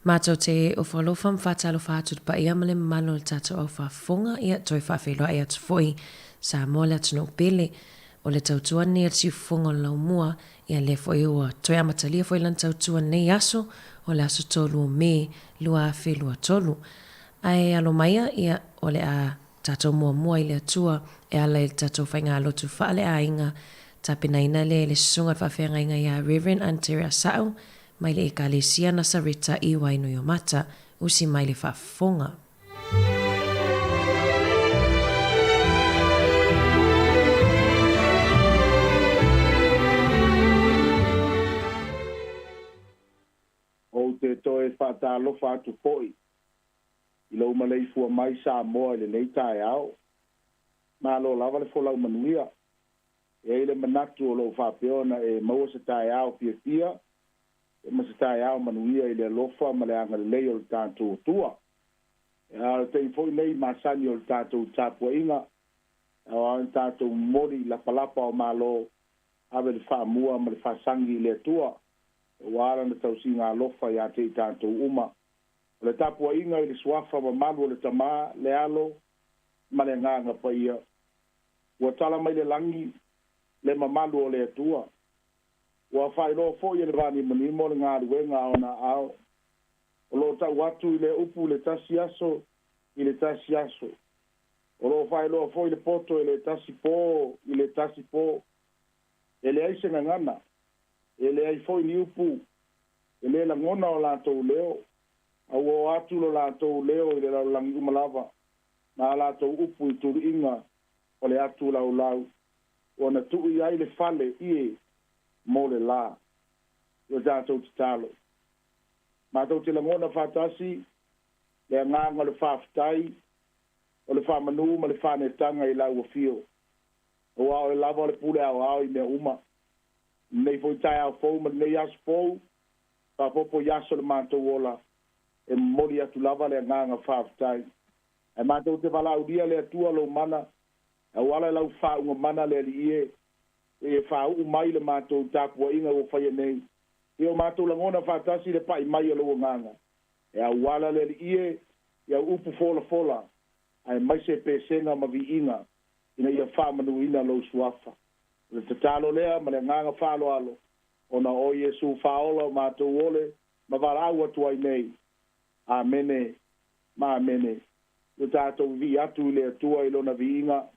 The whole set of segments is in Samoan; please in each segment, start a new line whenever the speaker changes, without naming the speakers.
Matou te ofo alofa ma faatalofa atu i le paia ma le mamalu o le tatou au faafofoga, ia toe faafeiloai atu foi Samoa le atunuu pele. O le tautua lenei a le siufofoga o le laumua, ia lea foi ua toe amatalia foi lana tautua i lenei aso, o le aso 3 o Me 2023. Ae alo maia, ia, o le a tatou muamua i le Atua e ala i le tatou faigalotu faaleaiga tapenaina lea e le Susuga i le Faafeagaiga ia Rev. Antere Asau mai le Ekalesia Nasareta i Wainuiomata, usi mai le faafofoga.
Ou te toe faatalofa atu foi i lou maleifua mai Samoa i lenei taeao. Malo lava le folau manuia. E i ai le manatu o lo o faapea ona e maua se taeao fiafia ma se taeao manuia i le alofa ma le agalelei o le tatou Atua. A o le taimi foi nei masani o le tatou tapuaiga, e ao lava ona tatou momoli i lapalapa o Malo, ave le faamua ma le faasagi i le Atua, aua Lana tausiga alofa ia te i tatou uma. O le tapuaiga i le Suafa mamalu o le Tama, le Alo ma le Agaga Paia, ua tala mai le lagi le mamalu o le Atua. Ua faailoa foi e le vanimonimo le galuega a ona aao. O lo o tau atu i le upu i le tasi aso i le tasi aso. O lo o faailoa foi le poto i le tasi po i le tasi po. E leai se gagana, e leai foi ni upu, e le lagona o latou leo, a ua oo atu lo latou leo i le lalolagi uma lava, ma a latou upu i tuluiga o le atu laulau, ua na tuu i ai le fale ie mo le la. I o tatou tatalo. Matou te lagona faatasi le agaga o le faafetai. O le faamanū ma le faanetaga i lau afio, auā o le lava o le pule aoao i mea uma. I lenei foi taeao fou ma lenei aso fou, faaopoopo i aso o le matou ola, e momoli atu lava le agaga faafetai. Ae matou te valaaulia le Atua lou mana, e auala i lau faauuga mana le Alii e, e faauu mai le matou tapuaiga ua faia nei. Ia o matou lagona faatasi le pai mai o lou agaga, e auala le Alii e i au upu folafola, aemaise pesega ma viiga, ina ia faamanuina lou suafa. O le tatalo lea ma le agaga faaaloalo, ona o Iesu faaola o matou ole ma valaau atu ai nei. Amene ma amene. Ia tatou vivii atu i le Atua i Lona viiga.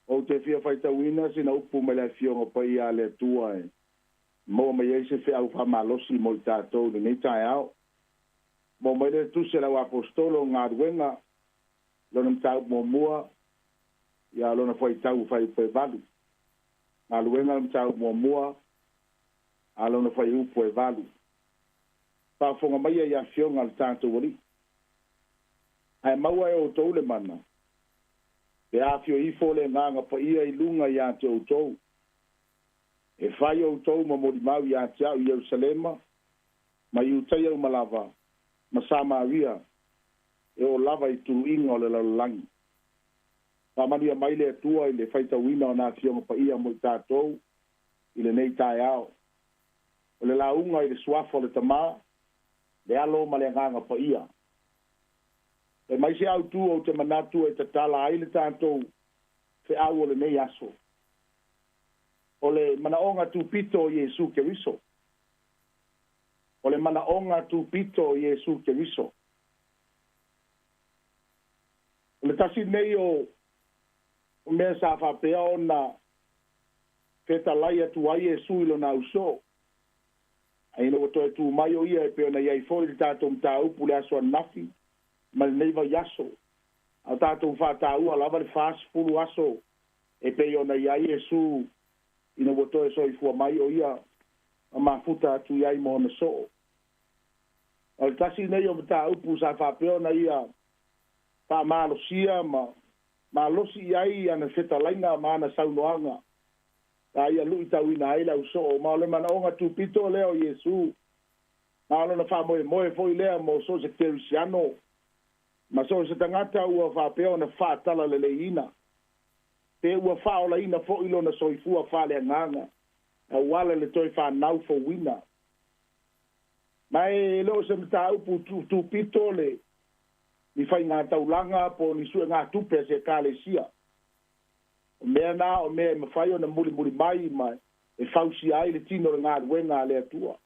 Ou te fia faitauina sina upu mai le Afioga Paia a le Atua e maua mai ai se feau faamalosi mo i tatou i lenei taeao. Maua mai le Tusi a le Auaposetolo o Galuega, lona mataupu muamua, ia lona fuaitau fuaiupu e 8. Galuega le mataupu muamua, a lona fuaiupu e 8. Faafofoga maia i afioga a le tatou Alii. Ae maua e outou le mana, pe afio ifo le Agaga Paia i luga ia te outou. E fai outou ma molimau ia te au i Ierusalema, ma Iutaia uma lava, ma Samaria, e oo lava i tuluiga o le lalolagi. Faamanuia mai le Atua i le faitauina o na Afioga Paia mo i tatou i lenei taeao. O le lauga i le suafa o le Tama, le Alo ma le Agaga Paia. E mai se autu ou te manatu e tatala ai le tatou feau o lenei aso. O le manaoga tupito o Iesu Keriso. O le manaoga tupito o Iesu Keriso. O le tasi nei o mea sa faapea ona fetalai atu ai Iesu i lona ausoo. Ae ina ua toe tu mai o ia e pei ona i ai foi le tatou mataupu le aso ananafi ma lenei vaiaso. A o tatou faataua lava le 40 aso e pei ona i ai Iesu ina ua toe soifua mai o ia ma mafuta atu i ai ma ona soo. O le tasi nei o mataupu sa faapea ona ia faamalosia ma malosi i ai ana fetalaiga ma ana saunoaga sa ia luitauina ai le ausoo. Ma o le manaoga tupito lea o Iesu, ma o lona faamoemoe foi lea mo so o se kerisiano ma so o se tagata ua faapea ona faatalaleleiina. Pe ua faaolaina foi lona soifua faaleagaga e auala i le toe fanau fouina. Ma e le o se mataupu tupito le ni faigataulaga po o ni suegatupe a se Ekalesia. O mea na o mea e mafai ona mulimuli mai ma e fausia ai le tino o le galuega a le Atua.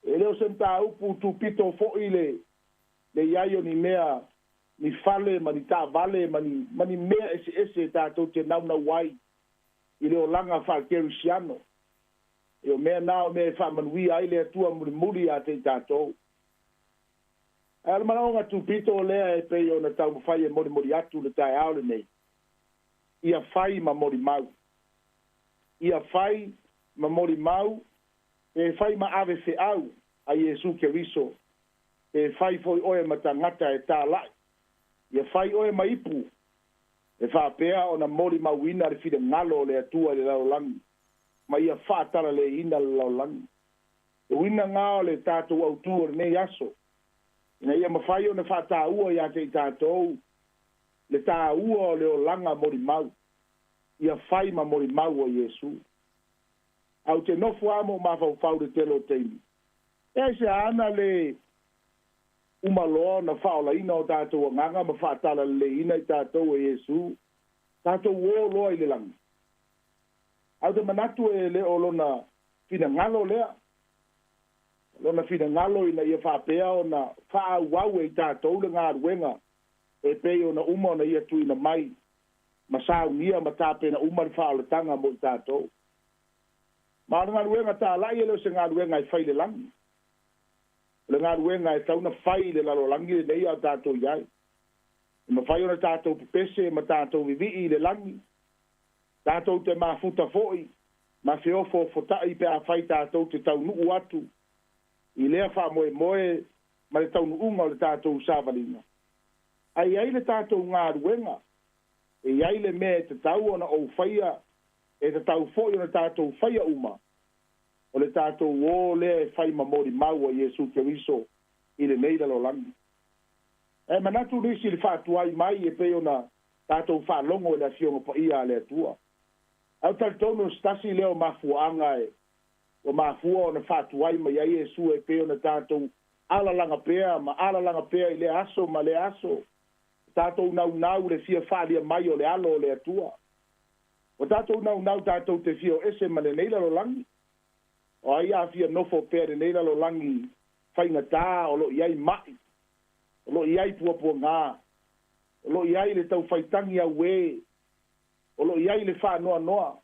E le o se mataupu tupito foi le i ai o ni mea, ni fale ma ni taavale ma ni mea eseese tatou te naunau ai i le olaga faakerisiano. E o mea na o mea e faamanuia ai le Atua mulimuli ia te i tatou. Ae o le manaoga tupito lea e pei ona taumafai e molimoli atu le taeao lenei, ia fai ma molimau. Ia fai ma molimau, pe fai ma ave feau a Iesu Keriso, pe fai foi oe ma tagata e talai. Ia fai oe ma ipu, e faapea ona molimauina le finagalo o le Atua i le lalolagi, ma ia faatalaleina le lalolagi. E uiga na o le tatou autu o lenei aso, ina ia mafai ona faataua ia te i tatou le taua o le olaga molimau, ia fai ma molimau o Iesu. Ae ou te nofo lava ma ou mafaufau i le tele o taimi, e aisea ana le uma loa ona faaolaina o tatou agaga ma faatalaleleiina i tatou e Iesu, tatou o loa i le lagi. Ae ou te manatu e le o lona finagalo lea, lona finagalo ina ia faapea ona faaauau e i tatou le galuega e pei ona uma ona ia tuuina mai ma saunia ma tapena uma le faaolataga mo i tatou. Ma o le galuega talai e le o se galuega e fai i le lagi. O le galuega e tatau ona fai i le lalolagi lenei a o tatou i ai. E mafai ona tatou pepese ma tatou vivii i le lagi, tatou te mafuta foi ma feofoofotai pe afai tatou te taunuu atu i lea faamoemoe ma le taunuuga o le tatou savaliga. Ae i ai le tatou galuega, e i ai le mea e tatau ona ou faia, e tatau foi ona tatou faia uma, o le tatou o lea e fai ma molimau a Iesu Keriso i lenei lalolagi. E manatu nisi i le faatuai mai e pei ona tatou faalogo i le Afioga Paia a le Atua. Ae ou te talitonu o se tasi lea o mafuaaga e ua mafua ona faatuai mai ai Iesu e pei ona tatou alalaga pea ma alalaga pea i lea aso ma lea aso, tatou naunau le fia faaalia mai o le alo o le Atua. Ua tatou naunau tatou te fia o ese ma lenei lalolagi. O ai a fia nofo pea lenei lalolagi faigata o lo o i ai mai, o lo o i ai puapuaga, o lo o i ai le taufaitagi auē, o lo o i ai le faanoanoa,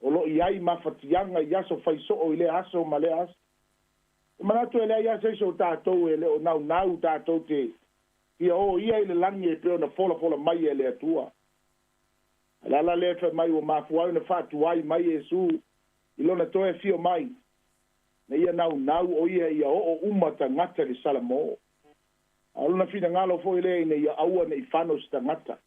o lo o i ai mafatiaga i aso faisoo i lea aso ma lea aso. E manatu e leai lava se isi o tatou e le o naunau tatou te fia o ia i le lagi e pei ona folafola mai e le Atua. A o le ala lea fai mai ua mafua ai ona faatuai mai Iesu i lona toe afio mai, ina ia naunau o ia ia oo uma tagata i le Salamo. A o lona finagalo foi lea ina ia aua ne i fano se tagata. O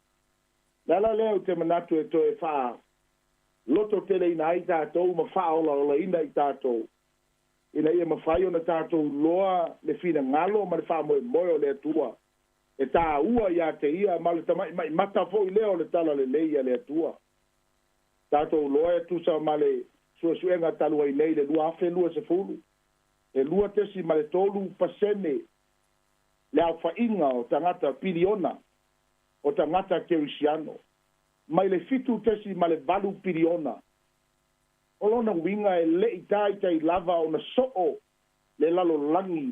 le ala lea ou te manatu e toe faalototeleina ai tatou ma faaolaolaina i tatou, ina ia mafai ona tatou iloa le finagalo ma le faamoemoe o le Atua e taua ia te ia, ma o le tama'ima'i mata foi lea o le talalelei a le Atua. Tatou iloa e tusa ma le suesuega talu ai nei i le 2020, e 2.3% le aofaiga o tagata piliona o tagata kerisiano, mai le 7.8 piliona. O lona uiga e le i taitai lava ona soo le lalolagi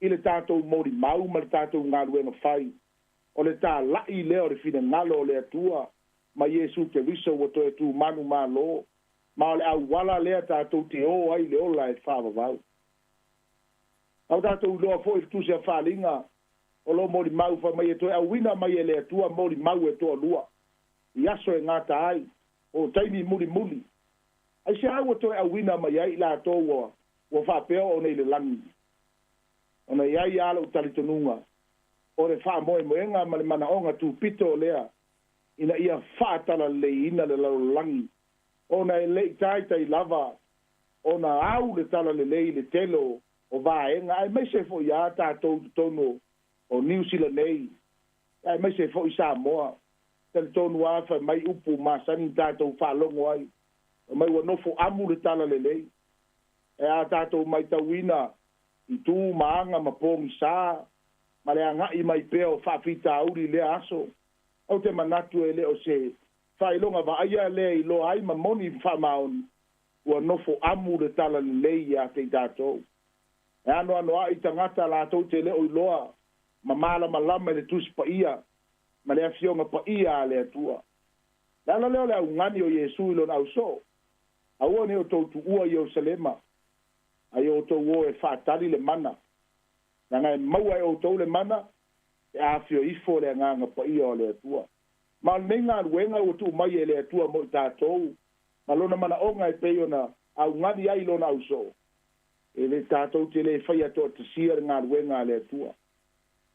i le tatou molimau ma le tatou galuega fai, o le tala'i lea o le finagalo o le Atua ma Iesu Keriso ua toe tumanu malo, ma o le auala lea tatou te o ai i le ola e faavavau. A ua tatou iloa foi i le Tusi a Faaaliga o lo o molimau fai mai e toe auina mai e le Atua molimau e toalua i aso e gata ai, po o taimi mulimuli. Aisea ua toe auina mai ai i latou ua faapea ona i le lagi? Ona e i ai lava lou talitonuga, o le faamoemoega ma le manaoga tupito lea ina ia faatalaleleiina le lalolagi, ona e le i taitai lava ona au le talalelei i le tele o vaega, aemaise foi lava tatou i totonu o Niu Sila nei, aemaise foi Samoa. Talitonu lava fai mai upu masani na tatou faalogo ai, fai mai ua nofo amu le talalelei. E a tatou matauina i tu ma aga ma pogisa ma le agai mai pea o faafitauli i lea aso, ou te manatu e le o se faailoga vaaia lea e iloa ai ma moni ma faamaoni ua nofo amu le talalelei ia te i tatou. E anoanoai tagata latou te le o iloa ma malamalama i le Tusi Paia ma le Afioga Paia a le Atua. O le ala lea o le augani o Iesu i Lona ausoo, Aua ne i outou tuua Ierusalema, a ia outou o e faatali le mana, leaga e maua e outou le mana pe a afio ifo le Agaga Paia o le Atua. Ma o lenei galuega ua tuu mai e le Atua mo i tatou, ma Lona manaoga e pei ona augani ai i Lona ausoo, e le tatou te le faia toatasia le galuega a le Atua.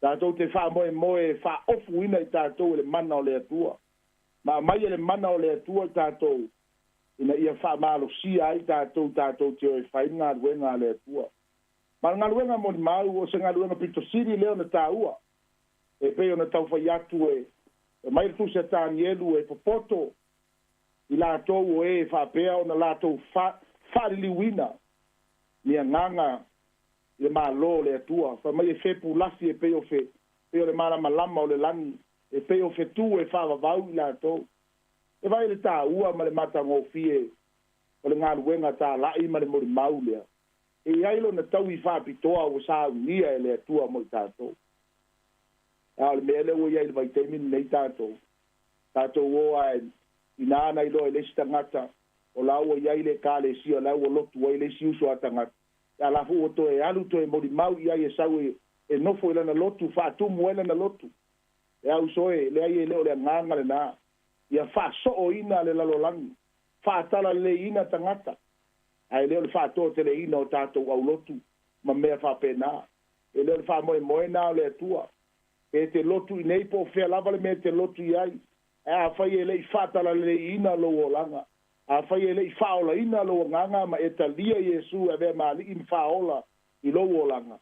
Tatou te faamoemoe e faaofuina i tatou e le mana o le Atua, ma aumai e le mana o le Atua i tatou ina ia faamalosia ai tatou tatou te o e fai le galuega a le Atua. Ma o le galuega molimau, o se galuega pito sili lea ona taua, e pei ona tau fai atu e aumai le Tusi a Tanielu e popoto i latou o e faapea ona latou faaliliuina ni agaga i le Malo o le Atua. Fai mai e fepu lafi e pei o fe, pei o le malamalama o le lagi, e pei o fetu e faavavau i latou. E vaai i le taua ma le matagofie o le galuega talai ma le molimau lea, e i ai lona taui faapitoa ua saunia e le Atua mo i tatou. A o le mea lea ua i ai i le vaitaimi lenei tatou, tatou o ae ina ana iloa e le isi tagata o la ua i ai le Ekalesia o la ua lotu ai le isi uso a tagata, a la foi ua toe alu toe molimau i ai e sau e nofo i lana lotu, faatumu ai lana lotu. E au soe, leai e le o le agaga lena. Ia faasooina le lalolagi, faatalaleiina tagata, ae le o le faatoateleina o tatou aulotu ma mea faapena. E le o le faamoemoe na o le Atua. E te lotu i nei po o fea lava le mea e te lotu i ai, ae afai e le i faatalaleleiina lou olaga, afai e le i faaolaina lou agaga ma e talia Iesu e avea ma Alii ma Faaola i lou olaga,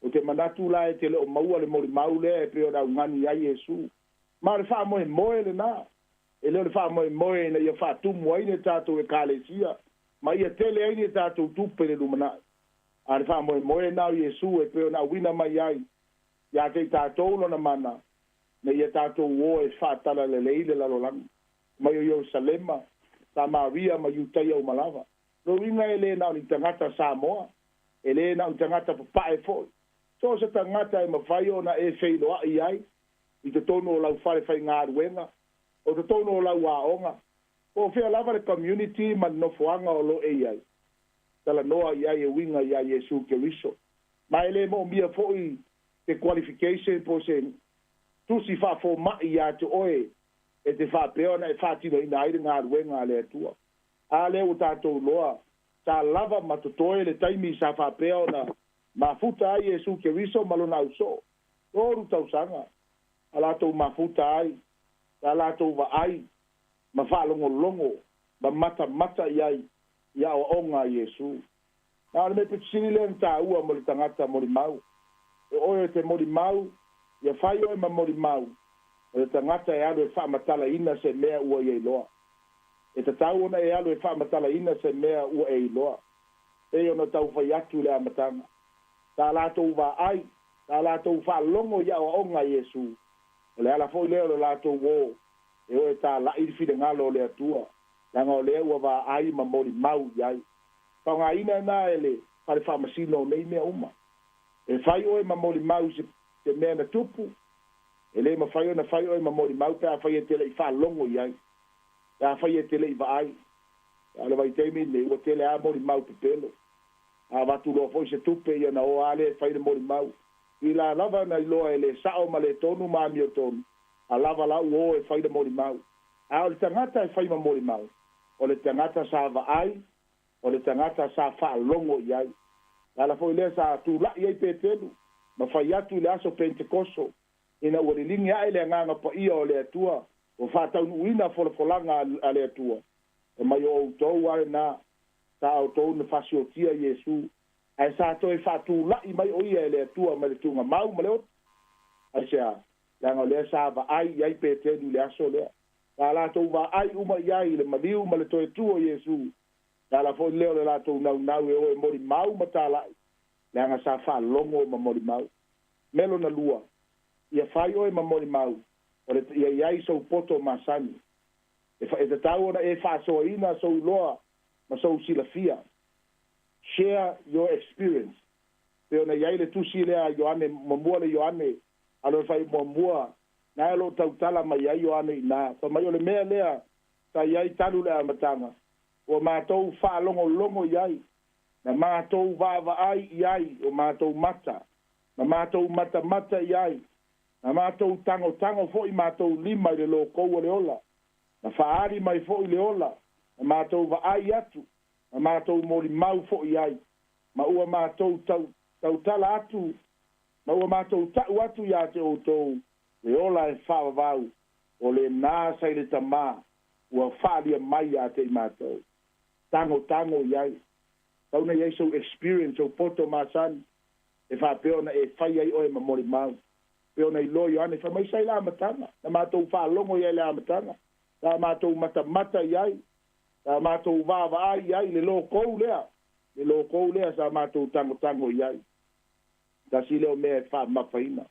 ou te manatu la e te le o maua le molimau lea e pei ona augani ai Iesu. Ma o le faamoemoe lena. E le o le faamoemoe ina ia faatumu ai ni a tatou Ekalesia ma ia tele ai ni a tatou tupe i le lumanai. A o le faamoemoe lena o Iesu e pei ona auina mai ai ia te i tatou Lona mana, ina ia tatou o e faatalalelei le lalolagi, mai o Ierusalema, Samaria ma Iutaia uma lava. O lona uiga e le na o ni tagata Samoa, e le na o ni tagata papae foi. So o se tagata e mafai ona e feiloai ai i totonu o lau fale faigaluega, o totonu o lau aoga, po o fea lava le community ma le nofoaga o lo o e i ai, talanoa i ai e uiga iā Iesu Keriso. Ma e le moomia foi se qualification po o se tusi faafoma'i ia te oe e te faapea ona e faatinoina ai le galuega a le Atua. A lea ua tatou iloa, sa lava ma totoe le taimi sa faapea ona mafuta ai Iesu Keriso ma Lona ausoo, 3 tausaga a latou mafuta ai, sa latou vaai ma faalogologo ma matamata i ai i aoaoga a Iesu. Na o le mea pito sili lea ona taua mo le tagata molimau. E oe e te molimau, ia fai oe ma molimau, o le tagata e alu e faamatalaina se mea ua ia iloa. E tatau ona e alu e faamatalaina se mea ua e iloa. Pei ona tau fai atu i le amataga. Sa latou vaai, sa latou faalogo i aoaoga a Iesu. O le ala foi lea o le latou o e o e talai le finagalo o le Atua, leaga o lea ua vaai ma molimau i ai. Faogaina na e le Fale Faamasino o nei mea uma. E fai oe ma molimau i se mea na tupu, e le mafai ona fai oe ma molimau pe afai e te le i faalogo i ai, pe afai e te le i vaai. A o le vaitaimi lenei, ua tele lava molimau pepelo. A avatu loa foi se tupe, ia ona o lava lea e fai le molimau. I la lava ona iloa e le sao ma le tonu ma amiotonu, a lava la ua o e fai le molimau. A o le tagata e fai ma molimau, o le tagata sa vaai, o le tagata sa faalogo i ai. O le ala foi lea sa tulai ai Petelu ma fai atu i le aso Pentekoso, ina ua liligi ae le Agaga Paia o le Atua, ua faataunuuina folafolaga a le Atua, e mai o outou a lena, sa outou na fasiotia Iesu, ae sa toe faatulai mai o ia e le Atua mai le tuugamau ma le oto. Aisea? Leaga o lea sa vaai i ai Petelu i le aso lea. Sa latou vaai uma i ai i le maliu ma le toe tu o Iesu. Le ala foi lea o le latou naunau e o e molimau ma talai, leaga sa faalogo ma molimau. Mea lona lua, ia fai oe ma molimau, o le, ia i ai sou poto masani. E, fa, e tatau ona e faasoaina sou iloa ma sou silafia. Share your experience. Pei ona i ai le tusi lea a Ioane, muamua le Ioane, a lo fai muamua, na e o lo o tautala mai ai Ioane i ina. Fai mai o le mea lea sa i ai talu le amataga, ua matou faalogologo i ai, na matou vaavaai i ai o matou mata, na matou matamata i ai, na matou tagotago foi matou lima i le lokou o le ola, na faaali mai foi le ola, na matou vaai atu, na matou molimau foi i ai, ma ua matou tau, tautala atu, ma ua matou ta'u atu iā te outou le ola e faavavau, o lenā sa i le Tamā, ua faalia mai iā te i matou. Tagotago i ai. Tau na i ai sou experience, sou poto masani, e faapea ona e fai ai oe ma molimau. Pei ona iloa Ioane, fai mai sa i le amataga, na matou faalogo i ai i le amataga, sa matou matamata i ai, sa matou vaavaai i ai, le lokou lea, le lokou lea sa matou tagotago i ai. Tasi lea o mea e faamamafaina.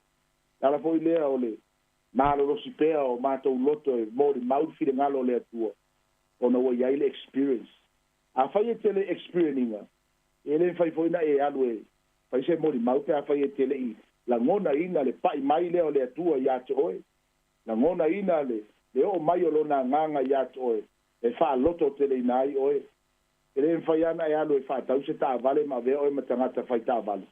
Le ala foi lea o le malolosi pea o matou loto e molimau le finagalo o le Atua, ona ua i ai le experience. Afai e te le experience ina, e le mafai foi ona e alu e fai se molimau pe afai e te le i lagonaina le pai mai lea o le Atua ia te oe, lagonaina le le oo mai o Lona Agaga ia te oe, e faalototeleina ai oe. E le mafai lava ona e alu e faatau se taavale ma avea oe ma tagata fai taavale,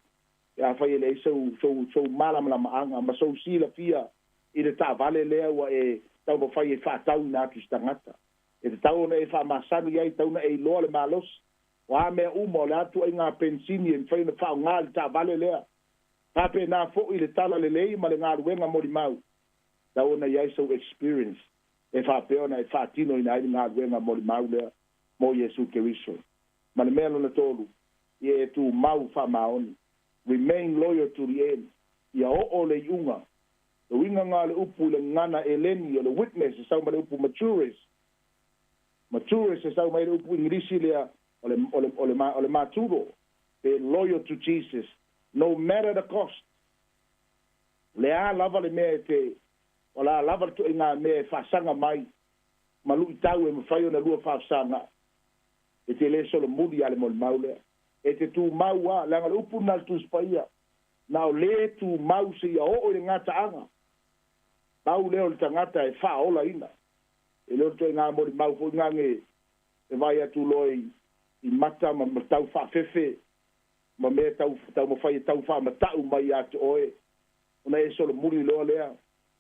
pe afai e leai sou, sou, sou malamalamaaga ma sou silafia i le taavale lea ua e taumafai e faatauina atu i se tagata. E tatau ona e faamasani ai, tatau ona e iloa le malosi. O a mea uma, o le a ituaiga penisini e mafai ona faaaoga i le taavale lea. Faapena foi le talalelei ma le galuega molimau, tatau ona i ai sou experience e faapea ona e faatinoina ai le galuega molimau lea mo Iesu Keriso. Ma le mea lona tolu, ia e tumau faamaoni. Remain loyal to the end. Ia oo le iuga. Le uiga lena o le upu i le gagana Eleni, o le witness, e sau ma le upu matures. Matures e sau mai le upu Igilisi lea, o le, o le, o le, o le maturo. Be loyal to Jesus, no matter the cost. O le a lava le mea e te, o le a lava le ituaiga mea e faasaga mai ma luitau e mafai ona lua faafesaga'i, e te le solomuli ia le molimau lea. E te tumau lava, leaga o le upu lena a le Tusi Paia, na o le tumau seia oo i le gataaga, pau lea o le tagata e faaolaina. E le o le ituaiga molimau foi lena e vaai atu loa i, i mata ma, ma tau faafefe ma mea tau, taumafai e tau faamata'u mai ia te oe, ona e solomuli loa lea,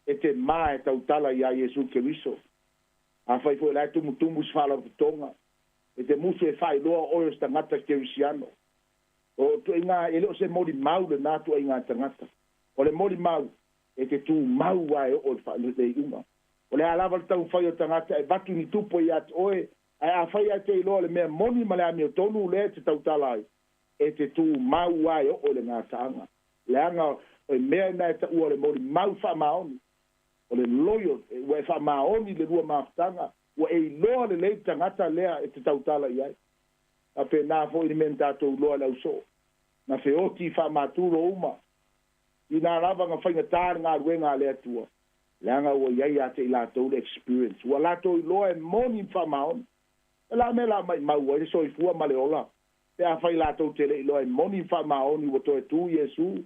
e te ma e tautala iā Iesu Keriso. Afai foi o la e tumutumu se faalapotopotoga, e te musu e faailoa o oe o se tagata kerisiano. O ituaiga, e le o se molimau lenā tuaiga tagata. O le molimau, e te tumau lava e oo i le iuga. O le a lava le taumafai o le tagata e avatu ni tupe ia te oe, ae afai ae te iloa le mea moni ma le amiotonu lea e te tautala ai, e te tumau lava e oo i le gataaga. Leaga o le mea lena e taua o le molimau faamaoni, o le loyal, ua e faamaoni i le lua mafutaga, ua e iloa lelei le tagata lea e te tautala i ai. Faapena foi le mea na tatou iloa i le ausoo, na feoti faamaturo uma, inā lava na faigata le galuega a le Atua, leaga ua i ai ia te i latou le experience, ua latou iloa e moni ma faamaoni. O le a mea o le a maimau ai le soifua ma le ola, pe afai latou te le iloa e moni ma faamaoni ua toe tu Iesu?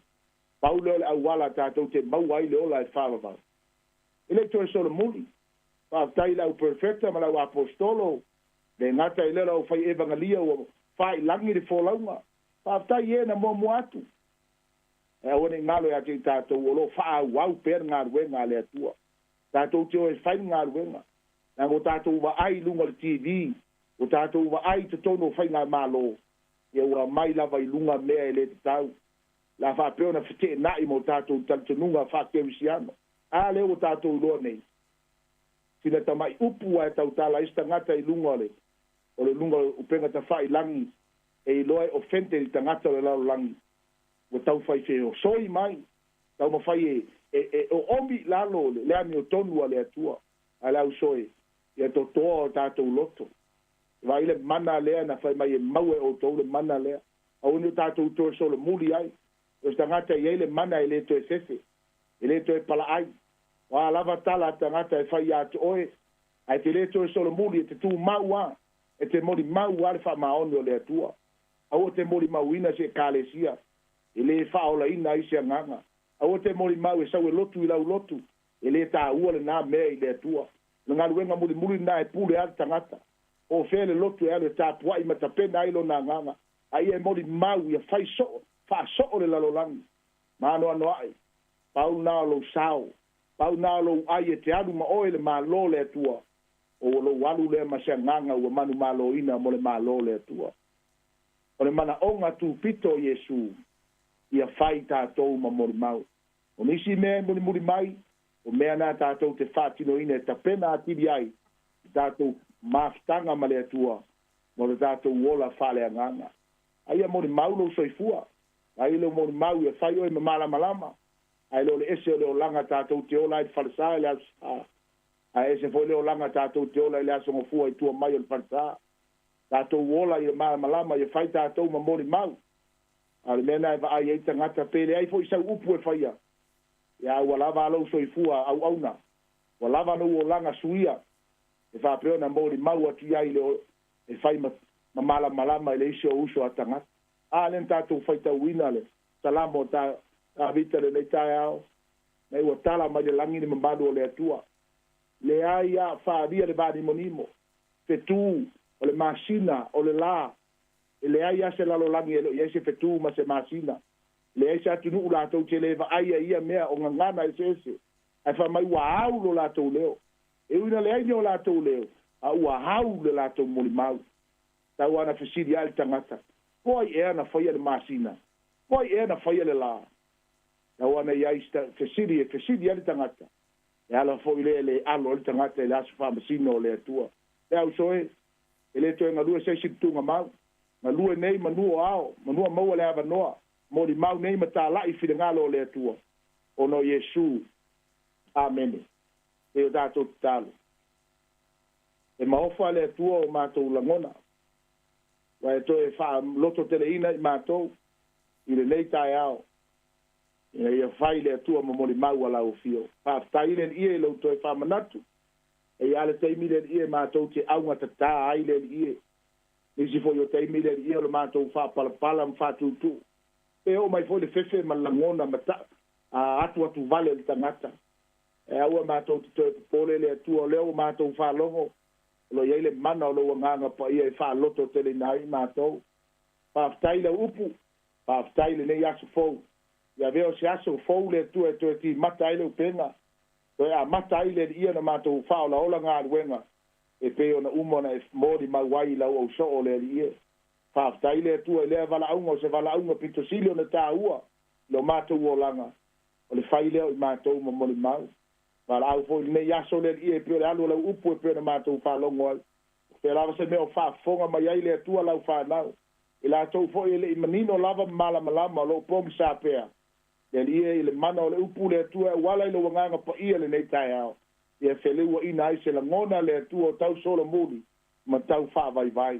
Pau lea o le auala tatou te maua ai le ola e faavavau. E le i toe solomuli. Faafetai i le au perofeta ma le au aposetolo, le gata i lea o le aufai evagalia ua faailagi le folauga. Faafetai i e na muamua atu. Ae aua ne i galo ia te i tatou o lo o faaauau pea le galuega a le Atua. Tatou te o e fai le galuega. Leaga ua tatou vaai i luga o le TV, ua tatou vaai i totonu o faigamalo, ia ua aumai lava i luga mea e le tatau. O le a faapea ona feteenai ma o tatou talitonuga faa-kerisiano. A lea ua tatou iloa nei, sina tamai upu lava e tautala ai se tagata i luga o le, o le luga o le upega tafailagi e iloa e offended i tagata o le lalolagi, ua taufai feosoi mai, taumafai e, e oomi i lalo le amiotonu a le Atua. Ae le auso e, ia totoa o tatou loto. Vaai le mana lea na fai mai e maua e outou le mana lea. Aua ne i o tatou toe solomuli ai. O se tagata e i ai le mana e le toe fefe, e le toe palaai. O a lava tala a tagata e fai ia te oe, ae e te le toe solomuli, e te tumau lava, e te molimau lava le faamaoni o le Atua. Aua e te molimauina se Ekalesia e le faaolaina ai se agaga. Aua e te molimau e sau e lotu i lau lotu, e le taua lena mea i le Atua. O le galuega mulimuli lena e pule lava le tagata. Po o fea le lotu e alu e tapuai ma tapena ai lona agaga, a ia e molimau ia fai soo, faasoo le lalolagi ma anoanoai. Pau lena o lou sao, pau lena o lou ai e te alu ma oe i le Malo o le Atua, o ua lou alu lea ma se agaga ua manumaloina mo le Malo o le Atua. O le manaoga tupito o Iesu, ia fai tatou ma molimau. O nisi mea e mulimuli mai, o mea na tatou te faatinoina e tapena atili ai le tatou mafutaga ma le Atua mo le tatou ola faaleagaga. A ia molimau lou soifua, a ia lou molimau ia fai oe ma malamalama, ae le o le ese o le olaga tatou te ola ai i le falesa i le aso Sa, ae ese foi le olaga tatou te ola i le aso Gafua i tua mai o le falesa. Tatou ola ia malamalama ia fai tatou ma molimau. A o le mea lena e vaai ai tagata, pe leai foi sau upu e faia, ia a ua lava a lou soifua auauna, ua lava lou olaga suia, e faapea ona molimau atu i ai le e fai ma malamalama i le isi o uso a tagata. A lea na tatou faitauina le Salamo a Tavita i lenei taeao, mai ua tala mai le lagi le mamalu o le Atua. Leai a faalia le vanimonimo, fetu o le masina, o le la, e leai a se lalolagi e le o i ai se fetu ma se masina. E leai se atunuu latou te le vaaia i ia mea o gagana eseese, ae fai mai ua au lo latou leo. E ui ina leai ni o latou leo, a ua au le latou molimau. Tau ana fesili ae le tagata, Po ai ea na faia le masina? Po ai ea na faia le la? Tau ana i ai fesili e fesili ai le tagata, e ala foi lea e le alo ai le tagata i le aso faamasino o le Atua. Le auso e, e le toe galue se isi tugamau. Galue nei manu o ao, manua maua le avanoa, molimau nei ma tala'i finagalo o le Atua, ona o Iesu. Amene. E o tatou tatalo. E maofa le Atua o matou lagona, ua e toe faalototeleina i matou i lenei taeao, ina ia fai le Atua ma molimau a lau afio. Faafetai le Alii e i lou toe faamanatu. E i ai le taimi le Alii e matou te augatatā ai le Alii e. Nisi foi o taimi le Alii e o le matou faapalapala ma faatuutuu. Pe oo mai foi le fefe ma le lagona ma ta atuatu vale o le tagata. E aua matou te toe popole le Atua o lea ua matou faalogo o lo o i ai le mana o lou Agaga Paia e faalototeleina ai i matou. Faafetai i lau upu, faafetai i lenei aso fou. Ia avea o se aso fou le Atua e toe timata ai le upega, toe amata ai le Alii ona matou faaolaola galuega e pei ona uma ona e molimau ai i lau ausoo le Alii e. Faafetai le Atua i lea valaauga o se valaauga pito sili ona taua i lo matou olaga, o le fai lea o i matou ma molimau. Valaau foi i lenei aso le Alii e pei o le alu o lau upu e pei ona matou faalogo ai. O fea lava se mea o faafofoga mai ai le Atua lau fanau, i latou foi e le i manino lava ma malamalama o lo o pogisa pea le Alii e i le mana o le upu le Atua e auala i lou Agaga Paia lenei taeao, ia feleuaina ai se lagona le Atua o tau solomuli ma tau faavaivai.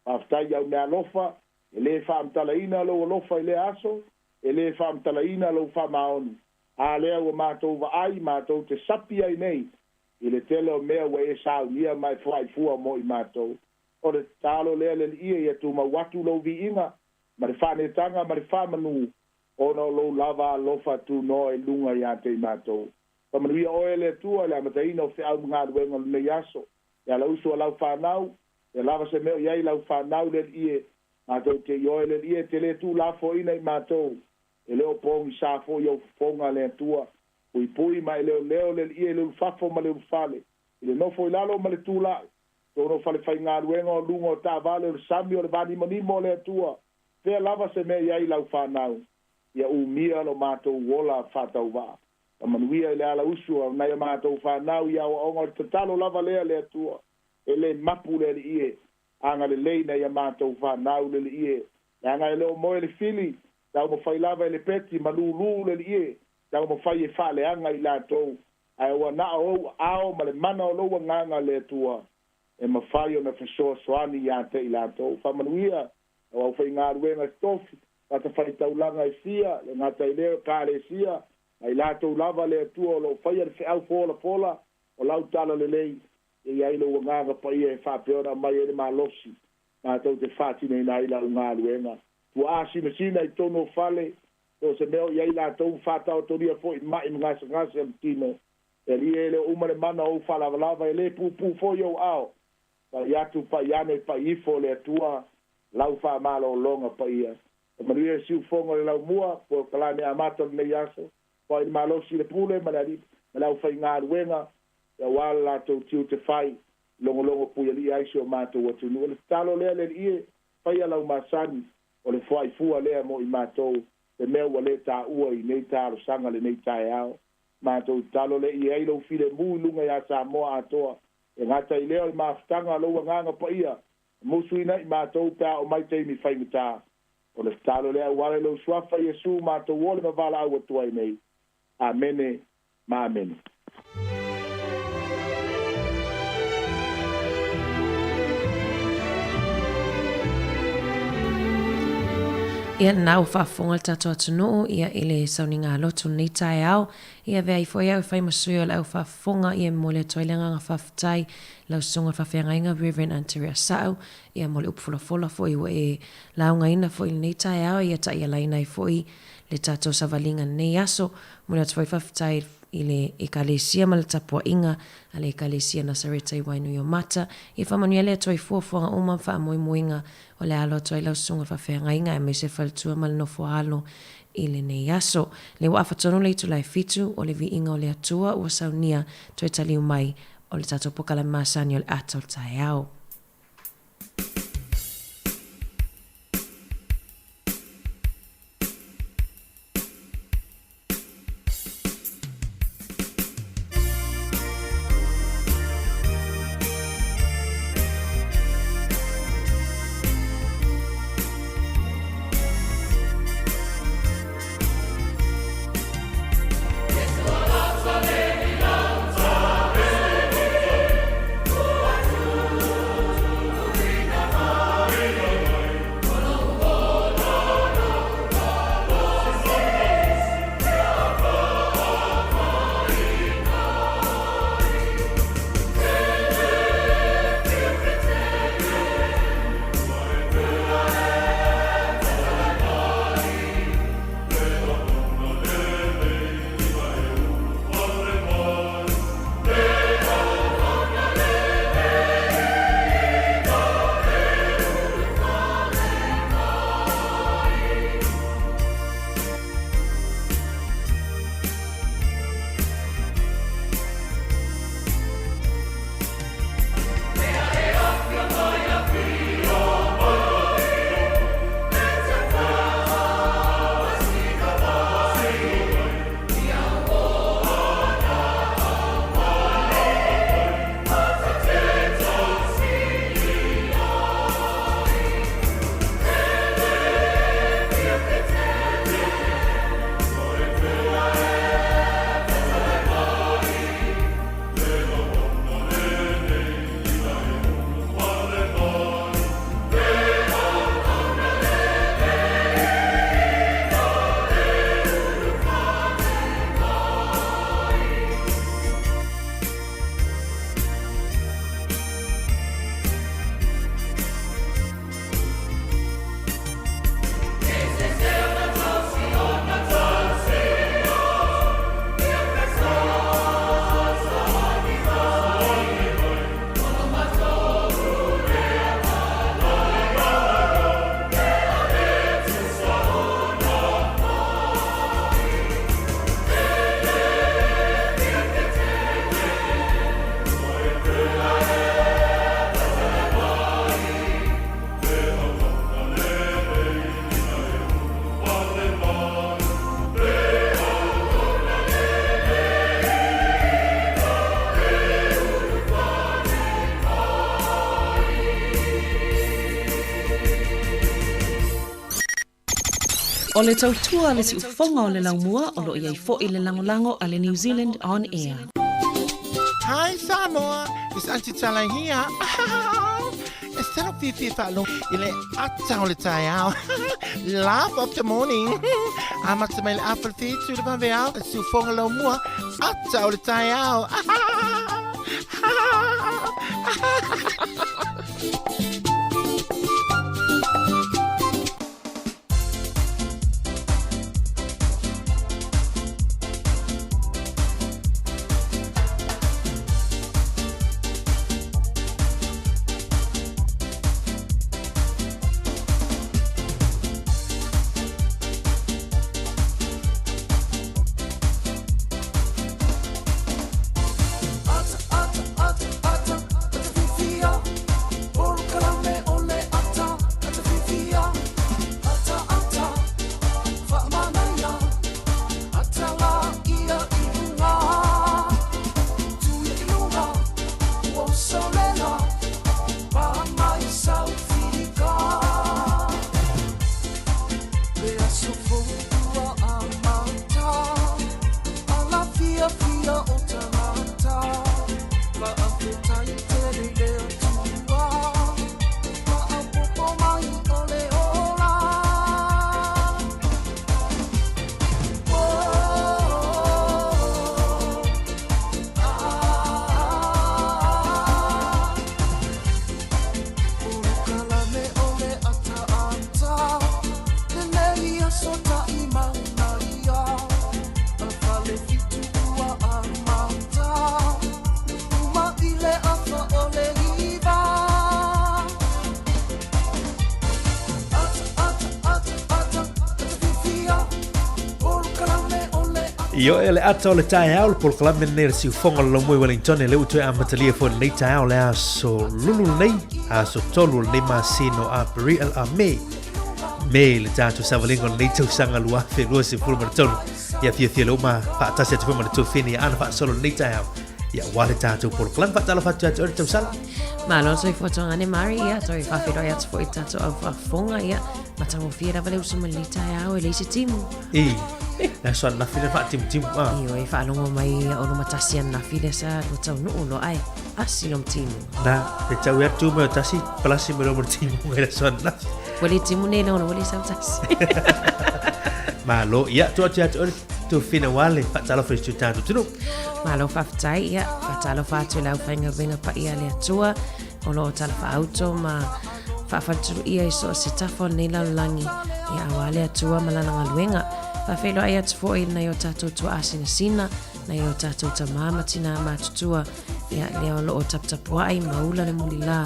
Faafetai i au meaalofa, e le faamatalaina lou alofa i lea aso, e le faamatalaina lou faamaoni. A lea ua matou vaai, matou te sapi ai nei i le tele o mea ua e saunia ma e fuaifua mo i matou. O le tatalo lea le Alii ia tumau atu lou viiga ma le faanetaga ma le faamanu ona o lou lava alofa tunoa i luga ia te i matou. Faamanuia oe e le Atua i le amataina o feau ma galuega o lenei aso. E ala usu a lau fanau, e lava se mea o i ai lau fanau le Alii e, matou te ioe le Alii e te le tuulafoaina i matou, e le o pogisa foi ou fofoga le Atua. Puipui ma e leoleo le Alii e le ulufafo ma le ulufale, i le nofo i lalo ma le tulai, totonu o falefaigaluega o luga o taavale o le sami o le vanimonimo o le Atua, fea lava se mea i ai lau fanau, ia umia lo matou ola faatauvaa. Faamanuia i le ala usu o nai a matou fanau i aoaoga o le tatalo lava lea le Atua, e le mapu le Alii e, agalelei nai a matou fanau le Alii e, leaga e le o moe le fili, taumafai lava e le peti ma lūlū le Alii e, taumafai e faaleaga i latou, ae ua na o ou aao ma le mana o lou Agaga le Atua e mafai ona fesoasoani ia te i latou. Faamanuia lau aufaigaluega totofi, fatafaitaulaga e fia, le gata i lea o Ekalesia, ma i latou lava le Atua o lo o faia le feau folafola o lau talalelei, e i ai lou Agaga Paia e faapea ona aumai ai le malosi matou te faatinoina ai lau galuega. Tuaa sinasina i totonu o fale, so o se mea o i ai latou ma faataotolia foi mai ma gasegase o le tino. E Alii e, e le o uma le mana o ou faalavalava, e le pupū foi ou aao. Pai atu, pai ane, pai ifo le Atua lau faamalologa paia. E manuia le siufofoga o le laumua, polokalame amata o lenei aso, foai le malosi i le pule ma le alii ma le aufaigaluega, aua le latou tiute fai, logologo puialii ai si o matou atunuu. O le tatalo lea le Alii e, faia lau masani, o le foaifua lea mo i matou, le mea ua le taua i nei talosaga lenei taeao. Matou tatalo lea i ai lou filemu i luga iā Samoa atoa, e gata i lea o le mafutaga a lou Agaga Paia, e musuina i matou pe a oo mai taimi faigata. O le tatalo lea auala i lou Suafa Iesu matou ole ma valaau atu ai nei. Amene ma Amene.
Ia lena ua faafofoga le tatou atunuu ia i le sauniga lotu lenei taeao. Ia avea ai foi au e fai ma sui o le au faafofoga ia e momoli atu ai le agaga faafetai lau susuga i le faafeagaiga Rev. Anterea Sa'u ia mo le upu folafola foi ua e laugaina foi i lenei taeao ia taialaina ai foi le tatou savaliga i lenei aso. Momoli atu foi faafetai i le Ekalesia ma le tapuaiga a le Ekalesia Nasareta i Wainuiomata. Ia faamanuia le Atua i fuafuaga uma ma faamoemoega o le a alo atu ai lau susuga faafeagaiga aemaise faletua ma le nofo alo i lenei aso. Lea ua afa tonu le itula e fitu o le viiga o le Atua ua saunia toe taliu mai o le tatou pokalame masani o le ata o le taeao.
O le tautua a le siufofoga o le laumua o lo o i ai foi le lagolago a le New Zealand On Air.
Hi Samoa, it's Aunty Tala here. E tino fiafia faalogo i le ata o le taeao. Laugh of the morning. Amata mai le afa le whitu le vaveao, le siufoga laumua, ata o le taeao.
Ioe le ata o le taeao le polokalame lenei o le siufoga o le laumua i Wellington e le ua toe amatalia foi lenei taeao le aso lulu lenei aso tolu o lenei masina o Aperil a Mei Mei le tatou savaliga o lenei tausaga 2023 ia fiafia le uma faatasi atu foi ma le tuafine ia ana faasolo lenei taeao ia aua le tatou polokalame faatalofa atu ia te oe le tausala.
Malo le soifua tuagane Mari, ia toe faafeiloai atu foi i tatou au faafofoga, ia matagofie lava le uso mai lenei taeao e leai se timu.
I, le aso ananafi lea faatimutimu a.
Ioe, faalogo mai ono matasi ananafi lea sa lua taunuu loa ae asi lom timu.
Na, e tau ia tu mai o tasi, palasi mai loma timu mai le aso ananafi.
Ua le timu nei lona, ua le sau tasi.
Malo, ia, tu atu ia te oe Tuawhina Wale, faatalofa i si o tatou atunuu.
Malo faafetai, ia, faatalofa atu i le aufaigaluega paia a le Atua, o lo o talafaauto ma faafaletuluia i so o se tafa o lenei lalolagi, ia aua le Atua ma lana galuega. Faafeiloai atu foi i nai o tatou tuaasinasina, nai o tatou tamā ma tinā matutua, ia lea o lo o taputapuai ma ula le mulilā,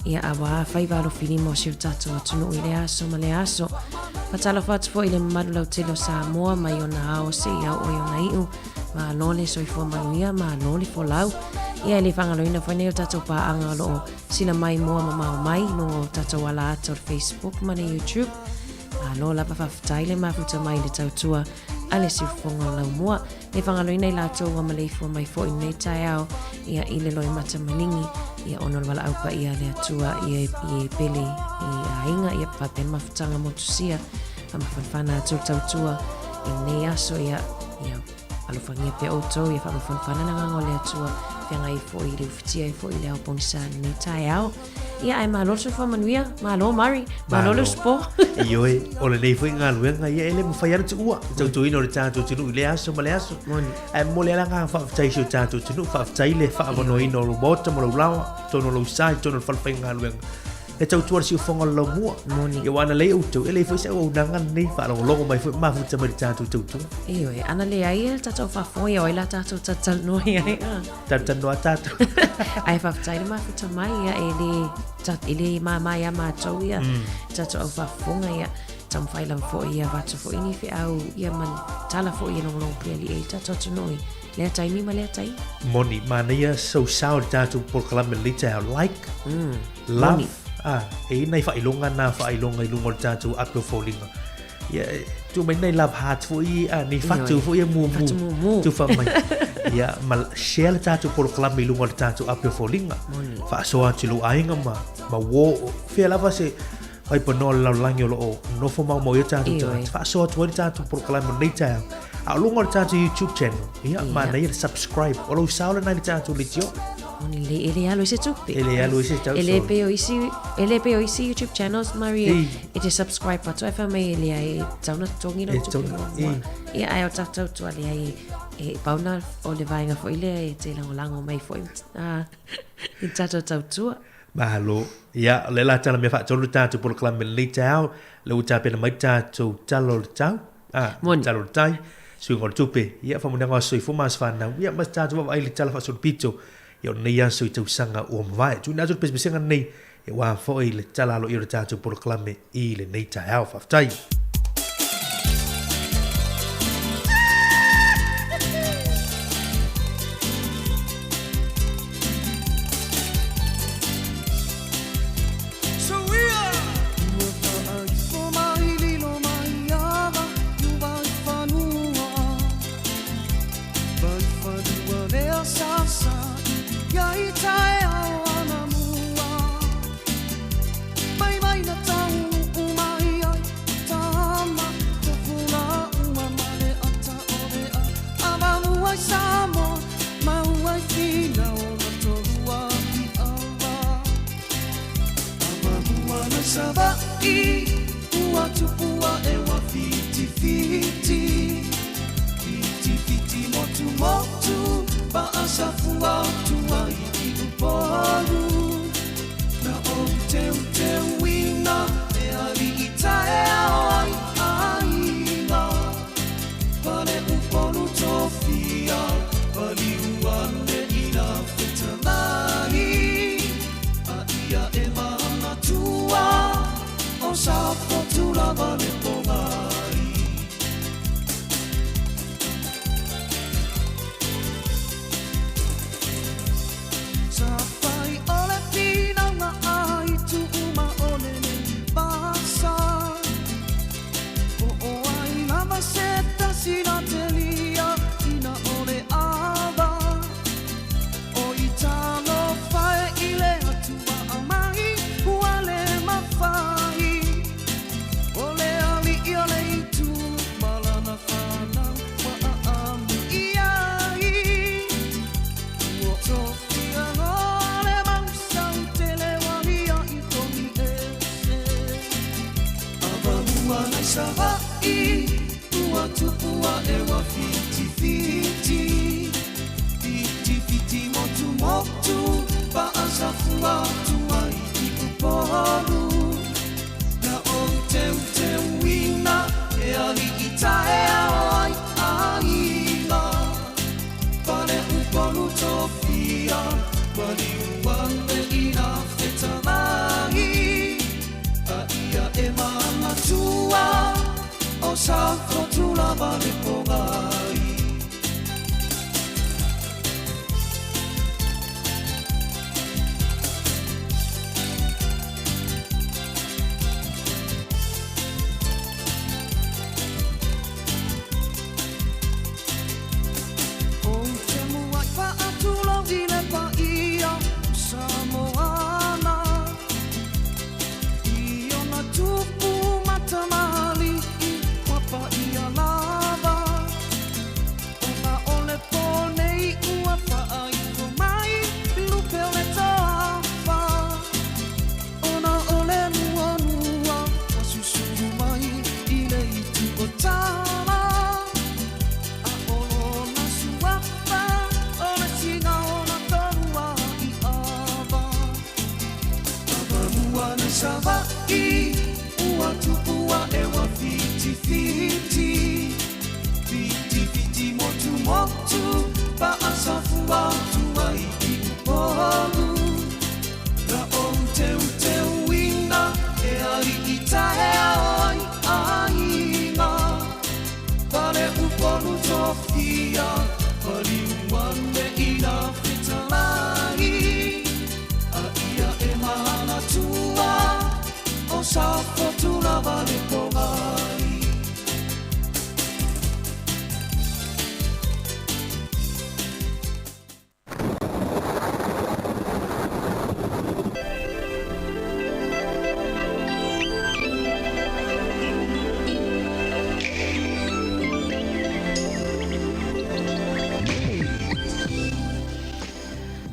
ia auā faiva alofilima o si o tatou atunuu i lea aso ma lea aso. Faatalofa atu foi i le mamalu lautele o Samoa mai ona ao seia oo i ona iu, malo le soifua manuia, malo le folau. Ia e le faagaloina foi nei o tatou paaga o lo o sila mai moa mamao mai i luga o tatou ala ata o le Facebook ma le YouTube. Malo lava faafetai le mafuta mai i le tautua a le siufofoga o Laumua. E faagaloina i latou ua maleifua mai foi i lenei taeao, ia i le loimata maligi, ia ona o le valaau paia a le Atua ia i e pele i aiga, ia faapea le mafutaga motusia, faamafanafana atu le tautua i lenei aso, ia, ia alofagia pea outou, ia faamafanafana le agaga o le Atua, feagai foi i le ufitia ai foi i le ao pogisa i lenei taeao. Ia, ae malo le soifua manuia, malo Murray, malo le usupo.
Ioe, o lenei foi galuega, ia e le mafai lava ona tuua, le tautuaina o le tatou atunuu i lea aso ma lea aso. Moni. Ae momoli lava le agaga faafetai i si o tatou atunuu, faafetai le faaavanoaina o lou maota ma lou laoa, totonu o lou sa, i totonu o le falefaigaluega. E tautua le siufofoga o le laumua.
Moni.
Ia aua ana leai outou, e leai foi se auaunaga lenei, faalogologo mai foi ma mafuta mai i le tatou tautua.
Ioe, ana leai le tatou faafofoga, ia o ai la tatou talatalanoa i ai?
Talatalanoa tatou.
Ae faafetai le mafuta mai, ia e le, e le māmā iā matou ia, tatou au faafofoga, ia, taumafai lava foi ia avatu foi ni feau, ia ma tala foi e logologo pulealii ai le tatou atunuu i lea taimi ma lea taimi.
Moni, manaia sou sao i le tatou polokalame lenei taeao, like, love, ah, e i ai nai faailoga na faailoga i luga o le tatou ape o foliga. Ia, tuu mai nai love heart foi, a, nei fatu foi ia mumu.
Fatu mumu.
Tufa mai. Ia, ma share le tatou polokalame i luga o le tatou ape o foliga. Faasoa atu i lou aiga ma, ma uo, fea lava se, faipanoa o le lalolagi o lo o nofo maumau i o tatou tagata faasoa atu ai le tatou polokalame o lenei taeao. A o luga o le tatou YouTube channel, ia, manaia le subscribe. O lou sao lena i le tatou leitio.
Oni le e le alu i se tupe.
E le alu i se tau.
E le pe o isi, e le pe o isi YouTube channels, Marie, e te subscribe atu ai wha mai e le ai e tauna totogi lau tupe muamua. Ia, ai o tatou tua le ai e pauna o le vaenga foi lea e te langolango mai foi i tatou tautua.
Malo. Ia, o lea la tala mea faatolu le tatou polokalame i lenei taeao, lea ua tapena mai le tatou tala o le tau, a,
Moni.
tala o le tai, suiga o le tupe, ia, faamanuiaga o aso soifua ma aso fanau, ia, ma se tatou vaavaai i le tala faasolopito, ia, o lenei aso i tausaga ua mavae. Tuuina atu le pesepesega lenei, ia, aua foi le tala aloaia o le tatou polokalame i lenei taeao. Faafetai.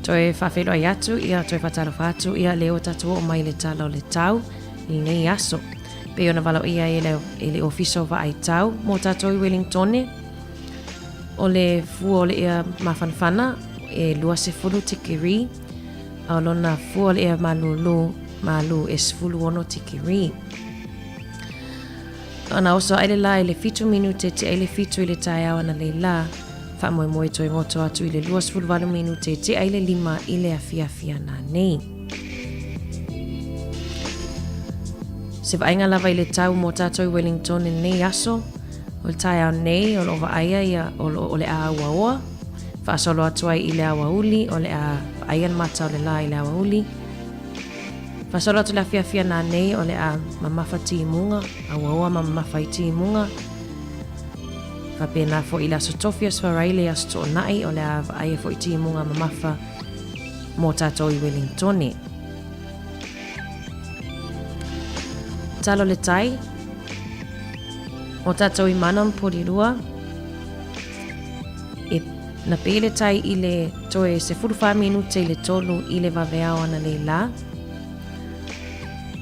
Toe faafeiloai atu, ia toe faatalofa atu, ia lea ua tatou oo mai i le tala o le tau i lenei aso. Pei ona valaoia ai e le Ofisa o Vaai Tau mo tatou i Wellingtone, o le fua o le ea mafanafana e 20 tikeri, a o lona fua o le ea malūlū malū e 16 tikeri. Ona oso aʻe le lā i le 7 minute tea i le 7 i le taeao analeila, faamoemoe toe goto atu i le 28 minute tea i le 5 i le afiafi ananei. Se vaaiga lava i le tau mō tātou i Wellington i lenei aso, o le taeao nei o lo o vaaia ia o, lo, o le a auaoa, faasolo atu ai i le aoauli, o le a vaaia le mata o le lā i le aoauli. Faasolo atu le afiafi ananei o le a mamafa timuga, auaoa ma mamafa i timuga. Faapena foi i le Aso Tofi, Aso Faraile, Aso Toonai, o le a vaaia foi timuga mamafa mō tātou i Wellingtone. Talo le tai, mō tātou i Mana ma Porirua, e na pē le tai i le toe 14 minute i le 3 i le vaveao ananei lā,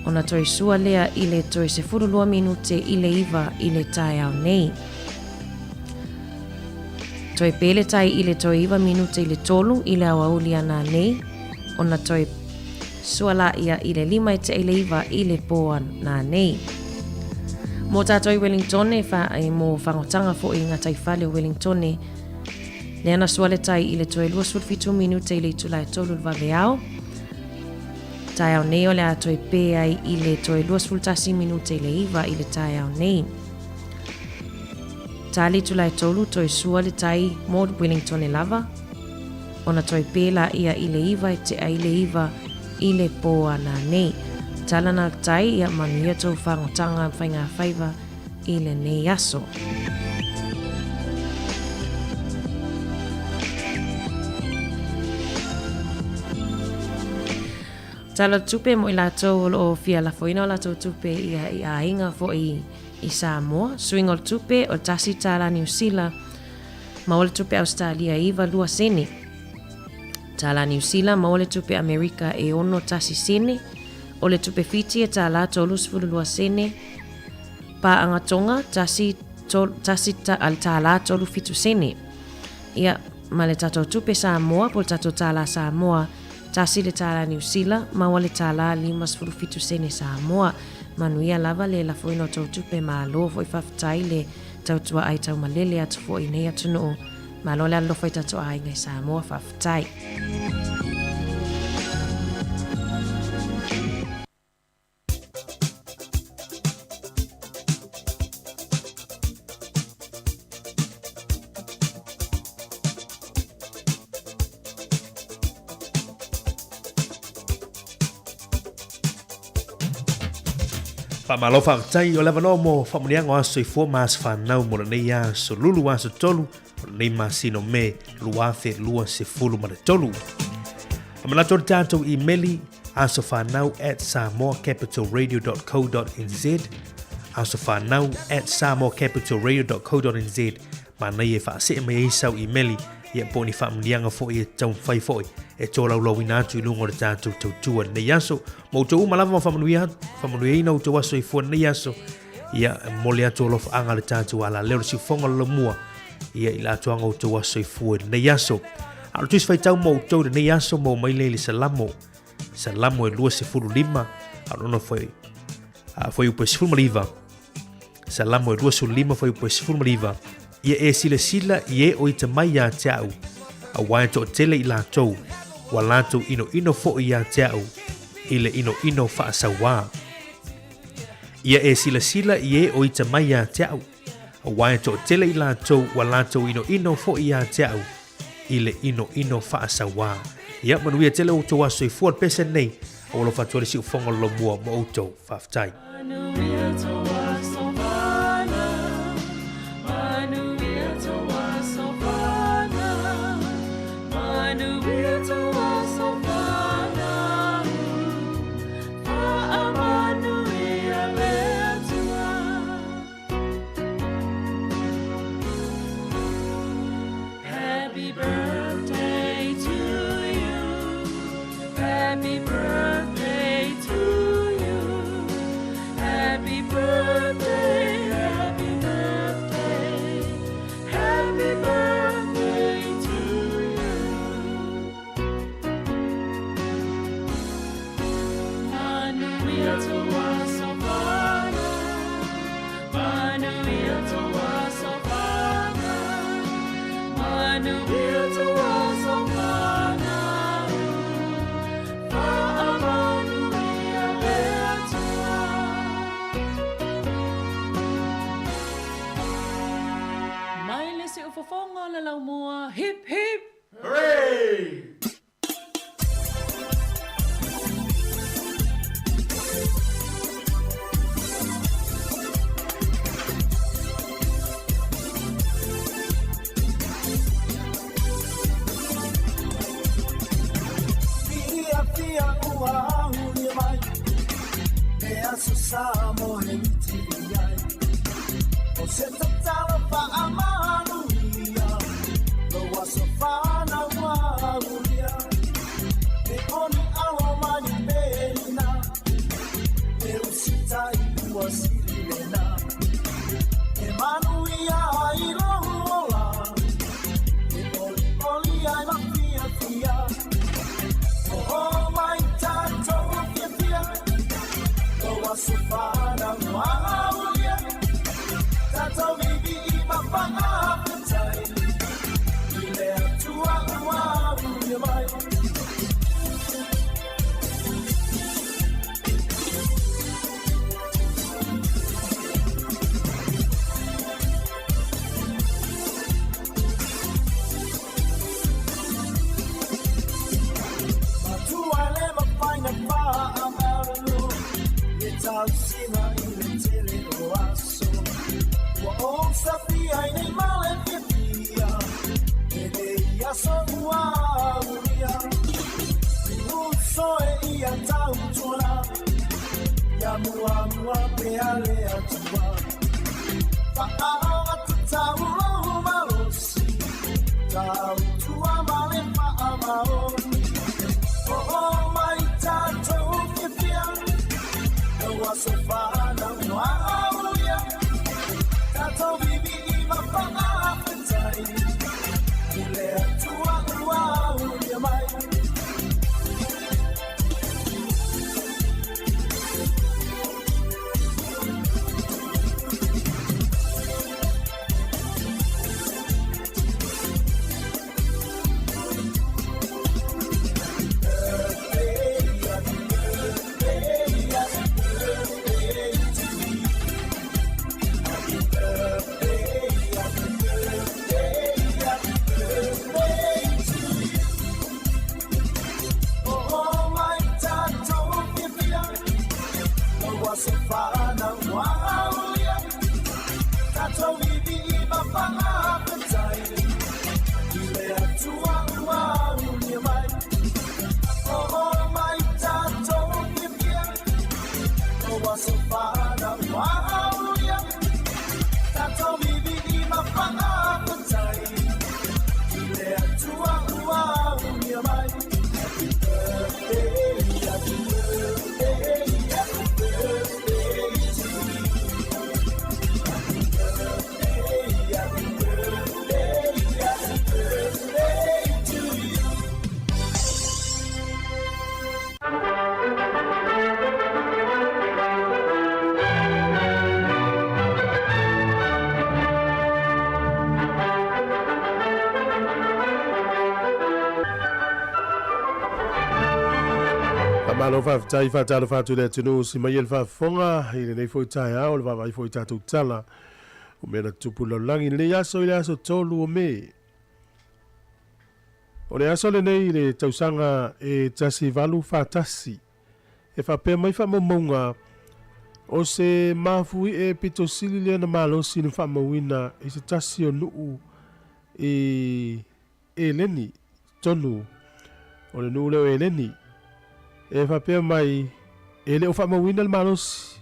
ona toe sua lea i le toe 12 minute i le 9 i le taeao nei. Toe pē le tai i le toe 9 minute i le 3 i le aoauli ananei, ona toe sua lāia i le 5 e tea i le 9 i le pō ananei. Mō tātou i Wellingtone, wha, e, mō whangotanga foʻi i ngā taifale o Wellingtone, lea na sua le tai i le toe 27 minute i le itula e 3 le vaveao. Taeao nei o le a toe pē ai i le toe 21 minute i le 9 i le taeao nei. Tā le itula e 3 toe sua le tai mō Wellingtone lava, ona toe pē lāia i le 9 e tea i le 9 i le pō ananei. Tala na tai ia manuia tou whangotanga whaingawhaiva i lenei aso. Tala tupe mo i latou o loo fia lafoina o latou tupe ia i aiga foi i Samoa. Suiga o le tupe o le tasi tala Niu Sila maua le tupe Ausetalia e 92 sene. Tala Niu Sila maua le tupe Amerika e 61 sene. O le tupe Fiti e tala 32 sene. Pāanga Tonga, tasi, tol, tasi ta, a le tālā 37 sene. Ia, ma le tatou tupe Samoa, po le tatou tālā Samoa, tasi le tālā Niu Sila, maua le tālā 57 sene Samoa. Manuia lava le lafoina o tou tupe, malo foi faafetai le tautua ai taumalele atu foi i nei atunuu. Malo le alolofa i tatou aiga i Samoa, faafetai.
Faamalo faafetai o le avanoa mo faamanuiaga o aso soifua ma aso fanau mo lenei aso lulu aso tolu o lenei masina o Me 2023. Manatu o le tatou imeli asofanau at samoacapitalradio.co.nz asofanau at samoacapitalradio.co.nz Manaia e faasee mai ai sau imeli ia po o ni faamanuiaga foi e taumafai foi e tolaulauina atu i luga o le tatou tautua i lenei aso. Ma outou uma lava ma faamanuia, faamanuiaina outou aso soifua i lenei aso. Ia, e momoli atu alofaaga le tatou alaleo le siufoga o le laumua ia i le atoaga o outou aso soifua i lenei aso. A o le tusi faitau mo outou i lenei aso maua mai lea i le Salamo, Salamo e 25, a o lona foi, a fuaiupu e 19, Salamo e 25 fuaiupu e 19, Ia e silasila i e o ita mai iā te au, auā e toatele i latou, ua latou inoino foi iā te au i le inoino faasauā. Ia e silasila i e o ita mai iā te au, auā e toatele i latou ua latou inoino foi iā te au i le inoino faasauā. Ia manuia tele outou aso soifua le pese lenei, ua alofa atu ai le siufofoga o le Laumua mo outou. Faafetai.
Happy birthday to you.
Hip hip!
Fia ua ahulia mai E aso sa mo he miti ai O se tatalo whaamanuia Lo aso whana ua ahulia E oni alo mani pena E usita i ua siri lena E manuia i lo ola E oli oli ai ma fia fia O mai tātou fia fia Lo aso whana ua ahulia Tātou vivi i mawhangawhetai I le atua ua ahulia mai. Matua le mawhai na wha E tau sina i le tele o aso Ua o safi ai nei male fia fia E le aso ua aulia Uso e ia tau tuana Ia mua mua pe ale atua Whaao atu tau lohu malosi Tau tua male whaamaoni O o mai tātou fia fia Lo aso whana ua aulia Tātou vivi i mawhangawhetai I le atua ua aulia mai. O mai tātou fia fia Lo aso whana ua aulia Tātou vivi i mawhangawhetai I le atua ua aulia mai O mai tātou fia fia Lo aso whana ua aulia Tātou vivi i mawhangawhetai I le atua ua aulia mai. Happy birthday, happy birthday, happy birthday to you. Happy birthday, happy birthday, happy birthday to you.
Faamalo faafetai faatalofa atu i le atunuu si mai e le faafofoga i lenei foi taeao le vaavaai foi i tatou tala o mea na tutupu i le lalolagi i lenei aso i le aso 3 o Me. O le aso lenei i le tausaga e 1841 e faapea mai faamaumauga o se mafuie pito sili lea na malosi na faamauina i se tasi o nuu i Eleni, tonu o le nuu lea o Eleni. E faapea mai, e le o faamauina le malosi,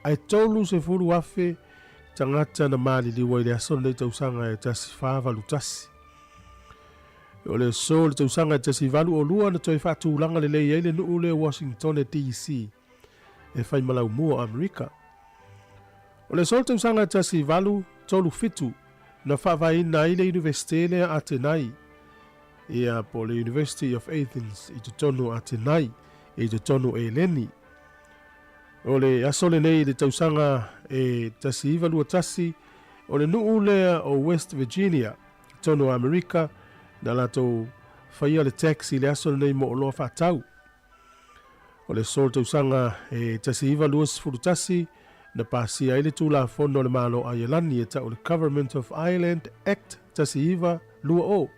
ae 30,000 tagata na maliliu ai i le aso lenei tausaga e 1481. O le aso o le tausaga e 1802 na toe faatulaga lelei ai le nuu lea o Washingtone DC e fai ma laumua o Amerika. O le aso o le tausaga e 1837 na faavaeina ai le Iunivesite lea Atenai, ia po o le University of Athens i totonu o Atenai, i totonu o Eleni. O le aso lenei i le tausaga e 1921, o le nuu lea o West Virginia, totonu o Amerika, na latou faia le tax i le aso lenei mo oloa faatau. O le aso o le tausaga e 1921, na pasia ai le Tulafono a le Malo o Aielani e tau o le Government of Ireland Act 1920.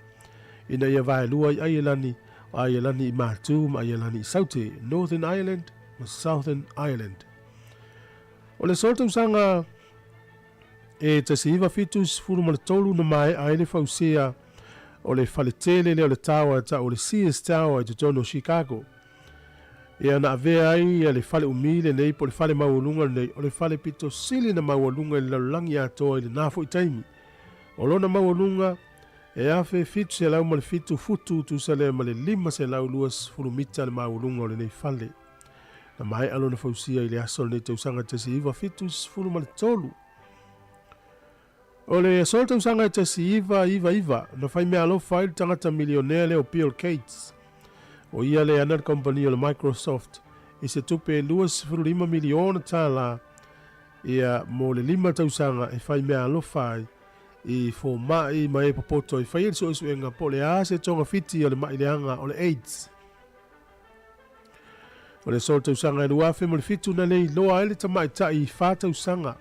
ina ia vaelua ai Aielani, o Aielani i Matū ma Aielani i Saute, Northern Ireland ma Southern Ireland. O le aso tausaga e 1973 na maea ai le fausia o le fale tele lea o le taoa e tau o le Sears Tower i totonu o Chicago. Ia na avea ai ia le fale umi lenei po o le fale maualuga lenei o le fale pito sili na maualuga i le lalolagi atoa i lena foi taimi. O lona maualuga e 1707 futu tusa lea ma le 520 mita le maualuga o lenei fale. Na maea lona fausia i le aso o lenei tausaga 1973. O le aso o le tausaga 1999, na fai meaalofa ai le tagata milionea lea o Bill Gates, o ia le ana le kamupani o le Microsoft, i se tupe e $25 miliona tālā ia mo le lima tausaga e fai meaalofa ai i fomai ma e popoto e fai ai le suesuega po o le a se togafiti o le ma'i leaga o le AIDS. O le aso o le tausaga e 2007 na le iloa ai le tamaitai i 4 tausaga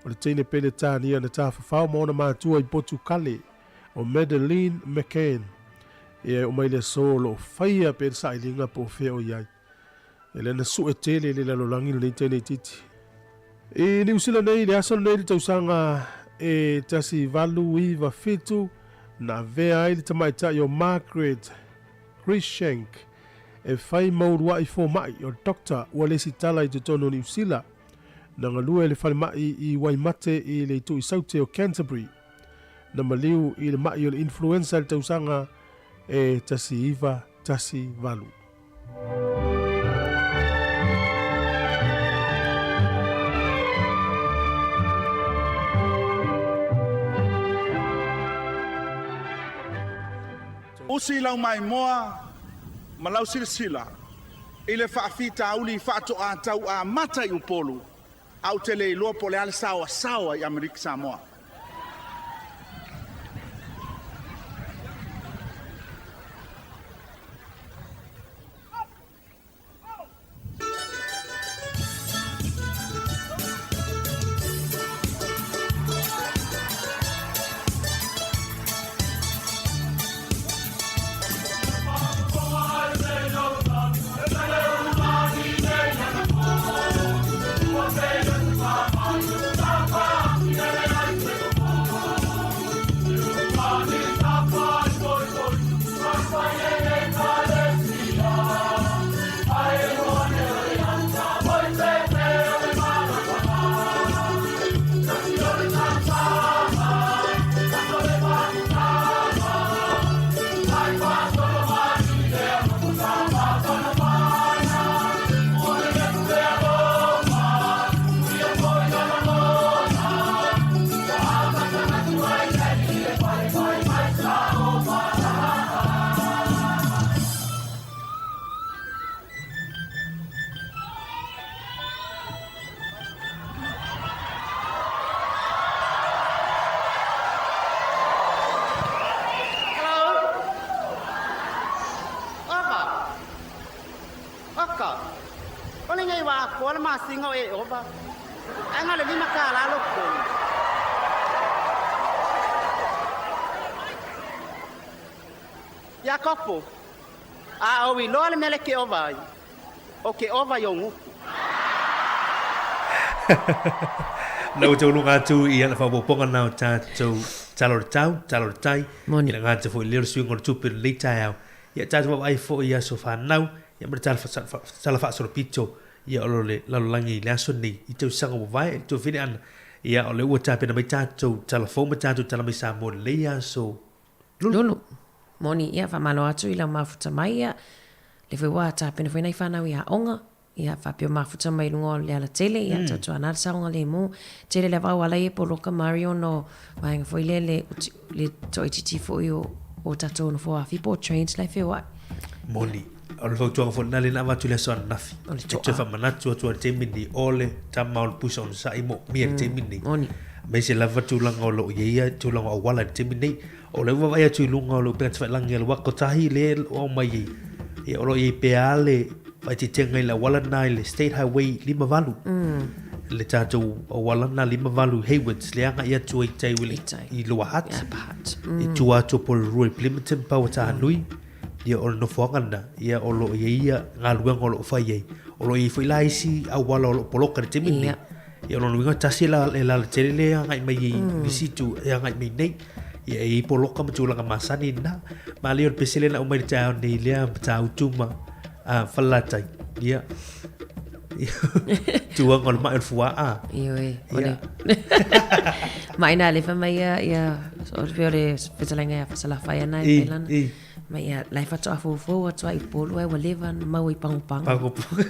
o le teine Peretania na tafafao ma ona matua i Potukale, o Madeleine McCann. Ia e oo mai le aso o lo o faia pea le sailiga po o fea o i ai. E lea na sue tele i le lalolagi lenei teine itiiti. I Niu Sila nei i le aso lenei i le tausaga e 1897 na avea ai le tamaitai o Margaret Cruickshank e fai ma uluai fomai o Doctor ua lesitala i totonu o Niu Sila. Na galue i le falemai i Waimate i le itu i Saute o Canterbury. Na maliu i le ma'i o le influenza i le tausaga e 1918.
Usi lau maimoa ma lau silasila i le faafitauli faatoa tau amata i Upolu, ae ou te le iloa po o le a le saoasaoa i Amerika Samoa.
Aka, o lenei wā koa le masinga o Ieova, ae na o le $5 lou totogi. Iakopo, A ou iloa le mea le ke ova ai, o ke ova i ou gutu.
Na ua tauluga atu i ana faaopoopoga na o tatou tala o le tau, tala o le tai, i le gata foi lea o le suiga o le tupe i lenei taeao. Ia tatou vaavaai foi i aso fanau, ia ma le tala faasolopito ia o le lalolagi i le aso lenei i tausaga ua vae i le tuafine ana. Ia o lea ua tapena mai tatou tala fou ma tatou tala mai Samoa i lenei aso
Lulu. Lulu. Moni, ia, faamalo atu i lau mafuta mai, ia, le foi ua tapena foi nai fanau i aoga, ia, faapea mafuta mai luga o le alatele, ia, mm. tautuana le saogalemu. Tele lava au ala ia poloka Mario no vaega foi lea le, le toaitiiti foi o, o tatou nofo afi po o trains la e feoai.
Moni. O le fautuaga foi lena lea na avatu i le aso ananafi. O le toa. E toe faamanatu atu ai le taimi lenei, o le tama o le pusa onosai moomia i le taimi lenei.
Moni.
Aemaise lava tulaga o lo o i ai tulaga o auala i le taimi lenei. O lea ua vaavaai atu i luga o le upega tafailagi a le waka kotahi lea o aumai ai, ia o lo o i ai pea le faaeteetega i le auala lena i le State Highway 58. le tatou auala lena 58 i Haywards le agai atu ai i tai i Lower Hutt. I tua atu o Porirua i Plimmerton, Pauatahanui, ia o le nofoaga lena, ia o lo o i ai ia galuega o lo o fai ai. O lo o i ai foi la isi auala o lo o poloka i le taimi lenei. Ia o lona uiga tasi e lalatele le agai mai i nisi itu e agai mai nei. Ia e i ai poloka ma tulaga masani na. Ma lea o le pese lea na aumai i le taeao nei lea Matautu ma Falelatai. Ia. Tuaga o le mai o le fuaa.
Ioe. Ia. Ma ina alefa mai ia ia o le pei o le fetalaiga ia Fasalafai ana e Pailana. Ma ia la e faatoa foufou atu ai i Upolu ae ua leva ona maua i Pagopago.
Pagopago.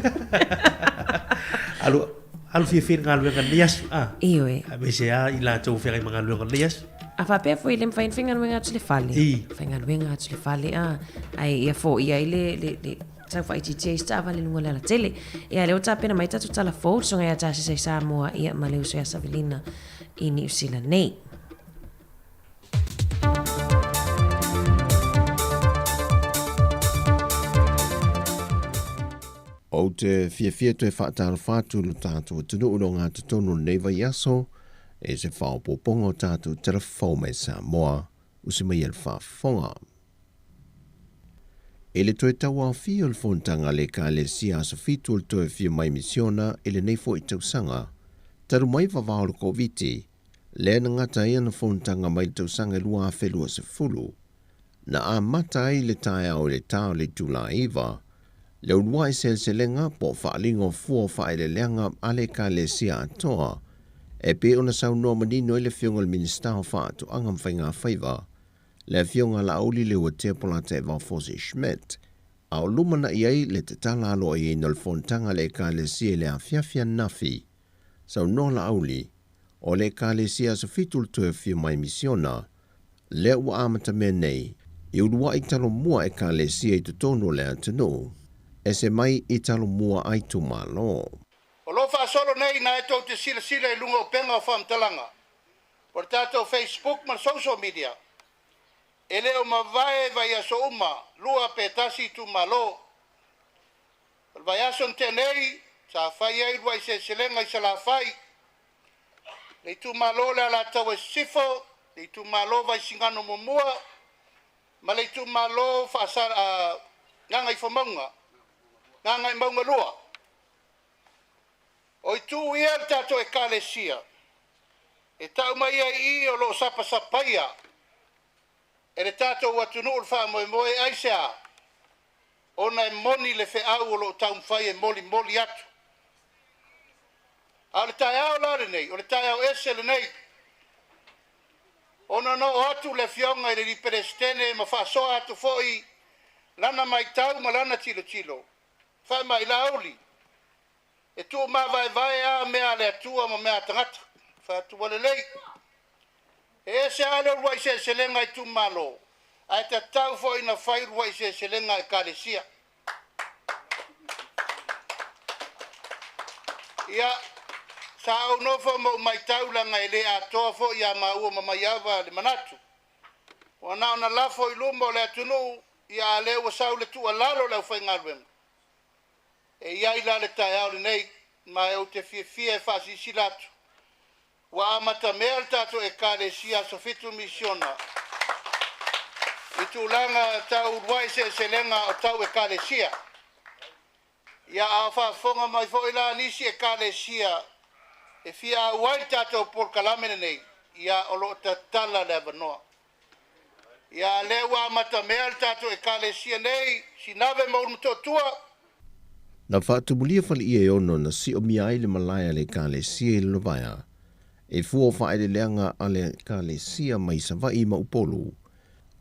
Alu alu fiafia i le galuega i lenei aso. Ah.
Ioe.
Aemaise lava i latou o feagai ma galuega i lenei aso.
A faapea foi le mafai ona faigaluega atu le fale.
I.
Faigaluega atu le fale a ae ia foia ai le le le tau faaitiitia ai se taavale i luga o le alatele. Ia lea ua tapena mai tatou tala fou, le Susuga ia Tasisa i Samoa ia ma le uso ia Savelina i Niu Sila nei.
Ou te fiafia toe faatalofa atu i lo tatou atunuu i le ogatotonu o lenei vaiaso i se faaopoopoga o tatou tala fou mai Samoa, usi mai e le faafofoga. I le toe tauaofia o le fonotaga a le Ekalesia Aso Fitu o le Toe Afio Mai Misiona i lenei foi tausaga, talu mai vavao o le Koviti, lea na gata ai ana fonotaga mai le tausaga e 2020, na amata ai le taeao i le ta o le itula 9, le uluai seleselega po o faaaliga o fua o faaeleeleaga a le Ekalesia atoa, e pei ona saunoa manino ai le Afioga i le Minisita o Faatoaga ma Faigafaiva, le Afioga Laauli Leuatea Polataivao Fosi Schmidt, a o lumanai ai le tatala aloaiaina o le fonotaga a le Ekalesia i le afiafi ananafi. Saunoa Laauli, o le Ekalesia Aso Fitu le toe afio mai misiona, lea ua amatamea nei i uluai talomua Ekalesia i totonu o le atunuu, ese mai i talomua a itumalo.
O lo o faasolo nei na e tou te silasila i luga o upega o faamatalaga o le tatou Facebook ma le social media, e le o mavae vaiaso uma, lua pe tasi itumalo. O le vaiaso na tea nei, sa fai ai uluai seleselega i Salafai, le itumalo o le Alataua i Sisifo, le itumalo o Vaisigano Muamua ma le itumalo o Gagaifomauga, Gagaemauga 2. O itu ia le tatou Ekalesia e tau mai ai i i o lo o sapasapaia e le tatou atunuu le faamoemoe aisea? Ona e moni le feau o lo o taumafai e molimoli atu. A o le taeao la lenei, o le taeao ese lenei, ona na oo atu le Afioga i le Peresetene ma faasoa atu foi lana matau ma lana tilotilo, fai mai, Laauli, e tuumavaevae a mea a le Atua ma mea a tagata. Fai atu, Ua lelei. E ese lava le uluai seleselega itumalo, ae tatau foi ona fai uluai seleselega ekalesia. Ia, sa ou nofo ma ou matau leaga e le atoa foi ia maua ma Maiava le manatu. Ua na ona lafo i luma o le atunuu, ia a lea ua sau le tuualalo a le aufaigaluega. E i ai la le taeao lenei, ma e ou te fiafia e faasilasila atu, Ua amatamea le tatou Ekalesia Aso Fitu Misiona i tulaga tau uluai seleselega o tau Ekalesia. Ia, a o faafofoga mai foi la nisi Ekalesia e fia auai le tatou polokalame lenei, ia, o lo o tatala le avanoa. Ia, a lea ua amatamea le tatou Ekalesia nei, Sinave ma Ulumotootua.
Na faatumulia faleia e ono na siomia ai le malae a le Ekalesia i Lalovaea, e fua o faaeleeleaga a le Ekalesia mai Savaii ma Upolu,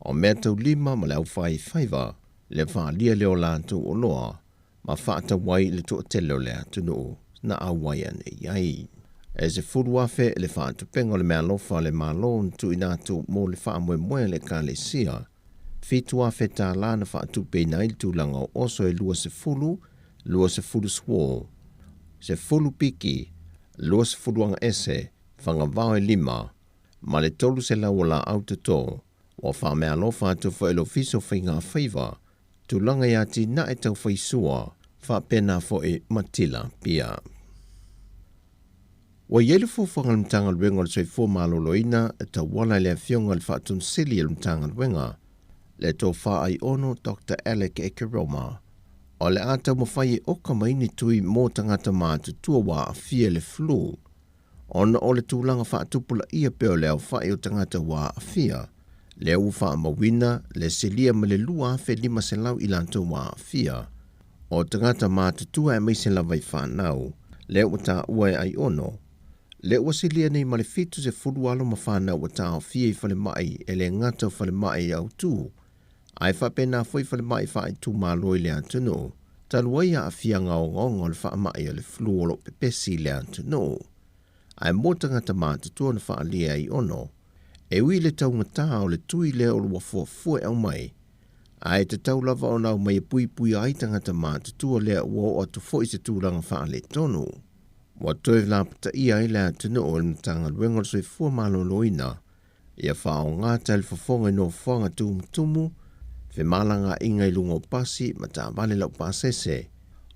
o meataulima ma le aufaifaiva le faaalia lea o latou oloa ma faatau ai i le toatele o le atunuu na auai ane i ai. E 10,000 le faatupenga o le meaalofa a le Malo na tuuina atu mo le faamoemoe a le Ekalesia, $7,000 tālā na faatupeina ai le tulaga o oso e 20, 20 suo, 10 piki, 20 agaese, fagavao e lima, ma le 300 o laau toto. Ua faameaalofa atu foi le Ofisa o Faiga Faiva, tulaga i atinae tau faisua, faapena foi ma tilapia. Ua i ai le fuafuaga a le Matagaluega o le Soifua Maloloina e tauala i le Afioga i le Faatonusili a le Matagaluega, le Tofa Aiono Doctor Alec Ekeroma, o le a taumafai e oka mai ni tui mo tagata matutua ua aafia i le flu, ona o le tulaga faatupulaia pea o le aofai o tagata ua aafia, lea ua faamauina le silia ma le 2,500 i latou ua aafia, o tagata matutua aemaise lava i fanau, lea ua taua e Aiono, lea ua silia nei ma le 70 alo ma fanau ua taofia i falemai e le gata o falemai autu, ae faapena foi falemai faaitumalo i le atunuu, talu ai aafiaga ogaoga o le faamai o le flu o lo o pepesi i le atunuu. Ae mo tagata matutua na faaalia e Aiono, e ui i le taugata o le tui lea o lo ua fuafua e aumai, ae tatau lava ona aumai e puipuia ai tagata matutua lea ua oo atu foi i se tulaga faaletonu. Ua toe lapataia ai le atunuu e le Matagaluega o le Soifua Maloloina ia faaaoga talifofoga i nofoaga tumutumu, femalagaaiga i luga o pasi ma taavale laupasese,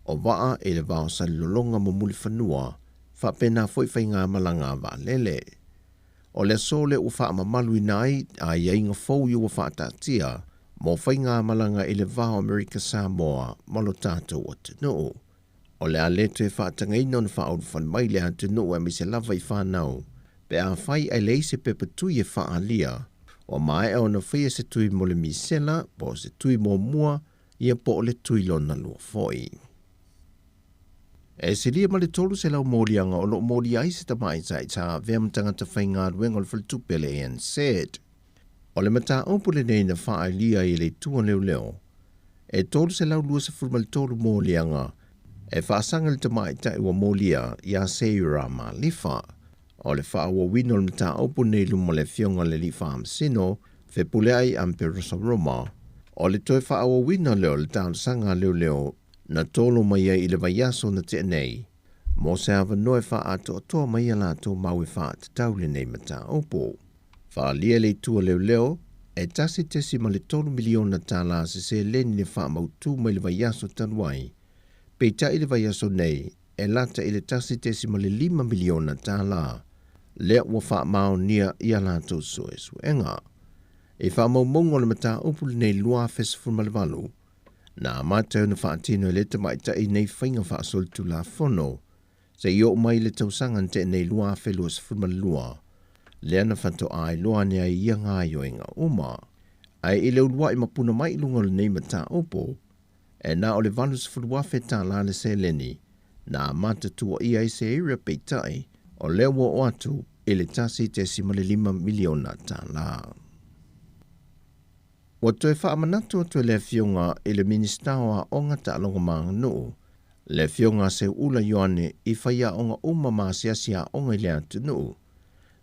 o vaa i le va o Salelologa ma Mulifanua, faapena foi faigamalaga a vaalele. O le aso lea ua faamamaluina ai aiaiga fou ia ua faataatia mo faigamalaga i le va o Amerika Samoa ma lo tatou atunuu. O le a le toe faatagaina ona faaulufale mai le atunuu aemaise lava i fanau pe afai ae leai se pepa tui e faaalia ua maea ona faia se tui mo le misela po o se tui muamua ia po o le tui lona lua foi. E silia ma le 300 moliaga o lo o molia ai se tamaitai sa avea ma tagata faigaluega o le faletupe a le ANZ. O le mataupu lenei na faaalia ai e le Itu o Leoleo, e 323 moliaga e faasaga i le tamaitai ua molia ia Seira Malifa. O le faaauauina o le mataupu lenei i luma o le Afioga i le Alii Faamasino, Fepuleai Amperosa Roma, o le toe faaauauina lea o le talosaga a leoleo na tolo mai ai i le vaiaso na tea nei, mo se avanoa e faaatoatoa mai a latou mau e faatatau i lenei mataupu. Faaalia le Itu a Leoleo, e $1.3 miliona tala se seleni na faamautu mai le vaiaso talu ai, peitai i le vaiaso nei e lata i le $1.5 miliona tala lea ua faamaonia i a latou suesuega. I faamaumauga o le mataupu lenei 2018, na amata ai ona faatino e le tamaitai nei faiga faasolitulafono seia oo mai i le tausaga na tea nei 2022, lea na faatoa iloa ane ai ia gaoioiga uma. Ae i le uluai mapuna mai i luga o lenei mataupu, e na o le $80,000 tala le seleni na amata tuuaia ai Seira peitai, o lea ua oo atu i le $1.5 miliona tala. Ua toe faamanatu atu e le Afioga i le Minisita o Aoga, Taaloga ma Aganuu, le Afioga a Seuula Ioane i faiaoga uma ma asiasi aoga i le atunuu,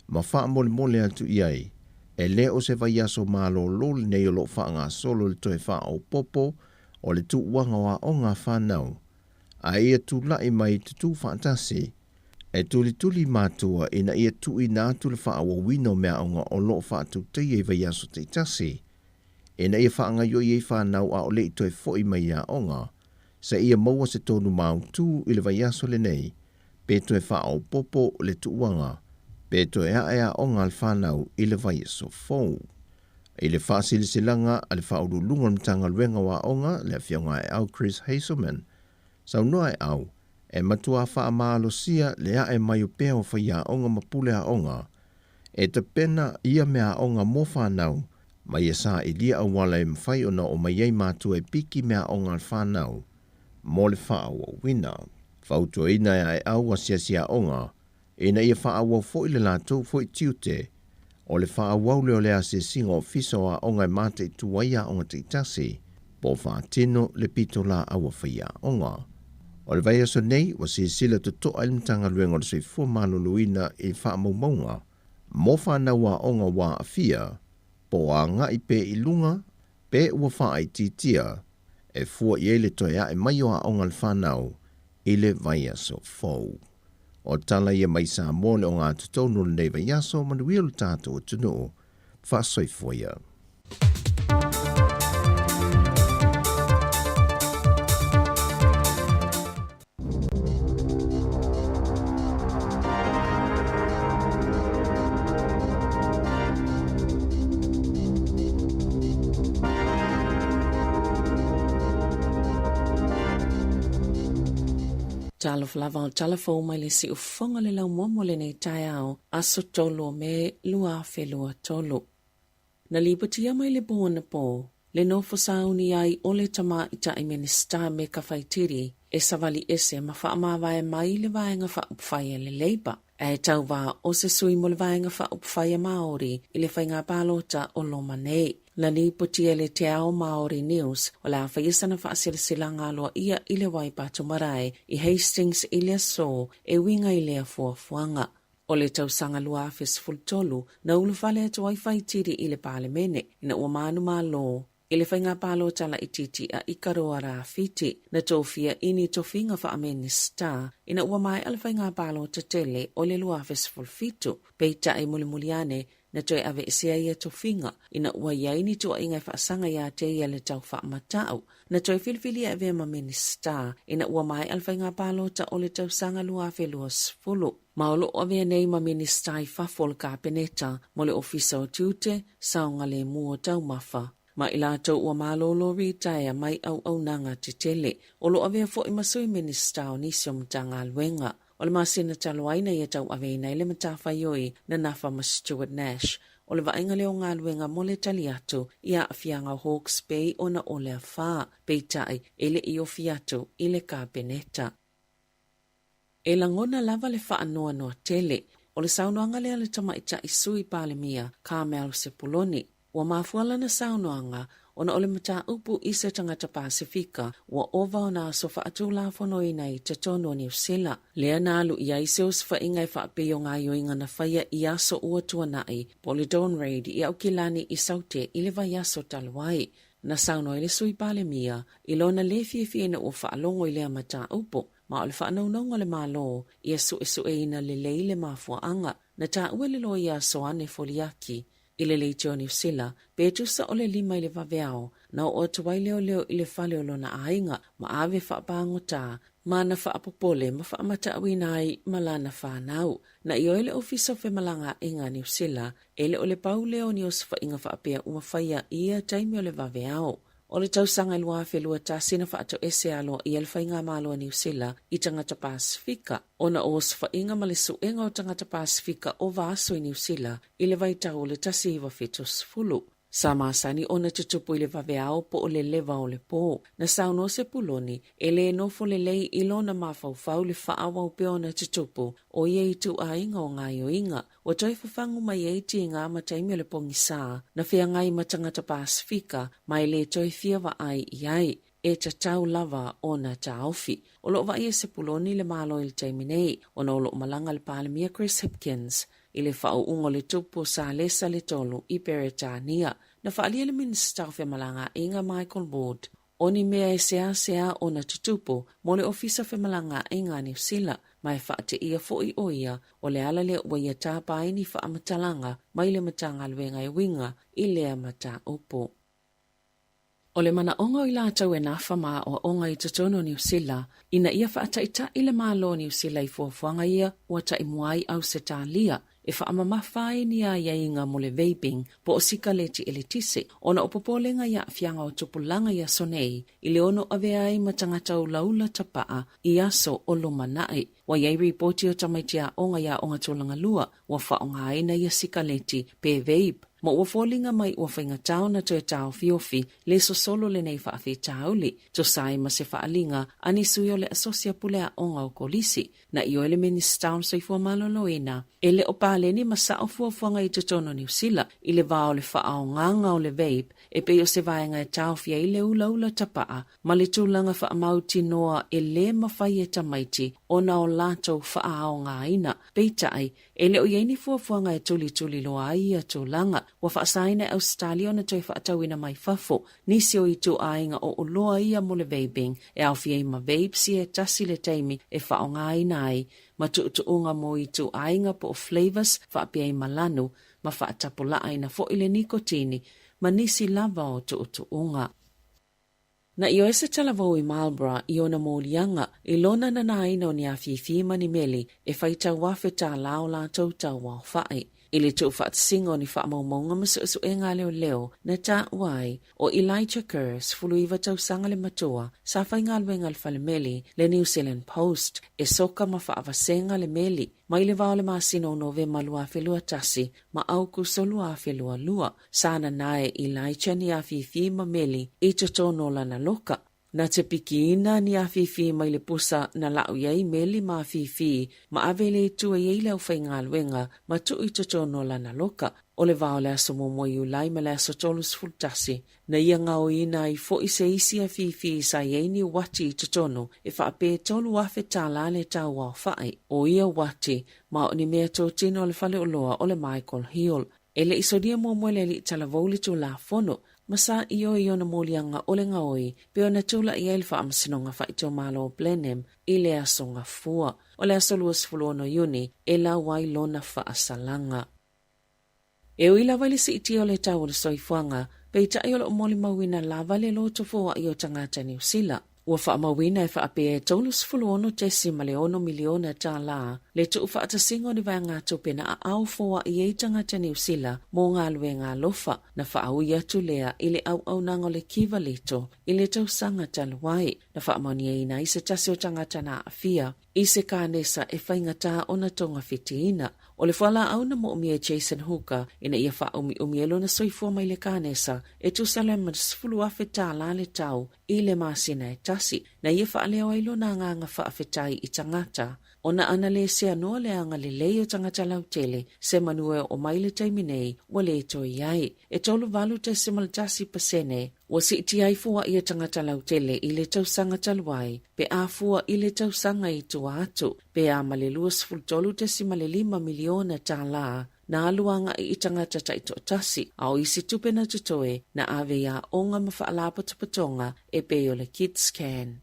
ma faamolemole atu i ai, e le o se vaiaso malolo lenei o lo o faagasolo le toe faaopoopo o le tuuaga o aoga a fanau, a ia tulai mai tutū faatasi e tulituli matua ina ia tuuina atu le faaauauina o meaaoga o lo o faatautaia i vaiaso taitasi, ina ia faagaoioi ai fanau a o le i toe foi mai i aoga, seia maua se tonu mautū i le vaiaso lenei, pe toe faaopoopo le tuuaga, pe toe ae aoga a le fanau i le vaiaso fou. I le faasilasilaga a le Faauluuluga o le Matagaluega o Aoga, le Afioga Aeau Chris Hazelman, saunoa Aeau, e matuā faamalosia le ae mai o pea o faiaoga ma pule aoga e tapena ia meaaoga mo fanau ma ia sailia auala e mafai ona oo mai ai matua e piki meaaoga a le fanau mo le faaauauina. Fautuaina e Aeau asiasi aoga ina ia faaauau foi le latou foi tiute o le faaauau lea o le asiasiga ofisa o aoga e mataitu ai aoga taitasi po o faatino le pitolaau a faiaoga. O le vaiaso nei, ua silasila totoa ai le Matagaluega o le Soifua Maloloina i faamaumauga mo fanau aoga ua aafia po o agai pea i luga pe ua faaitiitia e fua i ai le toe ae mai o aoga a le fanau i le vaiaso fou. O tala ia mai Samoa le ogatotonu o lenei vaiaso, manuia lo tatou atunuu. Faasoifua ia.
Talofa lava o tala fou mai le siufofoga o le laumua mo lenei taeao, aso 3 o Me 2023. Na lipotia mai le po anapo, le nofo sauni ai o le Tamaitai Minisita Meka Whaitiri e savali ese ma faamavae mai le Vaega Faaupufai a le Labour, ae tauva o se sui mo le Vaega Faaupufai a Māori i le faiga palota o loma nei. Na lipotia e le Te Ao Māori News o le a faia sana faasilasilaga aloaia i le Waipatu Marae i Hastings i le aso e uiga i lea fuafuaga. O le tausaga 2013, na ulufale atu ai Whaitiri i le Palemene ina ua manumalo i le faiga palota laitiiti a Ikaroa Rāwhiti. Na tofia i ni tofiga faa-Minisita ina ua maea le faiga palota tele o le 2017, peitai mulimuli ane na toe aveesea ia tofiga ina ua i ai ni tuuaiga e faasaga iā te ia le tau faamatau. Na toe filifilia e avea ma Minisita ina ua maea le faiga palota o le tausaga 2020. Ma o lo o avea nei ma Minisita i fafo o le Kapeneta mo le Ofisa o Tiute, Saogalemu o Taumafa, ma i latou ua malolo ritaea mai auaunaga tetele. O lo o avea foi ma Sui Minisita o nisi o Matagaluega. O le masina talu ai na ia tauaveina ai le matafaioi na nafa ma Stuart Nash o le vaaiga lea o galuega mo le tali atu i aafiaga o Hawke's Bay ona o le afa, peitai e le i ofi atu i le Kapeneta. E lagona lava le faanoanoa tele o le saunoaga lea a le tamaitai Sui Palemia Carmel Sepuloni. Ua mafua lana saunoaga ona o le mataupu i se tagata Pasefika ua ova ona aso faatulafonoina i totonu o Niu Sila. Lea na alu i ai se osofaiga e faapei o gaoioiga na faia i aso ua tuanai po o le Dawn Raid i Aukilani i Saute i le vaiaso talu ai. Na saunoa ai le Sui Palemia i lona le fiafia ina ua faalogo i lea mataupu, ma o le faanaunauga o le Malo ia suesueina lelei le mafuaaga. Na taua e le loia Soane Foliaki I le leitio Niu Sila, pe tusa o le 5 i le vaveao, na oo atu ai leoleo i le fale o lona aiga ma ave faapagota ma na faapopole ma faamatauina ai ma lana fanau. Na ioe le Ofisa o Femalagaaiga a Niu Sila, e le o le pau lea o ni osofaiga faapea ua faia i ia taimi o le vaveao. O le tausaga e 2021 na faatoese aloaia le Faigamalo a Niu Sila i tagata Pasefika ona o osofaiga ma le suega o tagata Pasefika ova aso i Niu Sila i le vaitau o le 1970. Sa masani ona tutupu i le vaveao po o le lewa o le pō. Na saunoa Sepuloni, e lē nofo lelei i lona mafaufau le faaauau pea ona tutupu o ia ituaiga o gaoioiga. Ua toe fafagu mai ai tiga ma taimi o le pogisa na feagai ma tagata Pasefika ma e lē toe fia vaai i ai. E tatau lava ona taofi. O lo o vaai e Sepuloni le Malo i le taimi nei ona o lo o malaga le Palemia Chris Hipkins i le faauuga o le tupu o Salesa le Tolu i Peretania. Na faaalia le Minisita o Femalagaaiga Michael Ward o ni mea e seasea ona tutupu mo le Ofisa Femalagaaiga a Niu Sila, ma e faateia foi ʻo ia o le ala lea ua ia tapa ai ni faamatalaga mai le Matagaluega e uiga i lea mataupu. O le manaoga o i latou e nafa ma aoaoga i totonu o Niu Sila, ina ia faataita'i le Malo o Niu Sila i fuafuaga ia ua taimua ai Ausetalia e faamamafa ai ni aiaiga mo le vaping po o sikaleti eletise ona o popolega i aafiaga o tupulaga i aso nei i le ono avea ai ma tagata ulaula tapaa i aso o lumanai. Ua i ai ripoti o tamaiti aoga i aoga tulaga lua ua faaaogaina ia sikaleti pe vape ma ua foliga mai ua faigata ona toe taofiofi le sosolo lenei faafitauli, tusa ai ma se faaaliga a ni sui o le Asosi a Pule Aoga o Kolisi. Na ioe le Minisita o le Soifua Maloloina, e le o paleni ma sao fuafuaga i totonu o Niu Sila i le va o le faaaogaga o le vape e pei o se vaega e taofi ai le ulaula tapaa ma le tulaga faamautinoa e lē mafai e tamaiti ona o latou faaaogaina. Peitai, e le o i ai ni fuafuaga e tulituli loa ai ia tulaga. Ua faasaina e Ausetalia ona toe faatauina mai fafo nisi o ituaiga o oloa ia mo le vaping, e aofia ai ma vapes ia e tasi le taimi e faaaogaina ai ma tuutuuga mo ituaiga po o flavours faapea ai ma lanu ma faatapulaaina foi le nikotini ma nisi lava o tuutuuga. Na ioe se talavou i Marlborough i ona moliaga i lona nanaina o ni afifi ma ni meli e faitau $1,000 o latou tauaofai. I le tuufaatasiga o ni faamaumauga ma suesuega a leoleo na taua ai ʻO Elijah Kerr, 19 tausaga le matua, sa faigaluega i le fale meli, le New Zealand Post, e soka ma faavasega le meli mai le va o le masina o Novema 2021 ma Aukuso 2022. Sa nanae Elijah ni afifi ma meli i totonu o lana loka. Na te pikiina ni afifi mai le pusa na lau i ai meli ma afifi ma ave le itu e i ai le aufaigaluega ma tuu i totonu o lana loka. O le va o le aso muamua Iulai ma le aso 31, na ia gaoiina ai foi se isi afifi sa i ai ni uati i totonu e faapē $3,000 tālā le tau aofai o ia uati ma o ni mea totino a le faleoloa o le Michael Hill. E le i solia muamua e le alii talavou le Tulafono ma sa ioe i ona moliaga o le gaoi pei ona tula'i ai le Faamasinoga Faaitumalo o Blenheim i le aso Gafua. O le aso 26 Iuni e lau ai lona faasalaga. E ui lava i le siitia o le tau o le soifuaga, peitai o lo o molimauina lava le loto foaʻi o tagata Niu Sila. Ua faamauina e faapea e $36.6 miliona tālā le tuufaatasiga o ni vaegatupe na aao foaʻi ai tagata Niu Sila mo galuega alofa, na faaui atu lea i le auaunaga o le Kiva Lito i le tausaga talu ai, na faamaoniaina ai se tasi o tagata na aafia i se kanesa e faigata ona togafitiina. O le fualaau na moomia e Jason Hooker ina ia faaumiumi ai lona soifua mai le kanesa e tusa le ma $10,000 tālā le tau i le masina e tasi, na ia faaleo ai lona agaga faafetai i tagata. Ona ana le seanoa le agalelei o tagata lautele, se manu e oo mai le taimi nei ua le toe i ai. E 38.1 pasene Ua siitia ai foaʻi a tagata lautele i le tausaga talu ai pe a fua i le tausaga i tua atu, pe a ma le $23.5 miliona tālā na alu agai i tagata taitoatasi, a o isi tupe na totoe na ave i aoga ma faalapotopotoga e pei o le KidsCan.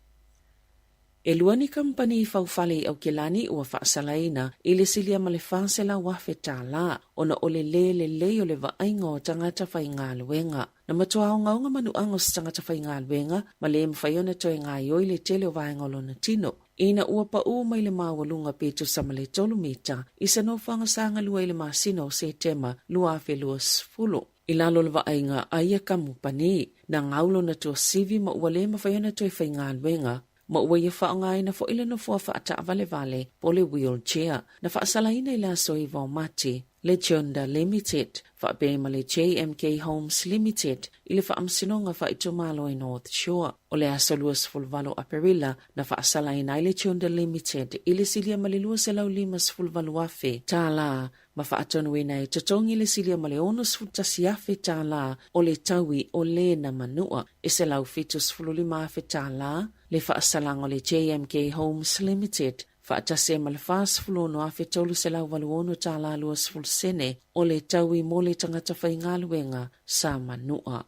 E lua ni kamupani i faufale i Aukilani ua faasalaina i le silia ma le $400,000 tālā ona o le lē lelei o le vaaiga o tagata faigaluega. Na matua ogaoga manuaga o se tagata faigaluega ma lē mafai ona toe gaioi le tele o vaega o lona tino ina ua paʻū mai le maualuga pe tusa ma le tolu mita i se nofoaga sa galue i le masina o Setema 2020. I lalo o le vaaiga a ia kamupani, na gau lona tuasivi ma ua lē mafai ona toe faigaluega, ma ua ia faaaogaina foi le nofoa faataavalevale po o le wheelchair. Na faasalaina i le aso 9 o Mati le Junda Limited faapea ma le JMK Homes Limited i le Faamasinoga Faaitumalo i North Shore. O le aso 28 o Aperila na faasalaina ai le Junda Limited i le silia ma le $258,000 tālā ma faatonuina e totogi le silia ma le $61,000 tālā o le taui o lē na manua e $175,000 tālā le faasalaga o le JMK Homes Limited faatasi ai ma le $46,386 tālā 20 sene o le taui mo le tagata faigaluega sa manua.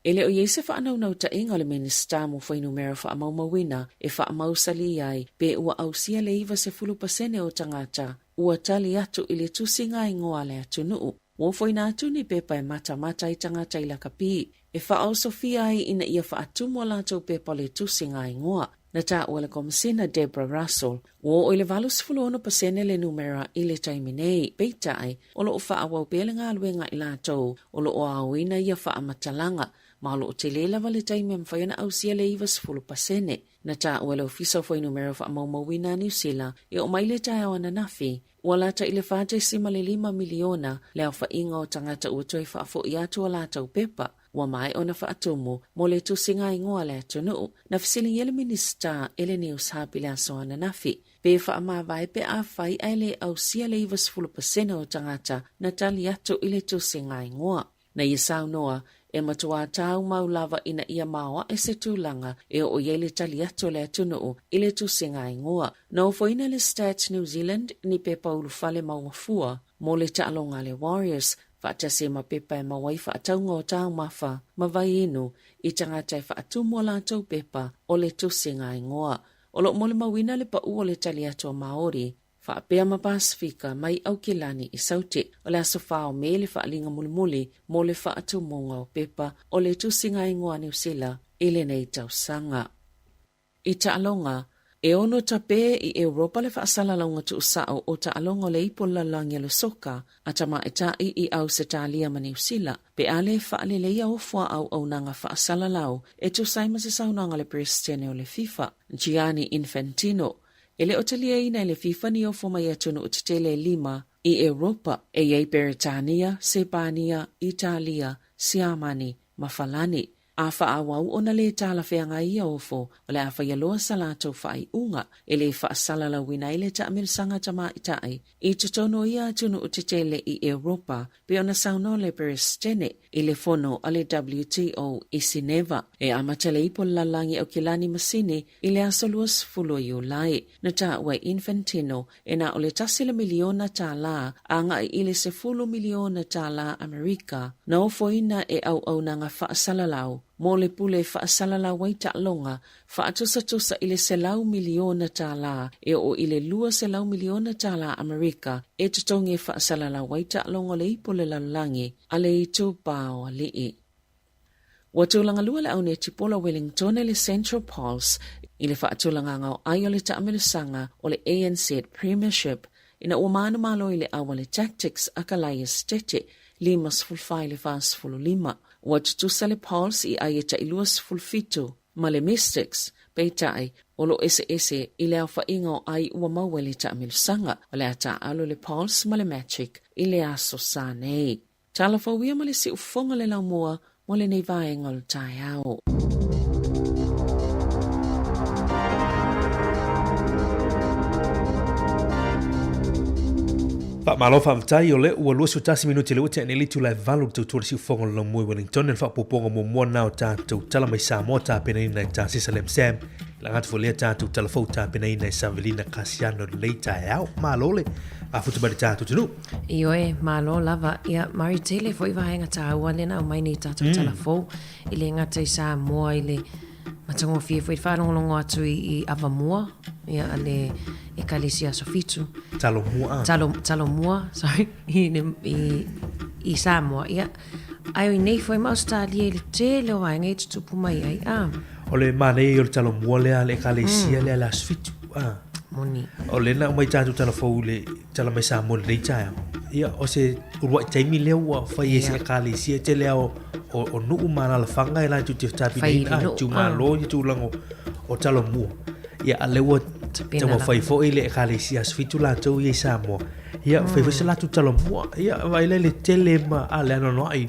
E le o i ai se faanaunautai o le Minisita mo Fuainumera Faamaumauina e faamausalī ai pe ua ausia le 90% o tagata ua tali atu i le tusiga igoa a le atunuu. Ua ofoina atu ni pepa e matamata ai tagata i lakapi e faaosofia ai ina ia faatumu a latou pepa o le tusiga igoa. Na taua le Komisina Debra Russell, ua oo i le 86% le numera i le taimi nei, peitai, o lo o faaauau pea le galuega a i latou o lo o aoina ia faamatalaga, ma o lo o tele lava le taimi e mafai ona ausia le 90%. Na taua e le Ofisa o Fuainumera Faamaumauina a Niu Sila e oo mai le taeao ananafi, ua lata i le 4.5 miliona le aofaiga o tagata ua toe faafoi atu a latou pepa ua maea ona faatumu mo le tusiga igoa a le atunuu. Na fesiligia le Minisita e le News Hub i le aso ananafi, pe faamavae pe afai ae le ausia le 90% o tagata na tali atu i le tusiga igoa. Na ia saunoa, e matuā tāumau lava ina ia maoaʻe se tulaga e oo i ai le tali atu a le atunuu i le tusiga igoa. Na ofoina le Stats New Zealand ni pepa ulufale maua fua mo le taaloga a le Warriors faatasi ai ma pepa e maua ai faatauga o taumafa ma vaiinu i tagata e faatumu a latou pepa o le tusiga igoa. O lo o molimauina le paʻū o le tali atu a Māori faapea ma Pasifika mai Aukilani i Saute. O le aso 4 o Me le faaaliga mulimuli mo le faatumuga o pepa o le tusiga igoa a Niu Sila i lenei tausaga. I taaloga. E ono tape i Europa le faasalalauga tuusao o taaloga o le Ipu o le Lalolagi a le Soka a Tamaitai i Ausetalia ma Niu Sila pe a le faaleleia ofo a auaunaga faasalalau e tusa ai ma se saunoaga a le Peresetene o le FIFA, Gianni Infantino. E le o taliaina e le FIFA ni ofo mai atunuu tetele e lima i Europa e i ai Beretania, Sepania, Italia, Siamani ma Falani. A faaauau ona lē talafeagai ia ofo, o le a faia loa sa latou faaiuga e le faasalalauina ai le taamilosaga tamaitai i totonu o ia atunuu tetele i Europa, pei ona saunoa le Peresetene i le fono a le WTO i Sineva. E amata le ipu o le lalolagi Aukilani ma Sini i le aso 20 o Iulai. Na taua e Infantino e na o le tasi le miliona tālā agai i le sefulu miliona tālā Amerika na ofoina e auaunaga faasalalau mo le pule faasalalau ai taaloga faatusatusa i le selau miliona tālā e oo i le 200 miliona tālā Amerika e totogi e faasalalau ai taaloga o le Ipu o le Lalolagi a le Itupā o Alii. Ua tulaga lua le aunetipola o Wellingtone le Central Pulse i le faatulagaga o ai o le taamilosaga o le ANZ Premiership ina ua manumalo i le au a le Tactix a Kalaia Setete 54 i le 45. Ua tutusa le Pulse i ai e tai 27 ma le Mystics, peitai, o lo o eseese i le aofaiga o ai ua maua i le taamilosaga. O le a taaalo le Pulse ma le Magic i le aso Sa nei. Talafou ia ma le siufofoga le laumua mo lenei vaega o le taeao.
Faamalo faafetai o lea ua 21 minute le ua tea nei le itula e valu le tautua le siufofoga o le laumua i Wellington le faaopoopoga muamua na o tatou tala mai Samoa tapenaina e Tasisa Lamsam la gata foi lea tatou tala fou tapenaina e Savelina Kasiano lenei taeao. Malo le afuta mai le tatou atunuu.
Ioe, malo lava. Ia, mari tele foi vaega tāua lea na aumai nei tātou tala fou, e le gata i Samoa i le matagofie foi le faalogologo atu i, i Avamua, ia, a le Ekalesia Aso Fitu.
Talomua.
Talo, Talomua, sorry, i, le, i, i Samoa, ia. Ae o i nei foi ma Ausetalia i le tele o vaega e tutupu mai ai, a.
O le manaia ia o le Talomua lea a le Ekalesia lea i le Aso Fitu, a.
Moni.
O lea na aumai tatou tala fou i le tala mai Samoa i lenei taeao. Ia, o se uluai taimi lea ua fai ai se ekalesia e tele lava o, o nuu ma alaalafaga e latou te tapenaina a itumalo ia tulaga o Talomua. Ia, a lea ua taumafai foi le ekalesia Aso Fitu latou ia i Samoa. Ia, fai foi se latou Talomua. Ia, vaai la i le tele ma a le anoanoai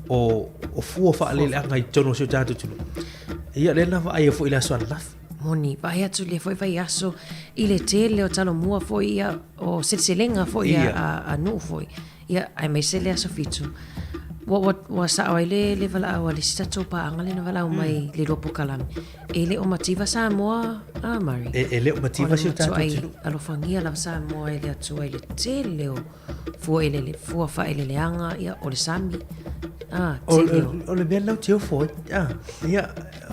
o, o fua faaeleeleaga i totonu o si o tatou atunuu. Ia, lea na vaaia foi i le aso ananafi.
Moni, vaai atu lea foi vaiaso i le tele o Talomua foi ia, o seleselega foi a, a, a nuu foi, ia, aemaise le aso Fitu. Ua, ua, ua sao ai le, le valaau a le isi tatou paaga lea na valaau mai le lua pokalame. E le o mativa Samoa, a Murray?
E, e le o mativa si o tatou atunuu.
Alofagia lava Samoa e le Atua i le tele o fua elele, fua faaeleleaga, ia, o le sami. Ah,
o, o, o le mea lau te ofo ai. Ah, ia,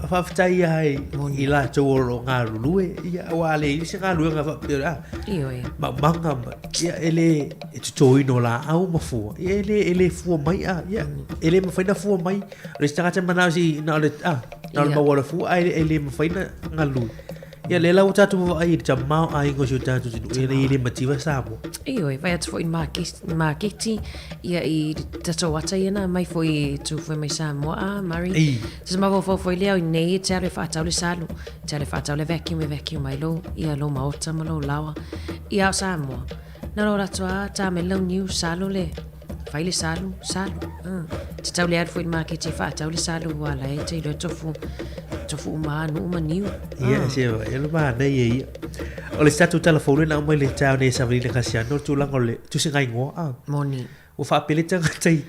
faafetai ia i, i latou o lo o galulue, ia, aua a leai se galuega faapea, ah,
Ioe.
maumaga ma, ia, e le, e totoina o laau ma fua, ia, e le, e le fua mai, ah, ia, e le mafai na fua mai. O le isi tagata e manao si, na o le, ah, na o le maua o le fua, ae e le mafai na galulue. Ia lea la ua tatou vaavaai i le tamaoaiga o si o tatou atunuu, ia e le mativa Samoa.
Ioe, vaai atu foi i le maketi, ia i tatou ata ia na aumai foi e tu foi mai Samoa, a Murray.
Ei.
Se mafaufau foi lea, nei e te alu e faatau le salu, e te alu e faatau le vacuum e vacuum ai lou, ia lou maota ma lou laoa. Ia a o Samoa, Na lo latou a tā mai lau niu salu le fai le salu, salu. Te tau le alu foi i le maketi e faatau le salu ua la e te iloa tofu, tofu uma a nuu ma niu.
Ia, se e le manaia ia. O le tatou tala fou lea na aumai le taeao nei e Savalina Kasiano, o le tulaga o le tusiga igoa. A.
Moni.
Ua faapele tagata i,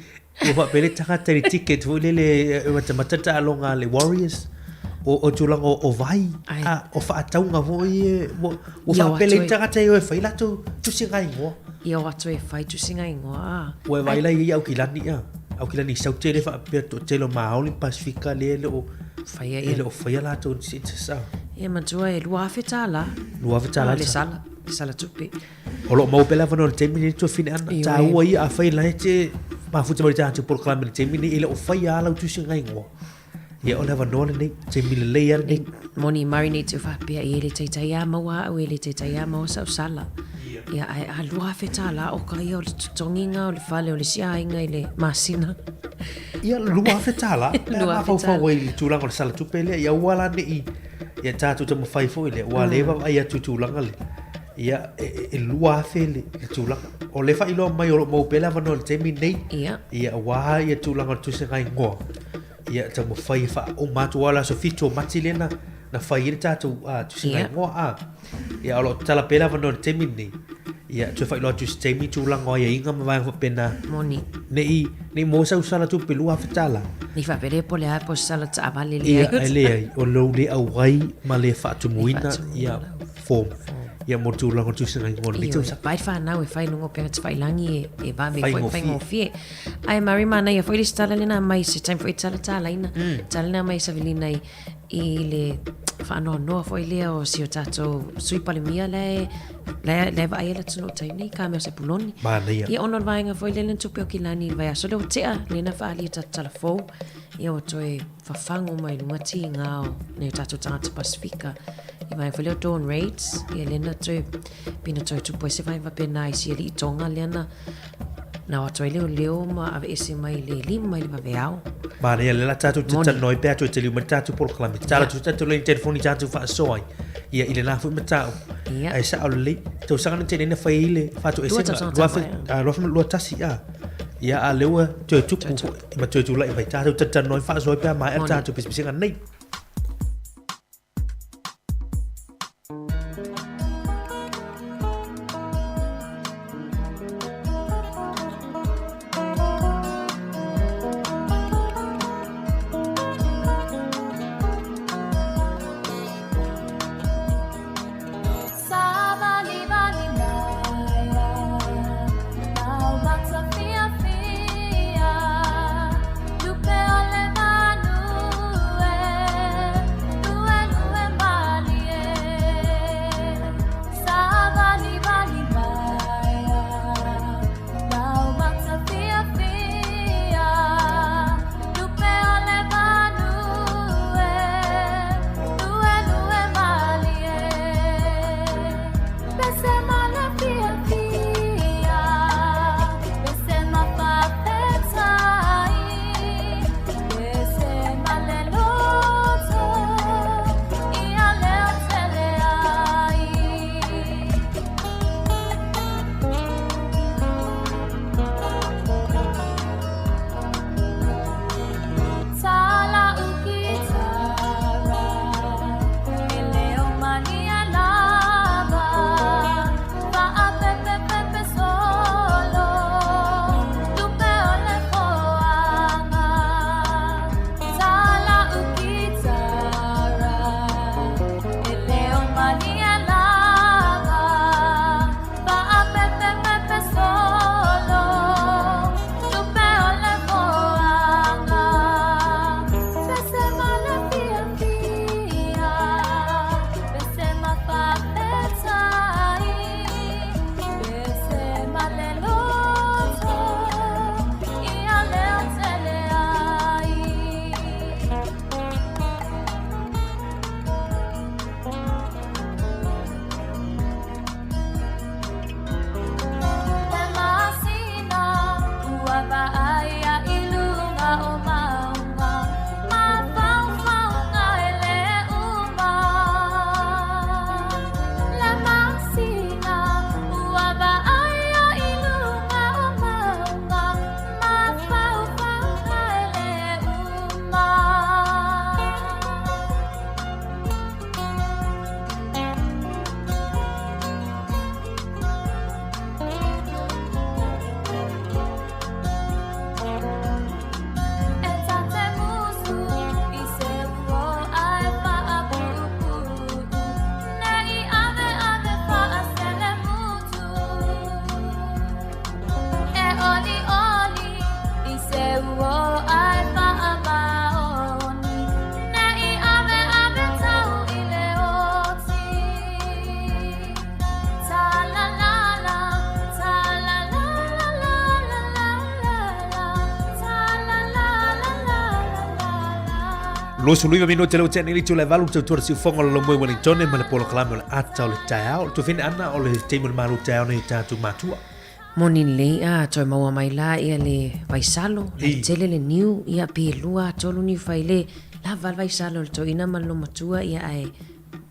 ua faapele tagata i le ticket foi lele e matamata le taaloga a le Warriors. O, o tulaga o, o vai, a, o faatauga foi e, ua, ua faapele i tagata e o e fai latou tusiga igoa.
Ia o atu e fai tusiga igoa, a.
Ua e vaai la i ai Aukilani, a. Aukilani i Saute lea faapea toatele o Maoli ma Pasifika lea e le o
faia
e le o faia latou census, a.
Ia matua e $2,000.
$2,000
le sala, le sala tupe.
O lo o maua pea le avanoa i le taimi lenei tuafine ana. Ioe. Taua ia, afai la e te mafuta mai i le tatou polokalame i le taimi lenei, e le o faia lava lau tusiga igoa. Ia, o le avanoa lenei, taimi lelei lava lenei.
Moni mari nei te faapea e le taitai a maua au e le taitai a maua sau sala. Ia ae a $2,000 o ka ia o le totogiga o le fale o le isi aiga i le masina.
Ia $2,000 pe a mafaufau ai i le tulaga o le sala tupe lea, ia aua la ne i ia tatou taumafai foi lea, aua o lea e vaavaai atu i tulaga lea, ia e $2,000 le tulaga. O lea e faailoa mai o lo o maua pea le avanoa i le taimi lenei, ia aua ia tulaga o le tusiga igoa. Ia taumafai e faauma atu aua o le aso 7 o Mati lea na, na fai ai le tatou tusiga igoa a. Ia o lo o tatala pea le avanoa i le taimi lenei. Ia toe faailoa atu i se taimi tulaga o aiaiga ma vaega faapena.
Moni.
Ne i, ne i maua sau sala tupe $2,000.
Ne i faapea lea po o le a po o se sala taavale
leai. Ia, e leai, o lou le auai ma le faatumuina ia form. Ia mo le tulaga o le tusiga igoa o lenei tausaga.
Vaai fanau e fai i luga o upega tafailagi e vave foi faigofie. Ae mari manaia foi le isi tala lena mai se taimi foi e talatalaina. Tala lena mai Savelina i, i le faanoanoa foi lea o si o tatou Sui Palemia la e la e vaai ai le atunuu tai nei, Carmel Sepuloni.
Manaia.
Ia ona o le vaega foi lea na tupe o Kilani i le vaiaso lea ua tea, lea na faaali e tatou tala fou. Ia ua toe fafagu mai luga tiga o nai o tatou tagata Pasifika. I vaega foi lea o Dawn Raids, ia lea na toe, pei na toe tupu ai se vaega faapena i si alii Tonga lea na Na o atu ai leoleo ma aveese mai le lima i le vaveao.
Manaia lea la tatou te talanoa ai pe a toe taliu mai le tatou polokalame. Tatalo atu tatou laini telefoni tatou faasoa ai ia i lena foi mataupu. Ae sao lelei, tausaga na tea nei na fai ai le faatoesega 2021 a. Ia a lea ua toe tupu foi ma toe tulai mai tatou talatalanoa ai faasoa ai pe a maea le tatou pisipisiga nei. 29 minute le ua tea nei le itu o le valu tautua le siufofoga o le Laumoi Wellingtone ma le polokalame o le Ata o le Taeao. Le tuafine Ana o le taimi o le malu taeao nei o tatou matua.
Moni lelei a toe maua mai la ia le vaisalo, la tele le niu, ia pe lua tolu niu fai le lava le vaisalo le toeaina ma le lomatua ia ae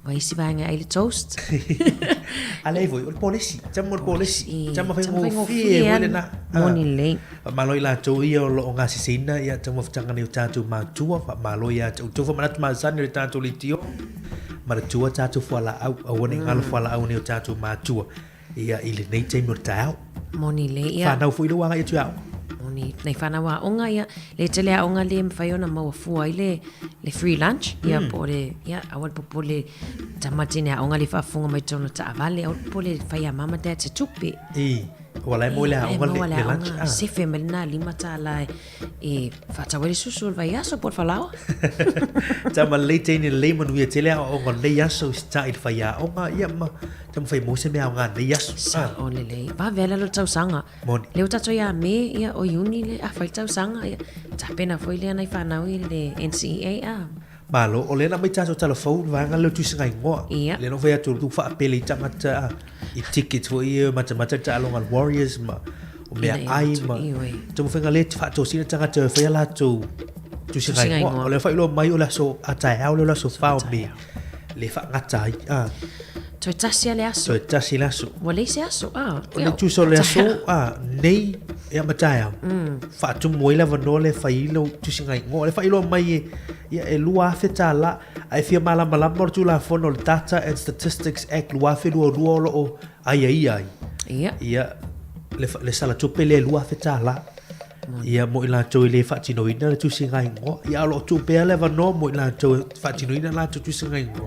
Ua isi vaega e ai le toast.
A leai foi, o le polesi. Tama o le polesi. Tama faigofie foi lena.
Moni lelei.
Faamalo i latou ia o lo o gaseseiina ia taumafataga nei o tatou matua. Faamalo ia te outou faamanatu masani o le tatou leitio. Manatua tatou fualaau, aua ne i galo fualaau nei o tatou matua. Ia, i lenei taimi o le taeao.
Moni lelei, ia.
Whanau foi le ua agai atu i aoga.
Moni, nei whanau aoga, ia. Le tele aoga le mawhai ona maua fua ai le, le free lunch. Ia, po o le, ia, aua le popole tama tine aoga le faafofoga mai totonu o taavale, aua le popole fai a mama dad se tupe.
I, ua la e maua i le aoga le, le lunch.
Ah. Sefe mai lena $5 e, e faatau ai le susu o le vaiaso po o le falaoa.
Tama lelei teine lelei manuia tele aoaoga o lenei aso i sita'i i le faiaoga, ia ma taumafai maua se mea aoga lenei aso.
Sao lelei. Vave ai lalo le tausaga.
Moni.
Lea ua tatou ia Me, ia o Iuni le a fai le tausaga, ia tapena foi lea nai fanau i le NCEA a.
Malo, o lea na aumai tatou tala fou i le vaega lea o tusiga igoa.
Ia.
Lea na ou fai atu tu faapele i tagata a, i tickets foi ia matamata le taaloga a le Warriors ma o mea ai ma taumafaiga lea e faatosina tagata e fai a latou tusiga igoa. O lea faailoa mai o le aso a taeao lea o le aso 4 o Me le faagata ai. A.
Toe tasi a le aso.
Toe tasi le aso.
Ua leai se aso, a.
O le tusa o le aso, a, nei, ia ma taeao. Faatumu ai le avanoa lea e fai ai lau tusiga igoa. O lea faailoa mai e, ia, e $2,000 ae fia malamalama o le Tulafono o le Data and Statistics Act 2022 o lo o aiaia ai.
Ia.
Ia, le, le sala tupe lea e $2,000. Ia, mo i latou e le faatinoina le tusiga igoa. Ia, o lo o tuu pea le avanoa mo i latou e faatinoina latou tusiga igoa.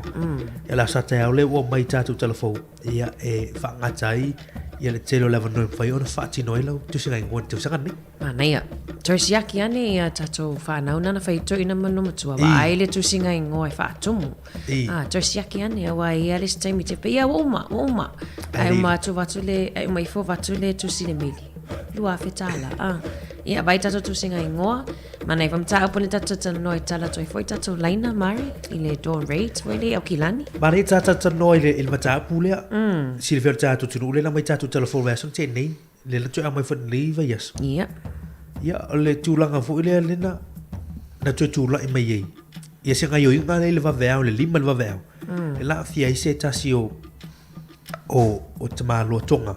Ia, le aso a taeao lea ua aumai i tatou talafou, ia, e faagata ai ia le tele o le avanoa e mafai ona faatino ai lau tusiga igoa i le tausaga lenei.
Manaia. Toe siaki ane ia tatou whanau nana whai toina ma matua. Wa ai le tusinga ingoa e whaatumu. Ah, toe siaki ane aua e ia le isi taimi te pe ia ua uma, ua uma. Ae uma atu vatu le, ae uma ifo vatu le tusi le meli. $2,000. Ah. Ia vai tatou tusinga ingoa. Mana i whamtaupu le tatou talanoa i tala atu ai foi tatou laina, Mari, i le dawn raids foi le i Aukilani.
Mari, ta talanoa i le, i le mataupu lea. Silafia o le tatou atunuu lea na aumai tatou talafou vaiaso na tea nei. Lea na toe aumai foi lenei vaiaso.
Ia.
Ia, o le tulaga foi lea lena na toe tulai mai ai. Ia se gaioiga lea i le vaveao, le 5 i le vaveao. E laafia ai se tasi o o o tamaloa Tonga.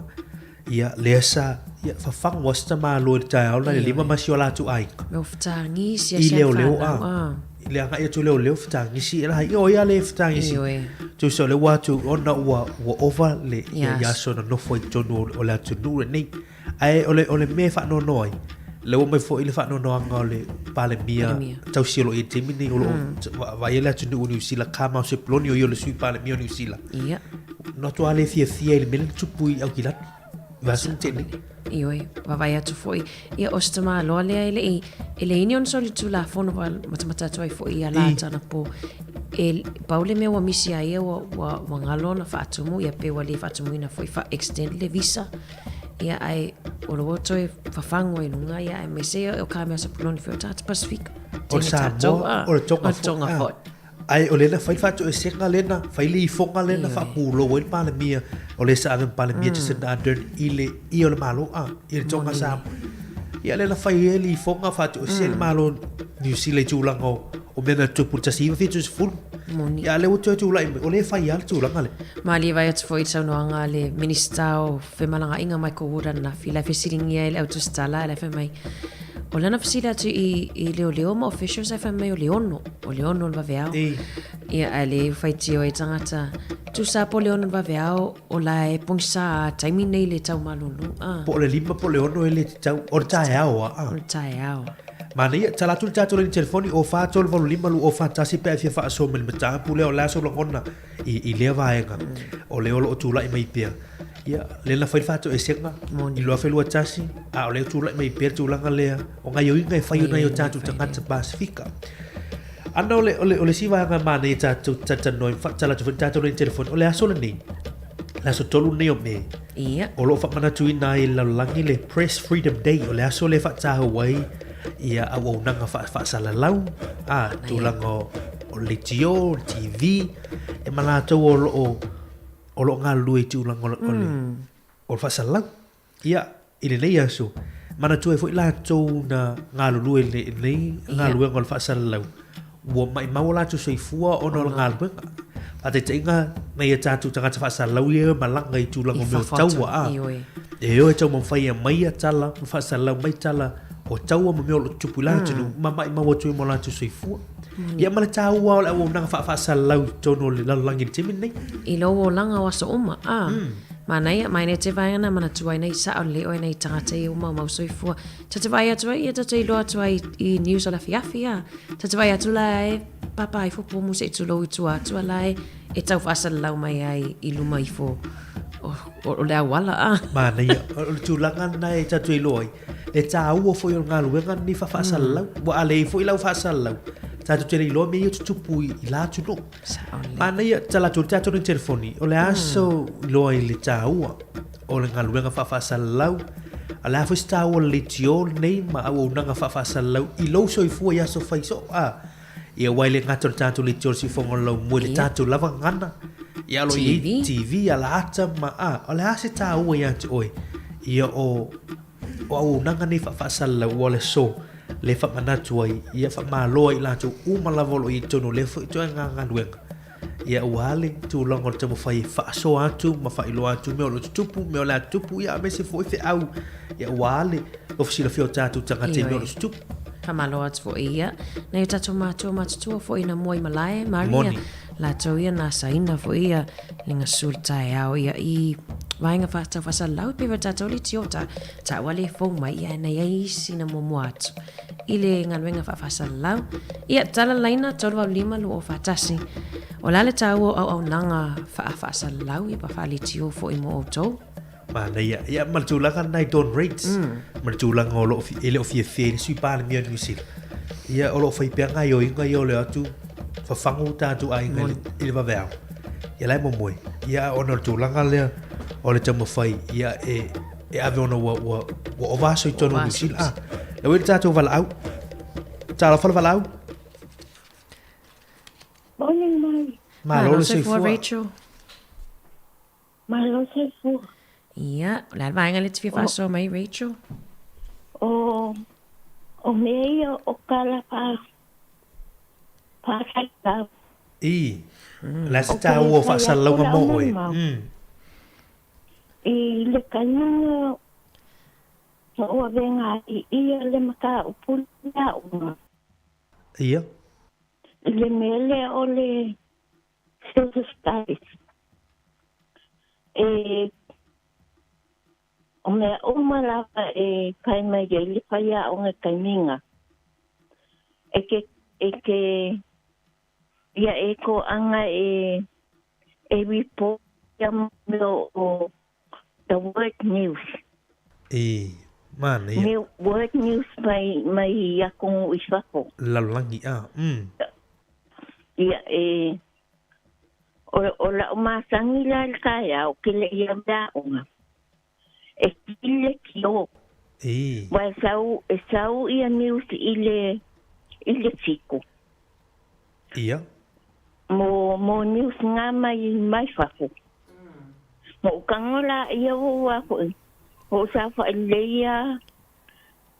Ia, lea sa ia, fafagu lava se tamaloa i le taeao lena i le 5 ma si o latou aiga.
Mea o fetagisi
I leoleo a. I le agai atu o leoleo fetagisi e la ia o ai a le fetagisi.
Ioe.
Tusa o lea ua atu ona ua ua ova le ia ia aso na nofo ai i totonu o le atunuu lenei. Ae o le o le mea e faanoanoa ai, lea ua aumai foi le faanoanoaga o le Palemia tausi o lo o i ai i le taimi lenei o lo o vaavaai ai le atunuu o Niu Sila, Carmel Sepuloni o ia o le Sui Palemia o Niu Sila.
Ia.
Na matua le fiafia i le mea lea na tupu i Aukilani. Vaiaso na tea nei.
Ioe, vaavaai atu foi, ia o se tamaloa lea e le i, e leai ni ona solitulafono wa matamata atu ai foi ia la tana po. E pau le mea ua misi a ia ua, ua, ua galo ona faatumu, ia pe ua le faatumuina foi fa-extend le visa. Ia ae o lo o toe fafagu ai luga, ia aemaise o ka mea Sepuloni foi o tagata Pasifika.
O le Samoa, o le Tonga foi. O le Tonga foi. Ae o lea na fai le faatoesega lea na fai le ifoga lea na faapulou ai le Palemia, o lea sa ave ma Palemia Jacinda Ardern i le i o le Malo a, i le Tonga Samoa. Ia lea na fai ai le ifoga faatoesea le Malo Niu Sila i tulaga o mea na tupu i le 1970.
Moni.
Ia a lea ua toe tulai mai, o lea e fai lava le tulaga lea.
Malie vaai atu foi i le saunoaga a le Minisita o Femalagaaiga Michael Wood ananafi, la e fesiligia e le au tusitala, la e fai mai, o lana fesili atu i, i leoleo ma officials ae fai mai o le ono, o le ono le vaveao.
Ei.
Ia, ae le faitio ai tagata, tusa po o le ono le vaveao, o la e pogisa a taimi nei le tau malolo. Ah.
Po o le 5 po o le 6 e le tatau, o le taeao a.
O le taeao.
Manaia, tala atu le tatou laini telefoni o 4 3 8 5 2 4 1 pe a e fia faasoa mai le mataupu lea o le a sou lagona i, i lea vaega. O lea o lo o tulai mai pea. Ia, lea na fai le faatoesega i 2021, a o lea e tulai mai pea le tulaga lea o gaioiga e fai o nai o tatou tagata Pasifika. Ana o le, o le, o le isi vaega e manaia tatou talatalanoa ai, faatala atu foi le tatou laini telefoni, o le aso lenei, le aso 3 lenei o Me,
Ia.
o lo o faamanatuina ai e le lalolagi le Press Freedom Day, o le aso lea e faataua ai ia auaunaga faasalalau, a, tulaga o le leitio, le TV, ia ma latou o lo o o lo o galulue i tulaga o le, o le, o le faasalalau. Ia, i lenei aso, manatua ai foi latou na galulue i lenei galuega o le faasalalau, ua maimau o latou soifua ona o le galuega. Faataitaiga, nai a tatou tagata faasalalau ia e malaga i tulaga o mea o taua, a. E o e taumafai e aumai tala, ma faasalalau mai tala o taua ma mea o lo o tutupu i la atunuu, ma maimau atu ai ma o latou soifua. Ia ma le taua o le auaunaga faafaasalalau i totonu o le lalolagi i le taimi lenei.
I lou olaga o aso uma, a. Manaia, mai nei te vaega na manatua ai nei sao lelei oe nei tagata ia ua maumau soifua. Ta te vaai atu ai, ia ta te iloa atu ai i news o le afiafi, a. Ta te vaai atu la e pāpā ifo pomu se i tulou i tua atu a la e e tau faasalalau mai ai i luma ifo o, o, o le auala, a.
Manaia, o le tulaga lena e tatou iloa ai, le taua foi o le galuega lenei faafaasalalau. Ua a leai foi lau faasalalau, tatou te le iloa mea ia e tutupu i la atunuu. Manaia, tala atu i le tatou nei telefoni, o le a sou iloa i le taua o le galuega faafaasalalau, a o le a foi se taua o le leitio lenei ma auaunaga faafaasalalau i lou soifua i aso fai soo, a. Ia aua e le gata o le tatou leitio o le siufofoga o le laumua i le tatou lava gagana, ia o lo o i ai TV, alaata ma, a, o le a se taua ia te oe ia o o auaunaga nei faafaasalalau ua o le aso le faamanatu ai, ia faamalo ai i latou uma lava o lo o i ai i totonu o lea foi ituaiga galuega. Ia aua le tulaga o le taumafai e faasoa atu ma faailoa atu mea o lo o tutupu, mea o le a tutupu, ia aemaise foi feau, ia aua le tofu silafia o tatou tagata i mea o lo o tutupu.
Faamalo atu foi ia nai o tatou matua matutua foi na mua i malae, Maria,
Moni.
latou ia na asaina foi ia le gasu le taeao ia i vaega tau faasalalau e pei foi tatou le tiota taua le fou mai ia na iai isi na muamua atu i le galuega faafaasalalau. Ia tala laina 385 241. O le a le taua o auaunaga faafaasalalau ia pa faaleitio foi mo outou?
Manaia. Ia, ma le tulaga lena i Dawn Raids, ma le tulaga o lo o, e le o fiafia ai le Sui Palemia o Niu Sila. Ia, o lo o fai pea gaoioiga ia o le o atu fafagu o tatou aiga i le, i le vaveao. Ia la e momoe. Ia, a ona o le tulaga lea o le taumafai, ia, e, e ave ona ua, ua, ua ova aso i totonu o Niu Sila. Ah, la ua i le tatou valaau. Talofa le valaau.
Morning, mai.
Malo le soifua.
Rachel.
Malo soifua.
Ia, o le a le vaega lea e te fia faasoa mai, Rachel?
O, o mea ia o kala wha, whāsalau.
I, o le a se taua o faasalalauga mo oe? Mm.
I le kainga o avenga i ia le mataupu le aoga.
Ia.
I le mea lea o le Social Studies. E, o mea uma lava e fai mai ai le faiaoga i taimiga. E ke, e ke, ia e toaga e, e report ia mea o the work news.
E, manaia.
New, work news mai, mai i atunuu i fafo.
Lalolagi, a, mm.
Ia, e, o, o la'u masani la i le taeao ke le ia mea aoga. E kile kio.
E.
Wa e sau, e sau ia news i le, i le fiku.
Ia.
Mo, mo news nga mai, mai fafo. Mo ukango la ia ua ua foi. O sa whaelei ia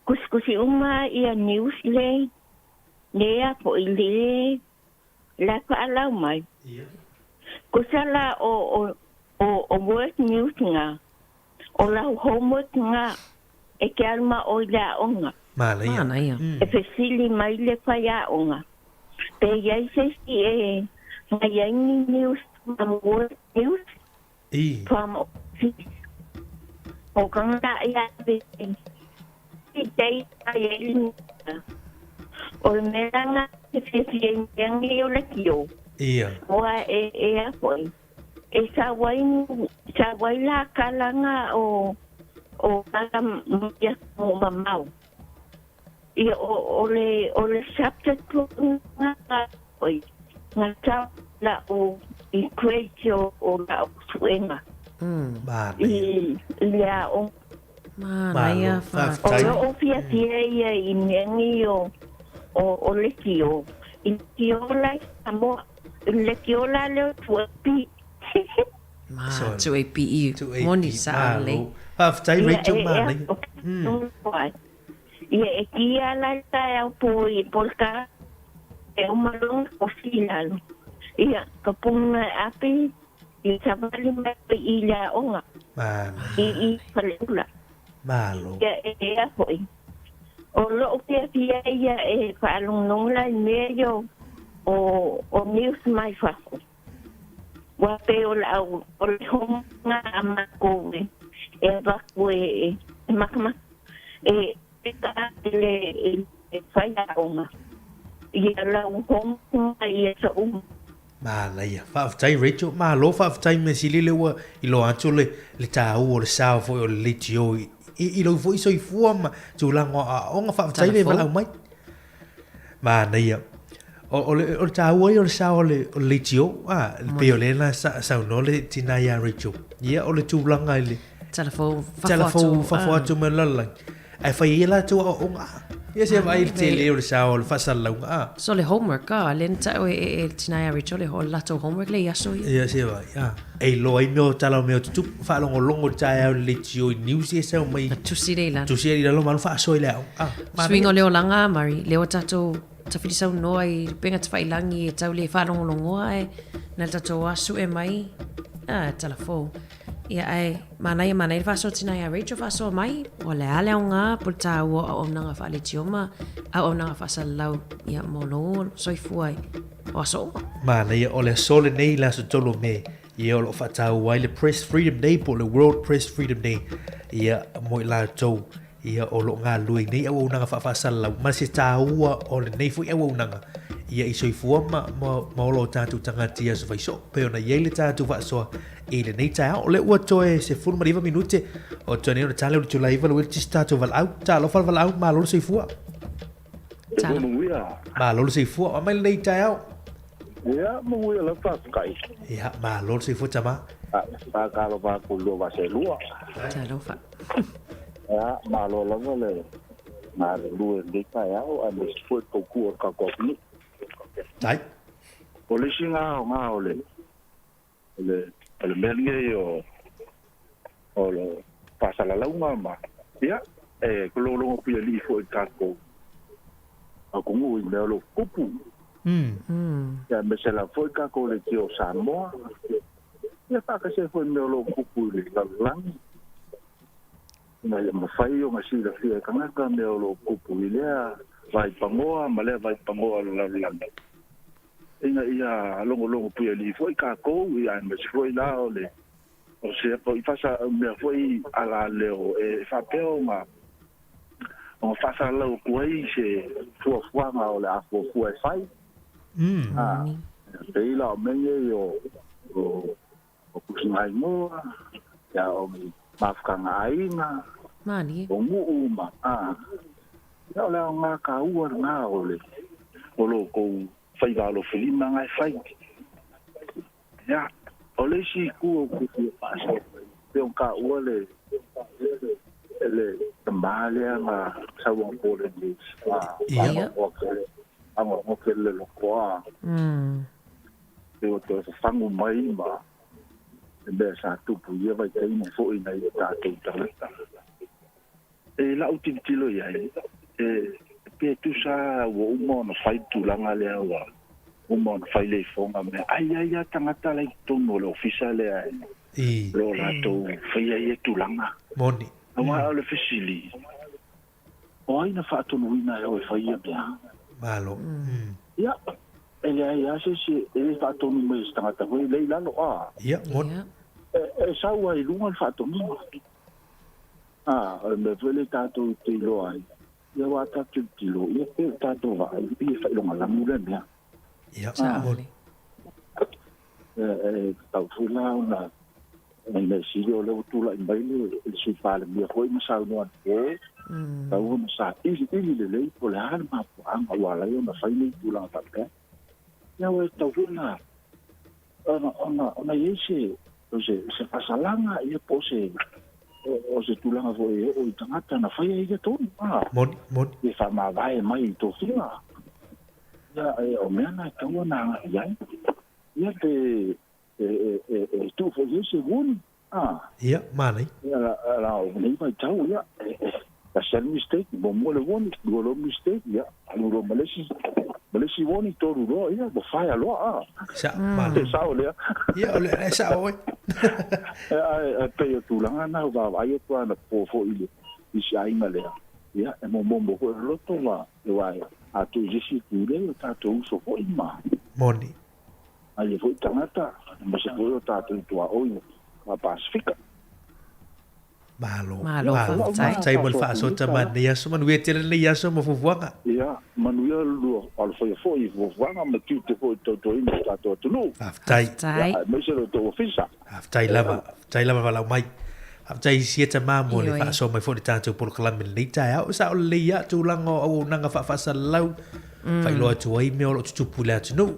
kusikusi uma ia news le, le a foi le, la whaalau mai.
Ia.
Kusa la o, o, o, o work news nga, o lau homework nga, e ke alma o i le aoga.
Manaia.
Manaia.
E fesili mai le faiaoga, pe i ai se isi e ngai ai ni news from work news
I.
from overseas. O ka ngā ia ave i te i ai e le O le mea ngā te whiwhi e mea ngi o le kio.
Ia.
Oa e e a foi. E sau ai, sau ai la kalanga o o kala mai o mamao. Ia o o le o le subject nga oi nga tau la o i grade o o la o suenga.
Manaia.
I i le aoga.
Manaia,
faafetai. O lo'u fiafia ia i mea nei o o o lekiō, i lekiō la i Samoa, i lekiō la lea o 2AP.
Ma, 2AP i moni saʻa lelei.
Faafetai Rachel, manaia.
Ia, e kia la le taeao pō i po le ka e uma loa kofi i lalo. Ia, ka puna e ape i savali mai koe i le aoga.
Manaia.
I i Faleula.
Malo.
Ia, e ea hoʻi. O loʻu fiafia ia e faalogologo la i mea ia o o news mai fafo. Ua pei o le au o le honga a mākou e e avatu e e makamaka e e ka le e faiaoga ia lau honga i aso uma.
Manaia. Faafetai Rachel. Malo faafetai Measili lea ua iloa atu le le taua o le sao foi o le leitio i i lou foi soifua ma tulaga o aoaoga. Faafetai le valaau mai. Manaia. O, o, le, o le taua ia o le sao o le, o le leitio, a, e pei o lea na sa, saunoa le tina ia Rachel. Ia, o le tulaga i le...
Talafou fafo
atu. Talafou fafo atu ma le lalolagi. Ae fai ai latou aoaoga. Ia se vaai i le tele o le sao o le faasalalauga a.
So le homework a, lea na tau e, e, e le tina ia Rachel le ho latou homework le i aso ia.
Ia se vaai a. E iloa ai mea o tala o mea o tutupu, faalogologo i le taeao i le leitio i news ia sau mai.
Na tusi lea i lalo.
Tusi lea i lalo ma alu faasoa i le aoga.
Ah, Suiga o le olaga, Murray, lea ua tatou tafilisaunoa i upega tafailangi e tau le faalogologoa ae na le tatou asu e mai, ah, tala fou. Ia ae manaia manaia le faasoa tina ia Rachel faasoa mai, o le a le aoga po le tāua o auaunaga faaleitioma, auaunaga faasalalau ia mo lou soifua i o aso uma.
Manaia, o le aso lenei, le aso 3 o Me, ia o lo o faataua ai le Press Freedom Day po o le World Press Freedom Day, ia mo i latou ia o lo o galulue i nei auaunaga faafaasalalau ma se tāua o lenei foi auaunaga ia i soifua ma, ma, ma ola o tatou tagata i aso faisoo pei ona i ai le tatou faasoa i lenei taeao. O lea ua toe 19 minute o toe nei ona tale o le itula 9 le uili tisi tatou valaau. Talofa le valaau, malo le soifua.
Talo.
Malo le soifua. Mai lenei taeao.
Ia, manuia lava faafetai.
Ia, malo le soifua tama.
Faatalofa atu i lua vaselua.
Talofa.
Ia, malo lava le galulue i lenei taeao aemaise foi le tautua o le tatou atunuu.
Tai.
O le isi na aoga o le o le o le mea lenei o o le faasalalauga ma ia e logologo puialii foi i le tatou atunuu i mea o lo o tutupu. Ia aemaise lava foi tatou leitio o Samoa. Ia faatasi ai foi i mea o lo o tutupu i le lalolagi ina ia mafai ona silafia e tagata mea o lo o tutupu i lea vaipanoa ma lea vaipanoa o le lalolagi ina ia logologo puialii foi tatou ia aemaise foi la o le o se foi fasa mea foi alaleo e faapea ona ona faasalalau atu ai se fuafuaga o le a fuafua e fai. A, pei la o mea nei o o o tusiga-igoa, ia o ni mafutaga aiga,
Malie.
o nuu ma, a, ia o le aoga taua lena o le o lo outou faiva alofilima na e fai. Ia, o le isi itu ou te fia faasoa ai, pei ona taua le le tama lea na sau anapo i le news, na faanoanoa tele, faanoanoa tele le loto a. Pei ua toe fafagu mai ma le mea sa tupu i ia vaitaimi foi i nai o tatou tagata. I lau tilotilo i ai, e pe tusa ua uma ona fai le tulaga lea ua uma ona fai le ifoga mea, ae i ai lava tagata la i totonu o le ofisa lea e o lo o latou faia ia tulaga.
Moni.
Aua o le fesili, o ai na faatonuina e o e fai ia mea?
Malo.
Ia, e leai lava se isi e le faatonu mai e se tagata foi lea i lalo, a.
Ia, moni.
E sau lava i luga le faatonuga. A, o le mea foi lea tatou te iloa ai, ia aua tatou tilotilo, ia pei o tatou vaai, pei e failogalagu lea mea.
Ia,
A, e tatau foi la ona le mea sili o lea ua tulai mai le, le Sui Palemia foi ma saunoa anapo, tatau ona sailiili lelei po o le a le mafuaaga ua ala ai ona fai nei tulaga faapea. Ia ua tatau foi ona ona ona ona i ai se se se faasalaga ia po o se O se tulaga foi e oo i tagata na faia ia tonu, a.
Moni, moni.
E faamavae mai i tofiga. Ia, e, o mea na e tatau ona agai i ai. Ia, pe e, e, e, e tuu foi i ai se warning, a.
Ia, manaia.
Ia, la, la, o lenei vaitau, ia, e, e, tasi lava le mistake, muamua le warning, lua loa mistake, ia, alu loa ma le isi, ma le isi warning, tolu loa, ia, ua fire loa, a.
Sao, malo.
E sao lea.
Ia, o le, e sao oe.
Ae, ae pei o tulaga na, vaavaai atu lava anapo foi i le, i si aiga lea, ia, e momomo foi le loto ma, aua a tuu i se isi itu lea, o tatou uso foi ma.
Moni.
Aia foi tagata, aemaise foi o tatou tuaoi ma Pasefika.
Malo.
Malo, faafetai.
Faafetai mo le faasoa tama i lenei aso. Manuia tele lenei aso ma fuafuaga.
Ia, manuia lua alofaia foi i fuafuaga ma tiute foi i le tautuaina o le tatou atunuu.
Faafetai.
Faafetai.
Ia, aemaise lo outou ofisa.
Faafetai lava. Faafetai lava valaau mai. Faafetai i sia tama mo le
Ioe.
faasoa mai foi i le tatou polokalame i lenei taeao. Sao lelei lava tulaga o auaunaga faafaasalalau, faailoa atu ai mea o lo o tutupu i le atunuu,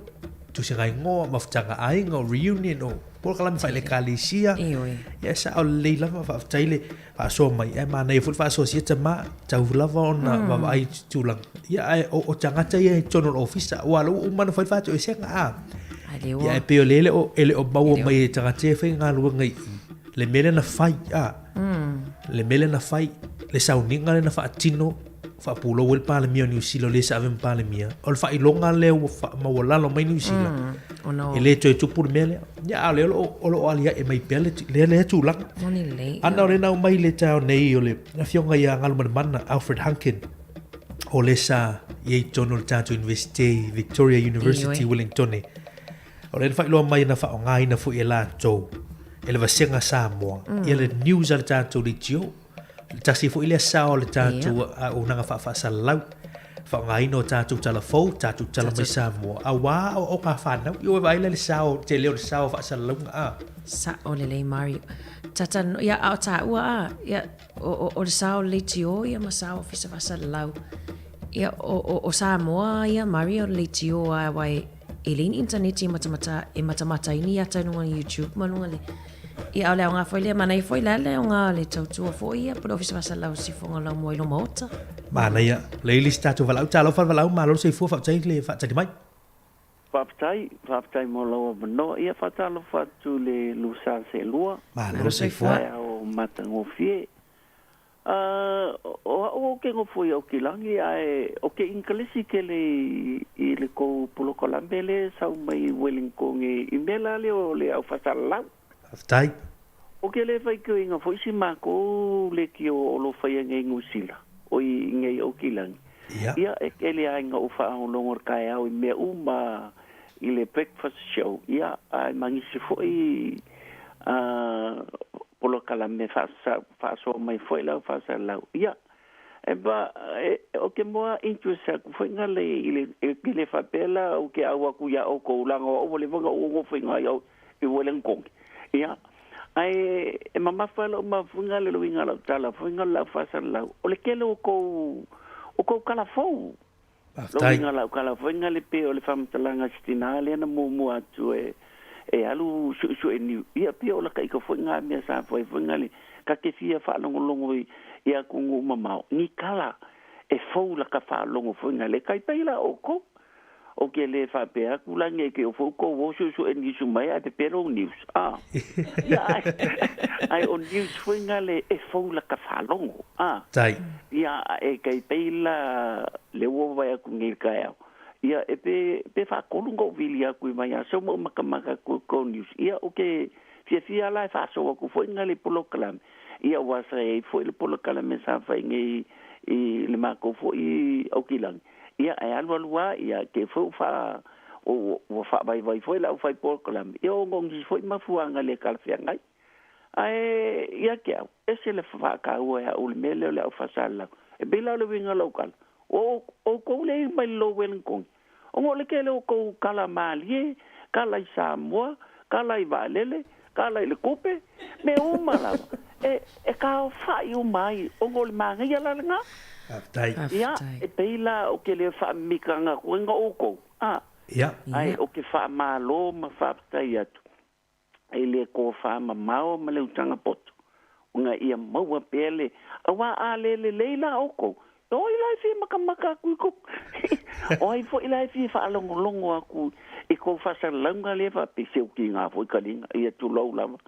tusiga igoa, mafutaga aiga, o reunion, o polokalame faale-ekalesia.
Ioe.
Ia e sao lelei lava, faafetai le faasoa mai. Ae manaia foi le faasoa sia tama, tatau lava ona vaavaai i tulaga. Ia ae o tagata ia i totonu o le ofisa, aua o lea ua uma ona fai le faatoesega a.
Ai le ua.
Ia ae pei o lea e le o maua mai e tagata ia e faigaluega i i le mea lea na fai a. Le mea lea na fai, le sauniga lea na faatino faapulou ai le Palemia o Niu Sila o lea sa ave ma Palemia, o le faailoga lea ua faamaualalo mai Niu Sila, e le toe tupu le mea lea. Ia, a o lea o lo o aliae mai pea lea, lea tulaga.
Moni lelei.
Ana o lea na aumai i le taeao nei o le afioga ia Galumalemana Alfred Hunkin, o lea sa i ai i totonu o le tatou Iunivesite i Victoria University i Wellingtone. O lea na faailoa mai na faaaogaina foi e latou e le Vasega Samoa ia le news a le tatou leitio. Le tasi foi lea sao o le tatou auaunaga faafaasalalau, faaaogaina o tatou tala fou, tatou tala mai Samoa, aua aoaoga a fanau. Ia ua vaai la i le sao, tele o le sao o faasalalauga a.
Sao lelei Mario. Tata, ia a o taua a, ia o, o, o le sao o le leitio ia ma sao ofisa faasalalau. Ia o, o, o Samoa ia Mario o le leitio a aua e, e leai ni initaneti e matamata, e matamata ai ni ata i luga o le YouTube ma luga le Ia, o le aoga foi lea, manaia foi la le aoga o le tautua foi ia, po o le Ofisa Faasalalau o Siufofoga o Laumua i luma ota.
Manaia. Lea le isi tatou valaau. Talofa le valaau, malo le soifua, faafetai le faatali mai.
Faafetai, faafetai mo lou avanoa. Ia faatalofa atu i le Lusa Seelua.
Malo le soifua.
Taeao matagofie. A, o a'u ou te nofo i Aukilani, ae o ke Inkalesi tele i le kou polokalame lea e sau mai i Wellington i mea la lea o le au faasalalau.
Faafetai.
O ke le faitioina foi si makou leitio o lo faia nei i Niu Sila, o i nei Aukilani.
Ia.
Ia, e tele a ina ou faalogologo i le taeao i mea uma i le breakfast show, ia, ae ma nisi foi a polokalame faasoa mai foi lau faasalalau. Ia, e ba, e, o ke moa interest aku foi nga le, i le, e ke le faapea la o ke au aku ia oukou, langa o au ua leva ona ou nofo i nga i au, i Wollongong. Ia, ae e mamafa lou mafuiga le luiga lau tala foi nga lau faasalalau, o le tele o kou, o kou kala fou. Lou
Faafetai.
uiga lau kala foi nga le pe o le faamatalaga a si tina lea na muamua atu e e alu suesue niu. Ia pei o laka ika foi nga mea sa fai foi nga le ka te fia faalogologo i i atunuu mamao ni kala e fou laka faalogo foi nga le kai pai la oukou. Ou ke le faapea atu la nei ke o fou kou o suesue niusu mai ae pepelo ou nius a. Ia ae ae o nius foi nga le e fou laka faalogo a.
Tai.
Ia e kai pei la le ua vaai atu nei i le taeao, ia e pe pe faatolu ona ou vili atu i vaiaso ma ou makamaka atu i kou news. Ia ou te fiafia la e faasoa atu foi na le polokalame. Ia aua sa i ai foi le polokalame sa fai nei i le matou foi Aukilagi. Ia ae alualu lava ia te foi ua faa ua faavaivai foi le aufai polokalame. Ia ona o nisi foi mafuaaga le talafeagai. Ae ia te au, ese le faataua e a'u i le mea lea o le au faasalalau. E pei la o le uiga o lau tala, ua outou le i mai le lou Wellington, ona o le tele o outou kala malie, kala i Samoa, kala i vaalele, kala i le tupe, mea uma lava, e, e taaofai uma ai, ona o le manaia la lena.
Faafetai.
Ia, e pei la ou te le faamimitaga atu ai na outou, a,
Ia.
ae ou te faamalo ma faafetai atu. i le tofa mamao ma le utaga poto. Ona ia maua pea le, auā a le lelei la oukou, o ai la e fia makamaka aku i kou, o ai foi la e fia faalogologo aku i kou faasalalauga lea faapea, se ua kiga foi kaliga, ia tulou lava.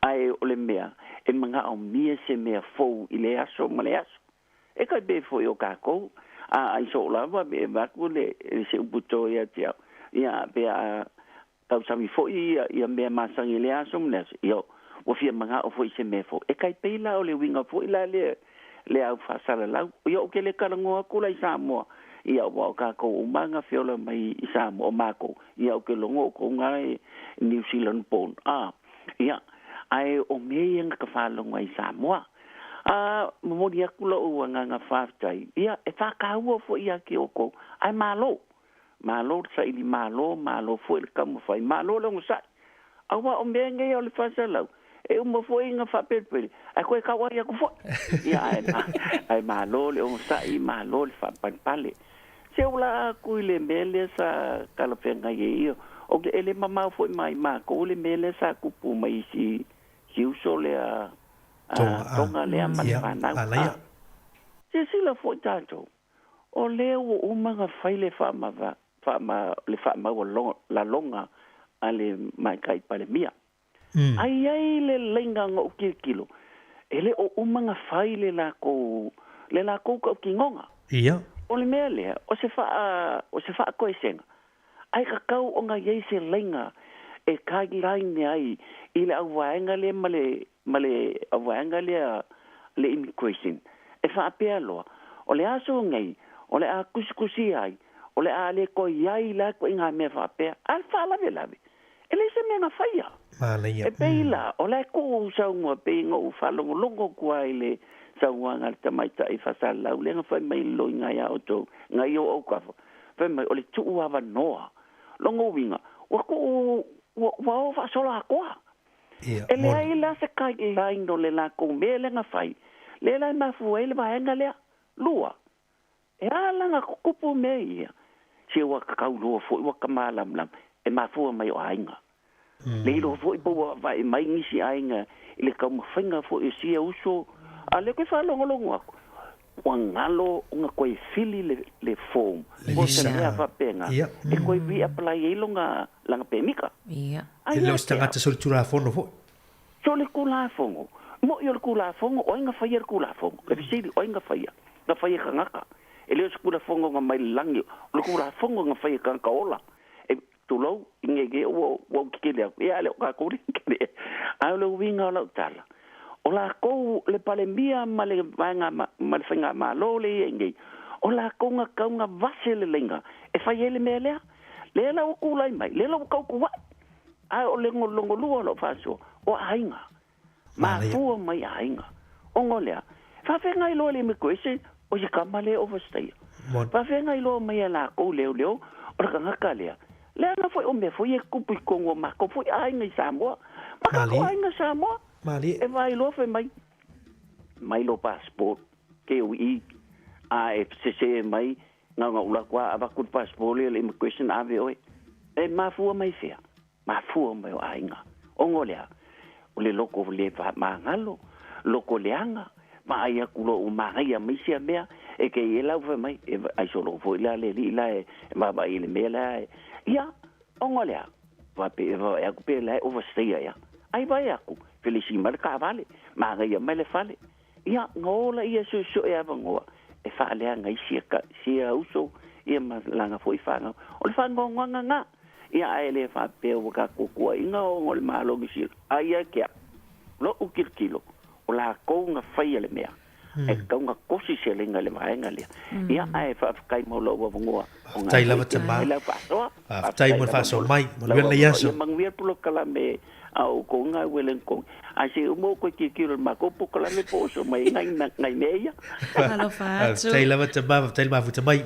Ae o le mea, e manaomia se mea fou i le aso ma le aso. E kai pei foi o kākou, a ai soo lava, e avatu le, se upu to ia te au, ia, pe a tausami foi ia, ia mea masani i lea aso ma lea aso, ia, ua fia manao foi i se mea fou. E tai pei la o le uiga foi la lea, le au faasalalau. Ia ou te le talanoa atu la i Samoa, ia aua o tatou uma na feola mai i Samoa, o matou, ia ou te logo o outou na e New Zealand born, a, ia, ae o mea ia na ta faalogo ai i Samoa. A, momoli atu lou agaga faafetai, ia, e faataua foi ia te outou, ae malo. Malo le saili malo, malo foi le taumafai, malo le onosai. Aua o mea nei o le 400, e uma foi ona faapelepele, ae toe tauai atu foi. Ia, ae, ae malo le onosai, malo le faapalepale. Se ua laa atu i le mea lea sa talafeagai ai ia, ou te, e le mamao foi mai matou le mea lea sa tupu mai i si, si uso lea,
Tonga,
Tonga lea ma le fanau.
Alaia.
Silasila foi tatou, O lea ua uma ona fai le faamava, faama, le faamaualaloga a le Tamaitai Palemia. Ae i ai le laina na ou tilotilo, e le o uma ona fai le latou, le latou tautinoga.
Ia.
O le mea lea, o se faa, o se faatoesega, ae tatau ona i ai se laina e guideline ai i le auvaega lea ma le ma le auvaega lea le immigration e faapea loa, o le aso nei o le a tusitusia ai, o le a le toe i ai la ituaiga mea faapea, a le faalavelave, e leai se mea na faia.
Manaia.
E pei la, o la e tuu saunoa pei na ou faalogologo atu lava i le saunoaga a le tamaitai faasalalau lea na fai mai i le loiga ia outou, na i ou autafa, fai mai o le tuu avanoa. Lona uiga, ua tuu, ua, ua o faasoloatoa.
Ia,
E leai la se guideline o le latou mea lea na fai, lea la e mafua ai le vaega lea. Lua, e a la na tutupu mea ia, se ua tatau loa foi ua ta malamalama, e mafua mai o aiga. Le iloa foi po ua vaai mai nisi aiga i le taumafaiga foi o sia uso, a o lea ou te faalogologo atu, ua galo ona toe fili le, le form, po o se mea faapena, e toe re-apply ai lona, lana pemika.
Ia.
E le o se tagata solitulafono foi.
Solitulafono. Moʻi o le Tulafono, o ai na faia le Tulafono? Le fesili, o ai na faia? Na faia e tagata. E le o se Tulafono na mai le lagi, o le Tulafono na faia e tagata ola. E, tulou, i nei ua, ua ou tetele atu, ia a le o tatou le tetele. Ae o le uiga o lau tala, o lakou, le Palemia ma le vaega, ma le Faigamalo lea e i ai nei, o lakou na tau na vase le laina e fai ai le mea lea. Lea la ua tulai mai, lea la ua tautua'i. Ae o le logolua o lau faasoa, o aiga. Mafua mai aiga. Ona o le a? Faafeagai loa le immigration, o se tama lea e overstayer. Faafeagai loa mai e lakou leoleo, o le tagata lea. Leaga foi o mea foi ia e tutupu i totonu o matou foi aiga i Samoa. Ma tatou aiga Samoa. E vaai loa fai mai, mai lou passport, KOE, a e sese mai, Na ona ou lako a avatu le passport lea i le immigration ave oe. E mafua mai fea? Mafua mai o aiga. Ona o le a? O le loko le magalo, loko leaga, vaai atu loa ua manaia mai sia mea, e kei e lau fai mai, e ai solo foi la le alii la e vaavaai i le mea la e, ia, ona o le a? Faapea e vaai atu pe la e overstay ea. Ai vaai atu, felesi mai le taavale, manaia mai le fale. Ia, na ola ia suesuesue avanoa e faaleaga ai sia, sia uso, ia ma lana foi fanau. O le faanoanoaga na, ia ae le faapea ua tatou tuuaiga ona o le Malo Niu Sila. A ia te au, lo'u tilotilo, o latou na faia le mea, ae tatau ona tosi se laina i le vaega lea. Ia, ae faafetai mo lou avanoa.
Faafetai lava tama.
I lau faasoa.
Faafetai mo le faasoa mai. Manuia lenei aso.
Ia manuia le polokalame a outou i Wellington. Ae se i uma ou toe tilotilo i le matou polokalame po o oso mai ai nai mea ia.
Alofa atu.
Faafetai lava tama, faafetai le mafuta mai.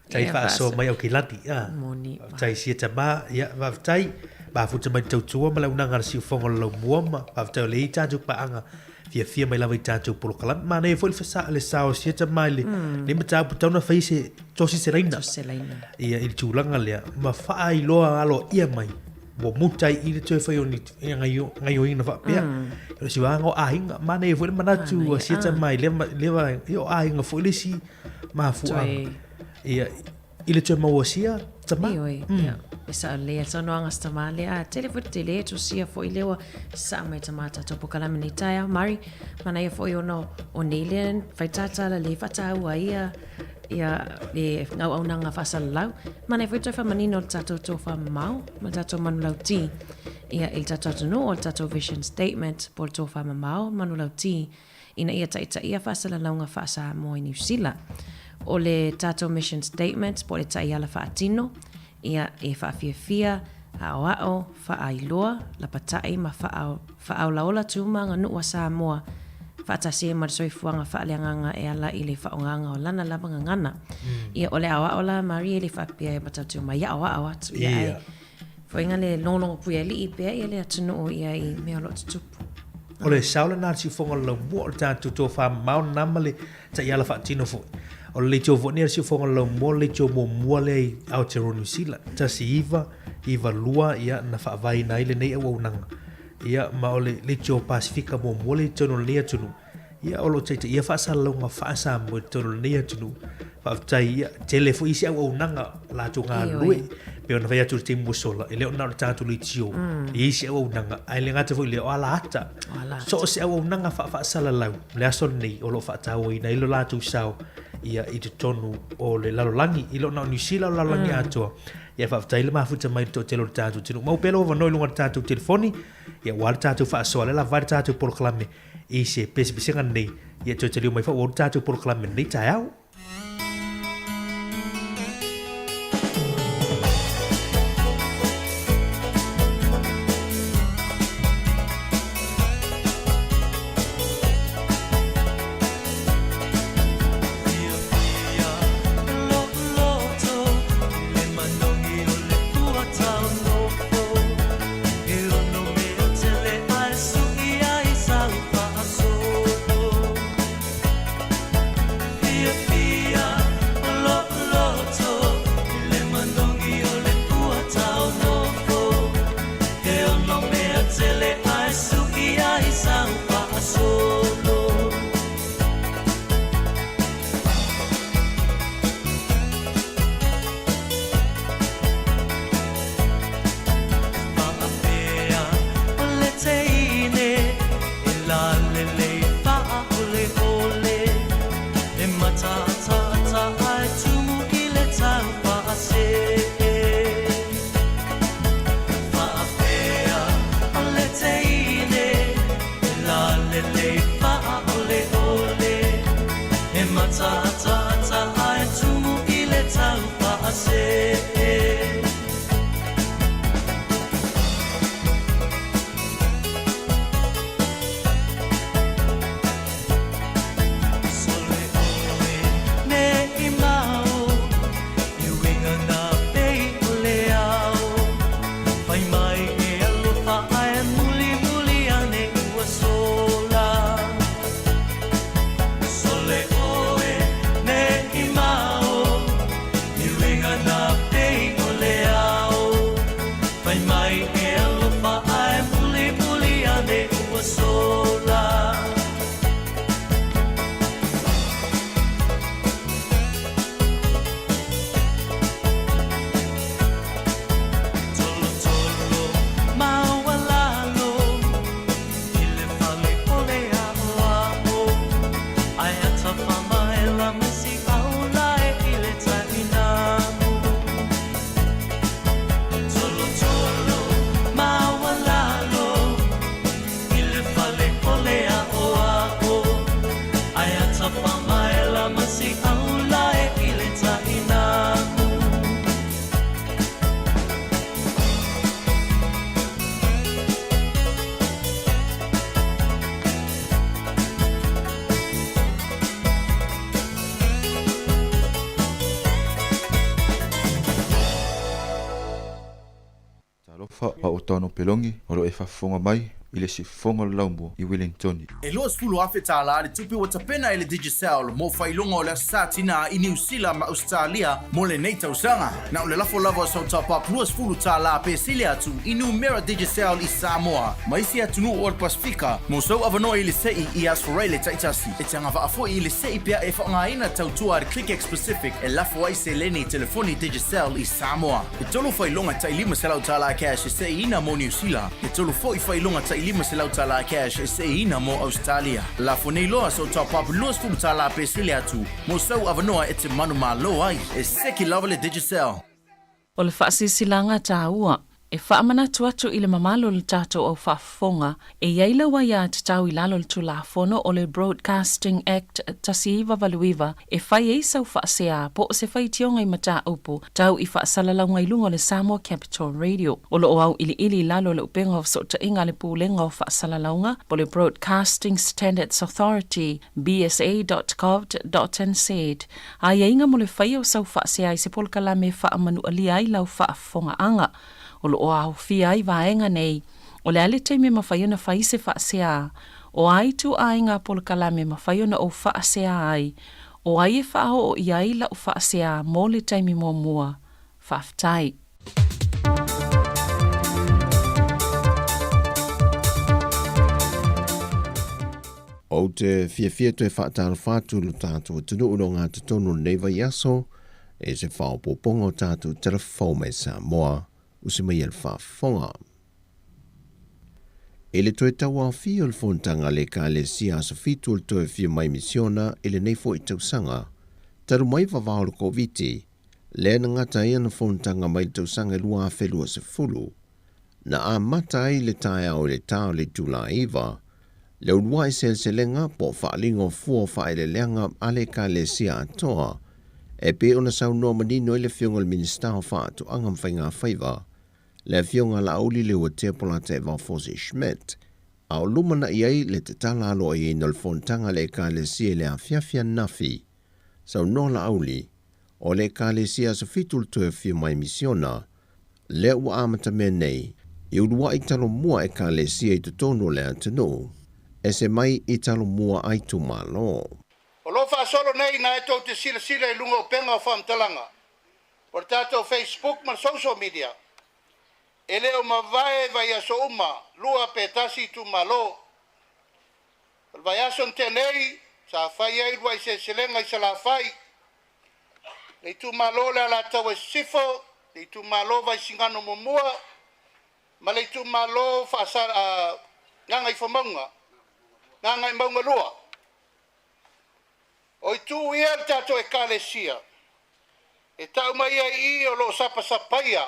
Faafetai faasoa mai Aukilani.
Moni.
Faafetai sia tama, ia faafetai. Mafuta mai le tautua ma le auaunaga a le siufofoga o le laumua ma faafetai o lea e i ai tatou paaga fiafia mai lava i tatou polokalame. Manaia foi le fasa, le sao o sia tama i le, mm. le mataupu tau na fai se tosi se laina.
Tosi se laina.
Ia i le tulaga lea, ma faailoa aloaia mai. ua muta ai i le toe fai o ni gaioiga faapea. O le isi vaega o aiga, manaia foi le manatu ua siata mai lea vaega, ia o aiga foi le isi mafuaaga. Ia, i le toe maua sia tama.
Ioe, ia, e sao lelei a le saunoaga a si tama lea, a tele foi le tele e tusia foi lea ua saa mai tama tatou polokalame nei taeao. Mari, manaia foi ona o nei lea fai tatala le faataua ia ia le auaunaga faasalalau. Manaia foi toe faamanino le tatou tofa mamao ma le tatou manulauti ia i le tatou atunuu o le tatou vision statement po o le tofa mamao manulauti ina ia taitaia faasalalauga faa-Samoa i Niu Sila. O le tatou mission statement po o le taiala faatino, ia e faafiafia, aoao, faailoa, lapatai ma faaolaola tu ma aganuu a Samoa faatasi ai ma le soifuaga faaleagaga e ala i le faaaogaga o lana lava gagana. Ia, o le aoao la Marie e le faapea e matautia mai aoao atu, ia ae Foaiga le logologo puialii pea ia le atunuu ia i mea o lo o tutupu.
O le sao lena a le siufofoga o le laumua o le tatou tofa mamao lena ma le taiala faatino foi. O le leitio foi lenei a le siufofoga o le laumua o le leitio muamua lea i Aotearoa Niu Sila, 1992 ia na faavaeina ai lenei auaunaga. Ia ma o le leitio Pasefika muamua lea i totonu o lenei atunuu. Ia, o lo o taitaia faasalalauga faa-Samoa i totonu o lenei atunuu. Faafetai, ia, tele foi isi auaunaga latou galulue. Pei ona fai atu i le taimi ua sola, e le o na o le tatou leitio, e i ai isi auaunaga, ae le gata foi i lea, o alaata. So o se auaunaga faafaasalalau, le aso lenei, o lo o faatauaina ai lo latou sao ia, i totonu o le lalolagi, e le o na o Niu Sila, o le lalolagi atoa. Ia, faafetai le mafuta mai i le toatele o le tatou atunuu. Maua pea lou avanoa i luga o le tatou telefoni, ia, aua le tatou faasoa, lea la vae le tatou polokalame I se pesepesega nei, ia toe taliu mai faaauau le tatou polokalame lenei taeao.
Talofa, o au o Tano Pelongi, o lo o e faafofoga mai i le siufofoga o le laumua i Welingtoni.
E $20,000 le tupe ua tapena e le Digicel mo faailoga o le Aso Sa Tina i Niu Sila ma Ausetalia mo lenei tausaga. Na o le lafo lava o sau top-up $20 pe sili atu i numera Digicel i Samoa ma isi atunuu o le Pasefika mo sou avanoa i le se'i i Asoraile taitasi. E te agavaa foi i le se'i pea e faaaogaina tautua a le ClickX Pacific e lafo ai seleni i telefoni Digicel i Samoa. E tolu faailoga tai $500 cash e se'iina mo Niu Sila, e tolu foi faailoga tai $500 cash e se'iina mo Ausetalia. Lafo nei loa sou top-up $20 pe sili atu mo sou avanoa e te manumalo ai. E seki lava le Digicel.
O le faasilasilaga taua, e faamanatu atu i le mamalu o le tatou au faafofoga, e i ai lau aiatatau i lalo o le Tulafono o le Broadcasting Act 1989 e fai ai sau faasea po o se faitioga i mataupu tau i faasalalauga i luga o le Samoa Capital Radio. O lo o auiliili i lalo o le upega o fesootaiga a le Pulega o Faasalalauga po o le Broadcasting Standards Authority, bsa.govt.nz, aiaiga mo le faia o sau faasea i se polokalame e faamanualia ai lau faafofogaaga. O lo o aofia ai vaega nei, o le a le taimi e mafai ona fai se faasea, o a ituaiga polokalame e mafai ona ou faasea ai, o ai e faaoo i ai lau faasea mo le taimi muamua. Faafetai.
Ou te fiafia toe faatalofa atu i lo tatou atunuu i le ogatotonu o lenei vaiaso e se faaopoopoga o tatou tala fou mai Samoa usi mai e le faafofoga. I le toe tauaofia o le fonotaga a le Ekalesia Aso Fitu o le Toe Afio Mai Misiona i lenei foi tausaga, talu mai vavao o le Koviti, lea na gata ai ana fonotaga mai le tausaga e 2020, na amata ai le taeao i le ta o le itula 9, le uluai seleselega po o faaaliga o fua o faaeleeleaga a le Ekalesia atoa, e pei ona saunoa manino ai le Afioga i le Minisita o Faatoaga ma Faigafaiva, le Afioga Laauli Leuatea Polataivao Fosi Schmidt, a o lumanai ai le tatala aloaiaina o le fonotaga a le Ekalesia i le afiafi ananafi. Saunoa Laauli, o le Ekalesia Aso Fitu le toe afio mai misiona, lea ua amatamea nei, i uluai talomua Ekalesia i totonu o le atunuu, ese mai i talomua a itumalo.
O lo o faasolo nei na e tou te silasila i luga o upega o faamatalaga o le tatou Facebook ma le social media, e le o mavae vaiaso uma, lua pe tasi itumalo. O le vaiaso na tea nei, sa fai ai uluai seleselega i Salafai, le itumalo o le Alataua i Sisifo, le itumalo Vaisigano Muamua, ma le itumalo Gagaifomauga, Gagaemauga 2. O itu ia le tatou Ekalesia, e tau mai ai i i o lo o sapasapaia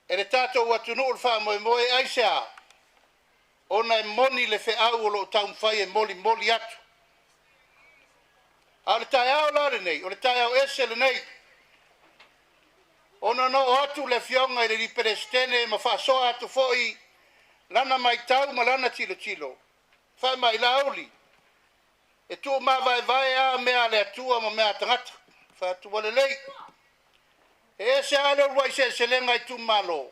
e le tatou atunuu le faamoemoe aisea? Ona e moni le feau o lo o taumafai e molimoli atu. A o le taeao la lenei, o le taeao ese lenei, ona na oo atu le Afioga i le alii Peresetene ma faasoa atu foi lana matau ma lana tilotilo, fai mai, Laauli, e tuumavaevae a mea a le Atua ma mea a tagata. Fai atu, Ua lelei. E ese lava le uluai seleselega itumalo,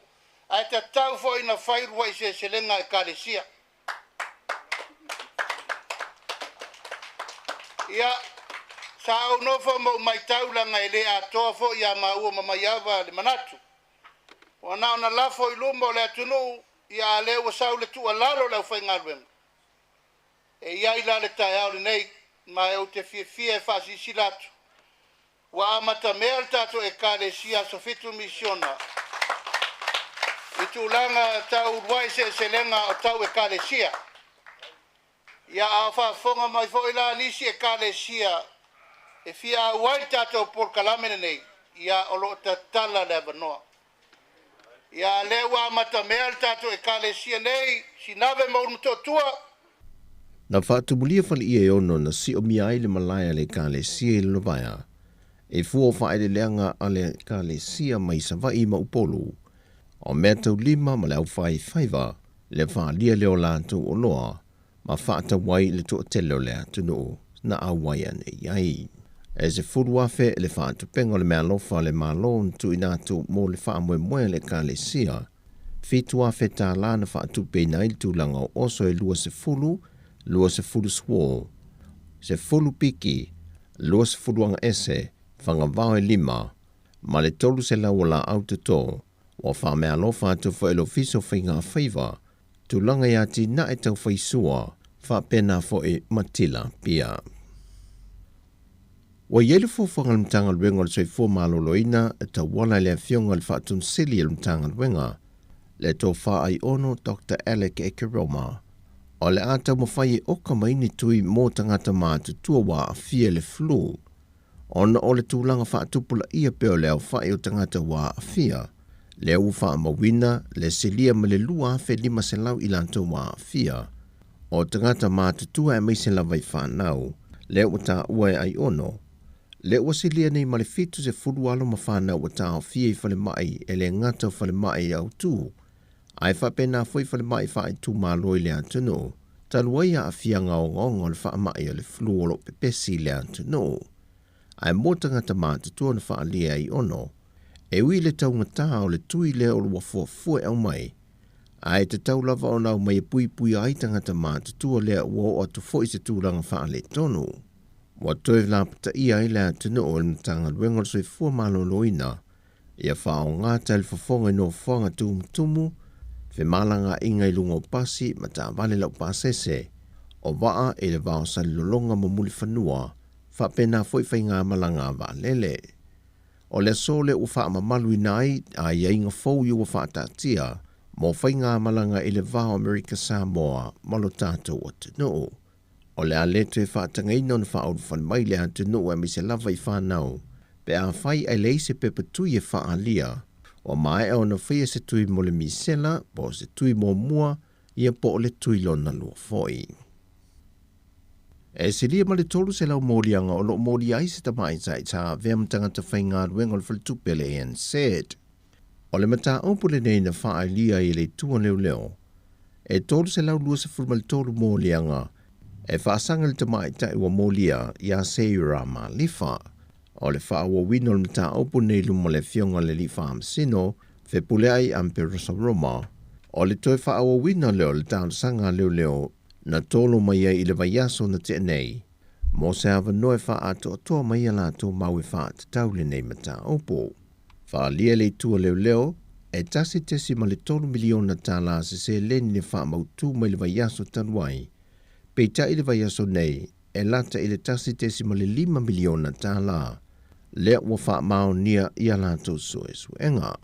ae tatau foi ona fai uluai seleselega ekalesia. Ia, sa ou nofo ma ou matau leaga e le atoa foi ia maua ma Maiava le manatu. Ua na ona lafo i luma o le atunuu, ia a lea ua sau le tuualalo a le aufaigaluega. E i ai la le taeao lenei, ma e ou te fiafia e faasilasila atu, ua amatamea le tatou Ekalesia Aso Fitu Misiona i tulaga tau uluai seleselega o tau Ekalesia. Ia, a o faafofoga mai foi la nisi Ekalesia e fia auai le tatou polokalame lenei, ia, o lo o tatala le avanoa. Ia, a lea ua amatamea le tatou Ekalesia nei, Sinave ma Ulumotootua.
Na faatumulia faleia e ono na siomia ai le malae a le Ekalesia i Lalovaea, e fua o faaeleeleaga a le Ekalesia mai Savaii ma Upolu, o meataulima ma le aufaifaiva le faaalia lea o latou oloa ma faatau ai i le toatele o le atunuu na auai ane i ai. E 10,000 le faatupenga o le meaalofa a le Malo na tuuina atu mo le faamoemoe a le Ekalesia. $7,000 tālā na faatupeina ai le tulaga o oso e 20, 20 suo, 10 piki, 20 agaese, fagavao e lima, ma le 300 o laau toto. Ua faameaalofa atu foi e le Ofisa o Faiga Faiva tulaga i atinae tau faisua faapena foi ma tilapia. Ua i ai le fuafuaga a le Matagaluega o le Soifua Maloloina e tauala i le Afioga i le Faatonusili a le Matagaluega, le Tofa Aiono Doctor Alec Ekeroma, o le a taumafai e oka mai ni tui mo tagata matutua ua aafia i le flu, ona o le tulaga faatupulaia pea o le aofai o tagata ua aafia, lea ua faamauina le silia ma le 2,500 i latou ua aafia, o tagata matutua aemaise lava i fanau, lea ua taua e Aiono, lea ua silia nei ma le 70 alo ma fanau ua taofia i falemai e le gata o falemai autu, ae faapena foi falemai faaitumalo i le atunuu, talu ai aafiaga ogaoga o le faamai o le flu o lo o pepesi i le atunuu. Ae mo tagata matutua na faaalia ai ono, e ui i le taugata o le tui lea o ua fuafua e aumai, ae tatau lava ona aumai e puipuia ai tagata matutua lea ua oo atu foi i se tulaga faaletonu. Ua toe lapataia ai le atunuu e le Matagaluega o le Soifua Maloloina ia faaaoga talifofoga i nofoaga tumutumu, femalagaaiga i luga o pasi ma taavale laupasese, o vaa i le vao salilologa ma mulifanua, faapena foi faigamalaga a vaalele. O le aso lea ua faamamaluina ai aiaiga fou ia ua faataatia mo faigamalaga i le va o Amerika Samoa ma lo tatou atunuu. O le a le toe faatagaina ona faaulufale mai le atunuu aemaise lava i fanau pe afai ae leai se pepa tui e faaalia, ua maea ona faia se tui mo le misela po o se tui muamua ia po o le tui lona lua foi. E silia ma le 300 moliaga o lo o molia ai se tamaitai sa avea ma tagata faigaluega o le faletupe a le ANZ. O le mataupu lenei na faaalia ai e le Itu a Leoleo, e 323 moliaga e faasaga i le tamaitai ua molia ia Seira Malifa. O le faaauauina o le mataupu nei i luma o le Afioga i le Alii Faamasino, Fepuleai Amperosa Roma, o le toe faaauauina lea o le talosaga a leoleo na tolo mai ai i le vaiaso na tea nei, mo se avanoa e faaatoatoa mai a latou mau e faatatau lenei mataupu. Faaalia le Itu a Leoleo, e $1.3 miliona tālā se seleni na faamautū mai le vaiaso talu ai, peitai i le vaiaso nei e lata i le $1.5 miliona tālā lea ua faamaonia i a latou suesuega.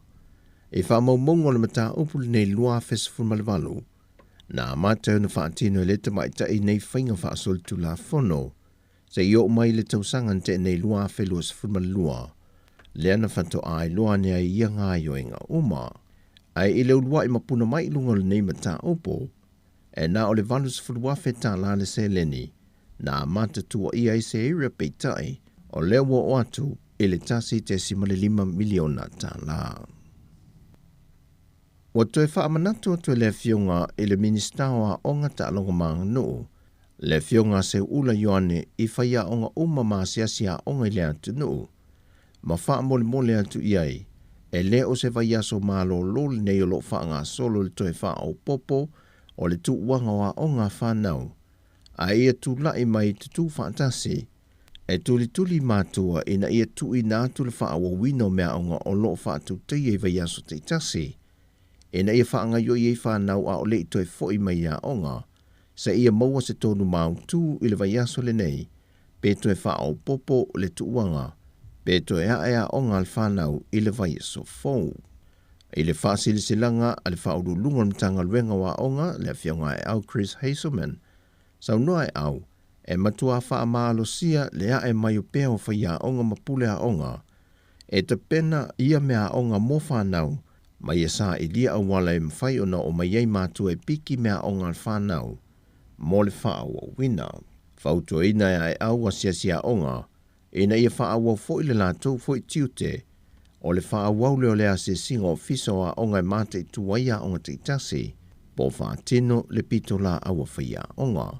I faamaumauga o le mataupu lenei 2018, na amata ai ona faatino e le tamaitai nei faiga faasolitulafono seia oo mai i le tausaga na tea nei 2022, lea na faatoa iloa ane ai ia gaoioiga uma. Ae i le uluai mapuna mai i luga o lenei mataupu, e na o le $80,000 tālā le seleni na amata tuuaia ai se area peitai o lea ua oo atu i le $1.5 miliona tālā. Ua toe faamanatu atu e le Afioga i le Minisita o Aoga, Taaloga ma Aganuu, le Afioga a Seuula Ioane i faiaoga uma ma asiasi aoga i le atunuu, ma faamolemole atu i ai, e le o se vaiaso malolo lenei o lo o faagasolo le toe faaopoopo o le tuuaga o aoga a fanau, a ia tulai mai tutū faatasi e tulituli matua ina ia tuuina atu le faaauauina o meaaoga o lo o faatautaia i vaiaso taitasi, ina ia faagaoioi ai fanau a o le i toe foi mai i aoga, seia maua se tonu mautū i le vaiaso lenei, pe toe faaopoopo le tuuaga, pe toe ae aoga a le fanau i le vaiaso fou. I le faasilasilaga a le Faauluuluga o le Matagaluega o Aoga, le Afioga Aeau Chris Hazelman, saunoa Aeau, e matuā faamalosia le ae mai o pea o faiaoga ma pule aoga e tapena ia meaaoga mo fanau ma ia sailia auala e mafai ona oo mai ai matua e piki meaaoga a le fanau mo le faaauauina. Fautuaina e Aeau asiasi aoga ina ia faaauau foi le latou foi tiute o le faaauau lea o le asiasiga ofisa o aoga e mataitu ai aoga taitasi po o faatino le pitolaau a faiaoga.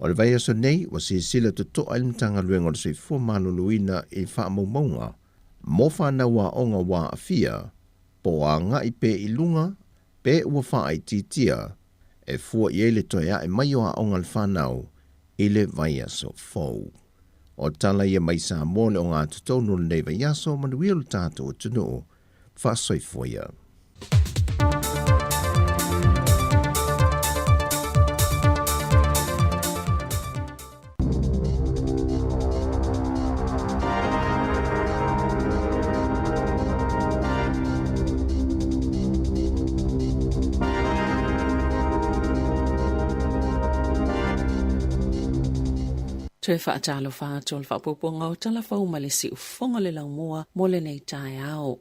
O le vaiaso nei ua silasila totoa ai le Matagaluega o le Soifua Maloloina i faamaumauga mo fanau aoga ua aafia po o agai pea i luga Pe ua faaitiitia e fua i ai le toe ae mai o aoga a le fanau i le vaiaso fou. O tala ia mai Samoa le ogatotonu o lenei vaiaso, manuia lo tatou atunuu. Faasoifua ia.
Toe faatalofa atu o le faaopoopoga o tala fou ma le siufofoga o le laumua mo lenei taeao.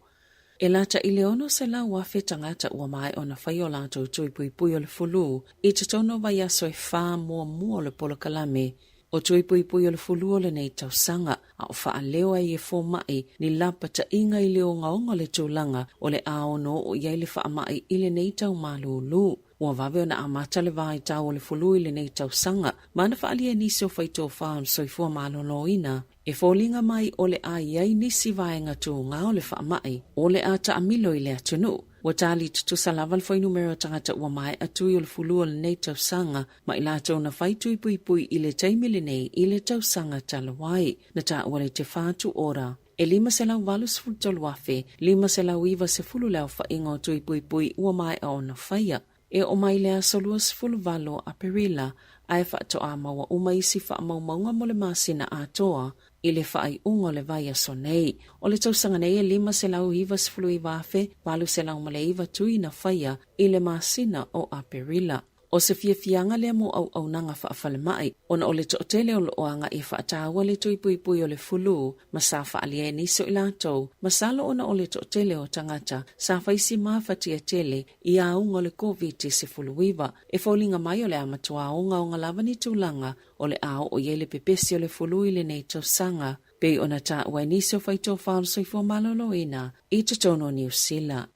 E lata i le 600,000 tagata ua maea ona fai o latou tui puipui o le fulu i totonu o vaiaso e fa muamua o le polokalame o tui puipui o le fulu o lenei tausaga, a o faaleo ai e fomai ni lapataiga i le ogaoga o le tulaga o le a ono oo i ai le faamai i lenei tau malūlū. Ua vave ona amata le vaitau o le fulu i lenei tausaga, ma na faaalia e nisi o faitofa o le soifua maloloina e foliga mai o le a i ai nisi vaega tūgā o le faamai o le a taamilo i le atunuu. Ua tali tutusa lava le fuainumera o tagata ua maea tui o le fulu o lenei tausaga ma i latou na fai tui puipui i le taimi lenei i le tausaga talu ai. Na taua le Te Whatu Ora e 583,590 le aofaiga o tui puipui ua maea ona faia. E oo mai le aso 28 o Aperila ae faatoa maua uma isi faamaumauga mo le masina atoa i le faaiuga o le vaiaso nei. O le tausaga nei e 599,809 tui na faia i le masina o Aperila. O se fiafiaga lea mo auaunaga faafalemai, ona o le toatele o lo o agai e faataua le tui puipui o le fulu ma sa faaalia e nisi o i latou, masalo ona o le toatele o tagata sa fai si mafatia tele i auga o le Koviti-19. E foliga mai o le a matua ogaoga lava ni tulaga o le a oo i ai le pepesi o le fulu i lenei tausaga, pei ona taua e nisi o faitofa o le soifua maloloina i totonu o Niu Sila.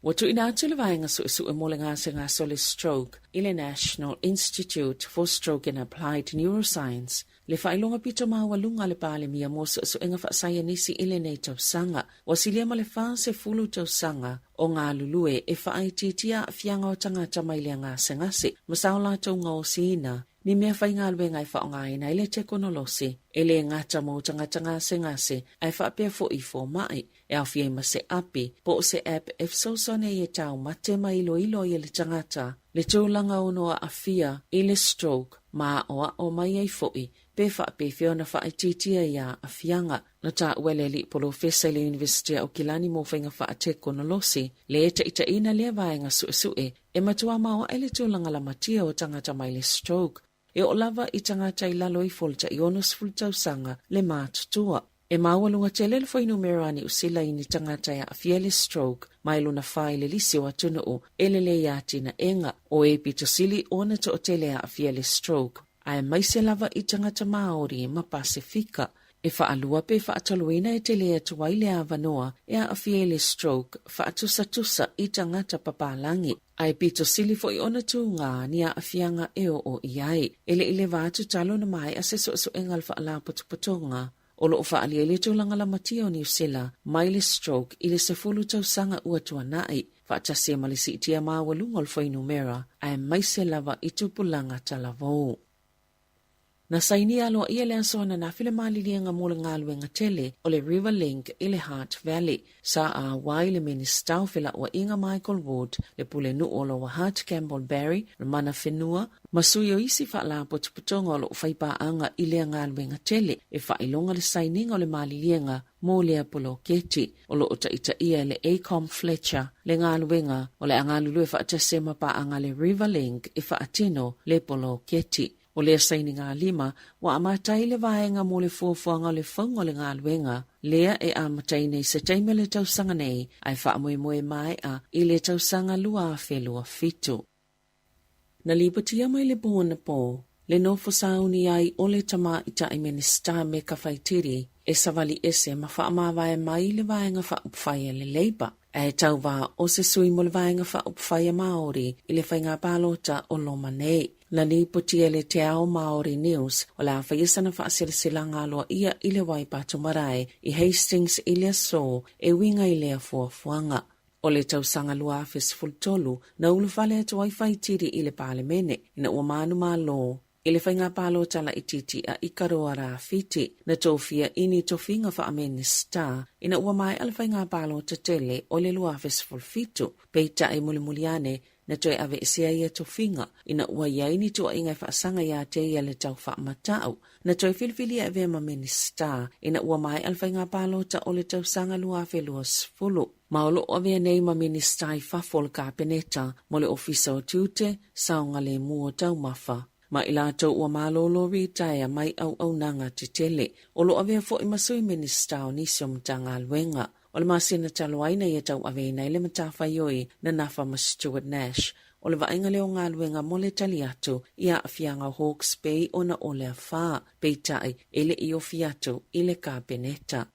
Ua tuuina atu le Vaega Suesue mo le Gasegase o le Stroke i le National Institute for Stroke and Applied Neuroscience le faailoga pito maualuga a le Palemia mo suesuega faasaienisi i lenei tausaga. Ua silia ma le 40 tausaga o galulue e faaitiitia aafiaga o tagata mai lea gasegase ma sa o latou gaosiina ni mea faigaluega e faaaogaina ai le tekonolosi e le gata mo tagata gasegase ae faapea foi i fomai. E aofia ai ma se api po o se app e fesoasoani ai e taumate ma iloilo ai e le tagata le tulaga ono aafia i le stroke ma aʻoaʻo mai ai foi pe faapefea ona faaitiitia ia aafiaga. Na taua e le alii polofesa i le Iunivesite a Aukilani mo Faiga Faatekonolosi le taitaiina lea vaega suesue e matua maoae le tulaga lamatia o tagata mai le stroke E oo lava i tagata i lalo ifo o le tai 60 tausaga le matutua. E maualuga tele le fuainumera a Niu Sila i ni tagata e aafia i le stroke mai lona fa i le lisi o atunuu e lelei atinaega. O e pito sili ona toatele e aafia i le stroke, aemaise lava i tagata Māori ma Pasefika. E faalua pe faatoluina e tele atu ai le avanoa e aafia i le stroke faatusatusa i tagata papalagi. Ae pito sili foi ona tūgā ni aafiaga e oo i ai. E le i leva atu talu ona maea se suesuega a le Faalapotopotoga o lo o faaalia ai le tulaga lamatia o Niu Sila mai le stroke i le 10 tausaga ua tuanai, faatasi ai ma le siitia maualuga o le fuainumera, aemaise lava i tupulaga talavou. Na sainia aloaia le aso ananafi le maliliega mo le galuega tele o le River Link i le Hutt Valley. Sa auai le Minisita o Felauaiga Michael Wood, le Pulenuu o Lower Hutt Campbell Barry, le mana whenua, ma sui o isi faalapotopotoga o lo o fai paaga i lea galuega tele e faailoga le sainiga o le maliliega mo lea poloketi. O lo o taitaia e le AECOM Fletcher le galuega o le a galulue faatasi ai ma paaga a le River Link e faatino le poloketi. O lea sainigalima, ua amata ai le vaega mo le fuafuaga o le fauga o le galuega lea e amataina i se taimi o le tausaga nei ae faamoemoe maea i le tausaga 2027. Na lipotia mai le po anapo le nofo sauni ai o le Tamaitai Minisita Meka Whaitiri e savali ese ma faamavae mai le Vaega Faaupufai a le Labour ae tauva o se sui mo le Vaega Faaupufai a Māori i le faiga palota o loma nei. Na lipotia e le Te Ao Māori News o le a faia sana faaseleselaga aloaia i le Waipatu Marae i Hastings i le aso e uiga i lea fuafuaga. O le tausaga 2013, na ulufale atu ai Whaitiri i le Palemene ina ua manumalo i le faiga palota laitiiti a Ikaroa Rāwhiti, na tofia i ni tofiga faa-Minisita ina ua maea le faiga palota tele o le 2017. Peitai mulimuli ane, na toe aveesea ia tofiga ina ua i ai ni tuuaiga e faasaga iā te ia le tau faamatau. Na toe filifilia e avea ma Minisita ina ua maea le faiga palota o le tausaga 2020. Ma o lo o avea nei ma Minisita i fafo o le Kapeneta mo le Ofisa o Tiute, Saogalemu o Taumafa, ma i latou ua malolo ritaea mai auaunaga tetele. O lo o avea foi ma Sui Minisita o nisi o Matagaluega. O le masina talu ai na ia tauaveina ai le matafaioi na nafa ma Stuart Nash o le vaaiga lea o galuega mo le tali atu i aafiaga o Hawke's Bay ona o le afa, peitai e le i ofi atu i le Kapeneta.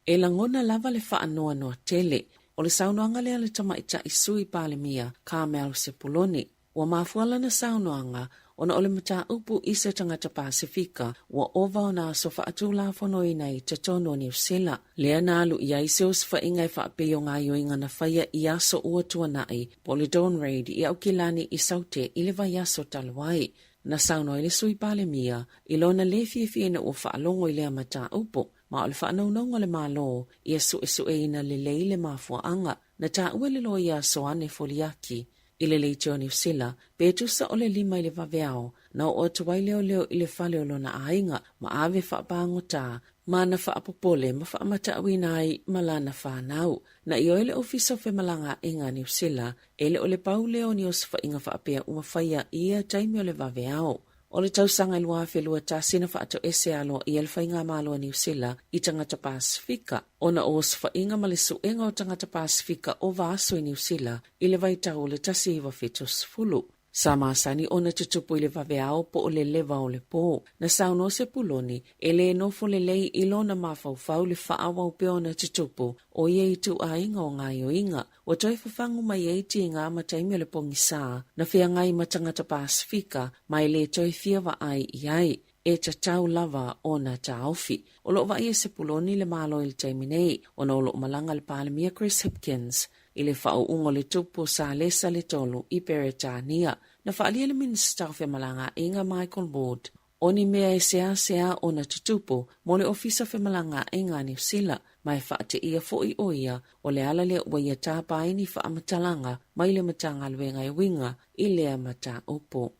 E lagona lava le faanoanoa tele o le saunoaga lea a le tamaitai Sui Palemia Carmel Sepuloni. Ua mafua lana saunoaga ona o le mataupu i se tagata Pasefika ua ova ona aso faatulafonoina i totonu o Niu Sila. Lea na alu i ai se osofaiga e faapei o gaoioiga na faia i aso ua tuanai po o le Dawn Raid i Aukilani i Saute i le vaiaso talu ai. Na saunoa ai le Sui Palemia i lona le fiafia ina ua faalogo i lea mataupu, ma o le faanaunauga o le Malo ia suesueina lelei le mafuaaga. Na taua e le loia Soane Foliaki i le Leitio Niu Sila, pe tusa o le 5 i le vaveao, na oo atu ai leoleo i le fale o lona aiga ma ave faapagota ma na faapopole ma faamatauina ai ma lana fanau. Na ioe le Ofisa o Femalagaaiga a Niu Sila, e le o le pau lea o ni osofaiga faapea ua faia i ia taimi o le vaveao. O le tausaga e 2021 na faatoese aloaia le Faigamalo a Niu Sila i tagata Pasefika ona o osofaiga ma le suega o tagata Pasefika ova aso i Niu Sila i le vaitau o le 1970. Sa masani ona tutupu i le vaveao po o le lewa o le pō. Na saunoa Sepuloni e le nofo lelei i lona mafaufau le faaauau pea ona tutupu o ia ituaiga o gaoioiga. Ua toe fafagu mai ai tiga ma taimi o le pogisa na feagai ma tagata Pasefika ma e le toe fia vaai i ai. E tatau lava ona taofi. O lo o vaai e Sepuloni le Malo i le taimi nei ona o lo o malaga le Palemia Chris Hipkins i le faauuga o le Tupu o Salesa le Tolu i Peretania. Na faaalia le Minisita o Femalagaaiga Michael Ward O ni mea e seasea ona tutupu mo le Ofisa Femalagaaiga a Niu Sila, ma e faateia foi ʻo ia o le ala lea ua ia tapa ai ni faamatalaga mai le Matagaluega e uiga i lea mataupu.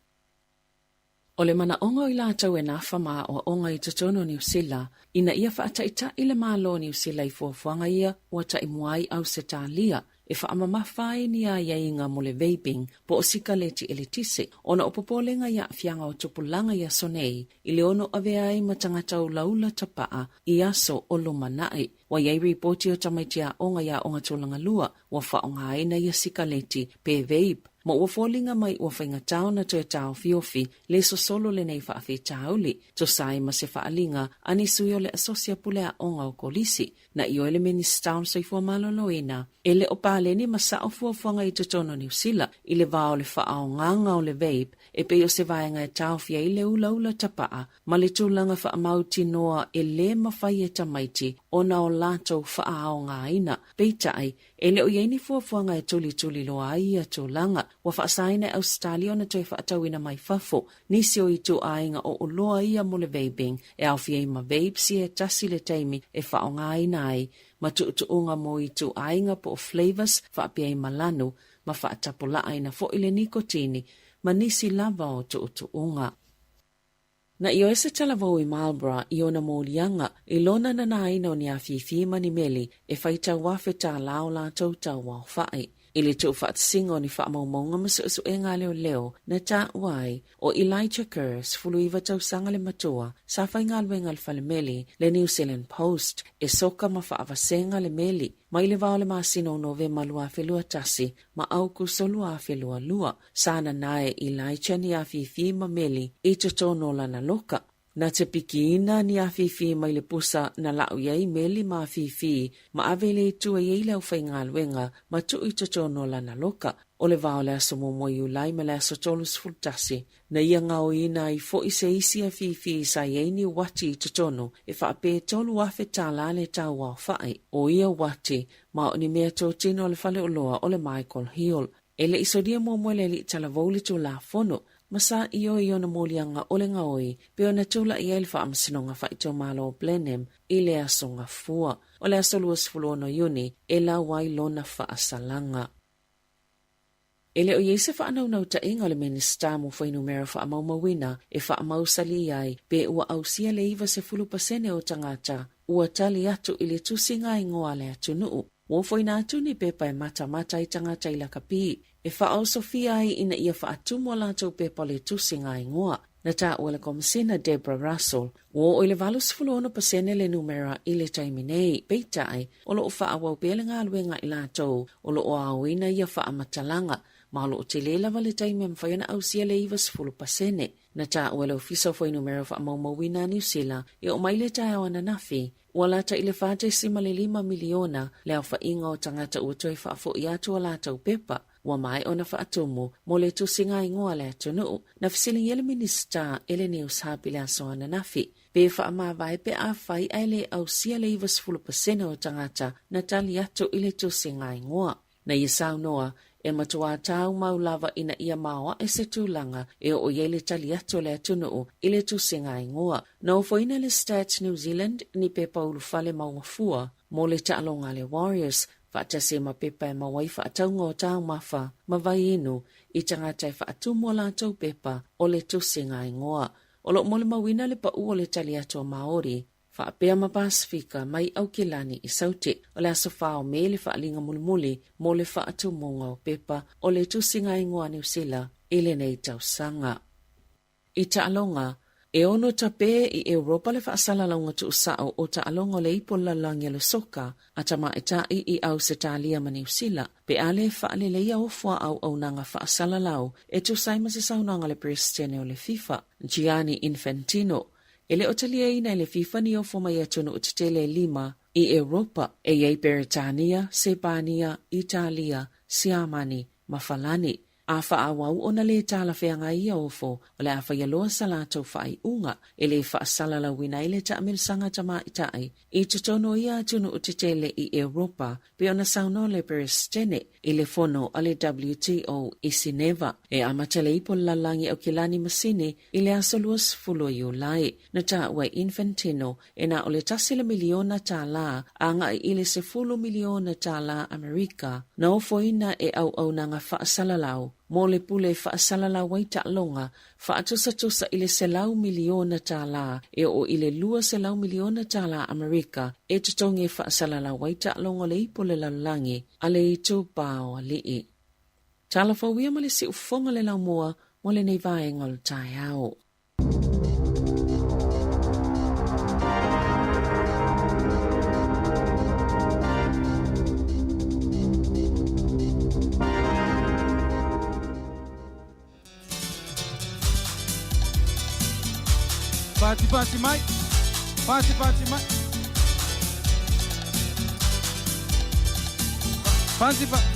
O le manaoga o i latou e nafa ma aoaoga i totonu o Niu Sila, ina ia faataitaʻi le Malo o Niu Sila i fuafuaga ia ua taimua ai Ausetalia e faamamafa ai ni aiaiga mo le vaping po o sikaleti eletise ona o popolega i aafiaga o tupulaga i aso nei i le ono avea ai ma tagata ulaula tapaa i aso o lumanai. Ua i ai ripoti o tamaiti aoga i aoga tulaga lua ua faaaogaina ia sikaleti pe vape ma ua foliga mai ua faigata ona toe taofiofi le sosolo lenei faafitauli tusa ai ma se faaaliga a ni sui o le Asosi a Pule Aoga o Kolisi Na ioe le Minisita o le Soifua Maloloina, e le o paleni ma sao fuafuaga i totonu o Niu Sila i le va o le faaaogaga o le vape e pei o se vaega e taofi ai le ulaula tapaa ma le tulaga faamautinoa e lē mafai e tamaiti ona o latou faaaogaina. Peitai, e le o i ai ni fuafuaga e tulituli loa ai ia tulaga. Ua faasaina e Ausetalia ona toe faatauina mai fafo Nisi o ituaiga o oloa ia mo le vaping e aofia ai ma vapes ia e tasi le taimi e faaaogaina ai ma tuutuuga mo ituaiga po o flavours faapea ai ma lanu ma faatapulaaina foi le nikotini ma nisi lava o tuutuuga. Na ioe se talavou i Marlborough i ona moliaga i lona nanaina o ni afifi ma ni meli e faitau $1,000 o latou tauaofai. I le tuufaatasiga o ni faamaumauga ma suesuega a leoleo na taua ai, ʻo Elijah Kerr, 19 tausaga le matua, sa faigaluega i le falemeli le New Zealand Post e soka ma faavasega le meli mai le va o le masina o Novema 2021 ma Aukuso 2022. Sa nanae Elijah ni afifi ma meli i totonu o lana loka. Na te pikiina ni afifi mai le pusa na la'u i ai meli ma afifi ma ave i le itu e i ai le aufaigaluega ma tuu i totonu o lana loka. O le va o le aso muamua Iulai ma le aso 31, na ia gaoiina ai fo'i se isi afifi sa i ai ni uati i totonu e faapē 3,000 tālā le tau aofa'i o ia uati ma o ni meatotino a le faleoloa o le Michael Hill. E le i solia muamua e le alii talavou le Tulafono, ma sa ioe i ona moliaga o le gaoi pei ona tula'i ai le Faamasinoga Faaitumalo o Blenheim i le Aso Gafua. O le aso 26 Iuni e lau ai lona faasalaga. E le o i ai se faanaunautaiga o le Minisita mo Fuainumera Faamaumauina e faamausalī ai pe ua ausia le 90% o tagata ua tali atu i le tusiga igoa a le atunuu. Ua ofoina atu ni pepa e matamata ai tagata i lakapi e faaosofia ai ina ia faatumu a latou pepa o le tusiga igoa. Na taua e le Komesina Debra Russell, ua oo i le 86% le numera i le taimi nei, peitai, o lo o faaauau pea le galuega a i latou o lo o aoina ia faamatalaga, ma o lo o tele lava le taimi e mafai ona ausia le 90%. Na taua e le Ofisa o Fuainumera Faamaumauina a Niu Sila e oo mai le taeao ananafi, ua lata i le 4.5 miliona le aofaiga o tagata ua toe faafoi atu a latou pepa ua maea ona faatumu mo le tusiga igoa a le atunuu. Na fesiligia le Minisita e le News Hub i le aso ananafi pe faamavae pe afai ae le ausia le 90% o tagata na tali atu i le tusiga igoa. Na ia saunoa, e matuā tāumau lava ina ia maoaʻe se tulaga e oo i ai le tali atu a le atunuu i le tusiga igoa. Na ofoina le Stats New Zealand ni pepa ulufale maugafua mo le taaloga a le Warriors faatasi ai ma pepa e maua ai faatauga o taumafa ma vaiinu i tagata e faatumu a latou pepa o le tusiga igoa. O lo o molimauina le paʻu o le tali atu a Māori Faapea ma Pasefika mai Aukilani i Saute, o le aso 4 o Me le faaaliga mulimuli mo le faatumuga o pepa o le tusiga igoa a Niu Sila i lenei tausaga. I taaloga, e ono tapē i Europa le faasalalauga tuusao o taaloga o le Ipu o le Lalolagi a le Soka a Tamaitai i Ausetalia ma Niu Sila pe a le faaleleia ofo a auaunaga faasalalau e tusa ai ma se saunoaga a le Peresetene o le FIFA, Gianni Infantino, E le o taliaina e le FIFA ni ofo mai atunuu tetele e lima i Europa, e i ai Beretania, Sepania, Italia, Siamani, ma Falani. A faaauau ona le talafeagai ia ofo, o le a faia loa sa latou faaiuga e le faasalalauina ai le taamilisaga tamaitai i totonu o ia atunuu tetele i Europa pei ona saunoa le Peresetene i le fono a le WTO i Sineva. E amata le ipu o le lalolagi Aukilani masini i le aso 20 o Iulai. Na taua e Infantino e na o le tasi le miliona tālā agai i le sefulu miliona tālā Amerika na ofoina e auaunaga faasalalau mo le pule e faasalalau ai taaloga faatusatusa i le selau miliona tālā e oo i le 200 miliona tālā Amerika e totogi e faasalalau ai taaloga o le ipu o le lalolagi a le itupa o alii. Talafauia ma le siufofoga le laumua mo lenei vaega o le taeao.
Pati pati mai. Pati pati mai. Pati pati.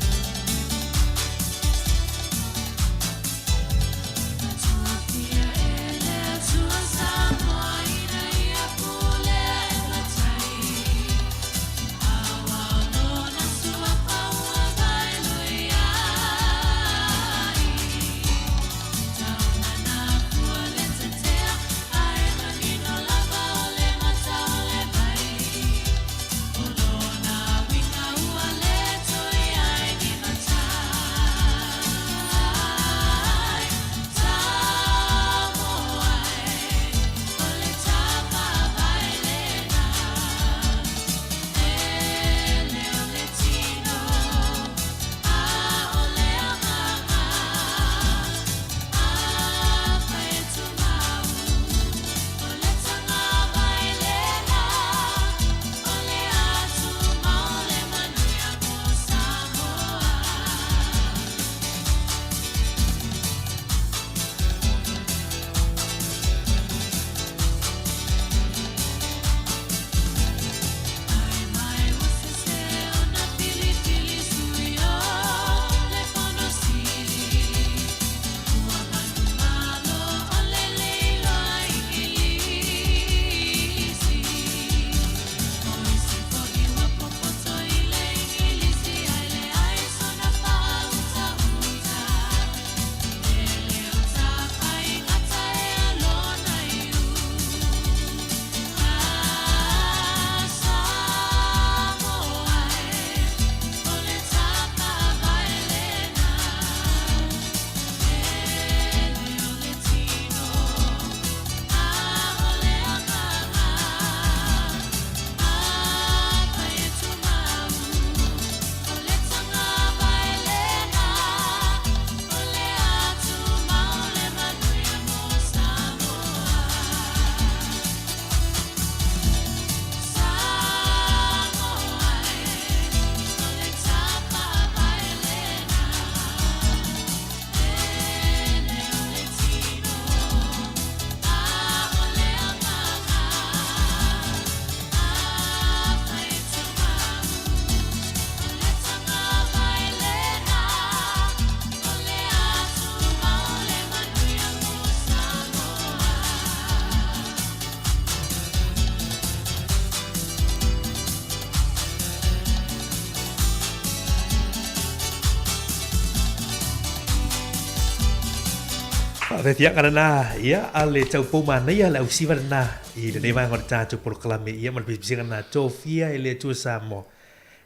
Faafefiaga lena, ia, a le taupou manaia le ausiva lena i lenei vaega o le tatou polokalame, ia, ma le pisipisiga lena, tofia e le Atua Samoa,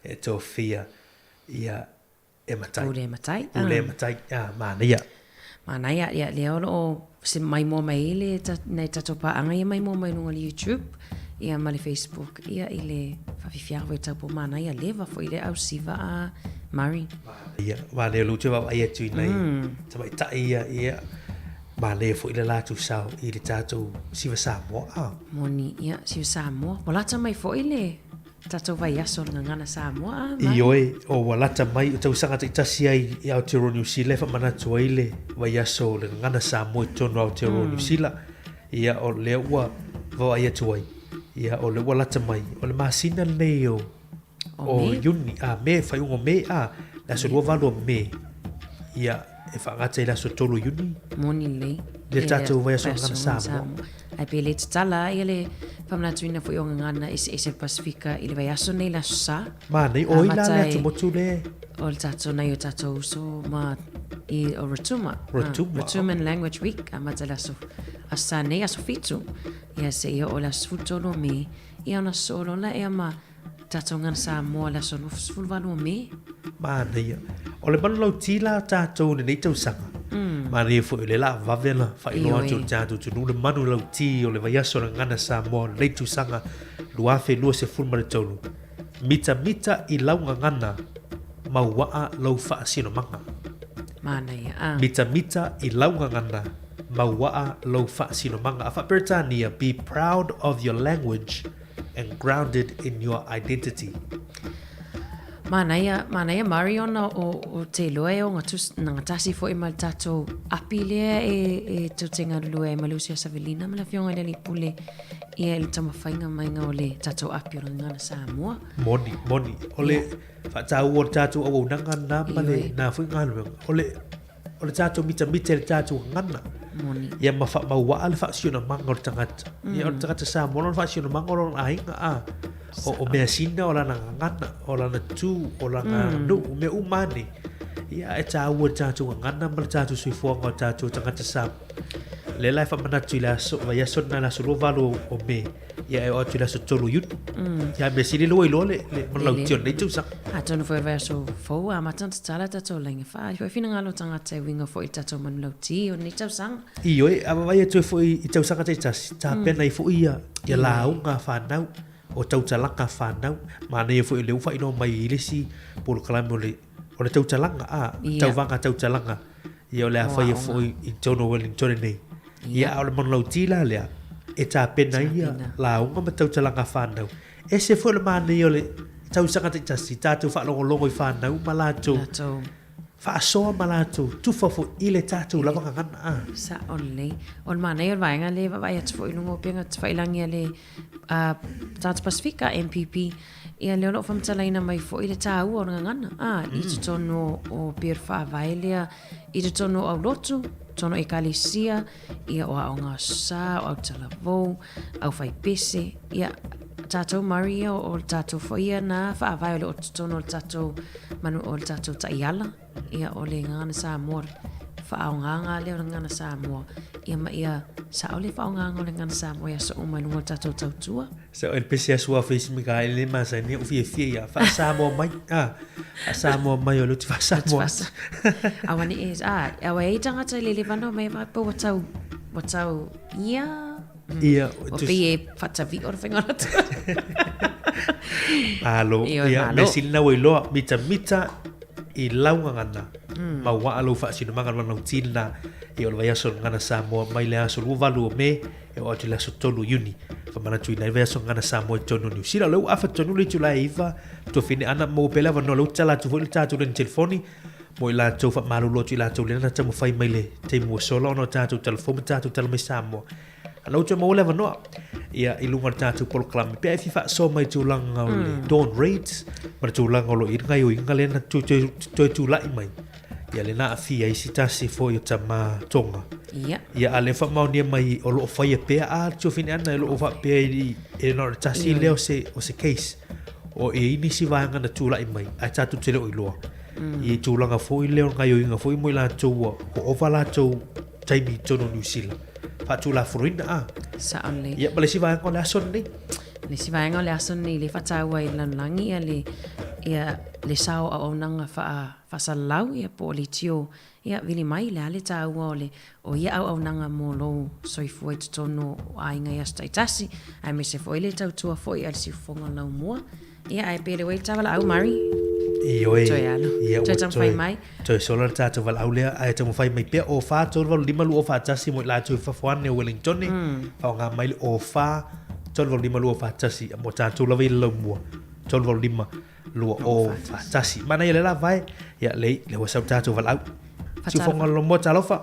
e tofia, ia, e matai.
Pule e matai.
Pule e matai, ah, manaia.
Manaia, ia, lea o lo o se maimoa mai ai le nai tatou paaga ia maimoa mai luga o le YouTube ia ma le Facebook ia i le faafiafiaga foi taupou manaia leva foi le ausiva a Murray.
Ia, manaia o lea ua toe vaavaai atu i nai tamaitai ia, ia, manaia foi le latou sao i le tatou Siva Samoa. Ah.
Moni, ia, Siva Samoa. Ua lata mai foi le tatou vaiaso o le Gagana Samoa, a,
Murray? Ioe, o ua lata mai, o tausaga taitasi ai i Aotearoa Niu Sila e faamanatu ai le vaiaso o le Gagana Samoa i totonu o Aotearoa Niu Sila. Ia, o lea ua vaavaai atu ai, ia, o lea ua lata mai, o le masina lenei o O Iuni, a, Me, faaiuga o Me, a, le aso 28 o Me, ia, e faagata i le aso 3 o Iuni.
Moni lelei.
Le tatou vaiaso o Gagana Samoa.
Ae pe le tatala ai le faamanatuina foi o gagana eseese o le Pasefika i le vaiaso nei le Aso Sa.
Manaia, o ai la le atumotu le?
O le tatou, nai o tatou uso ma i o Rotuma.
Rotuma.
Rotuman Language Week, amata i le aso, Aso Sa nei, aso 7. Ia seia oo i le aso 13 o Me, ia ona sosoo loa lea ma Tatou gana Samoa le aso 28 o Me.
Manaia. O le manulauti la tatou i lenei tausaga. Manaia foi o lea la a vave ona faailoa atu e le tatou atunuu le manulauti o le vaiaso o le Gagana Samoa o lenei tausaga 2023. Mitamita i lau gagana, mauaa lou faasinomaga.
Manaia, a.
Mitamita i lau gagana, mauaa lou faasinomaga. A faa-Peretania, be proud of your language and grounded in your identity.
Manaia, manaia Murray ona o, o te iloa e o gatasi foi ma le tatou api lea e, e tou te galulue ai ma le usi a Savelina ma le afioga i le Alii Pule ia i le taumafaiga maiga o le tatou api o le Gagana Samoa.
Moni, moni. O le faataua o le tatou auaunaga na ma le na foi galuega. O le O le tatou mitamita i le tatou gagana.
Moni.
Ia ma faamauaa le faasionomaga o le tagata. Ia o le tagata Samoa lona faasionomaga o lona aiga a. O, o measina o lana gagana, o lana tu, o lana nuu, o mea uma lava nei. Ia e taua i le tatou gagana ma le tatou soifuaga o tatou tagata Samoa. Lea la e faamanatu i le aso, vaiaso lena le aso 28 o Me. Ia e oo atu i le aso 3 o Iuni. Ia mea sili lea ua iloa le, le manulauti o lenei tausaga.
Atonu foi o le vaiaso fou a amata ona tatala tatou laina faaali foi finagalo o tagata e uiga foi i le tatou manulauti o lenei tausaga.
Ioe, a vaavaai atu ai foi i tausaga taitasi, tapena ai foi ia, ia lauga a fanau, o tautalaga a fanau. Manaia foi o lea ua faailoa mai i le isi polokalame o le, o le tautalaga, a, tauvaga tautalaga. Ia o le a faia foi i totonu o Wellington nei. Ia, a o le manulauti la lea, e tapena ai ia lauga ma tautalaga a fanau. Ese foi le manaia o le tausaga taitasi, tatou faalogologo i fanau ma latou faasoa ma latou tufa foi i le tatou lava gagana. A.
Sao lelei. O le manaia o le vaega lea e vaavaai atu foi i luga o upega tafailagi a le Tagata Pasifika, MPP, ia lea o lo o faamatalaina mai foi le taua o le gagana, a, i totonu o pei o le faavae lea i totonu o aulotu, totonu o ekalesia, ia o aoga sa, o autalavou, aufaipese, ia tatou Murray ia o le tatou foi ia na faavae o le o totonu o le tatou manu o le tatou taiala, ia o le Gagana Samoa faaaogaga lea o le Gagana Samoa ia ma ia sao le faaaogaga o le Gagana Samoa i aso uma i luga o le tatou tautua.
Sa o le pese asu a face mi ka ele ma sa ni u fia fia ia fa Samoa mai a fa Samoa mai o le fa Samoa.
Awa ni e a awa e tangata le le vano mai va po tau wa tau ia
Ia
o pe e fatavi o whenga rata.
Malo ia me sina wai loa mita mita i lau gagana ma ua a lou faasinomaga le manulauti lena ia o le vaiaso o le Gagana Samoa mai le aso 28 o Me e oo atu i le aso 3 o Iuni. Faamanatuina ai le vaiaso o le Gagana Samoa i totonu o Niu Sila. O lea ua afa tonu le itula e 9 tofine ana maua pea le avanoa lea ua tatala atu foi le tatou laina telefoni mo i latou faamalulu atu i latou lea na taumafai mai le taimi ua sola ona o tatou tala fou ma tatou tala mai Samoa. A o lea ua toe maua le avanoa ia i luga o le tatou polokalame pe a e fia faasoa mai i tulaga o le dawn raids ma le tulaga o lo o i ai le gaoioiga lea na toe tulai mai ia lena aafia ai se tasi foi o tama Tonga.
Ia.
Ia a lea faamaonia mai o lo o faia pea a le tuafine ana e lo o faapea i e na o le tasi lea o se o se case o e i ai nisi vaega na tulai mai ae tatou te le o iloa. I tulaga foi lea o le gaoioiga foi mo i latou ua ova latou. taimi i totonu o Niu Sila. Faatulafonoina a.
Sao lelei.
Ia, ma le isi vaega o le aso lenei.
Le isi vaega o le aso lenei lea e faataua ai i le lalolagi ia le, ia le sao o auaunaga faa, faasalalau ia po o le tio Ia, vili mai, le a le taua o le, o ia auaunaga mo lou soifua i totonu o aiga i aso taitasi, aemaise foi le tautua foi a le siufofoga o Laumua. Ia, ae pele uei le ta valaau, Murray.
Ioe.
Toe alu.
Ia,
Toe
ua
taumafai mai.
Toe sola le tatou valaau lea, ae taumafai mai pea o 4 3 8 5 2 4 1 mo i latou i fafo ane o Wellingtone. Faaaoga mai le o 4 3 8 5 2 4 1 mo tatou lava i le Laumua. 3 8 5 2 o 4 1. Manaia le la vae. Ia, lei, le ua sau tatou valaau. Siufofoga o le Laumua, talofa.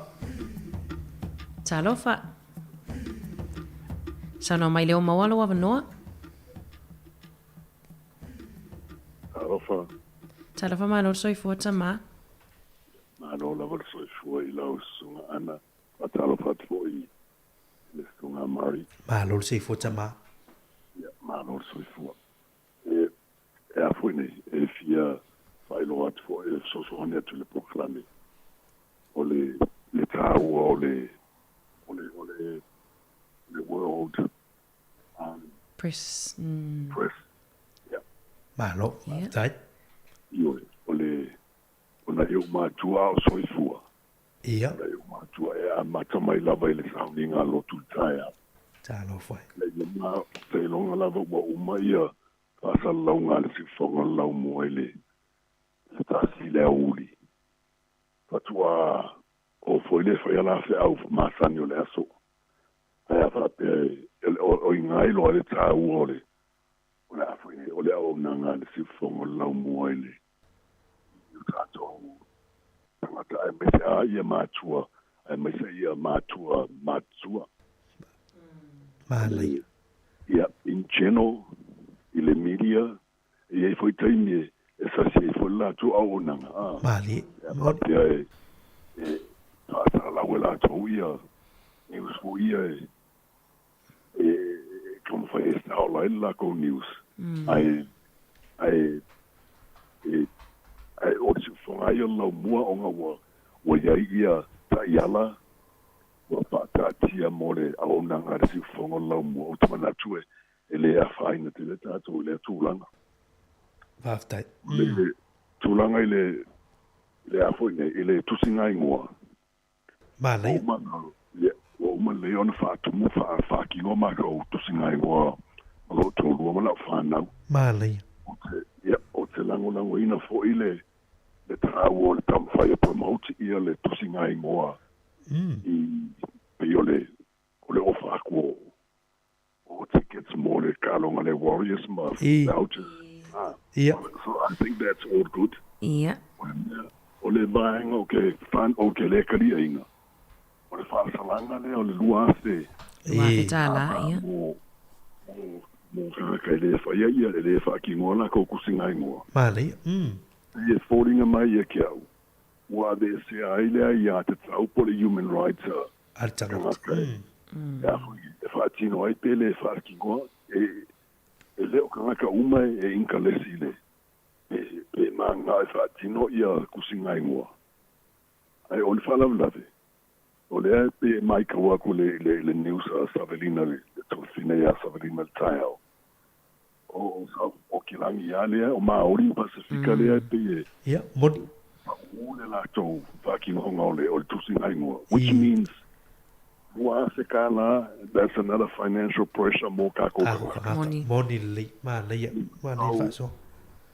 Talofa. Saunoa mai leo maua lou avanoa.
Talofa.
Talofa malo le soifua tama.
Malo lava le soifua i lau susuga Ana. Faatalofa atu foi i le susuga Murray.
Malo le soifua tama.
Ia, malo le soifua. E, e a foi nei, e fia faailoa atu foi, e fesoasoani atu i le polokalame o le, le taua o le, o le, o le, le World
Press.
Press. Ia.
Malo, faafetai.
Ioe, o le, o nai ou matua a o soifua.
Ia.
O nai ou matua e amata mai lava i le sauniga a lotu i le taeao.
Talofa e.
Seiloga, seiloga lava ua uma ia faasalalauga a le siufofoga o le laumua i le se tasi i le aoauli. Faatoa oo foi le fai ala feau masani o le aso. Ae a faapea e, o i ina e iloa ai le taua o le, o le a foi nei, o le auaunaga a le siufofoga o le laumua i le, i o tatou tagata aemaise a ia matua, aemaise ia matua matutua.
Manaia.
Ia, in general, i le media, E i ai foi taimi e sasi ai foi le latou auaunaga, ā,
Malie.
e faapea e, e faasalalau e latou ia news foi ia e, e, e taumafai e saola ai le lakou news. Ae, ae, e, ae o le siufofoga lava ia o le laumua ona ua, ua i ai ia taiala ua faataatia mo le auaunaga a le siufofoga o le laumua. Ou te manatu e, e le afaina tele tatou i lea tulaga.
Faafetai.
O le tulaga i le, i le a foi nei, i le tusiga igoa.
Manaia.
Ua uma, ia, ua uma lelei ona faatumu, faatino a matou tusiga igoa ma lou toalua ma lau fanau.
Manaia.
Ou te, ia, ou te lagolagoina foi le, le taua o le taumafai e promote ia le tusiga igoa i, pei o le, o le ofa atu o, o tickets mo le taaloga a le Warriors ma vouchers.
Ia.
So I think that's all good.
Ia.
O le vaega o ke fan o ke le kaliaina, o le faasalaga lea o le 2000.
$2,000, ia.
Mo, mo, mo tagata e le faia ia, e le faatinoa lakou tusiga igoa.
Manaia.
E foliga mai ia ki au, ua aveesea ai le aiatatau po o le human rights a
A le tagata.
E a foi e faatino ai pe le faatinoa, e e le o tagata uma e inkalesi i le pe pe manao e faatino ia tusiga igoa. Ae o le faalavelave, o lea e pei e maitau atu i le le news a Savelina le tofina ia Savelina i le taeao, o o Kilagi lava lea, o Maori ma Pasefika lea e pei e
Ia, moni.
pau le latou faatinoga o le o le tusiga igoa, which means $2,000, that's another financial pressure mo takou
Takou
tagata.
tagata.
Moni.
Moni lelei. Manaia. Manaia faasoa.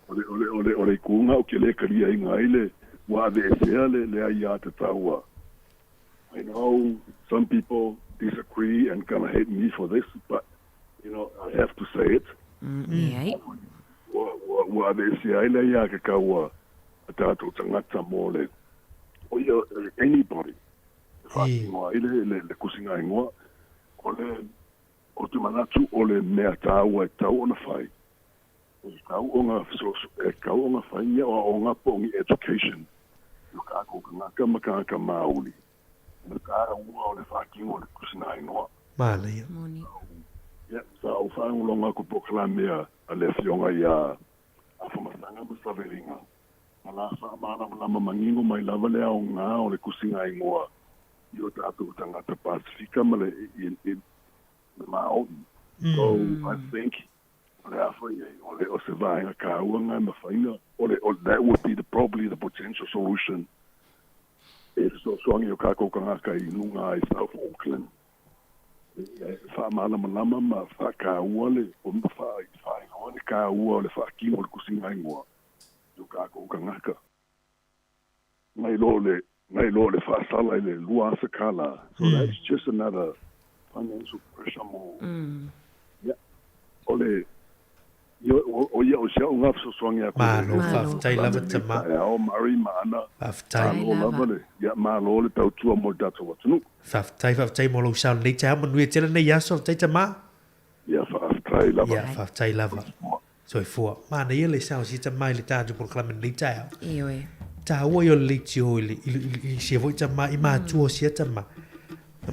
O le o le o le o le ituga ou te le taliaina ai le ua aveesea le le aiatatau a I know some people disagree and gonna hate me for this but you know I have to say it.
Leai.
Ua ua ua aveesea ai le aiatatau a a tatou tagata mo le o ia anybody e faatino ai le le le tusiga igoa. O le ou te manatu o le mea taua e tatau ona fai E tatau ona fesoaso, e tatau ona fai ni aoaoga po o ni education i o tatou tagata ma tagata Māori i le taua o le faatino o le tusinainoa.
Manaia.
Moni.
Ia, sa ou faalogologo atu po o kalame a le Afioga ia Afamasaga ma Saveliga, na la faamalamalama manino mai lava le aoga o le tusinainoa. i o tātou tangata Pasifika ma le i, i, le Māori. So I think o le a foi e, o le o se vaega kāua ngai mawhaina, o le, o, that would be the, probably the potential solution e fesoasoani o kākou kangaka i luga i South Auckland. E whaamalamalama ma whaakāua le, o ma whaailoa le kāua o le whaakino o le tusiga igoa i o kākou kangaka. Nai lo le, nai lo le whaasala i le 2,000 tālā. So that's just another financial pressure mo. Yeah. O le, o ia o si au ngā fesoasoani aku.
Malo, faafetai lava tama.
Taeao, Murray ma Ana.
Faafetai.
Malo lava le, ia, malo le tautua mo le tātou atunuu.
Faafetai, faafetai mo lou sao lenei taeao, manuia tele lenei aso, faafetai tama.
Ia, faafetai lava.
Ia, faafetai lava. Soifua. Manaia le sao si tama i le tātou polokalame lenei taeao.
Ioe.
Tāua i o le leitio i le, i, i, i sia foi tama, i mātua o sia tama.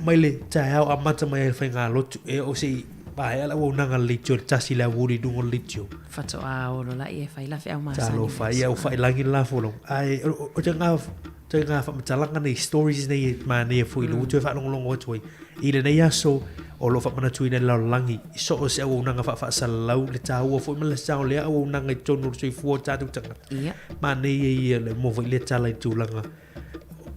Mai le taeao amata mai ai le faigalotu, e o se i vaea le auaunaga le leitio le tasi le aoauli i luga o le leitio.
Whatoa olo la ia e whai la whiau masani.
Talofa, ia o whailangi le lafolongo. Ai, o te ngā, te ngā whamatalanga nei, stories nei e manaia foi, mm. le utu e whaalongolongo atu ai. I lenei aso, o lo o faamanatuina e le lalolagi i so o se auaunaga faafaasalalau le taua foi ma le sao lea auaunaga i totonu o le soifua o tatou tagata.
Ia.
Manaia ia le moa foi lea tala i tulaga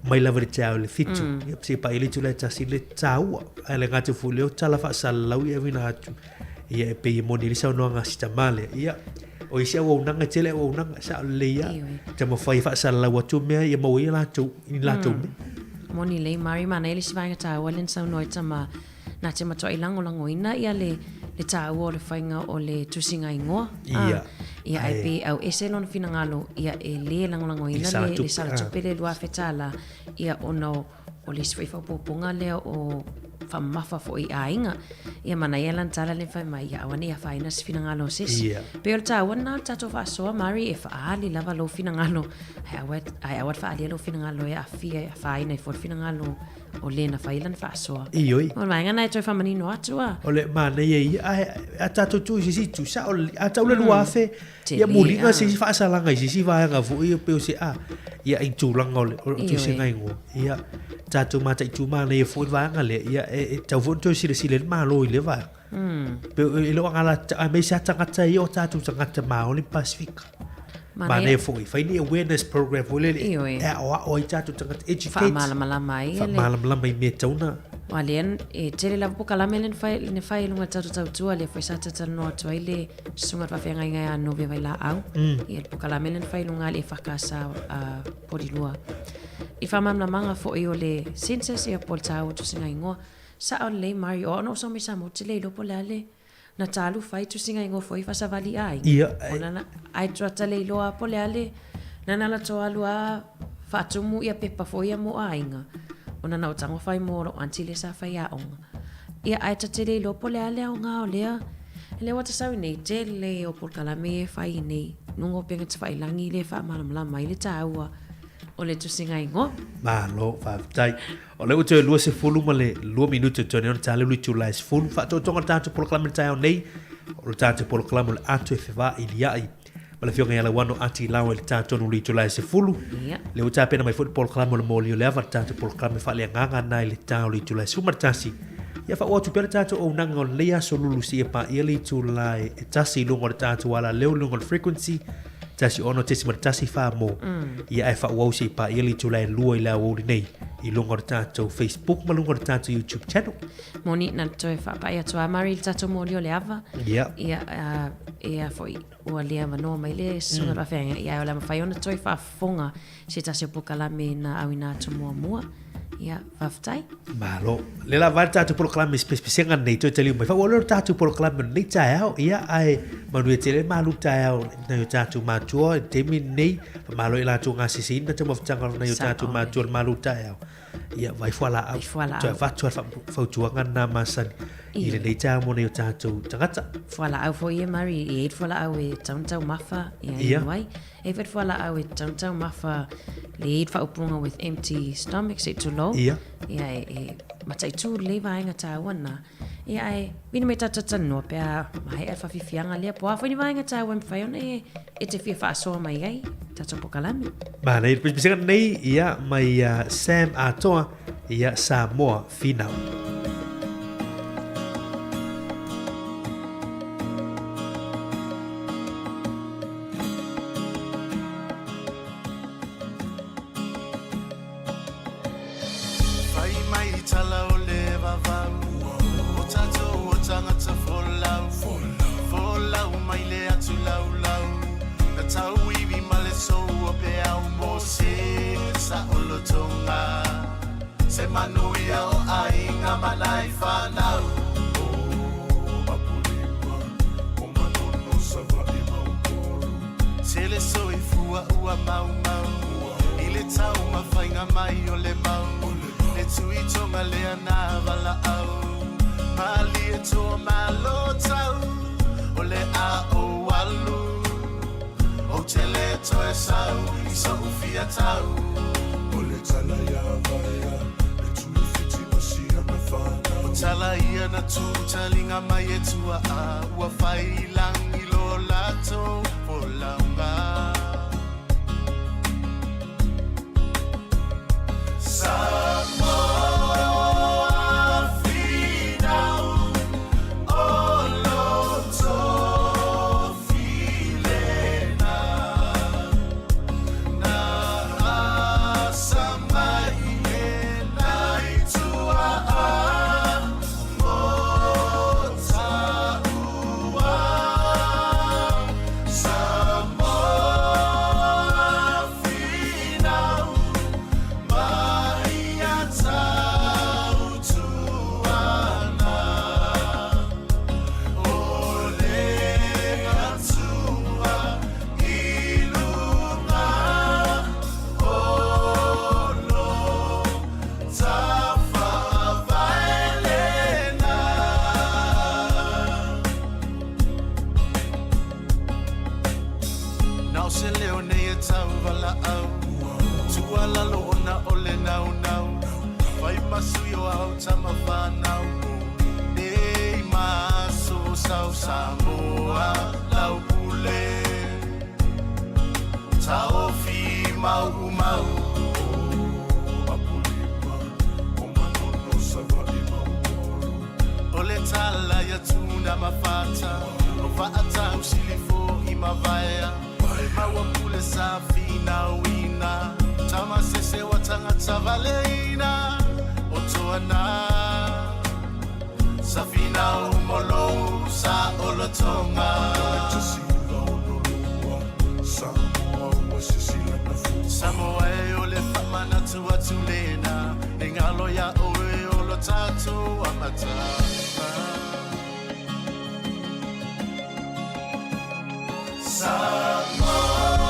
mai lava i le taeao i le 7. Ia, seia paia le itula e tasi le taua. Ae le gata foi lea o tala faasalalau ia auina atu. Ia e pei e moni ai le saunoaga a si tama lea. Ia, o isi auaunaga, e tele auaunaga, sao lelei lava.
Ioe.
Taumafai e faasalalau atu mea ia maua ai e latou, i latou mea.
Moni lelei, Mari, manaia le isi vaega taua lea na saunoa ai tama, nā te matuai lagolagoina ia le, le taua o le faiga o le tusiga igoa.
Ia.
Ia, ae pe au ese lona finagalo, ia e lē lagolagoina le, le sala tupe le $2,000, ia ona o, o le isi foi faaopoopoga lea o faamamafa foi i aiga. Ia manaia lana tala lea fai mai, ia aua ne i afaina se finagalo o se isi.
Ia.
Pei o le taua lena o le tatou faasoa, Mari, e faaali lava lou finagalo, ae aua, ae aua le faaalia lou finagalo e aafia, e afaina ai foi le finagalo o le na fai lana faasoa.
Ioe.
O le vaega lena e toe faamanino atu a.
O le manaia ia, ae a tatou tuu i se isi itu, sao lelei, a tau le 2,000, Ia muliga se isi faasalaga i se isi vaega foi ia pei o se a ia i tulaga o le o le tusiga igoa. Ia tatou mataitu manaia foi le vaega lea ia e tatau foi ona toe silasila i le Malo i lea vaega. Pei e le o agala aemaise lava tagata ia o tatou tagata Maori ma Pasifika. Manaia foi fai ni awareness program foi lele e aoao ai tatou tagata educate.
Faamalamalama ai le.
Faamalamalama i mea e tatau ona.
Aua lea e tele lava polokalame lea na fai i luga o le tatou tautua lea foi sa talatalanoa atu ai le Susuga i le Faafeagaiga ia Nove Vailaau, ia le polokalame lea na fai i luga le EFKS a Porirua. I faamalamalamaga foi o le census ia po o le taua tusiga igoa, sao lelei Mari, o au na oso mai Samoa ou te le iloa po o le a le na talu fai tusiga igoa foi faasavali aiga.
Ia.
Ona na, ai tuata le iloa po o le a le, na na latou alu a faatumu ia pepa foi ia mo aiga, ona na ou tago fai mo lou aunty lea sa fai aoga. Ia ae ta te le iloa po o le a le aoga o lea, lea ua ta sau nei, tele o polokalame ia e fai nei, luga o upega tafailagi lea e faamalamalama ai le taua o le tusiga igoa.
Malo, faafetai. O lea ua toe 22 ma le 2 minute o toe nei ona ta lelu itula e 10. Faatoatoga o le tatou polokalame i le taeao nei, o le tatou polokalame o le ato e fevailiai. Ma le afioga ia Lauano Ati Lao i le ta tonu i le itula e 10.
Ia.
Lea ua tapena mai foi le polokalame o le moli o le ava, le tatou polokalame faaleagaga na i le ta o le itula e 11. Ia faaauau atu pea le tatou auaunaga o lenei aso lulu seia paia le itula e 1 i luga o le tatou alaleo i luga o le frequency 16.14 mo. Ia ae faaauau seia paia le itula e 2 i le aoauli nei i luga o le tatou Facebook ma luga o le tatou YouTube channel.
Moni, na toe faapai atu a Mari i le tatou moli o le ava.
Ia.
Ia, ia foi, ua le avanoa mai le susuga mm. faafeagaiga. Ia, o le a mafai ona toe faafofoga se tasi o polokalame na auina atu muamua. Ia, faafetai.
Malo. Le lava le tatou polokalame i se pesepesega nei toe taliu mai. Faaauau lea o le tatou polokalame o lenei taeao. Ia, ae manuia tele malu taeao nai o tatou matua i le taimi lenei. Faamalo i latou gaseseina taumafataga o nai o tatou matua i le malu taeao. Ia, vai fualaau.
Vai fualaau.
Toe avatu a le fautuaga lena masani i lenei taeao mo nai o tatou tagata.
Fualaau foi e Mari, e i ai le fualaau e tatau ona taumafa, ia inu ai. E i ai foi le fualaau e tatau ona taumafa le i ai le faaupuga with empty stomach, se i tulou.
Ia.
Ia, e mataitu lelei vaega taua na. Ia, ae vili mai tatou talanoa pe a maea le faafiafiaga lea, po o a foi ni vaega taua e mafai ona e, e te fia faasoa mai ai tatou polokalame.
Manaia le pisipisiga nei, ia, mai ia Sam Atoa, Ia Samoa Finau.
Fai mai tala o le vavau O tatou o tagata folau Folau mai le atu laulau Na tauivi ma le sou o peau Mo se saolotoga Se manuia o aiga ma nai fanau Tele soifua ua maumau I le taumafaiga mai o le mau Le tuitoga lea na valaau Malie toa malo tau O le a ou alu Ou te le toe sau I so'u fia tau O le tala ia vaea Le tuifiti ma siana fanau O tala ia na tu taliga mai e tuaa Ua fai i lagi lo latou folauga Samoa finau o loto filena Na asa mai e nai tuaa mo taua Samoa finau mai ia tautuana O le Atua i luga o lo tafaavae lena. Na o se leo nei e tauvalaau Tuualalo ona o le naunau Fai ma sui o au tama fanau Mo nei ma aso Sau Samoa lau pule Taofi mau mau O le tala ia tuna ma fata O faatau silifo i mavaea E maua pule sa finauina Tama sese wa tagata valeina O toana Sa finau molou sa olotoga Samoa e o le faamanatu atu lena E galo iā oe o lo tatou amataga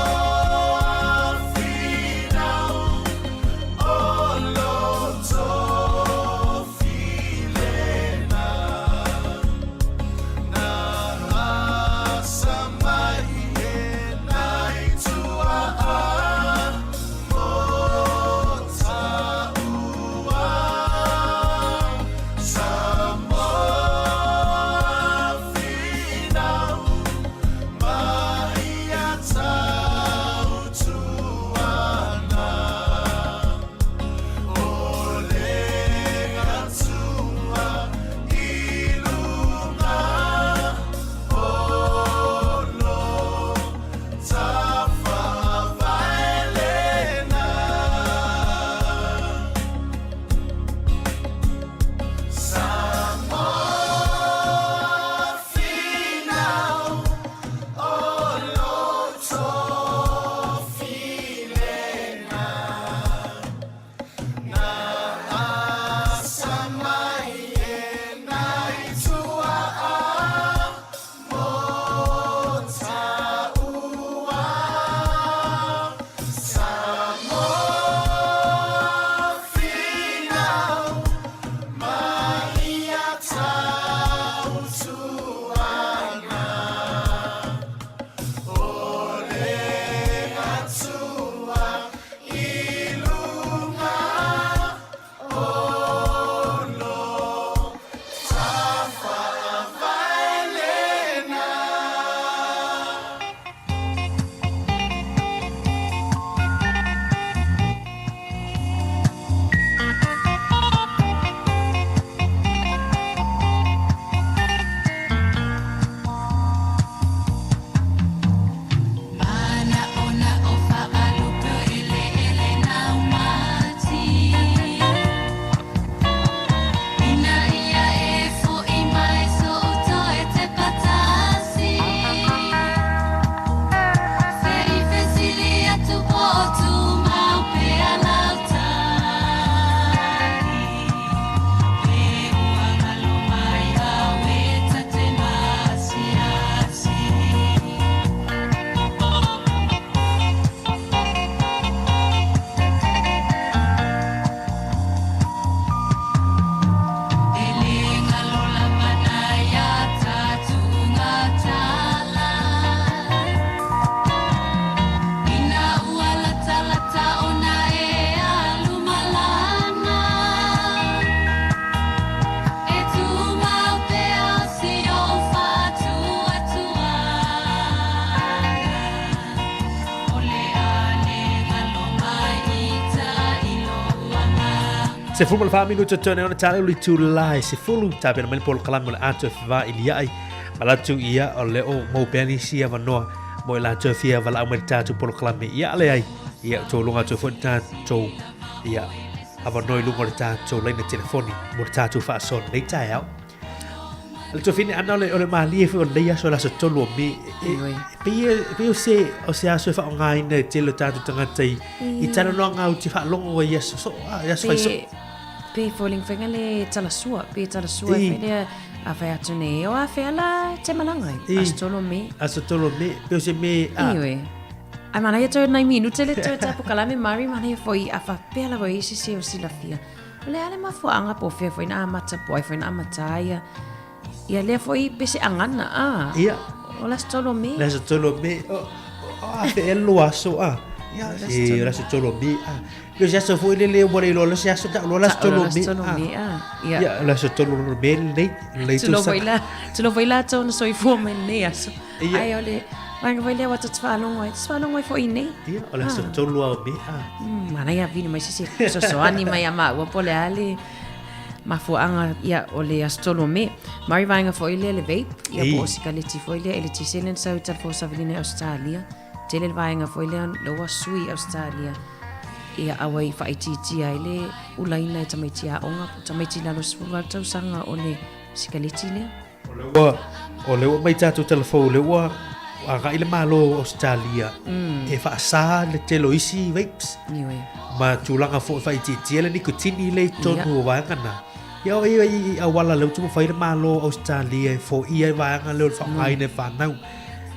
Samoa finau o loto filena Na asa mai e nai tuaa mo taua Samoa finau mai
14 minuta tone ona tale uli tūla e 10 tapena mai le polokalame o le ato e fevailia'i manatu ia o le o mau pea nisi avanoa mo i latou e fia valaau mai le tatou polokalame ia ale ai ia tou loga atu ai foi le tatou ia avanoa i luga o le tatou laina telefoni mo le tatou faasoa lenei taeao. Le tofine ana o le, o le malie foi o lenei aso le aso tolu o Me. E, e, pei, e, pei o se, o se aso e faaaogaina e tele o tatou tagata i, i talanoaga au te faalogo ai i aso soo, a, i aso fai soo.
Pe foliga faiga le talasua, pe talasua e fai lea a fai atu nei, o a fea la te malanga ai, aso tolu o Me.
Aso tolu o Me, pe o se me, a.
Ioe. Ai manaia toe nai minute le toe tapu kalame mari manaia foi a faapea lava i se se o silafia. O le a le mafuaaga po o fea foi na amata po o ai foi na amata ai ia ia lea foi pe se agana a.
Ia.
O le aso tolu o Me.
Le aso tolu o Me. O, o a fe e lo aso a. Ia, se o le aso tolu o Me a. Pe o se aso foi lele ua le iloa se aso ta'u loa le aso tolu o Me.
Tolu o Me a.
Ia. Ia, le aso tolu o Me lenei, lenei
Tulo foi la, tulo foi la tau na soifua mai lenei aso. Ia. Ai o le vaega foi lea ua ta faalogo ai, ta faalogo ai foi i nei.
Ia, o le aso tolu lava o Me a.
Manaia vili mai se isi fesoasoani mai ia maua po o le a le mafuaaga ia o le aso tolu o Me. Mari vaega foi lea le vape, ia po o sikaleti foi lea, eletise lea na sau i Telefo Savilina i Ausetalia. Tele le vaega foi lea lea ua sui i Ausetalia ia aua i faaitiitia ai le ulaina e tamaiti aoga po o tamaiti i lalo o le 18 tausaga o le sikaleti lea.
O lea ua, o lea ua mai tatou tala fou, o lea ua agai le Malo o Ausetalia e faasa le tele o isi vapes.
Ioe.
Ma tulaga foi e faaitiitia le nikotini lea i totonu o vaega na. Ia o ia i auala lea ua taumafai le Malo o Ausetalia e foia ai vaega lea o le faaaogaina e fanau.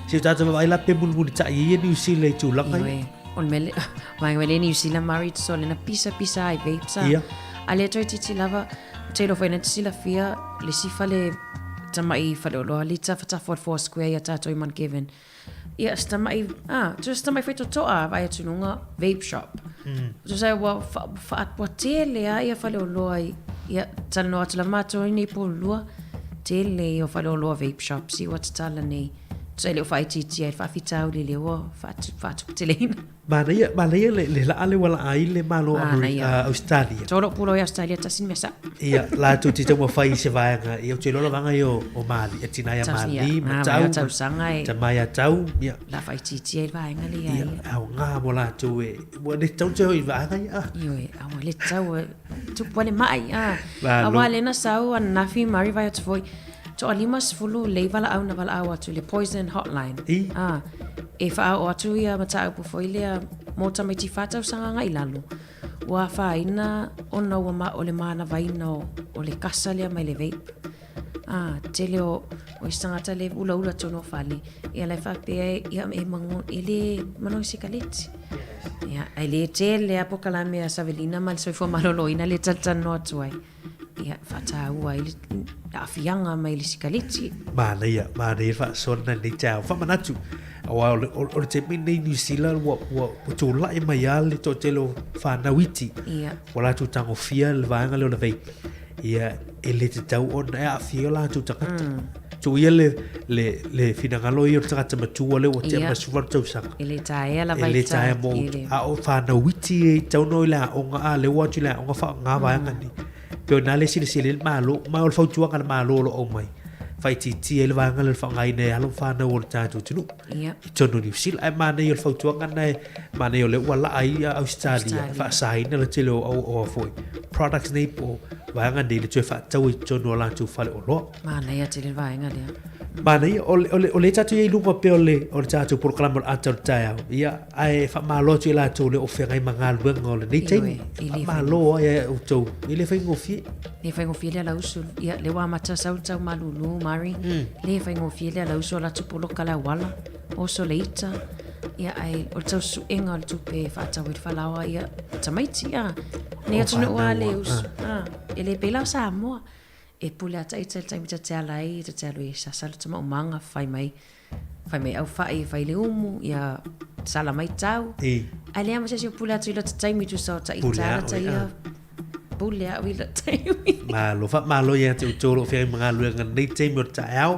Se i o tatou vaavaai la pe mulimulitai ai ia Niu Sila i tulaga ia.
Ioe. O le mea lea, vaega mai lea Niu Sila Mari so lena pisapisa ai vapes a.
Ia.
A lea toeitiiti lava, Ou te iloa foi na te silafia le isi fale tamaʻi faleoloa le tafatafa o le Four Square ia tatou i Mount Kevin. Ia, se tamaʻi, ah, tu se tamaʻi faitotoa vaai atu i luga, vape shop. Tusa ua, fa, fa, ua tele lava ia faleoloa i, ia, talanoa atu lava matou i nei po lua, tele ia o faleoloa vape shops i ua tatala nei. Tusa e le o faaitiitia ai le faafitauli lea ua faatuputeleina.
Manaia, manaia le, le laa le ua laa ai le Malo o Ausetalia.
Tolo pulo i Australia tasi ni mea sa.
Ia, latou te taumafai i se vaega, ia, ou te iloa la vaega ia o, o Mali, e tina ia Mali, ma tau,
tausaga e.
Tama ia tau, ia.
La whaitiitia i vaega le ia.
Ia, au ngā mo latou e, ua le tau te hoi vaega ia.
Ioe, au le tau, tupu ale mai, a. Aua le na sau ananafi mari vai atu foi. Toalima sefulu lei valaau na valaau atu i le Poison Hotline.
I.
A, e faaoo atu ia mataupu foi lea mo tamaiti fa tausaga agai i lalo, ua afaina ona ua ma, o le manavaina o, o le kasa lea mai le vape. A, tele o, o isi tagata le ulaula tonu o fale, ia la e faapea e, ia e mango, e le manogi sikaleti. Ia, ae le tele lava polokalame a Savelina ma le Soifua Maloloina le talatalanoa atu ai. Ia, faataua ai le aafiaga mai le sikaleti.
Manaia, manaia le faasoa lena i lenei taeao. Faamanatu, aua o le, o le taimi lenei i Niu Sila ua, ua, ua tulai mai lava le toatele o fanau iti.
Ia.
Ua latou tagofia le vaega lea o le vape. Ia, e le tatau ona e aafia ai o latou tagata. Tuu ia le, le, le finagalo ia o le tagata matua lea ua tea ma le 18 tausaga.
E le taea lava
i E le taea mo, a o fanau iti e tatau ona o i le aoga, a lea ua o atu i le aoga faaaoga vaega nei. Pei o i ina lea e silasila ai le Malo, ma o le fautuaga a le Malo o lo o aumai, faaitiitia ai le vaega lea o le faaaogaina e alo ma fanau o le tatou atunuu i totonu o Niu Sila. Ae manaia o le fautuaga lena e manaia o lea ua laa ai Ausetalia e faasaina le tele o foi products nei po o vaega nei le toe faatau i totonu o latou faleoloa.
Manaia tele le vaega lea.
Manaia, o, o, o lea tatou i ai i luga pea o le, o le tatou polokalame o le ata o le taeao. Ia, ae faamalo atu i latou lea o feagai ma galuega o lenei taimi. Faamalo ai ia outou. E le faigofie.
Le faigofie le alausu. Ia, le ua amata sau le tau malulu, Mari. Le faigofie le alausu o latou poloka le auala. Oso le ita. Ia, ae o le tau suega o le tupe e faatau ai le falaoa, ia, tamaiti, a. Nei atunuu a le usu. A, e le pei la o Samoa. E pule a taita i le taimi ta te ala ai, ta te alu e sasa le tamaumaga, fai mai, fai mai au fai, fai le umu, ia sala mai tau.
I.
Ae leai ma se isi o pule atu i lota taimi tusa o taita
Pule
la
au,
ta ia, pule au i lota taimi.
Malo, faamalo ia te outou o lo o feagai ma galuega i lenei taimi o le taeao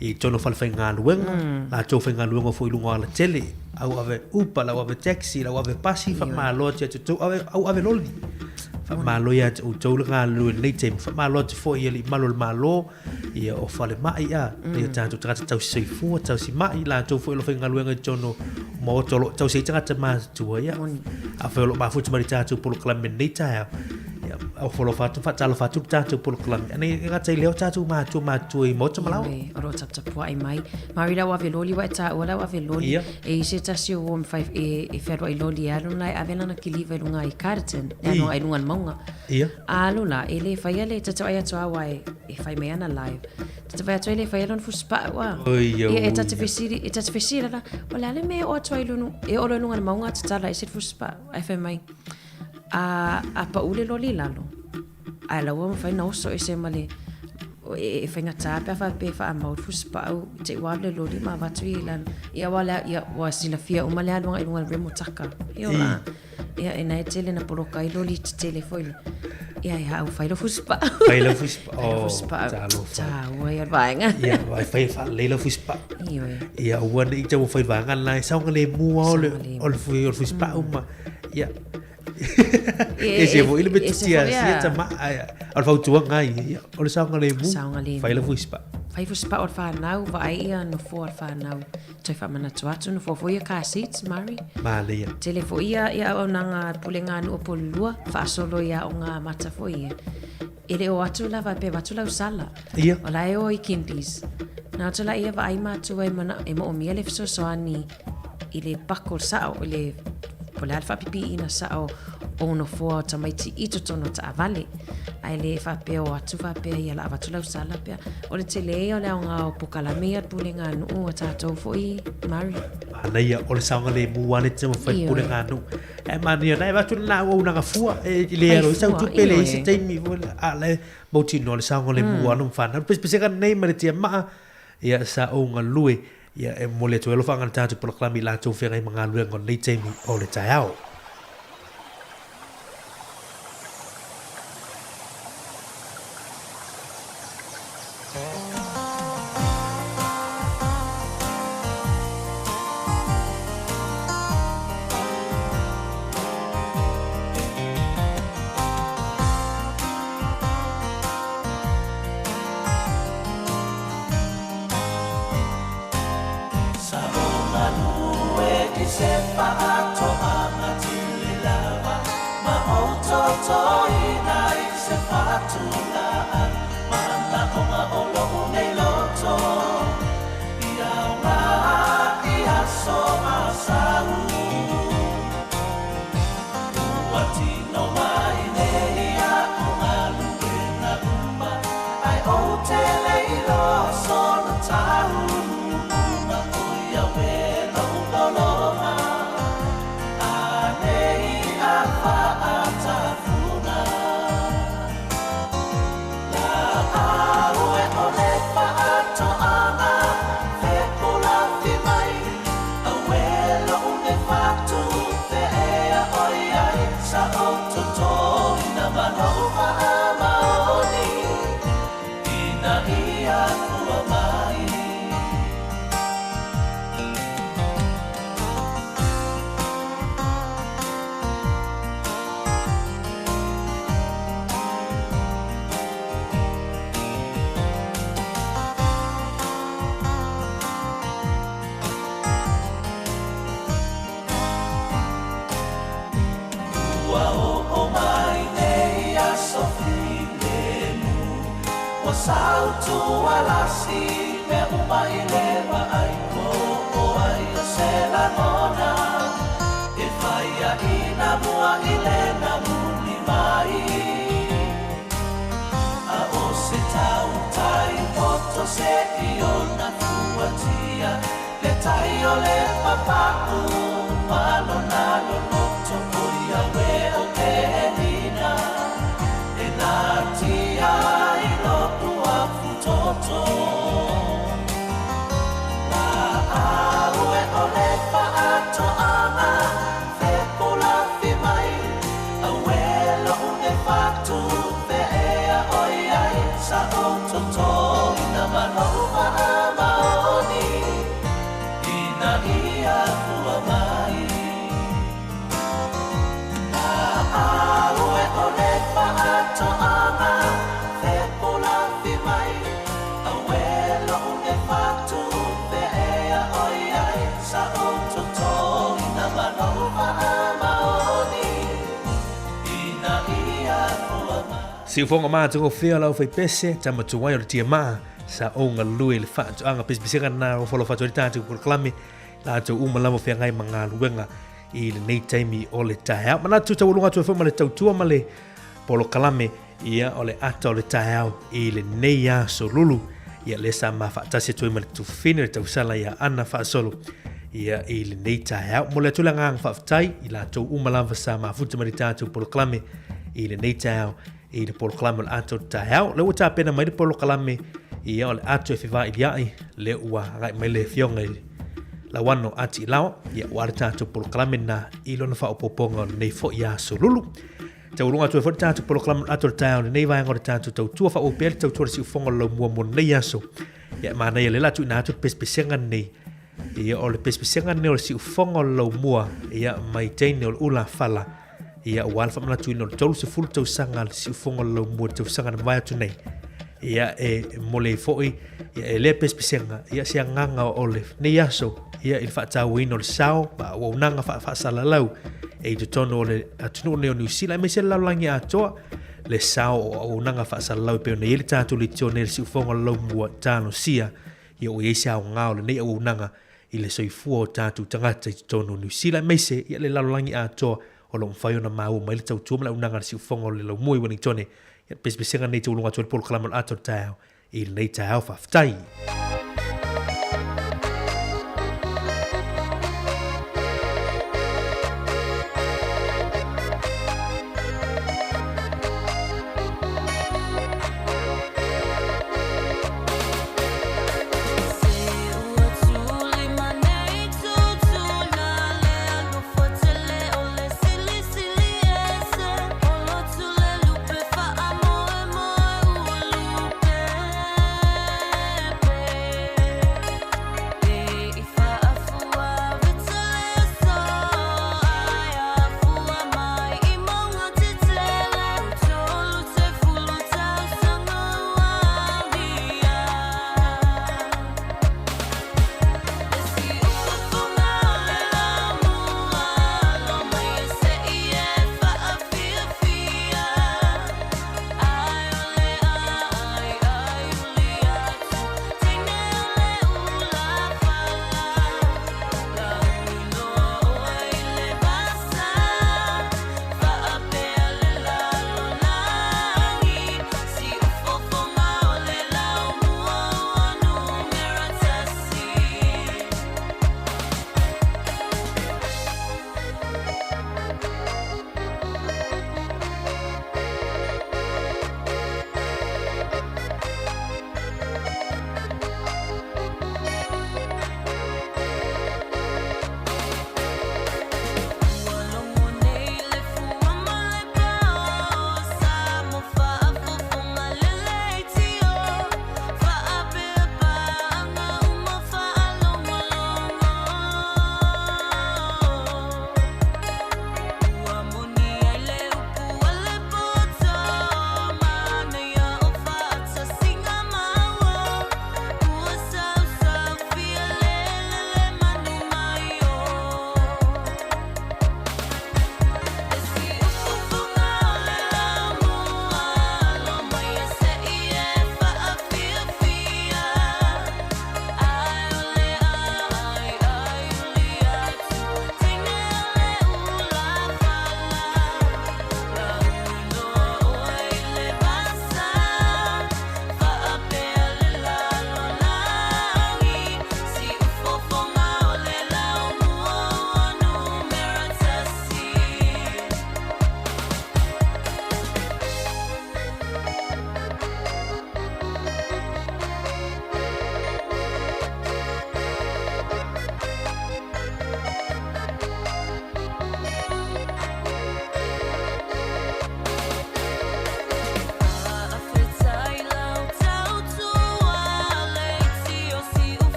i totonu o falefaigaluega, latou faigaluega foi i luga o alatele, au ave Uber, lau ave taxi, lau ave pasi, faamalo atu ia te outou, au ave loli. Faamalo ia te outou le galulue i lenei taimi. Faamalo atu foi i alii malu o le Malo, ia o falemai a, ia tatou tagata tausi soifua, tausi mai, latou foi o lo o faigaluega i totonu o maota o lo o tausi ai tagata matutua, ia. Afai o lo o mafuta mai i le tatou polokalame i lenei taeao, ia, ofo alofa atu ma faatalofa atu le tatou polokalame. Anei e gata i lea o tatou matua matutua i maota ma laoa.
Ioe, o lo o taputapuai mai. Mari lau ave loli ua e taua lau ave loli.
Ia.
E i se tasi o uo mawhai e, e whearoa i loli e alu la e ave lana kiliva i lunga i Carterton, e alu i lunga i le maunga.
Ia.
A alu la, e le whaia le tatau ai atu awa e, e whai mai ana live. Tatau ai atu e le whaia lona fusipaa ua.
Oi,
Ia, e tate
ia.
fesili, e tate fesili la, o le ale me o atu ai lunu, e olo i lunga i le maunga tatala e se fusipaa, ai whai mai. A, a pau le loli i lalo, ae la ua mafai ona oso ese ma le e, e faigata pe a faapea e faamau le fusipau te i ua alu le loli ma avatu i lalo. Ia aua le, ia ua silafia uma le aluga i luga o le remotaka. Ia o la, ia e na e tele na poloka ai loli tetele foi le. Ia e hau fai lo fusipau.
Fai lau fusipau.
Fai lo fusipau.
Talofa.
Tāua ia le vaega.
Ia, vai fai faalelei lau fusipau.
Ioe.
Ia, aua ne i taumafai vaega lena e saogalemu lava o le, o le, o le fusipau ma, ia,
E
ese foi le
ese
metotia
foi
sia
a-
tama ai o le fautuaga ai ia o le saogalemu
Saogalemu.
fai lau fusipau.
Fai fusipau o le whanau, vaai ia nofoa o le whanau. Toe whaamanatu atu, nofoa foi ia car seats, Mari.
Manaia.
Tele foi ia ia auaunaga a le Pulega a Nuu o Pololua, faasolo i aoga amata foi ia. E le o atu lava pe avatu lau sala.
Ia.
O la e o i Kindies. Na atu la ia vaai matua e mana e moomia le fesoasoani i le pako o le sao, i le po o le a le faapipiiina sao o nofoa o tamaiti i totonu o taavale. Ae le faapea o atu faapea ia la avatu lau sala pea. O le tele ia o le aoga o pokalame ia a le Pulega a Nuu a tatou foi, Mari.
Manaia o le saogalemu lava le taumafai
Ioe.
Pulega a Nuu. Ae manaia na e avatu lena auaunaga fua e le
Fai
alo ai sau
fua,
tupe, leai se
ioe.
taimi foi lea, a o la e mautinoa le saogalemu o alo ma fanau. Pesepesega lenei ma le tiamaa, ia sa ou galue, ia e momoli atu ai alofaga i le tatou polokalame i latou feagai ma galuega o lenei taimi o le taeao. Siufoga matagofie o le aufaipese, tama tuai o le tiamaa, sa ou galue i le faatoaga pisipisiga na alofa atu ai le tatou polokalame, latou uma lava feagai ma galuega i lenei taimi o le taeao. Manatu taualuga atu ai foi ma le tautua ma le polokalame ia o le ata o le taeao i lenei aso lulu. Ia lea sa ma faatasi atu ai ma le tufine le tausala ia Ana Faasolo ia i lenei taeao. Mo le atu le agaga faafetai i latou uma lava sa mafuta mai le tatou polokalame i lenei taeao i le polokalame o le ato o le taeao. Lea ua tapena mai le polokalame ia o le ato e fevailiai, lea ua agai mai le afioga i Lauano Ati Ilaoa, ia ua le tatou polokalame na i lona faaopoopoga o lenei foi aso lulu. Taualuga atu ai foi le tatou polokalame o le ato o le taeao lenei vaega o le tatou tautua faaauau pea le tautua le siufofoga o le laumua mo lenei aso. Ia e manaia lea la tuuina atu le pesepesega lenei. Ia o le pesepesega lenei o le siufofoga o le laumua ia mai teine o le ula fala. Ia ua le faamanatuina o le 30 tausaga le siufofoga o le laumua le tausaga na mavae atu nei. Ia e mole ai foi ia e lea pesepesega ia se agaga o lenei aso ia i le faatauaina o le sao ma auaunaga faasalalau e i totonu o le atunuu nei o Niu Sila aemaise le lalolagi atoa le sao o auaunaga faasalalau e pei ona i ai le tatou leitio nei le siufofoga o le laumua talosia ia ua i ai se aoga o lenei auaunaga i le soifua o tatou tagata i totonu o Niu Sila aemaise ia le lalolagi atoa o lo o mafai ona maua mai le tautua ma le auaunaga a le siufofoga o le laumua i Wellingtone. Ia le pesepesega nei taualuga atu ai le polokalame o le ata o le taeao i lenei taeao. Faafetai.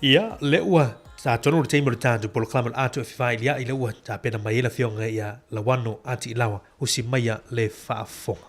Ia, lea ua atonu le taimi o le tatou polokalame o le a toe fefailia'i lea ua tapena mai ai le Afioga ia Lauano Atiilawa, usi maia le faafofoga.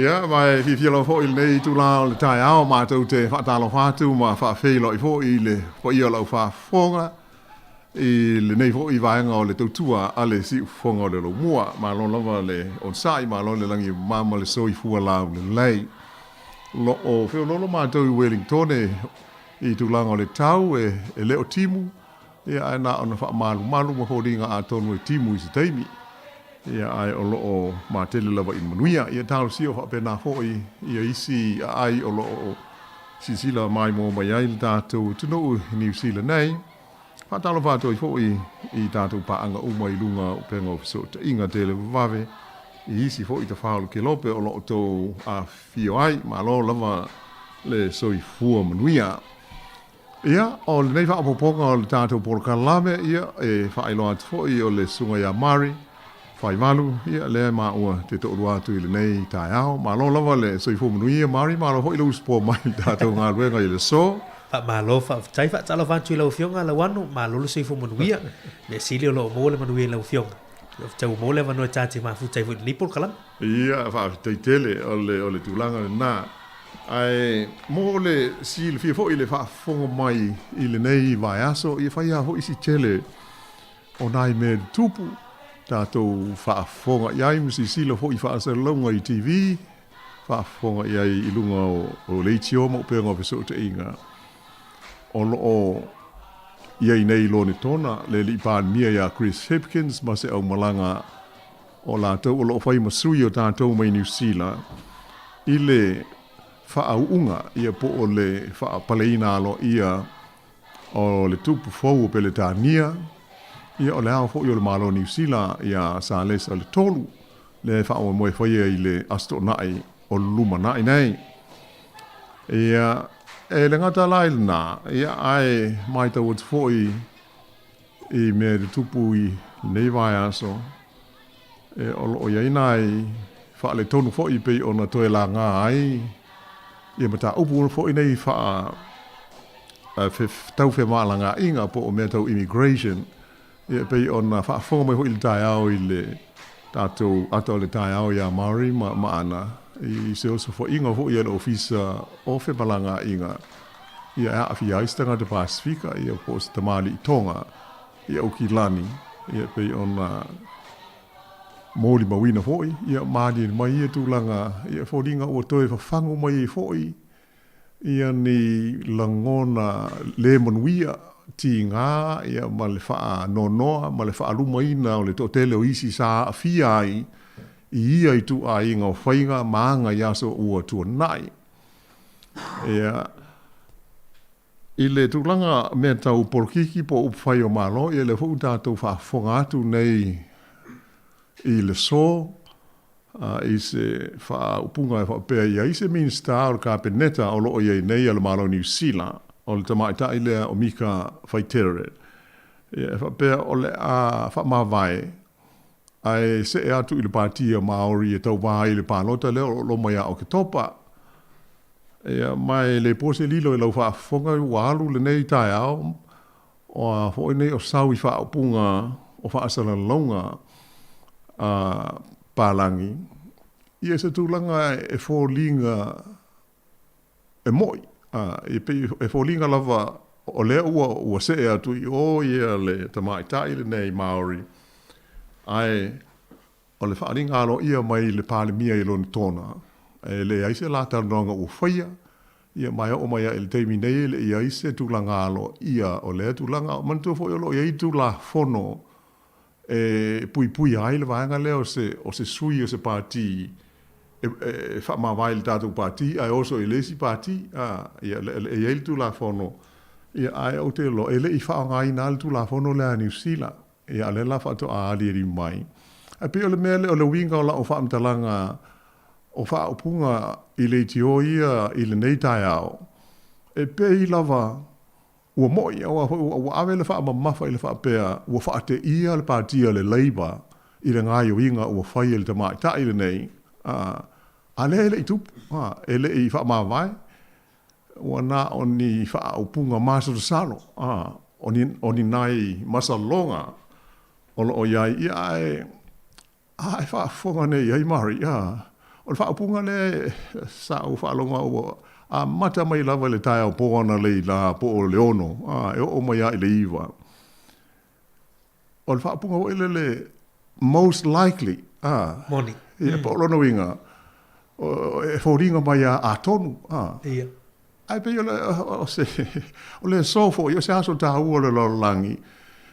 Ia, ma e fiafia lava foi i lenei itula o le taeao matou te faatalofa atu ma faafeiloai foi i le paia o lau faafofoga i lenei foi vaega o le tautua a le siufofoga o le Holomua. Malo lava le onosai, malo le lagi e mama le soifua laulelei. O lo o feoloolo matou i Welingtone i tulaga o le tau e le o timu, ia ae na ona faamalumalu ma foliga atonu e timu i se taimi. Ia ae o lo o matele lava i le manuia. Ia talosia o faapena foi ia isi aai o lo o silasila maimoa mai ai le tatou atunuu i Niu Sila nei. Faatalofa atu ai foi i tatou paaga uma i luga o upega o fesootaiga televavave i isi foi tafao o le kelope o lo o outou afifio ai. Malo lava le soifua manuia. Ia, o lenei faaopoopoga o le tatou polokalame, ia, e faailoa atu foi o le Susuga ia Murray Faivalu, ia, lea maua te toalua atu i lenei taeao. Malo lava le soifua manuia Murray, malo foi le usupoa mai i le tatou galuega i le aso.
Faamalo faafetai, faatalofa atu i lau Afioga Lauano, malo le soifua manuia. Mea sili o lo o maua le manuia i lau Afioga. Faafetai ua maua le avanoa e ta te mafuta ai foi i lenei polokalame.
Ia, faafetai tele, o le, o le tulaga lena. Ae mo le silafia foi i le faafofoga mai i lenei vaiaso, ia fai lava foi si tele o nai mea tutupu tatou faafofoga i ai ma silasila foi i faasalalauga i TV, faafofoga i ai i luga o leitio ma upega o fesootaiga. O lo o i ai nei i Lonetona le Alii Palemia ia Chris Hipkins ma se aumalaga o latou o lo o fai ma sui o tatou mai Niu Sila i le faauuga ia po o le faapaleina aloaia o le tupu fou o Peletania, ia o le ao foi o le Malo o Niu Sila ia Salesa le Tolu, lea e faamoemoe e faia i le Aso Toonai o lumanai nei. Ia, e le gata la i lena, ia ae maitau atu foi i mea e tutupu i lenei vaiaso, e, o lo o i ai nai faaletonu foi pei ona toe laga ai ia mataupu foi nei faa tau femalagaaiga po o mea tau immigration, ia pei ona faafofoga mai foi i le taeao i le tatou ata o le taeao iā Māori ma, ma Ana i se osofoaiga foi a le Ofisa o Femalagaaiga ia e aafia ai se tagata Pasefika ia po o se tamalii Tonga i Aukilani ia pei ona molimauina foi ia malie mai ia tulaga ia foliga ua toe fafagu mai ai foi ia ni lagona le manuia faatigā ia ma le faanoanoa ma le faalumaina o le toatele o isi sa aafia ai i ia ituaiga o faiga ma aga i aso ua tuanai. Ia, i le tulaga mea tau polokiki po o upu fai o Malo, ia lea foi ua tatou faafofoga atu nei i le so, i se faaupuga e faapea i ai se Minisita o le Kapeneta o lo o i ai nei a le Malo o Niu Sila, o le tamaitai lea o Mika Whaiterere. Ia, e faapea o le a faamavae ae see atu i le Pātia Māori e tauva ai i le palota lea o lo o loma ia Oketopa. Ia, ma e le po se lilo i lau faafofoga ua alu lenei taeao O a foi nei o sau i faaupuga o faasalalauga a palagi, ia se tulaga e foliga e moʻi, a, e pei e foliga lava o lea ua, ua see atu i o ia le tamaitai lenei Māori, ae o le faaaliga aloaia mai le Palemia i lona tona, e leai se la talanoaga ua faia, ia ma e oo mai lava i le taimi nei e le i ai se tulaga aloaia o lea tulaga. Manatua foi o lo o i ai Tulafono e puipuia ai le vaega lea o se, o se sui o se pati e faamavae i le tatou pati ae oso i le isi pati, a, ia, e i ai le Tulafono, ia, ae ou te iloa e le i faaaogaina lava le Tulafono lea a Niu Sila. Ia, a o lea la faatoa aliali mai. Ae pei o le mea lea, o le uiga o lau faamatalaga o faaupuga i leitio ia i lenei taeao, e pei lava ua moʻi, aua foi ua ave le faamamafa i le faapea ua faateia le Pati a le Labour i le gaoioiga ua fai e le tamaitai lenei, a lea e le i tupu, e le i faamavae. Ua na o ni faaupuga masalosalo, a, o ni, o ni nai masaloga o lo o i ai, ia ae, a e faafofoga nei i ai Mari, a, o le faaupuga lea sa ou faalogo ua amata mai lava i le taeao po analeila po o le 6, a, e oo mai lava i le 9. O le faaupuga foi lele most likely, a.
Moni.
Ia, po o lona uiga, e foliga mai lava atonu, a.
Ia.
Ae pei o le, o se, o le aso foi, o se aso taua o le lalolagi,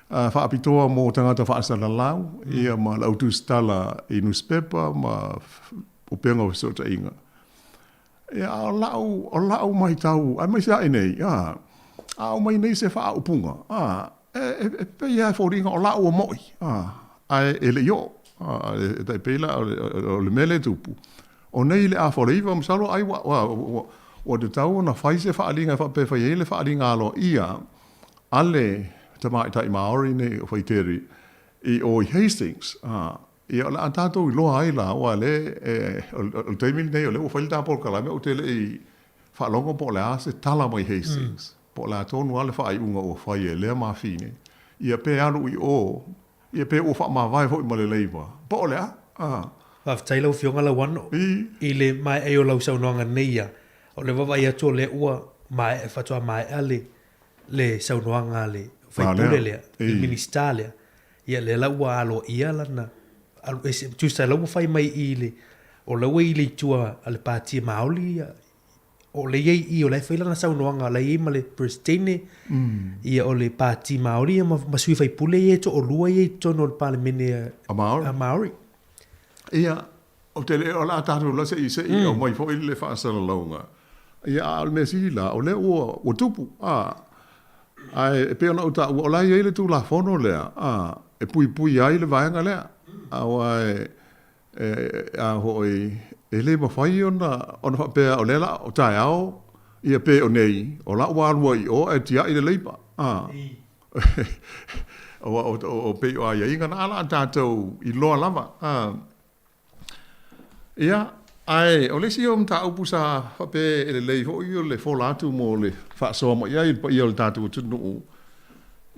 faapitoa mo tagata faasalalau, ia ma le au tusitala i nusipepa ma upega o fesootaiga. Ia, a o lau, o lau matau, aemaise lava i nei, a, a aumai nei se faaupuga, a, e, e, e pei lava e foliga o lau ua moʻi, a, ae e le i oo. A, e tai pei la o le, o le mea lea e tupu, o nei le afa o le 9, masalo ai ua, ua, ua, ua tatau ona fai se faaaliga e faapea e fai ai le faaaliga aloaia a le tamaitai Māori nei o Whaitiri i o i Hastings, a, Ia, o le a tatou iloa ai la, aua o lea e, o le taimi lenei o lea ua fai le ta polokalame, ou te le i faalogo po o le a se tala mai Hastings, po o le a tonu lava le faaiuga ua fai e lea mafine, ia pe alu i o, ia pe ua faamavae foi ma le Labour, po o le a, a.
Faafetai lau Afioga Lauano i le maea ai o lau saunoaga nei ia. O le vaavaai atu o lea ua maea, faatoa maea le le saunoaga a le sui usufono lea, le Minisita lea. Ia lea la ua aloaia lana alu ese, tusa la ua fai mai i le, o la ua i le itu a le Pāti Māori ia, o lea i ai i i, o la e fai lana saunoaga, o la e i ai ma le Peresetene, ia o le Pāti Māori ia ma, ma sui faipule ia e toalua ia i totonu o le Palemene
a Māori. A
Māori.
Ia, ou te le, o le a tatou la se i, se i aumai foi le faasalalauga. Ia, a o le mea sili la, o lea ua, ua tupu, a, Ae e pei ona ou taua, o la e i ai le Tulafono lea, a, e puipui ai le vaega lea. Aua e, e, a hoi, e le mafai ona, ona faapea o lea la o taeao, ia pe o nei, o la ua alu ai i o ae tiai le Labour. A. O, o, o, o pei o aiaiga na la a tatou iloa lava. A. Ia, ae o le isi o mataupu sa faapea e lelei foi o le fola atu mo le faasoa mai ai i le paia o le tatou atunuu,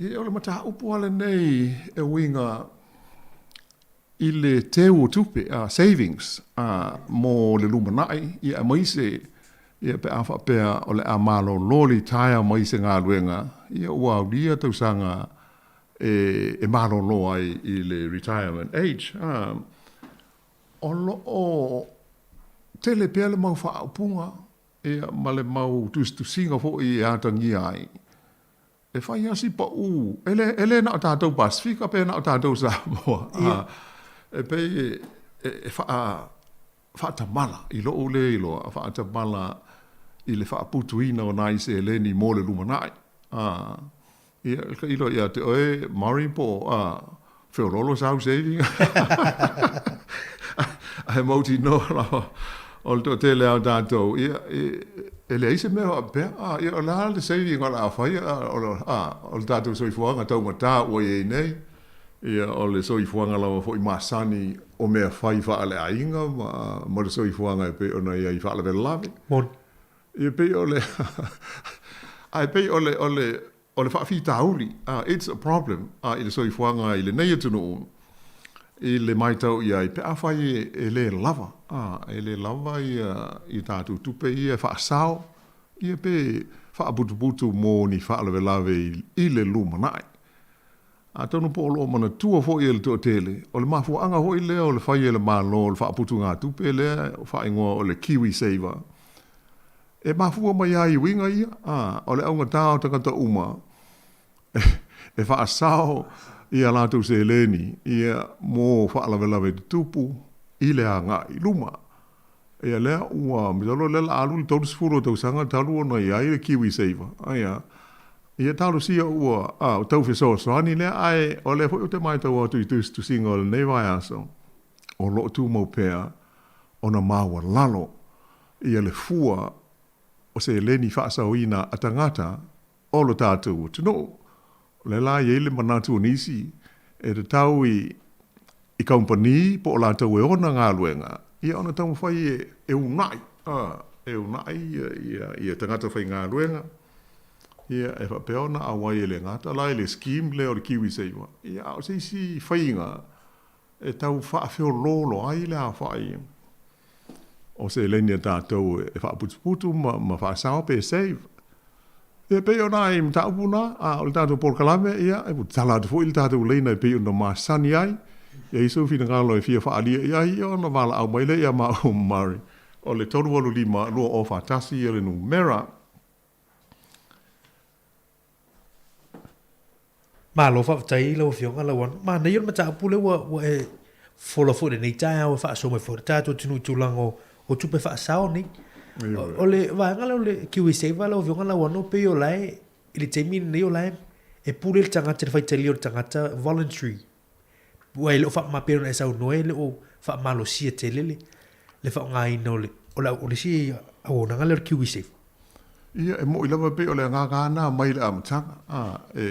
ia o le mataupu lava lenei e uiga i le teu o tupe, savings, mo le lumanai, ia aemaise ia pe a faapea o le a malolo litaea mai se galuega, ia ua aulia tausaga e malolo ai i le retirement age, o lo o tele pea le mau faaupuga ma le mau tusitusiga foi e atagia ai. E fai lava si paʻū, e le, e le na o tatou Pasefika pe na o tatou Samoa. A, e pei e, e, e faa, faatamala i loʻu lē iloa, faatamala i le faaputuina o nai seleni mo le lumanai. A, ia, ka iloa ia te oe, Murray, po o, a, feoloolo sau saving. Ae mautinoa lava o le toatele lava o tatou, ia, e, e leai se mea faapea. A, ia, o le a le saving o le a fai, a, o le, a, o le tatou soifuaga taugata ua i ai nei. Ia, o le soifuaga lava foi masani o mea fai faaleaiga ma, ma le soifuaga e pei ona i ai faalavelave.
Moni.
Ia, pei o le, ae pei o le, o le, O le faafitauli, it's a problem, i le soifuaga i lenei atunuu i le matau i ai pe afai e le lava, e le lava ia tatou tupe ia e faasao ia pe faaputuputu mo ni faalavelave i le lumanai. Atonu po o lo o manatua foi e le toatele, o le mafuaaga foi lea o le fai e le Malo o le faaputugatupe lea faaigoa o le Kiwi Saver, E mafua mai lava i uiga ia, ā, o le augata o tagata uma e faasao i a latou seleni ia mo faalavelave tutupu i le agai i luma. Ia lea ua, masalo o lea o le a alu le 30 o tausaga talu ona i ai le Kiwi Saver, ia, ia talosia ua, ā, ua tau fesoasoani lea, ae o lea foi ou te matau atu i tusitusiga o lenei vaiaso, o lo o tumau pea ona maualalo ia le fua o seleni faasaoina a tagata o lo tatou atunuu. O lea la e i ai le manatu o nisi e tatau i i kamupani po o latou e ona galuega ia ona taumafai e uunai, e uunai ia tagata faigaluega ia e faapea ona auai e le gata la i le scheme lea o le KiwiSaver, ia a o se isi faiga e tau faafeoloolo ai le aofai o seleni a tatou e faaputuputu ma faasao pe save. Ia pei o nai mataupu na, a o le tatou polokalame, ia e tatala atu foi le tatou laina e pei ona masani ai. I ai sou finagalo e fia faaalia i ai, ia ona valaau mai lea ia maua ma Murray. O le 385 241 ia le numera.
Malo faafetai i lau Afioga Lauano. Manaia le mataupu lea ua ua e fola foi i lenei taeao e faasoa mai foi le tatou atunuu i tulaga o, o tupe faasao nei. O, o le vaega lea o le KiwiSaver lau Afioga Lauano pei o la e i le taimi lenei o la e e pule le tagata i le faitalia o le tagata voluntary. Ua e le o faamama pei ona e saunoa e le o faamalosia tele le le faaaogaina o le o le o le isi auaunaga lea o le KiwiSaver.
Ia, e moni lava pei o le agaga lava lena mai le amataga, a, e,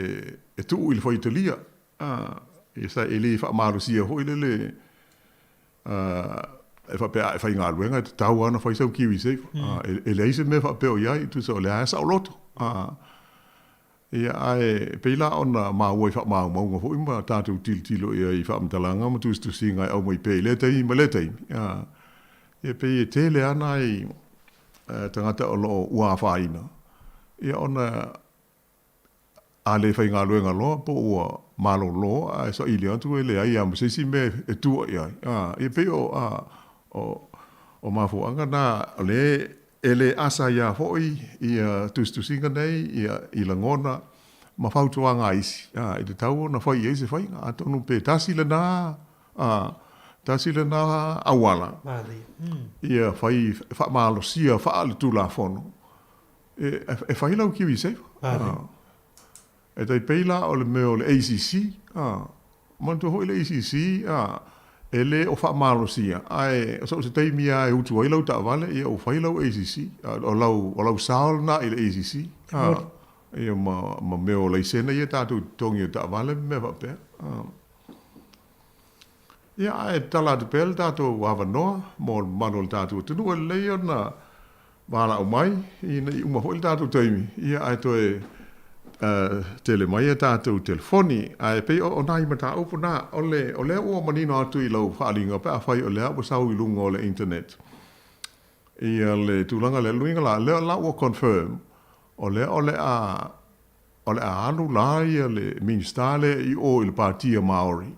e tuu i le faitalia, a, ia sa e le faamalosia foi lele, a, e faapea a e faigaluega e tatau lava ona fai sau KiwiSaver. A, e, e leai se mea faapea o i ai, tusa o lea lava e saoloto. A, Ia, ae pei la ona maua i faamaumauga foi ma tatou tilotilo i ai i faamatalaga ma tusitusiga e aumai pea i lea taimi ma lea taimi, a, ia pei e tele lava nai tagata o lo o ua afaina, ia ona a le faigaluega loa po ua malolo ae saili atu e leai lava ma se isi mea e tua i ai. A, ia pei o, a, o, o mafuaaga na o lea E le asa ai lava foi ia tusitusiga nei ia i lagona ma fautuaga a isi, a, e tatau ona fai i ai se faiga. Atonu pe tasi lena, a, tasi lena auala, ia fai faamalosia faaletulafono e, e fai lau KiwiSaver. A, e tai pei la o le mea o le ACC, a, Manatua foi le ACC, a, e le o faamalosia, ae so o se taimi lava e utu ai lau taavale, ia ua fai lau ACC, a, o lau, o lau sao lena i le ACC, a, ia ma, ma mea o laisene ia tatou totogi o taavale ma mea faapea. A. Ia, ae tatala atu pea le tatou avanoa mo le mamalu o le tatou atunuu, e lelei ona Valaau mai, ina i uma foi le tatou taimi, ia ae toe tele mai a tatou telefoni. Ae pei o nai mataupu na, o le, o lea ua manino atu i lau faaaliga pe afai o lea ua sau i luga o le internet ia le tulaga lea. Lona uiga la, lea la ua confirm, o lea o le a, o le a alu la ia le Minista lea i o i le Patia Maori.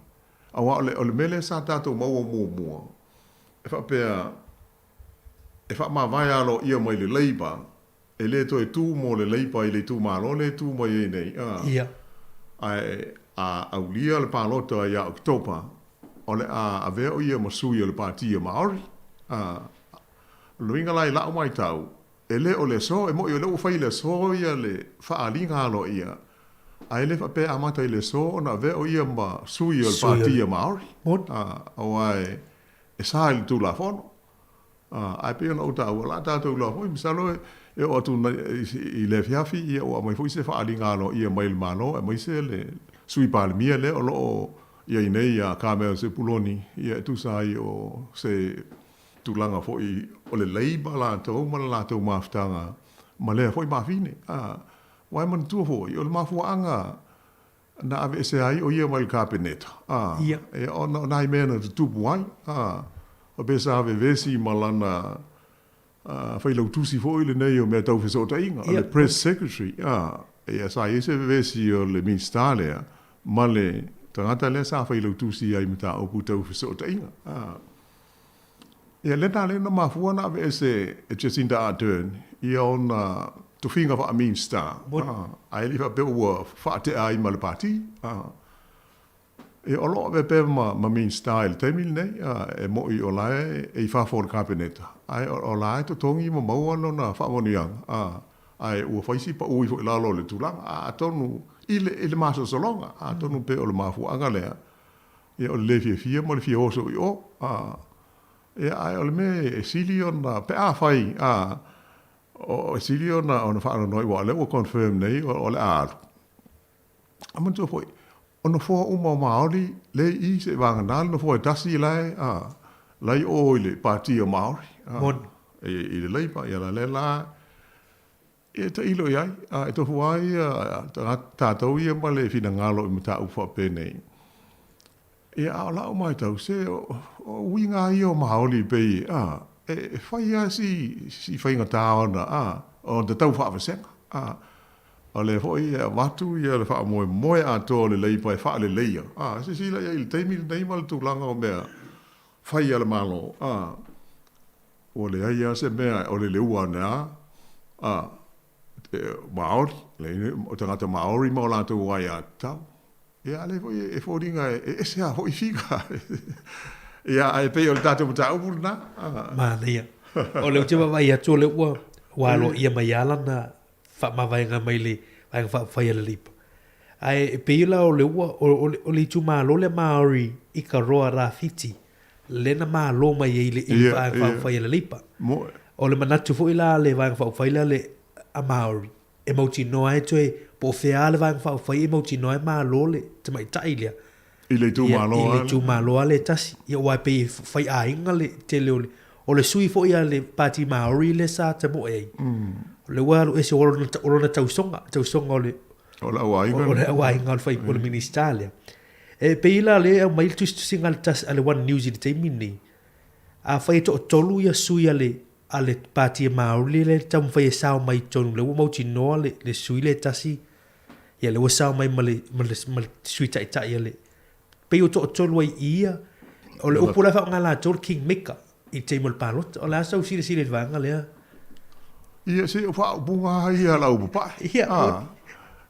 Aua o le, o le mea lea sa tatou maua muamua, e faapea, e faamavae aloaia mai le Labour e lē toe tū mo le Leipa i le itumalo lea e tū mai ai nei, a.
Ia.
Ae a aulia le palota ia Oketopa, o le a avea o ia ma sui o le Pati a Maori, a. O le uiga la i la'u maitau, e le o le aso, e mo'i o lea ua fai i le aso ia le faaaliga aloaia, ae le faapea e amata i le aso ona avea o ia ma sui o le Pati a Maori, a, aua e sa i le Tulafono. Ae pei ona ou taua, o le a tatou iloa foi, masalo e oo atu i le afiafi, ia ua aumai foi se faaaliga aloaia mai le Malo, aemaise le Sui Palemia lea o lo o i ai nei ia Carmel Sepuloni, ia e tusa ai o se tulaga foi o le Labour latou ma le latou mafutaga ma lea foi mafine. Aua e manatua foi, o le mafuaaga na aveesea ai o ia mai le Kapeneta, ā, e ona o nai mea na tutupu ai, ā, faapea sa vevesi ma lana failautusi foi lenei o mea tau fesootaiga, o le Press Secretary, ā, ia sa i ai se vevesi o le Minisita lea ma le tagata lea sa failautusi ai i mataupu tau fesootaiga, ā. Ia, lena lea na mafua ona aveese e Jacinda Ardern ia ona tofiga faa-Minista, ae le i faapea ua faatea ai ma le pati. Ia, o lo o avea pea ma Minista i le taimi lenei, e moni o la e i fafo o le Kapeneta, ae o la e totogi ma maua lona faamanuiaga, ae ua fai si pau ifo i lalo o le tulaga. Atonu i le masalosaloga, atonu pei o le mafuaaga lea, Ia, o le le fiafia ma le fia oso i o, a, ia, ae o le mea e sili ona, pe afai, a, o, e sili ona, ona faanoanoa aua o lea ua confirm nei o, o le a alu. A manatua foi, o nofoa uma o Māori lea i i, seivagana le nofoa e tasi la e, a, la i o i le Pati o Māori, a, i le Labour, ia la lea la, E tailo i ai, a e tofu ai ia tagata tatou ia ma le finagalo i mataupu faapenei. Ia, a o la'u matau, se o uiga lava ia o Maoli pei, a, e fai lava si, si faigata ona, a, ona tatau faavasega, a. O lea foi e avatu ia le faamoemoe atoa o le Leipa e faaleleia, a, silasila i ai i le taimi lenei ma le tulaga o mea fai a le Malo, a. Ua leai lava se mea o le leua ane a, a, Maori, o tagata Maori ma o latou aiatatau. Ia, a lea foi e foliga e ese lava foi figa. Ia, ae pei o le tatou mataupu lena.
Manaia. O lea ou te vaavaai atu o lea ua, ua aloaia mai lava lana faamavaega mai le Vaega Faaupufai a le Leipa. Ae pei la o lea ua, o le itumalo lea Maori i ka Roa Rāwhiti, lea na malo mai ai i le Vaega Faaupufai a le Leipa. O le manatu foi la a le Vaega Faaupufai lea a Maori, e mautinoa ai toe, po o fea lava le Vaega Faaupufai e mautinoa ai malo le tamaitai lea.
I le itumalo
lea. I le itumalo lava lea e tasi. Ia aua e pei e faiaiga le tele o le, o le sui foi a le Pāti Māori lea sa tamoe ai. O lea ua alu ese o lona tausoga, tausoga o le,
o le auaiga,
o le auaiga o le, o le Minisita lea. E pei la lea e aumai le tusitusiga a le tasi, a le One News i le taimi lenei, afai e toatolu ia sui a le, a le Pāti Māori lea e taumafai e sao mai i totonu, lea ua mautinoa le, le sui lea e tasi, ia lea ua sao mai ma le, ma le, ma le Sui Taitai a le, pei ua toatolu ai i ia. O le upu la e faaaoga e latou o le King Maker i le taimi o le palota. O le a sau silasila i le vaega lea?
Ia, se o faaupuga lava ia a le aupapae.
Ia,
a,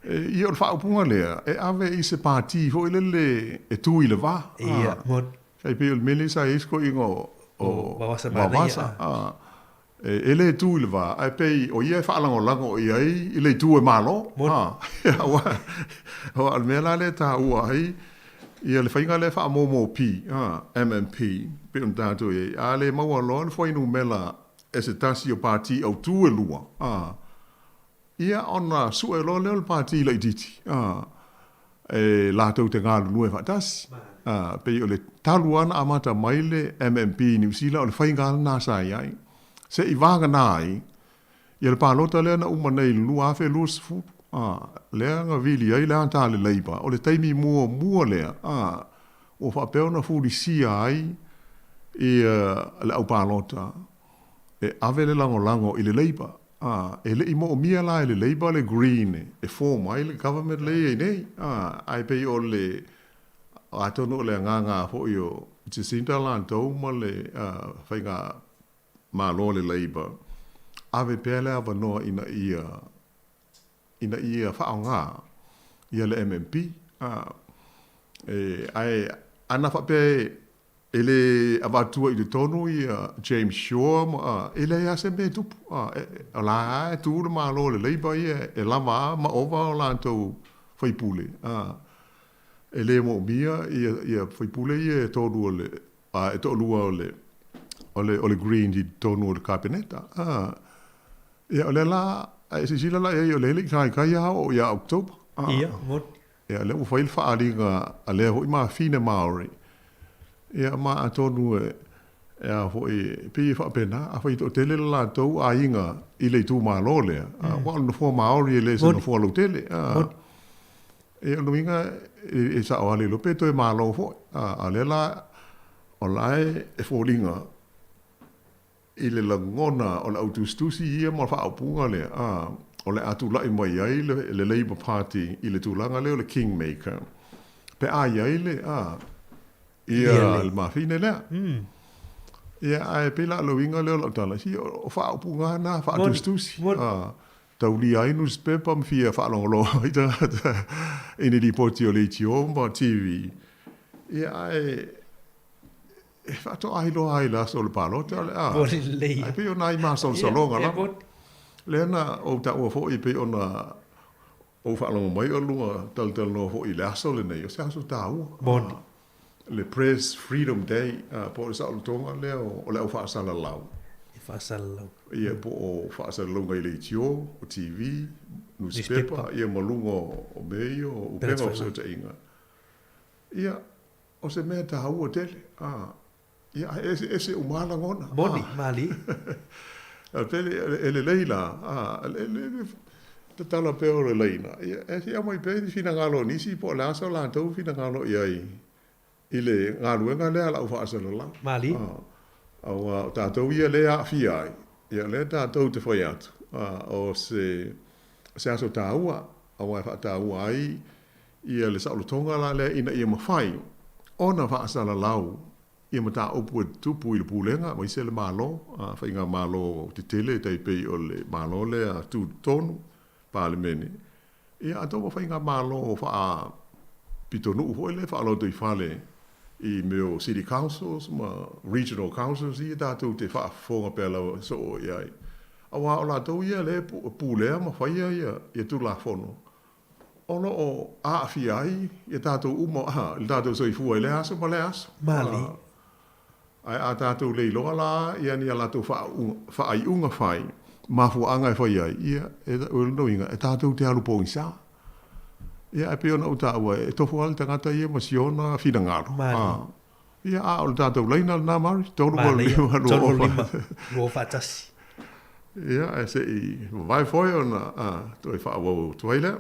ia o le faaupuga lea, e ave i se pati foi lele e tu i le va.
Ia, moni.
Tai pei o le mea lea sa i ai se toeaina o, o
Vavasa Manaia.
A, e le tu i le va, ae pei o ia e faalagolago i ai i le itu e malo.
Moni.
Aua, aua o le mea la lea e taua ai, ia le faiga lea faa-MOMOP, MMP, pei ona tatou i ai, a le maua loa le fuainumera e se tasi o pati autū e lua, a, ia ona sue loa lea o le pati laitiiti, a, e latou te galulue faatasi. A, pei o le talu lava ona amata mai le MMP i Niu Sila, o le faiga lava lena sa i ai. Se i vagana ai, ia le palota lea na uma nei i le 2020, a, lea na vili ai le ata a le Labour, o le taimi muamua lea, a, ua faapea ona fulisia ai ia le aupalota e ave le lagolago i le Labour. A, e le i moomia la e le Labour le Green e form ai le government lea e i ai nei. A, ae pei o le, atonu o le agaga foi o Jacinda latou ma le faiga Malo le Labour. ave pea le avanoa ina ia ina ia faaaoga ia le MMP. A, e, ae ana faapea e le avatua i totonu ia James Shaw ma, a, e leai lava se mea e tupu. A, e, o la lava e tu le Malo o le Labour ia e lava a ma ova o latou faipule. A, e le moomia ia, ia faipule ia e tolu o le, a, e toalua o le, o le, o le Greens i totonu o le Kapeneta. A, ia, o lea la, a e silasila la i ai, o lea e le i taitai lava oo ia October. A,
Ia, moni.
Ia, o lea ua fai le faaaliga a lea foi mafine Māori. Ia, ma atonu e, e a foi, e pei e faapena, afai e toatele le latou aiga i le itumalo lea, mm. aua o le nofoa Māori e le se nofoa lautele. A, ia, o le uiga e, e sao lava le iloa pe toe malo foi. A, a lea la, o la e, e foliga i le lagona o le autusitusi ia ma le faaupuga lea, a, o le a tulai mai ai le, le Labour Party i le tulaga lea o le Kingmaker, pe a i ai le, a, ia le mafine lea. Mm. Ia, ae pei la o le uiga lea o lau tala, si, o, o faaupuga lava na faatusitusi. A, taulia ai nusipepa ma fia faalogologo ai tagata i ni lipoti o leitio ma TV. Ia, ae, E faatoa iloa ai i le aso o le palota o le a.
Moni lelei.
Ae pei o nai masalosaloga lava. Lea na ou taua foi pei ona ou faalogo mai o lua talatalanoa foi i le aso lenei, o se aso taua.
Moni.
Le Press Freedom Day, po o le saolotoga lea o le au faasalalau.
E faasalalau.
Ia, po o faasalalauga i leitio, o TV, nusipepa, ia ma luga o mea ia o upega o fesootaiga. Ia, O se mea taua tele, a, ia, ae eseese uma lava lagona.
Moni, malie.
A pele, e lelei la, a, le, le, le tatala pea o le laina, ia, e se aumai pea ni finagalo o nisi po o le a so latou finagalo i ai i le galuega lea a lau faasalalau.
Malie.
A, aua o tatou ia lea e aafia ai, ia, lea tatou te fai atu, a, o se, se aso taua, aua e faataua ai Ia le saolotoga la lea ina ia mafai ona faasalalau ia mataupu e tutupu i le Pulega aemaise le Malo, faigamalo tetele e tai pei o le Malo lea tutotonu, Palemene, ia atonu o faigamalo faapitonuu foi lea faalotoifale i mea o City Councils ma Regional Councils ia tatou te faafofoga pea lava soo i ai, aua o latou ia lea e pulea ma faia ia Tulafono O lo o aafia ai ia tatou uma i le tatou soifua i lea aso ma lea aso.
Malie.
Ae a tatou le iloa la ia ni a latou faaiuga fai, mafuaaga e fai ai, ia, o lona uiga, e tatou te alu pogisa. Ia, ae pei ona ou taua, e tofu lava le tagata ia ma si ona finagalo.
Malie.
Ia, a o le tatou laina lena, Mari, 385
2 241.
Ia, ae se i vavae foi ona toe faaauau atu ai lea.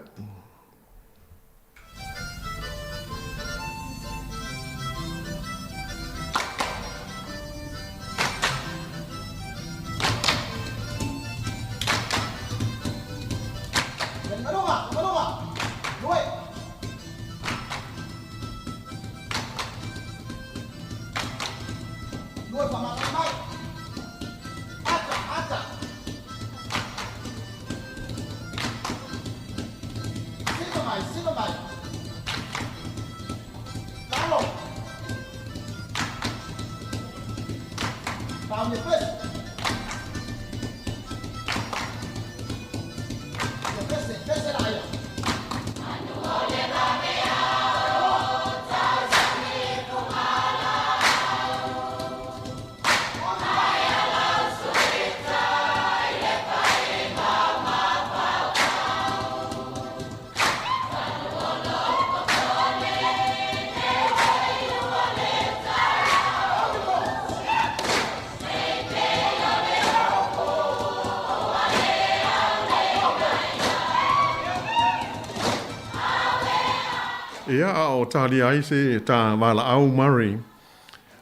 Ia, a o talia ai se ta valaau Murray,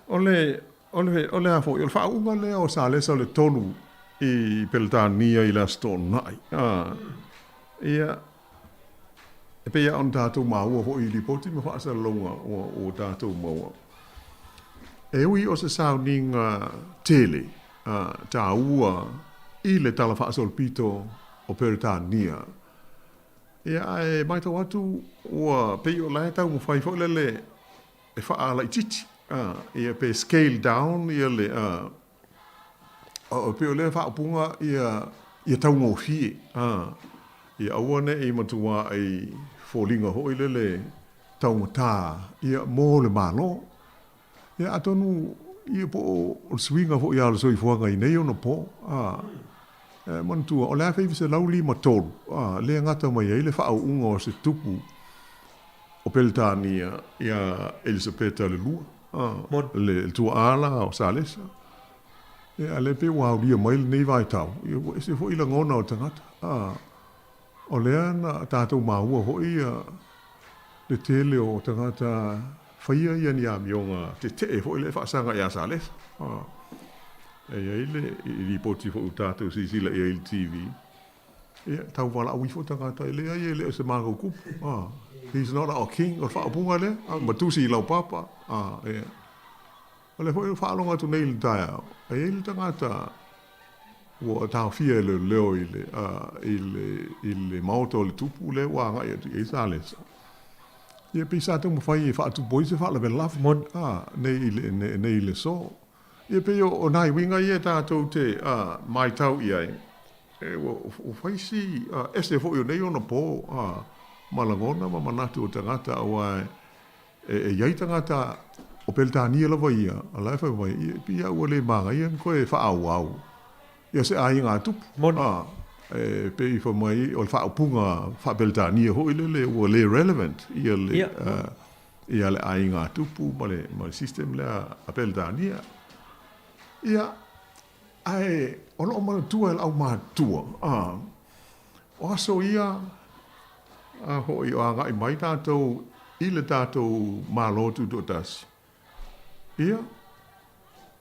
o le, o le, o le a foi, o le faauuga lea o Salesa o le tolu i Peletania i le Aso Toonai. A, ia, e pei lava ona tatou maua foi i lipoti ma faasalalauga ua tatou maua. E ui o se sauniga tele, a, taua i le Tala Faasolopito o Peretania. Ia, ae matau atu ua pei o la e taumafai foi lele e faalaitiiti, a, ia pe scale down ia le, a, o, pei o lea faaupuga ia, ia taugofie, a, ia aua ne i matuai foliga foi lele taugata ia mo le Malo. Ia atonu ia po o le suiga foi lava o le soifuaga i nei ona po, a, e manatua o le 1953, a, lea e gata mai ai le faauuga o se tupu o Peretania ia Elisapeta le Lua, a, le tuaa la o Salesa. Ia a lea pei ua aulia mai lenei vaitau, ia ua ese foi lagona o tagata, a, O lea na tatou maua foi le tele o tagata faia ia ni amioga tetee foi lea e faasaga ia Salesa. E i ai le lipoti foi ua tatou silasila i ai i le TV, ia, tau valaau ifo tagata, e leai e le o se matou tupu. He's not our king, o le faaupuga lea, ma tusi i laupapa. Ia. O lea foi ua faalogo atu nei i le taeao, e i ai le tagata ua taofia e leoleo i le, i le, i le maota o le tupu lea ua agai atu i ai Salesa. Ia pei sa taumafai e faatupu ai se faalavelave, a, nei i le, nei i le aso. Ia pei o, o nai uiga ia tatou te, a, matau i ai, e, ua, ua fai si, a, ese foi o nei ona po, a, ma lagona ma manatu o tagata, aua E i ai tagata o Peretania lava ia, a la e fai mai, ia, pei a ua le manaia ona toe faaauau ia se aiga a tupu.
Moni.
A, e pei fai mai o le faaupuga faa-Peretania foi lele ua le relevant ia le,
Ia.
ia le aiga a tupu ma le, ma le system lea a Peretania. Ia, ae o lo o manatua e le aumatutua, a, o aso ia, A hoʻi o agai mai tatou i le tatou Malo Tutoatasi, ia,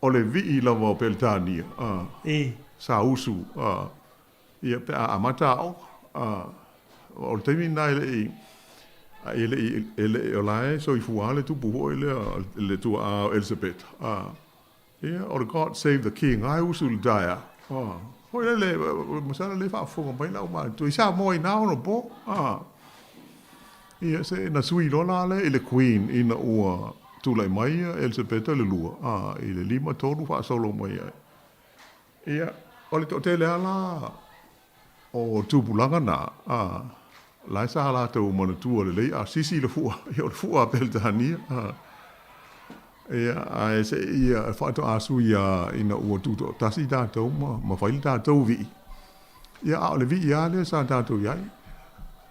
o le vii lava o Peretania, a, sa usu, a, ia, pe a amata aoga, a, o le taimi lena e le i, e le i, e le i, o la e soifua lava le tupu foi lea, le tuaa o Elisapeta, a. Ia, o le God Save the King, ai usu le taeao. Ah, foi lele, masalo le faafofoga mai lau matua. I Samoa i nā ono po. Ah. Ia, se na sui loa la lea i le Queen ina ua tulai mai ia Elisapeta le lua, ah, i le 53 faasolo mai ai. Ia, o le toatele lava la o tupulaga na, a, la e sa latou manatua lelei a sisi le fua, ia o le fua a Peretania, a, ia, ae se i ia faatoa sui a ina ua tutoatasi tatou ma, ma fai le tatou vii. Ia, a o le vii lava lea sa tatou i ai.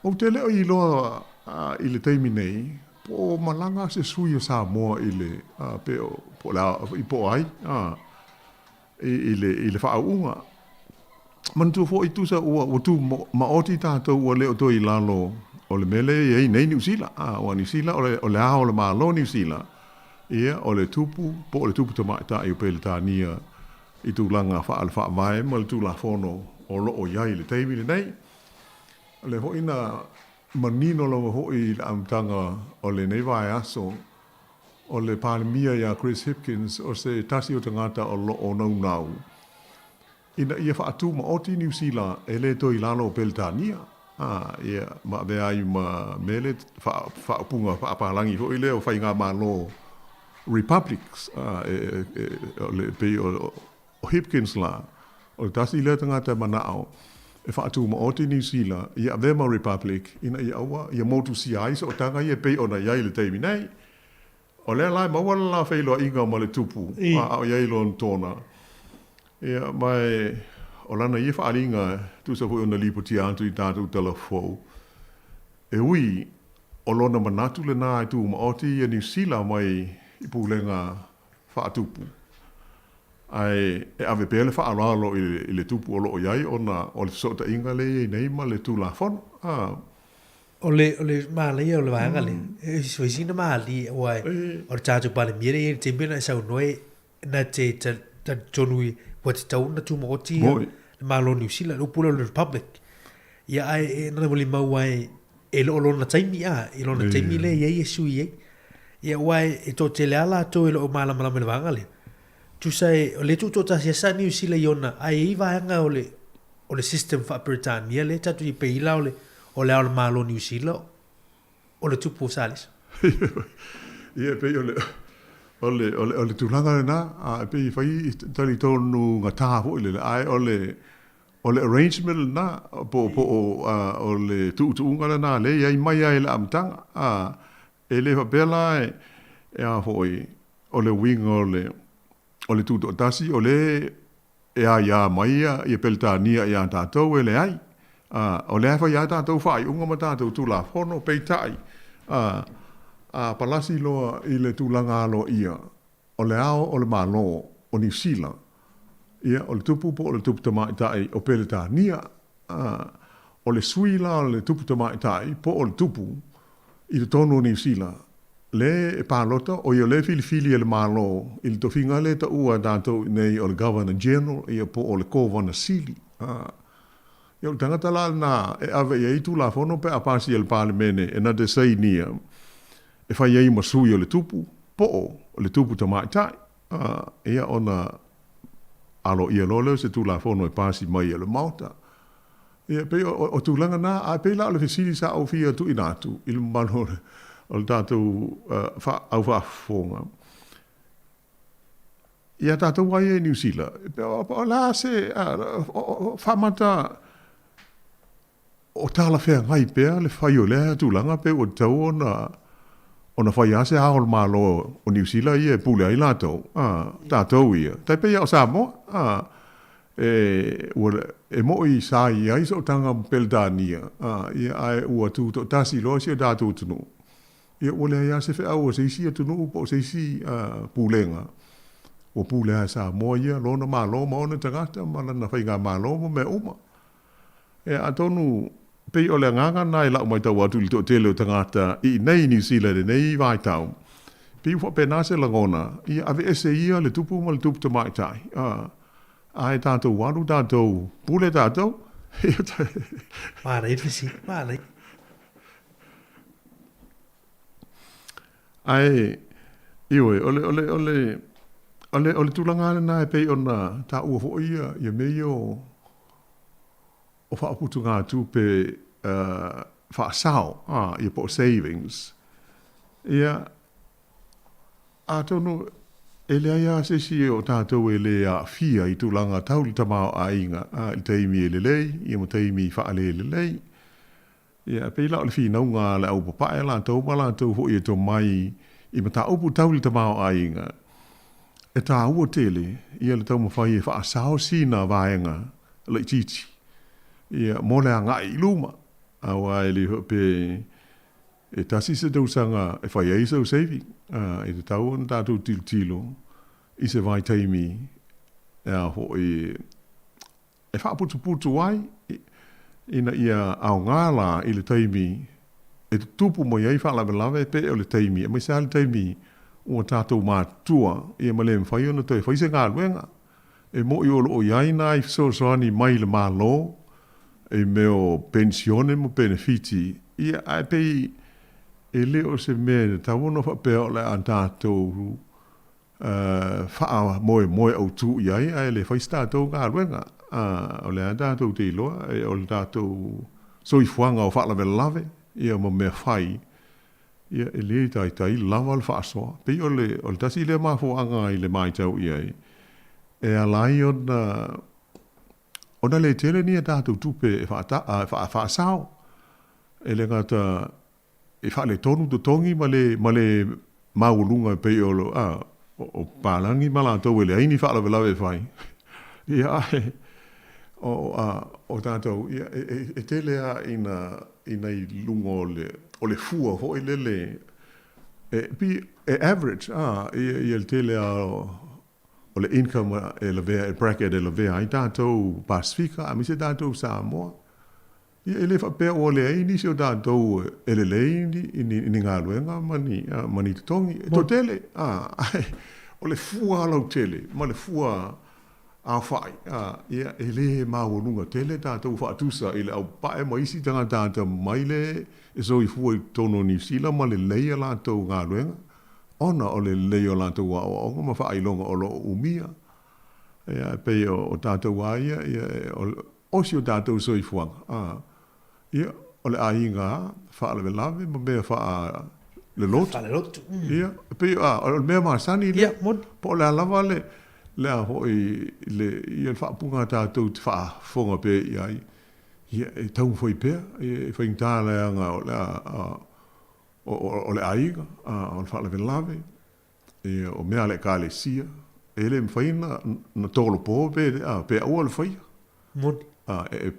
Ou te le o iloa a, i le taimi nei, po o malaga se sui o Samoa i le, a, pe o, po o le a, po o ai, a, i, i le, i le faauuga. Manatua foi tusa ua, ua tu maoti tatou ua le o toe i lalo o le mea lea e i ai nei Niu Sila. A, aua Niu Sila, o le, o le ao o le Malo Niu Sila, ia, o le tupu, po o le tupu tamaitai o Peretania i tulaga faale-faavae ma le Tulafono o lo o i ai i le taimi lenei. O lea foi na manino lava foi i le amataga o lenei vaiaso, O le Palemia ia Chris Hipkins o se tasi o tagata o lo o naunau ina ia faatumaoti Niu Sila e le toe i lalo o Peretania, ā, ia, ma avea ai ma mea le faaupuga faapalagi foi lea o faigamalo republics, ā, e, e, o le, pei o, o Hipkins la, o le tasi lea tagata e manao e faatumaoti Niu Sila ia avea ma republic ina ia aua ia motusia ai sootaga ia e pei ona i ai i le taimi nei. O lea la e maua le la feiloaiga ma le tupu a o i ai lona tona. Ia, ma e, o lana ia faaaliga e tusa foi ona lipotia atu i tatou tala fou, e ui o lona manatu lena e tumaoti ia Niu Sila mai i pulega faatupu, ae e ave pea le faaaloalo i le tupu o lo o i ai ona o le fesootaiga lea e i ai nei ma le Tulafono. A.
O le, o le mālaia o le vaega lea, e fai sina mālie, aua o le tatou Palemia lea e i ai i le taimi lena e saunoa e, na te talitonu i, ua tatau ona tumaoti ia le Malo o Niu Sila, le upu lea o le Republic. Ia ae e na molimau ai e le o lona taimi a, i lona taimi lea e i ai e sui ai. Ia aua e toatele lava latou e le o malamalama i le vaega lea. Tusa e, o lea e tuutoatasi ai sa Niu Sila i ona, ae i ai vaega o le. o le system faa-Peretania lea tatou te pei la o le o le Ao o le Malo o Niu Sila o le tupu o Salesa.
Ia e pei o le o le o le o le tulaga lena, a e pei e fai talitonu gata foi lele, ae o le o le arrangement lena po po o o le tuutuuga lena lea e i ai mai lava i le amataga, a e le faapea la e e a foi o le uiga o le o le tutoatasi o lea e aia mai ia Peretania ia tatou, e leai. A, o lea e fai lava tatou faaiuga ma tatou Tulafono, peitai, a, a palasi loa i le tulaga aloaia o le ao o le Malo o Niu Sila, ia, o le tupu po o le tupu tamaitai o Peretania, a, o le sui la o le tupu tamaitai po o le tupu i totonu o Niu Sila, le e palota, oi o lea e filifili e le Malo i le tofiga lea e taua e tatou i inei o le Governor General ia po o le Kovana Sili. A, ia o le tagata la lena e ave i ai Tulafono pe a pasi e le Palemene e na te sainia e fai ai ma sui o le tupu po o le tupu tamaitai. A, ia ona aloaia loa lea o se Tulafono e pasi mai e le Maota. Ia, e pei o tulaga na, ae pei la o le fesili sa ou fia tuuina atu i le mamalu o le tatou au faafofoga, iā tatou lava ia i Niu Sila, o le a se faamata o talafeagai pea le fai o lea tulaga pe ua tatau ona ona fai lava se ao o le Malo o Niu Sila ia e pule ai latou, a, tatou ia, tai pei lava o Samoa, a, e, ua, e moʻi sa i ai sootaga ma Peretania, a, ia, ae ua tutoatasi loa si o tatou atunuu, ia, ua leai lava se feau a se isi atunuu po o se isi a, pulega, ua pule lava e Samoa ia lona Malo ma ona tagata ma lana faigamalo ma mea uma. Ia, atonu, pei o le agaga lena i lau matau atu i le toatele o tagata i inei i Niu Sila i lenei vaitau, pei ua faapena se lagona, ia aveese ia le tupu ma le tupu tamaitai, a, ae tatou alu tatou, pule tatou.
Manaia le fesili, manaia.
Ae, ioe, o le, o le, o le, o le, o le tulaga lava lena e pei ona taua foi ia, ia mea ia o, o faaputugatupe faasao, ia po o savings. Ia, atonu e leai lava se isi o tatou e le aafia i tulaga tau le tamaoaiga i le taimi e lelei ia ma taimi faalelelei. Ia, e pei la o le finauga a le au papae latou ma latou foi e tomai i mataupu tau i le tamaoaiga, e taua tele ia le taumafai e faasao sina vaega laitiiti ia mo le agai i luma, aua e le faapea e tasi se tausaga e fai ai sau saving, e tatau ona tatou tilotilo i se vaitaimi e a foi e faaputuputu ai ina ia aoga la i le taimi e tutupu mai ai faalavelave pe o le taimi, aemaise lava le taimi ua tatou matutua ia ma le mafai ona toe fai se galuega. E moʻi o lo o i ai nai fesoasoani mai le Malo i mea o penisione ma penefiti, ia ae pei e le o se mea e tatau ona faapea o le a tatou faamoemoe autu i ai ae le fai se tatou galuega. O lea tatou te iloa o le tatou soifuaga o faalavelave ia ma mea fai, ia e le taitai lava le faasoa. Pei o le o le tasi lea mafuaaga i le matau i ai, e ala ai ona ona le tele ni a tatou tupe e faasao. E le gata e faaletonu totogi ma le ma le maualuga e pei o a o papalagi ma latou e leai ni faalavelave e fai ia ae o a o tatou ia e tele a ina ina i luga o le o le fua foi lele e pei e average a ia ia le tele a o le income e lavea e bracket e lavea ai tatou Pasefika aemaise tatou Samoa. Ia, e le faapea ua leai nisi o tatou e lelei i ni galuega ma ni, ma ni totogi. E toatele, ae o le fua lautele ma le fua aofai, ia, e le maualuga tele tatou faatusa i le aupapae ma isi tagata atamamai le e soifua i totonu o Niu Sila ma lelei a latou galuega, ona o le lelei o latou aoaoga ma faailoga o lo o umia. Ia, e pei o tatou lava ia, ia, o. o si o tatou soifuaga, a, ia, o le aiga lava, faalavelave ma mea faa le lotu.
Faalelotu.
Ia, e pei, a, o le mea masani lea.
Ia, moni.
Po o le a lava le, le a foi, le, ia le faapuga tatou te faafofoga pea i ai, ia, e taumafai pea, ia, e faigata leaga o le a, a, o, o, o le aiga, a, o le faalavelave, Ia, o mea a le Ekalesia, e le mafai ona, ona tolopo pe, a, pe aua le faia.
Moni.
A, e, e,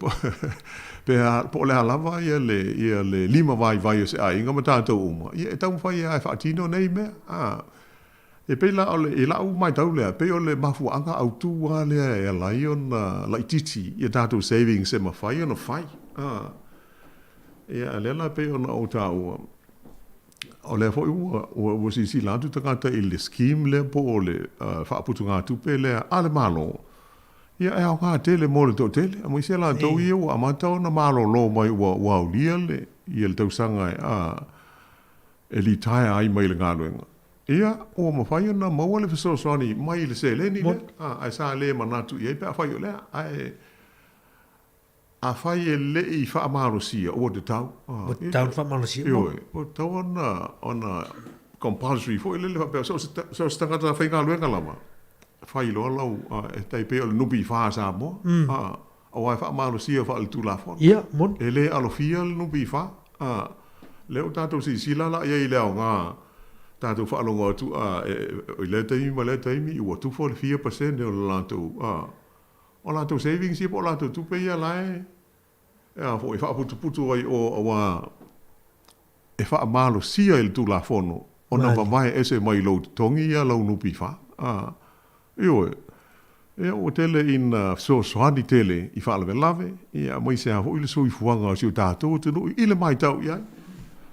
pe a, po o le a lava ia le, ia le lima vaivai o se aiga ma tatou uma, ia e taumafai lava e faatino nei mea. A, e pei la o le, i lau matau lea, pei o le mafuaaga autu lava lea e ala ai ona laitiiti ia tatou savings e mafai ona fai. A, ia, a lea la pei ona ou taua, O lea foi ua, ua, ua silasila atu tagata i le scheme lea po o le faaputugatupe lea a le Malo, ia e aoga tele mo le toatele, aemaise latou ia ua amata ona malolo mai ua, ua aulia le, ia le tausaga e, a, e litaya ai mai le galuega. Ia, ua mafai ona maua le fesoasoani mai le seleni lea, a, ae sa le manatu i ai pe afai o lea, ae, Afai e le i faamalosia, ua tatau.
Ua tatau ona faamalosia.
Ioe, ua tatau ona, ona compulsory foi lele faapea, so o se, so o se tagata faigaluega lava, fai loa lau, e tai pei o le NPF a Samoa, aua e faamalosia faaletulafono.
Ia, moni.
E le alofia le NPF, lea ua tatou silasila la i ai i le aoga, tatou faalogo atu, i lea taimi ma lea taimi, ua tufa le fia pasene o le latou, O latou savings ia po o latou tupe ia la e a foi e faaputuputu ai o aua e faamalosia i le Tulafono ona vavae ese mai lou totogi ia lau NPF. A, ioe. Ia ua tele ina fesoasoani tele i faalavelave, ia aemaise lava foi le soifuaga o si o tatou atunuu i le matau i ai.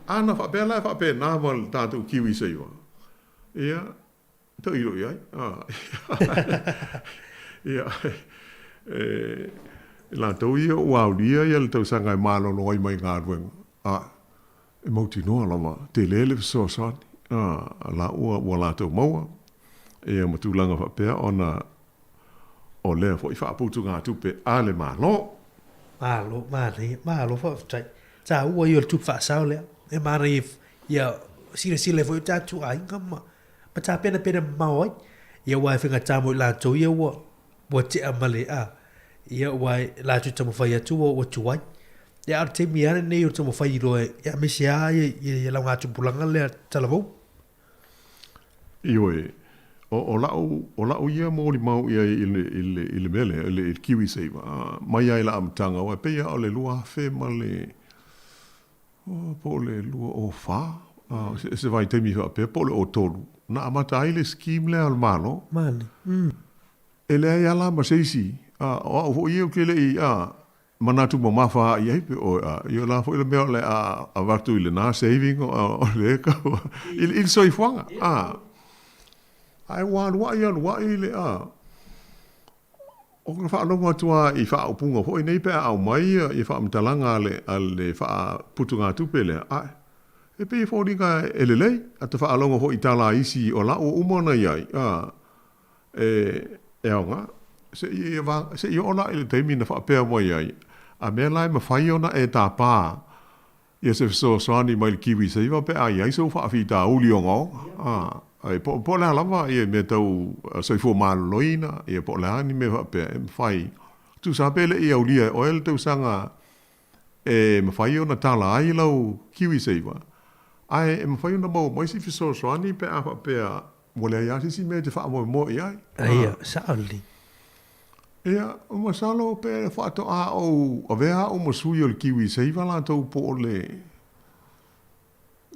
Ana faapea la e faapena ma le tatou KiwiSaver, ia, Tailo i ai. Ia, e latou ia ua aulia ia le tausaga e malolo ai mai galuega, a, e mautinoa lava, tele le fesoasoani, a, la ua, ua latou maua, ia ma tulaga faapea ona o lea foi faaputugatupe a le Malo.
Malo, manaia, malo faafetai. Taua ia o le tupe faasao lea. E manaia ia silasila ai foi o tatou aiga ma ma tapenapena mamao ai. Ia aua e faigata mo i latou ia ua ua tea ma le a ia aua e latou te taumafai atu ua ua tuai. Ia a o le taimi lava lenei o le taumafai loa ia aemaise lava ia ia laugatupulaga lea talavou.
Ioe, o, o la'u, o la'u ia molimau i ai i le, i le, i le mea lea, i le, i le KiwiSaver, mai lava i le amataga, aua e pei lava o le 2000 ma le, po o le 2004, se vaitaimi faapea, po o le 2003, na amata ai le scheme lea a le Malo.
Mani. Mm.
E leai lava la ma se isi, o au foi ia ou te le i manatu mamafa i ai, pe oe, ia la foi le mea o le a avatu i lena saving o le kau, i le soifuaga. Ae ua aluai aluai le, O ka faalogo atu lava i faaupuga foi nei pe a aumai ia faamatalaga a le faaputugatupe lea, ae e pei e foliga e lelei. Ata faalogo foi i tala a isi o la ua uma ona i ai, a, e aoga. Seia oo la i le taimi na faapea mai ai, a mea la e mafai ona e tapa Ia se fesoasoani mai le KiwiSaver pe a i ai sou faafitauli ogaoga. A, po, po o le a lava ia mea tau soifua maloloina, ia po o le a ni mea faapea e mafai. Tusa pe le i aulia e oe le tausaga e mafai ona tala ai lau KiwiSaver, ae e mafai ona maua mai si fesoasoani pe a faapea ua leai lava se isi mea e te faamoemoe i ai.
Ia, sao lelei.
Ia, masalo pe faatoa ou avea au ma sui o le KiwiSaver latou po o le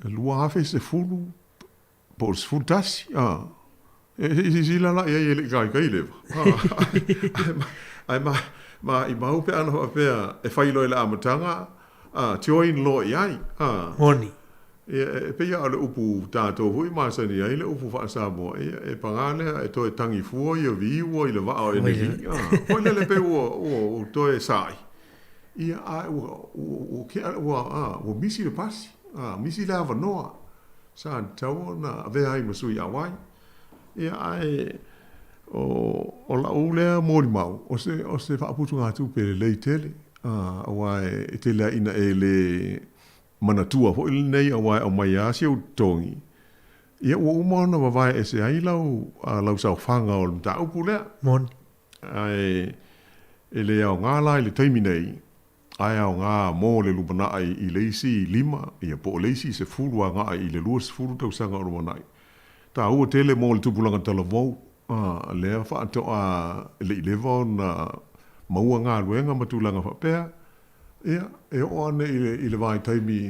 2010 po o le 11, a. E se i silasila la i ai e le i kaikai leva. Ae maimau pe ana faapea e fai loa i le amataga, a, join loa i ai, a.
Moni.
Ia, e pei lava o le upu tatou foi e masani ai le upu faa-Samoa, ia, e paga lea e toe tagi fua ia viua i le vaa o enemi, a, foi lele pei ua, ua, ua toe sa'i, ia, a ua, ua, ua kea, ua, a, ua misi le pasi, a, misi le avanoa sa tatau ona avea ai ma sui auai. Ia, ae, O, o la'u lea molimau, o se, o se faaputugatupe lelei tele, a, auā e, e tele a ina e lē manatua foi lenei auā e aumai lava si ou totogi, ia ua uma ona vavae ese ai lau, a, lau saofaga o le mataupu lea.
Moni.
Ae e le aoga la i le taimi nei, ae aoga mo le lumanai i le isi 5, ia po o le isi 10 agai i le 20 tausaga o lumanai. Taua tele mo le tupulaga talavou, a, lea faatoa e le i leva ona maua galuega ma tulaga faapea, ia, e oo ane i le, i le vaitaimi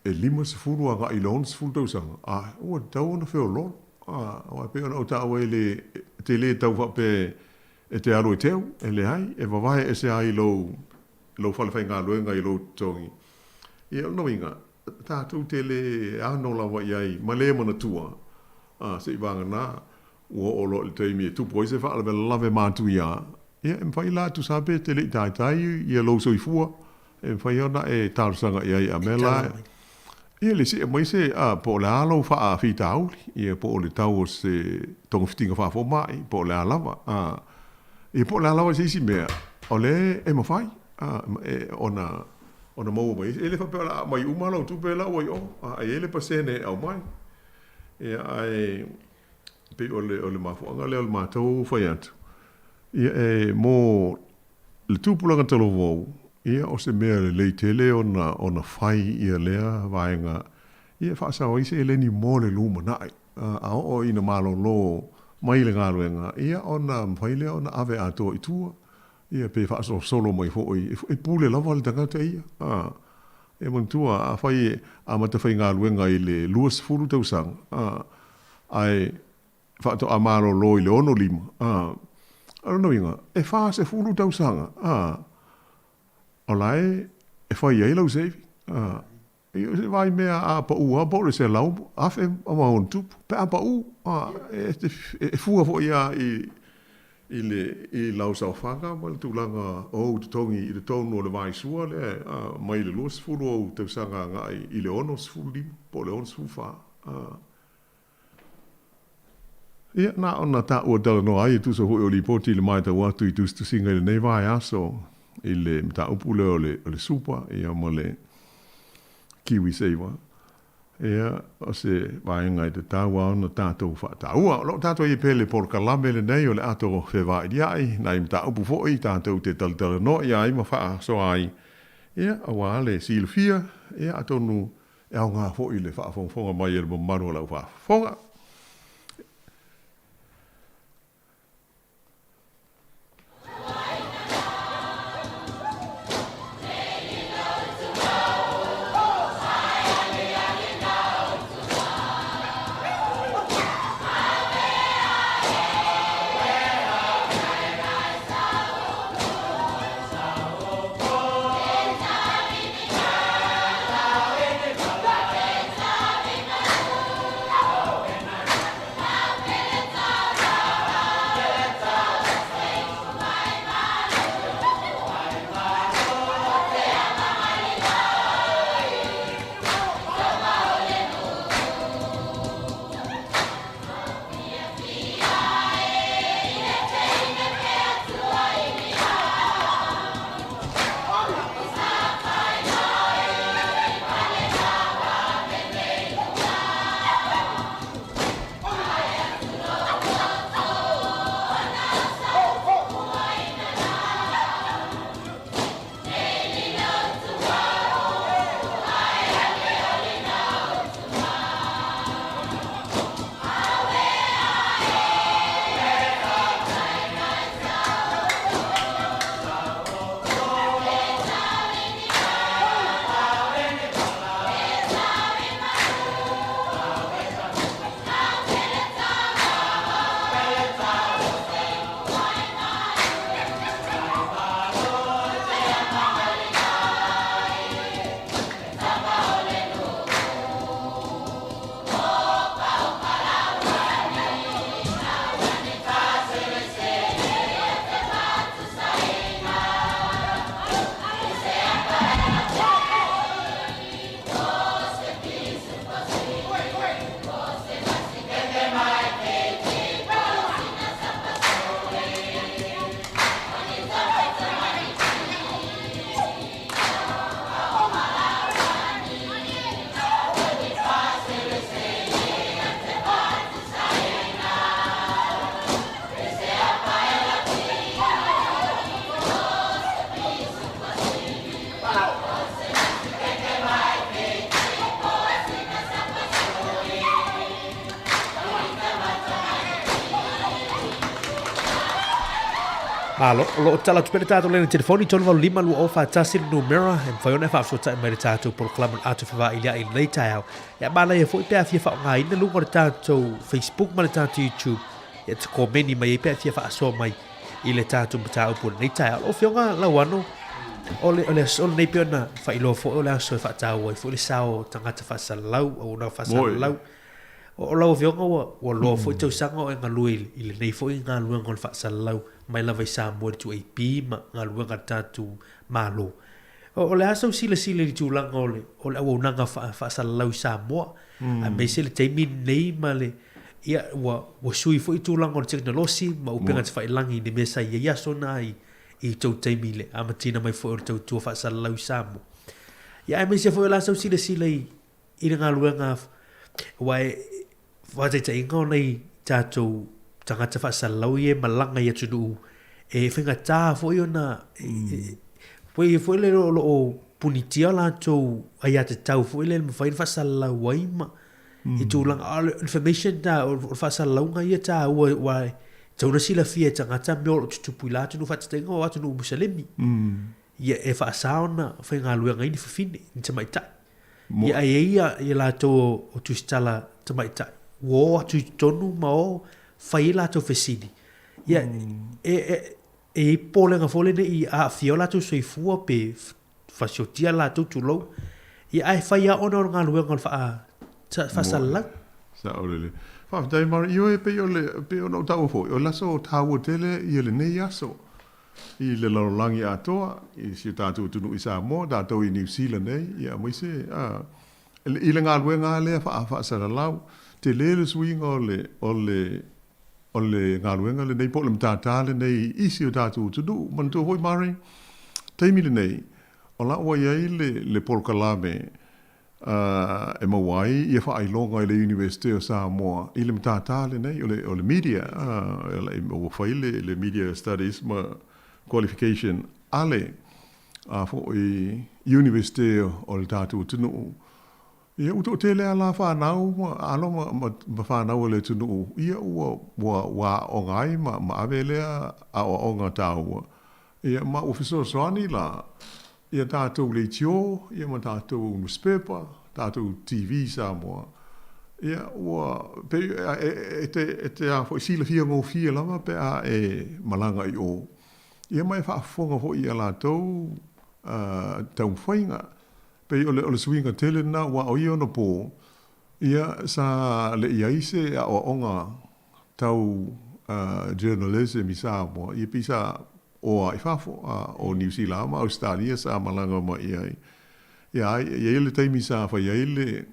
e 50 agai i le 60 tausaga, a, ua tatau ona feoloolo, a, aua e pei ona ou taua e le, e te le tau faapea e te alu e teu, e leai, e vavae ese ai lou, lou falefaigaluega i lou totogi. Ia, o lona uiga, tatou te le ano lava i ai ma le manatua, a, seivagana ua oo loa i le taimi e tupu ai se faalavelave matuia, ia, e mafai la, tusa pe te le i taitai ia lou soifua, e mafai ona e talosaga i ai a mea la, ia, le si'e mai se, a, po o le a lou faafitauli, ia, po o le tau o se togafitiga faafoma'i, po o le a lava, a, ia, po o le a lava se isi mea, o lea e mafai, a, e, ona ona maua mai ai. E le faapea o le a aumai uma lau tupe la ua i o, a e i ai le pasene e aumai. Ia, ae pei o le, o le mafuaaga lea o le matou fai atu, ia e mo le tupulaga talavou, ia o se mea lelei tele ona, ona fai ia lea vaega, ia e faasao ai se eleni mo le lumanai. A, a oo ina malolo mai le galuega, ia ona mafai lea ona ave atoa i tua, Ia, pe faasolosolo mai foi, e pule lava le tagata ia. A, e manatua, afai e amata faigaluega i le 20 tausaga, a, ae faatoa malolo i le 65, a, o lona uiga, e 40 tausaga, a, o la e e fai ai lau saving. A, Ia, o se vaimea a pau lava po o le 100,000 ma ona tupu, pe a pau, a, e, e fua foi lava i, i le, i lau saofaga ma le tulaga o ou totogi i totonu o le vaisua lea, a, mai le 20 ou tausaga agai i le 65 po o le 64. A. Ia, na ona taua talanoa ai e tusa foi o lipoti i le matau atu i tusitusiga i lenei vaiaso i le mataupu lea o le, o le Supa, ia, ma le KiwiSaver. Ia, o se vaega e tatau lava ona tatou faataua. O lo o tatou i ai pea i le polokalame lenei o le ato fevailia'i, nai mataupu foi tatou te talatalanoa i ai ma faasoa ai, ia, aua le silafia, ia, atonu E aoga foi le faafogafoga mai a le mamalu o lau faafofoga.
Malo, o lo o tala atu pea le tātou laina telefoni, 385 2041 le numera, e mawhai ona e whaafesootai mai le tātou polokalame o le ata fevailia'i i lenei taeao. Ia manaia foi pe a fia faaaogaina luga o le tātou Facebook ma le tātou YouTube, ia te komeni mai ai pe a fia faasoa mai i le tātou mataupu o lenei taeao. Lau Afioga Lauano, o le, o le aso lenei pei ona faailoa foi o le aso e faataua ai foi le sao o tagata faasalalau, auaunaga faasalalau. O lau Afioga ua, ua loa foi tausaga o e galue i lenei foi galuega o le faasalalau mai lava i Samoa i le 2AP ma galuega a le tatou Malo. O le a sau silasila i le tulaga o le, o le auaunaga faasalalau i Samoa, aemaise le taimi lenei ma le, ia, ua, ua sui foi tulaga o le tekonolosi ma upega tafailagi i le mea sa i ai aso na i, i tou taimi i le amataina mai foi o le tautua faasalalau i Samoa. Ia, aemaise foi o le a sau silasila i, i le galuega aua e faataitaiga o nai tatou tagata faasalalau ia e malaga i atunuu e faigata foi ona pei foi lele o lo o punitia latou aiatatau foi lele e mafai ona faasalalau ai ma i tulaga a o le information ta o le faasalalauga ia e taua aua e tatau ona silafia e tagata mea o lo o tutupu i la atunuu faataitaiga o atunuu Musalemi ia e faasa ona faigaluega ai ni fafine ni tamaitai. Ia ai ai ia, ia latou o Tusitala tamaitai, ua o atu i totonu ma o fai ai latou fesili. Ia, e, e, e i ai popolega foi lea ne i aafia o latou soifua pe fasiotia latou tulou. Ia, ae fai lava ona o le galuega o le faa, faasalalau.
Sao lelei. Faafetai Mari. Ioe, pei o le, pei ona ou taua foi, o le aso taua tele ia lenei aso. i le lalolagi atoa, i si o tatou atunuu i Samoa, tatou i Niu Sila nei, ia aemaise i le galuega lava lea faasalalau. Tele le suiga o le, o le, o le galuega lenei po o le matata lenei i si o tatou atunuu. Manatua foi Murray, taimi lenei, o la ua i ai le, le polokalame e maua ai ia faailoga i le Iunivesite o Samoa i le matata lenei o le, o le media, ua fai le, le media studies ma qualification a le a foi Iunivesite o le tatou atunuu. Ia ua toatele lava la fanau ma alo ma, ma, ma fanau a le atunuu, ia ua, ua, ua aooga ai ma, ma ave lea aoaoga taua. Ia ma ua fesoasoani la ia tatou leitio, ia ma tatou nusipepa, tatou TV i Samoa, ia ua pei e te e te a foi silafia gofie lava pe a e malaga i o, ia ma e faafofoga foi i a latou taumafaiga. Pei o le o le suiga tele lena aua o ia ona po, ia sa le i ai se aoaoga tau journalism i Samoa, ia pei sa oa i fafo, a o Niu Sila ma Ausetalia sa malaga mai i ai. Ia, e i ai le taimi sa fai ai le,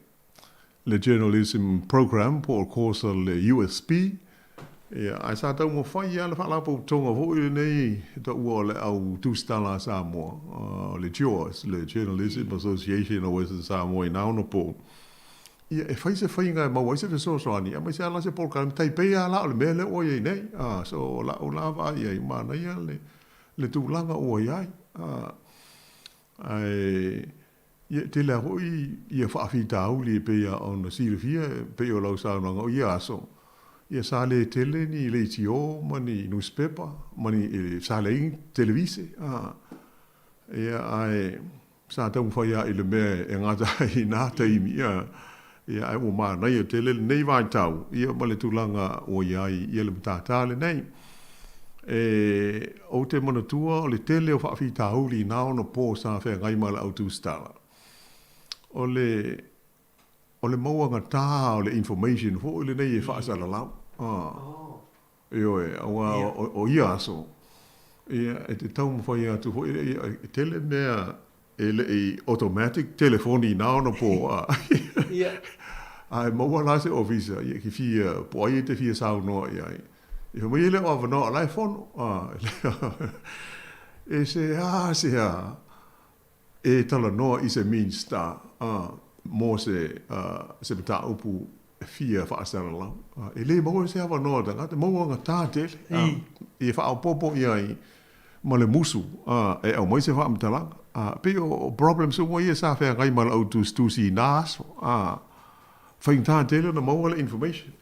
le journalism program po o le course a le USP, ia, ae sa taumafai lava le faalapotopotoga foi lenei e taua o le au tusitala a Samoa, o le JAWS, le Journalism Association of Western Samoa i na ona po. Ia, e fai se faiga e maua ai se fesoasoani, aemaise lava la se polokalame, tai pei lava la o le mea lea ua i ai nei. A, so, o la'u la vaai i ai, manaia le, le tulaga ua i ai. A, ae, ia, e tele lava foi ia faafitauli e pei lava ona silafia, e pei o lau saunoaga o ia aso, ia sa le tele ni leitio ma ni nusipepa, ma ni, sa leai ni televise. A, ia, ae, Sa taumafai lava i le mea e gata ai i na taimi, ia, ia, ae ua manaia tele lenei vaitau, ia, ma le tulaga ua i ai, ia, le matata lenei. E, ou te manatua o le tele o faafitauli i na ona po sa feagai ma le au tusitala, o le, o le mauagata o le information foi lenei e faasalalau. Ioe, aua o ia aso, ia, e te taumafai atu foi, e tele mea e le i automatic telefoni na ona po, a. Ae maua la se ofisa, ia, ki fia, po o ai e te fia saunoa i ai. Ia fai mai e le o avanoa, o la e fono, a. E se a se a e talanoa i se Minista, a, mo se, se mataupu e fia faasalalau. E le maua se avanoa o tagata, maua gatā tele, e faaopoopo i ai ma le musu e aumai se faamatalaga. E pei o problems uma ia sa feagai ma lau tusitusi i na aso. Faigata tele ona maua le information.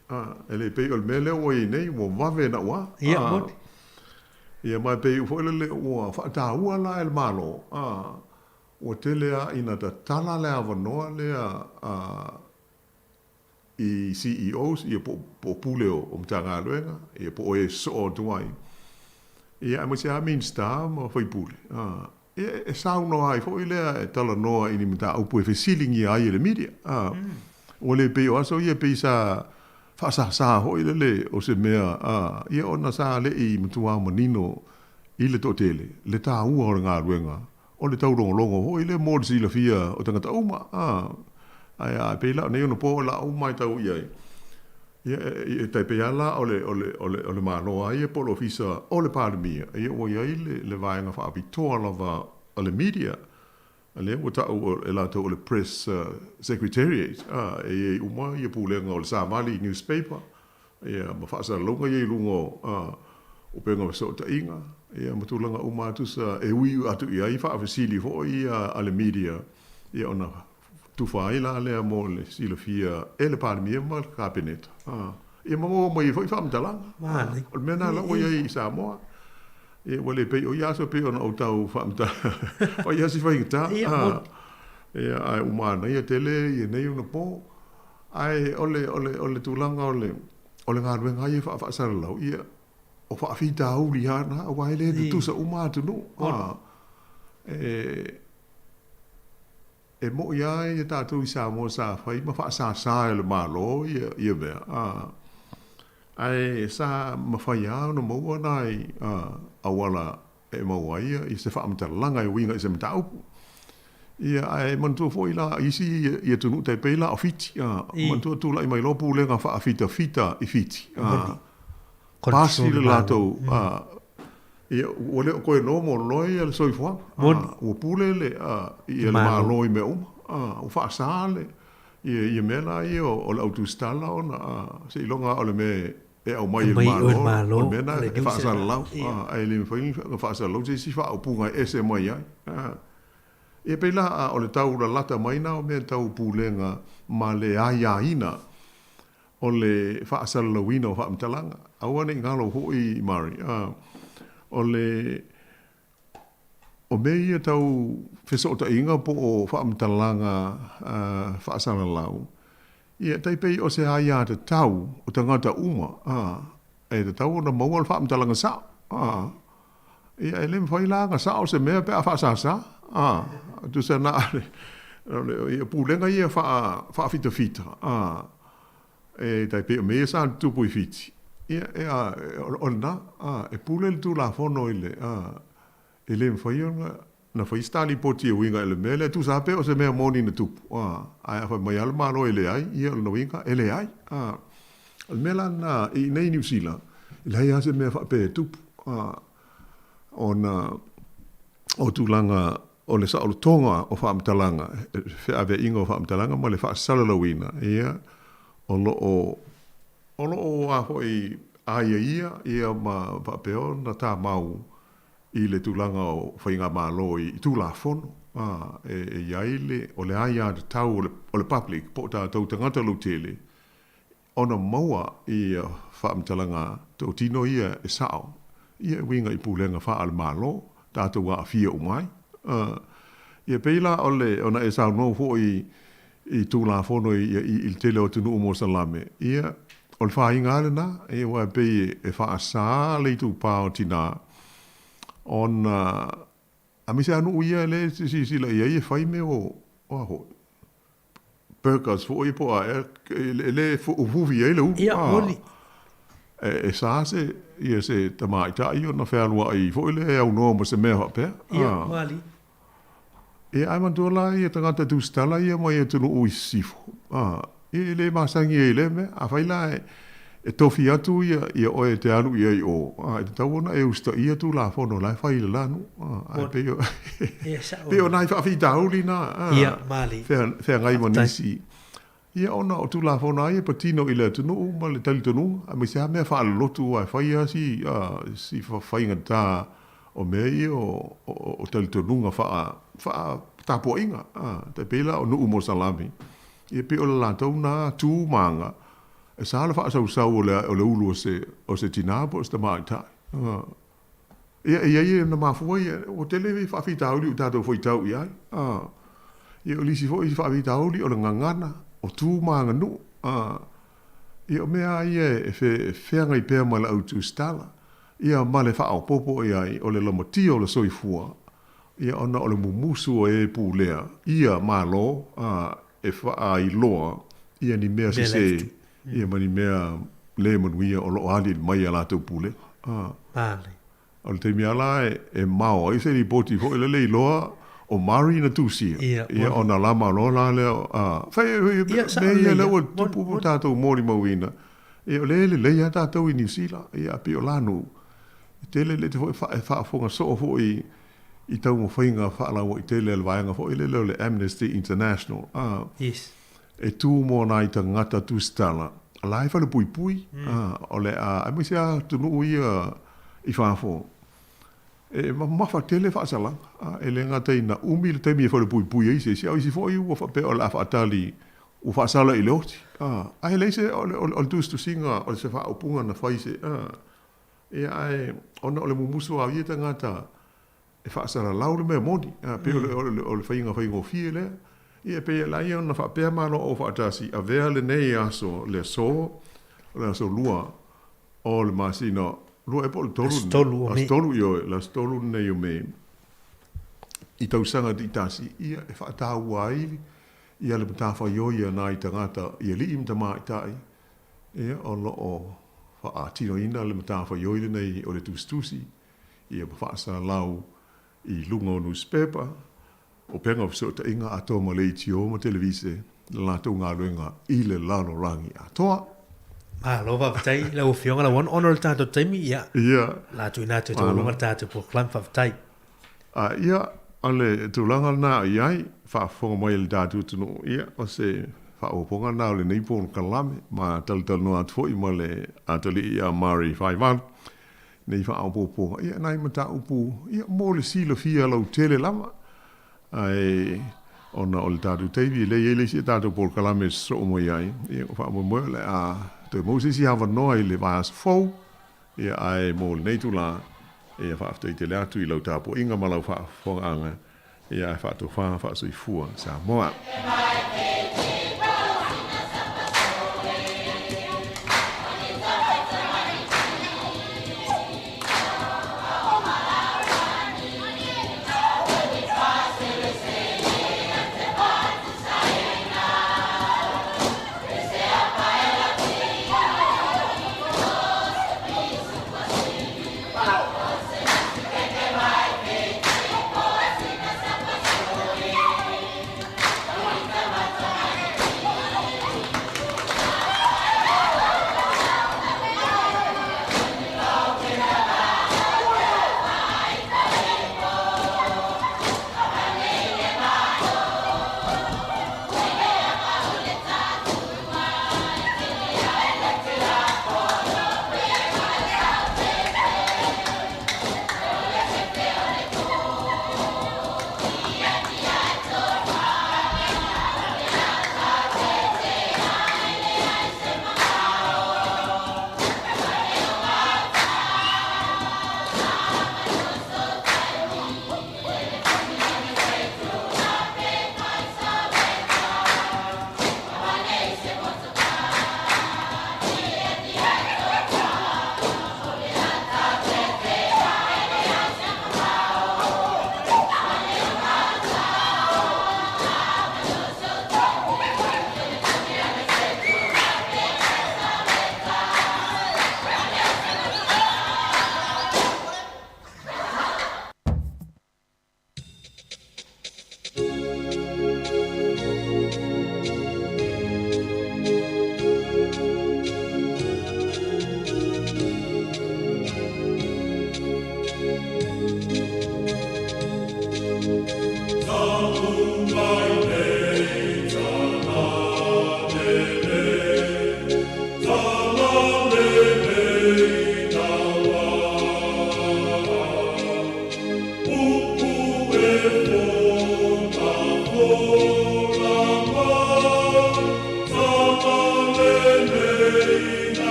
E le pei o le mea lea ua i ai nei, ua vave naua.
Ia, moni.
Ia, ma e pei foi lele ua faataua la e le Malo, a, ua tele lava ina tatala le avanoa lea a, i CEOs, ia po, po o Pule o, o Matagaluega, ia po o e sosoo atu ai, ia aemaise lava Minisita ma Faipule, a, ia e saunoa ai foi lea e talanoa i ni mataupu e fesiligia ai e le media, a, ua le pei o aso ia pei sa faasāsā foi lele o se mea, a, ia ona sa le i matuā manino i le toatele le tāua o le galuega o le taulogologo foi lea mo le silafia o tagata uma, a, ae a pei la o nei ona po o la uma e tau i ai, ia, e tai pei lava la o le, o le, o le, o le Malo lava ia po o le Ofisa o le Palemia, ia ua i ai le, le vaega faapitoa lava o le media, lea ua tau e latou o le Press Secretariat, a, e i ai uma ia pulega o le Savali Newspaper, ia, ma faasalalauga ia i luga o, a, upega fesootaiga, ia, ma tulaga uma atu sa e ui atu i ai faafesili foi ia a le media, ia, ona tufa ai la lea mo le silafia e le Palemia ma le Kapeneta, a, ia ma maua mai ai foi faamatalaga. A, o le mea lena la ua i ai i Samoa. Ia, ua le pei o ia aso pei ona ou tau faamatala, fai lava si faigata, a, ia, ae ua manaia tele ia nei ona po. Ae o le, o le, o le tulaga o le, o le galuega lava ia faafaasalalau, ia, o faafitauli lava na, aua e le tutusa uma atunuu. A, e, e moʻi lava ia tatou i Samoa sa fai ma faasasa e le Malo ia, ia mea, a, ae sa mafai lava ona maua nai, a, auala e maua ai ia se faamatalaga e uiga i se mataupu. Ia, ae manatua foi la isi i atunuu tai pei la o Fiti, a, manatua tulai mai loa pulega faafitafita i Fiti, a, pasi le latou, a, ia, ua le o toe normal loa ia le soifuaga, a, ua pule le, a, ia le Malo i mea uma, a, ua faasa le, ia, ia mea la ia o le au tusitala ona, a, seiloga lava o le mea e aumai e le Malo, o le mea lena e faasalalau, ae le mafai ona faasalalau se isi faaupuga e ese mai ai. Ia pei la o le tau lalata mai na o mea tau pulega ma le aiaina o le faasalalauina o faamatalaga. Aua ne i galo foi Murray, o le O mea ia tau fesootaiga po o faamatalaga faasalalau, ia tai pei o se aiatatau o tagata uma, e tatau ona maua le faamatalaga sao. Ia e le mafai la ona sao se mea pe a faasasa, tusa na o le pulega ia faafitafita, E tai pei o mea ia sa tutupu i Fiti, ia, e, a, o lena, a, e pule le Tulafono i le, a, e le mafai ona, na fai se ta lipoti e uiga i le mea lea, tusa lava pe o se mea moni na tupu, a, ae a fai mai lava le Malo e leai, ia o lona uiga, e leai. A, o le mea la lena i inei i Niu Sila, e leai lava se mea faapea e tupu, a, ona o tulaga o le saolotoga o faamatalaga, feaveaiga o faamatalaga ma le faasalalauina, ia, o lo o, o lo o a foi aiaia ia ma faapea ona tamau i le tulaga o faigamalo i Tulafono, a, e, e i ai le, o le aiatatau o le, o le public po o tatou tagata lautele, Ona maua ia faamatalaga totino ia e sao, ia e uiga i pulega faale-Malo, tatou aafia uma ai. Ia pei la o le, ona e saunoa foi i Tulafono i, i le tele o atunuu mosalame, ia, o le fāiga lava lena, ia aua e pei e faasa le itupa o tinā, ona, aemaise lava nuu ia lea e te silasila i ai e fai mea o, o a foi, burgers foi po o a ea, e le ufufi ai le ulu.
Ia, moni.
E sa se, ia se tamaitai ona fealuai foi lea e aunoa ma se mea faapea.
Ia, malie.
Ia, ae manatua la ia tagata tusitala ia mai atunuu i sisifo, ia e le masani ai i lea mea. Afai la e tofi atu ia ia oe e te alu i ai i o, a, e tatau ona e usitaia Tulafono la e fai i le la nuu. A, ae pei o, pei o nai faafitauli na, a,
Ia, malie.
feagai ma nisi. Ia, ona o Tulafono lava ia e patino i le atunuu ma le talitonuga, aemaise lava mea faalolotu aua e fai lava si, a, si faigata o mea ia o, o, o talitonuga faa, faa-tapuaiga, a, tai pei la o nuu mosalami, ia pei o le latou na tu ma aga, E sa le faasausau o le, o le ulu o se, o se tinā po o se tamaitai. Ia, e i ai na mafua ia, ua tele faafitauli ua tatou faitau i ai. A, ia o le isi foi faafitauli o le gagana, o tu ma aganuu. A, ia o mea lava ia e feagai pea ma le au tusitala, ia ma le faaopoopo i ai o le lamatia o le soifua, ia ona o le mumusu o e pulea ia Malo, a, e faailoa ia ni mea sese ia ma ni mea le manuia o lo o aliali mai i a latou pulega. A.
Male.
O le taimi lava la e mao ai se lipoti foi lele iloa o Murray na tusia, ia ona lama loa la lea, a, fai, mea ia lea ua tupu ma tatou molimauina, ia o lea e lelei lava tatou i Niu Sila, ia ae pei o lanu, e tele le te foi e faafofoga soo foi i taumafaiga faalauaitele a le vaega foi lele o le Amnesty International, a,
yes.
e tū mō nai tangata tusitala la e falepuipui, a, o le a, aemaise lava atunuu ia i fafo, e mamafa tele faasalaga, a, e le gata ina umi le taimi e falepuipui ai se isi, a o isi foi ua faapea o le a faatali ua faasala i le oti, a, ae leai se, o le, o le tusitusiga, o se faaupuga na fai se, a, ia ae ona o le mumusu lava o ia tagata e faasalalau le mea moni, a, pei o le, o le, o le faiga faigofie lea. Ia, pei e ala ai ona faapea Malo Aufaatasi, avea lenei aso, le aso, o le aso lua o le masina, lua ea po o le tolu
Aso tolu o
Aso
Me.
tolu, ioe, le aso tolu lenei o Me, i tausaga taitasi, ia, e faataua ai ia le matafaioi a nai tagata i alii ma tamaitai, ia, o lo o faatinoina le matafaioi lenei o le tusitusi, ia ma faasalalau i luga o nusipepa, o upega o fesootaiga atoa ma leitio ma televise le latou galuega i le lalolagi atoa.
Malo faafetai i lau Afioga Lauano ona o le tatou taimi, ia,
Ia.
la tuuina atu e taualuga le tatou polokalame, faafetai.
A ia, o le tulaga lena o i ai, faafofoga mai e le tatou atunuu, ia, o se faaopoopoga lena o lenei polokalame, ma talatalanoa atu foi ma le atalii ia Murray Faivalu, nei faaopoopoga, ia nai mataupu, ia mo le silafia lautele lava. Ae ona o le tatou taimi e le i ai le isi a tatou polokalame e sosoo mai ai, ia ua faamoemoe o le a toe maua se isi avanoa i le vaiaso fou, ia ae mo lenei itula, ia faafetai tele atu i lau tapuaiga ma lau faafofogaaga, ia ae faatofa faasoifua Samoa.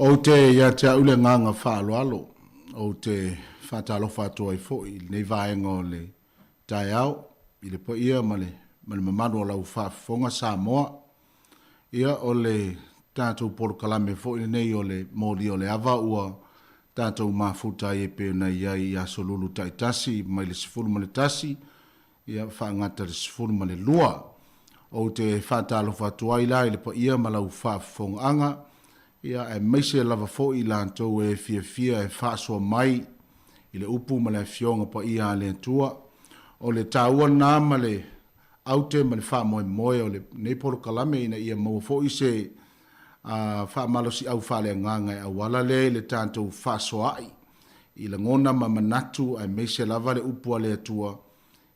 Ou te ia te au le agaga faaaloalo, ou te faatalofa atu ai foi i lenei vaega o le taeao i le paia ma le ma le mamalu o lau faafofoga Samoa. Ia o le tatou polokalame foi lenei o le Moli o le Ava ua tatou mafuta ai e pei ona i ai i Aso Lulu taitasi mai le 11 ia faagata le 12. Ou te faatalofa atu ai la i le paia ma lau faafofogaaga, ia aemaise lava foi i latou e fiafia e faasoa mai i le upu ma le Afioga Paia a le Atua. O le taua lena ma le aute ma le faamoemoe o lenei polokalame ina ia maua foi se faamalosiau faaleagaga e auala lea i le tatou faasoaai i lagona ma manatu aemaise lava le upu a le Atua,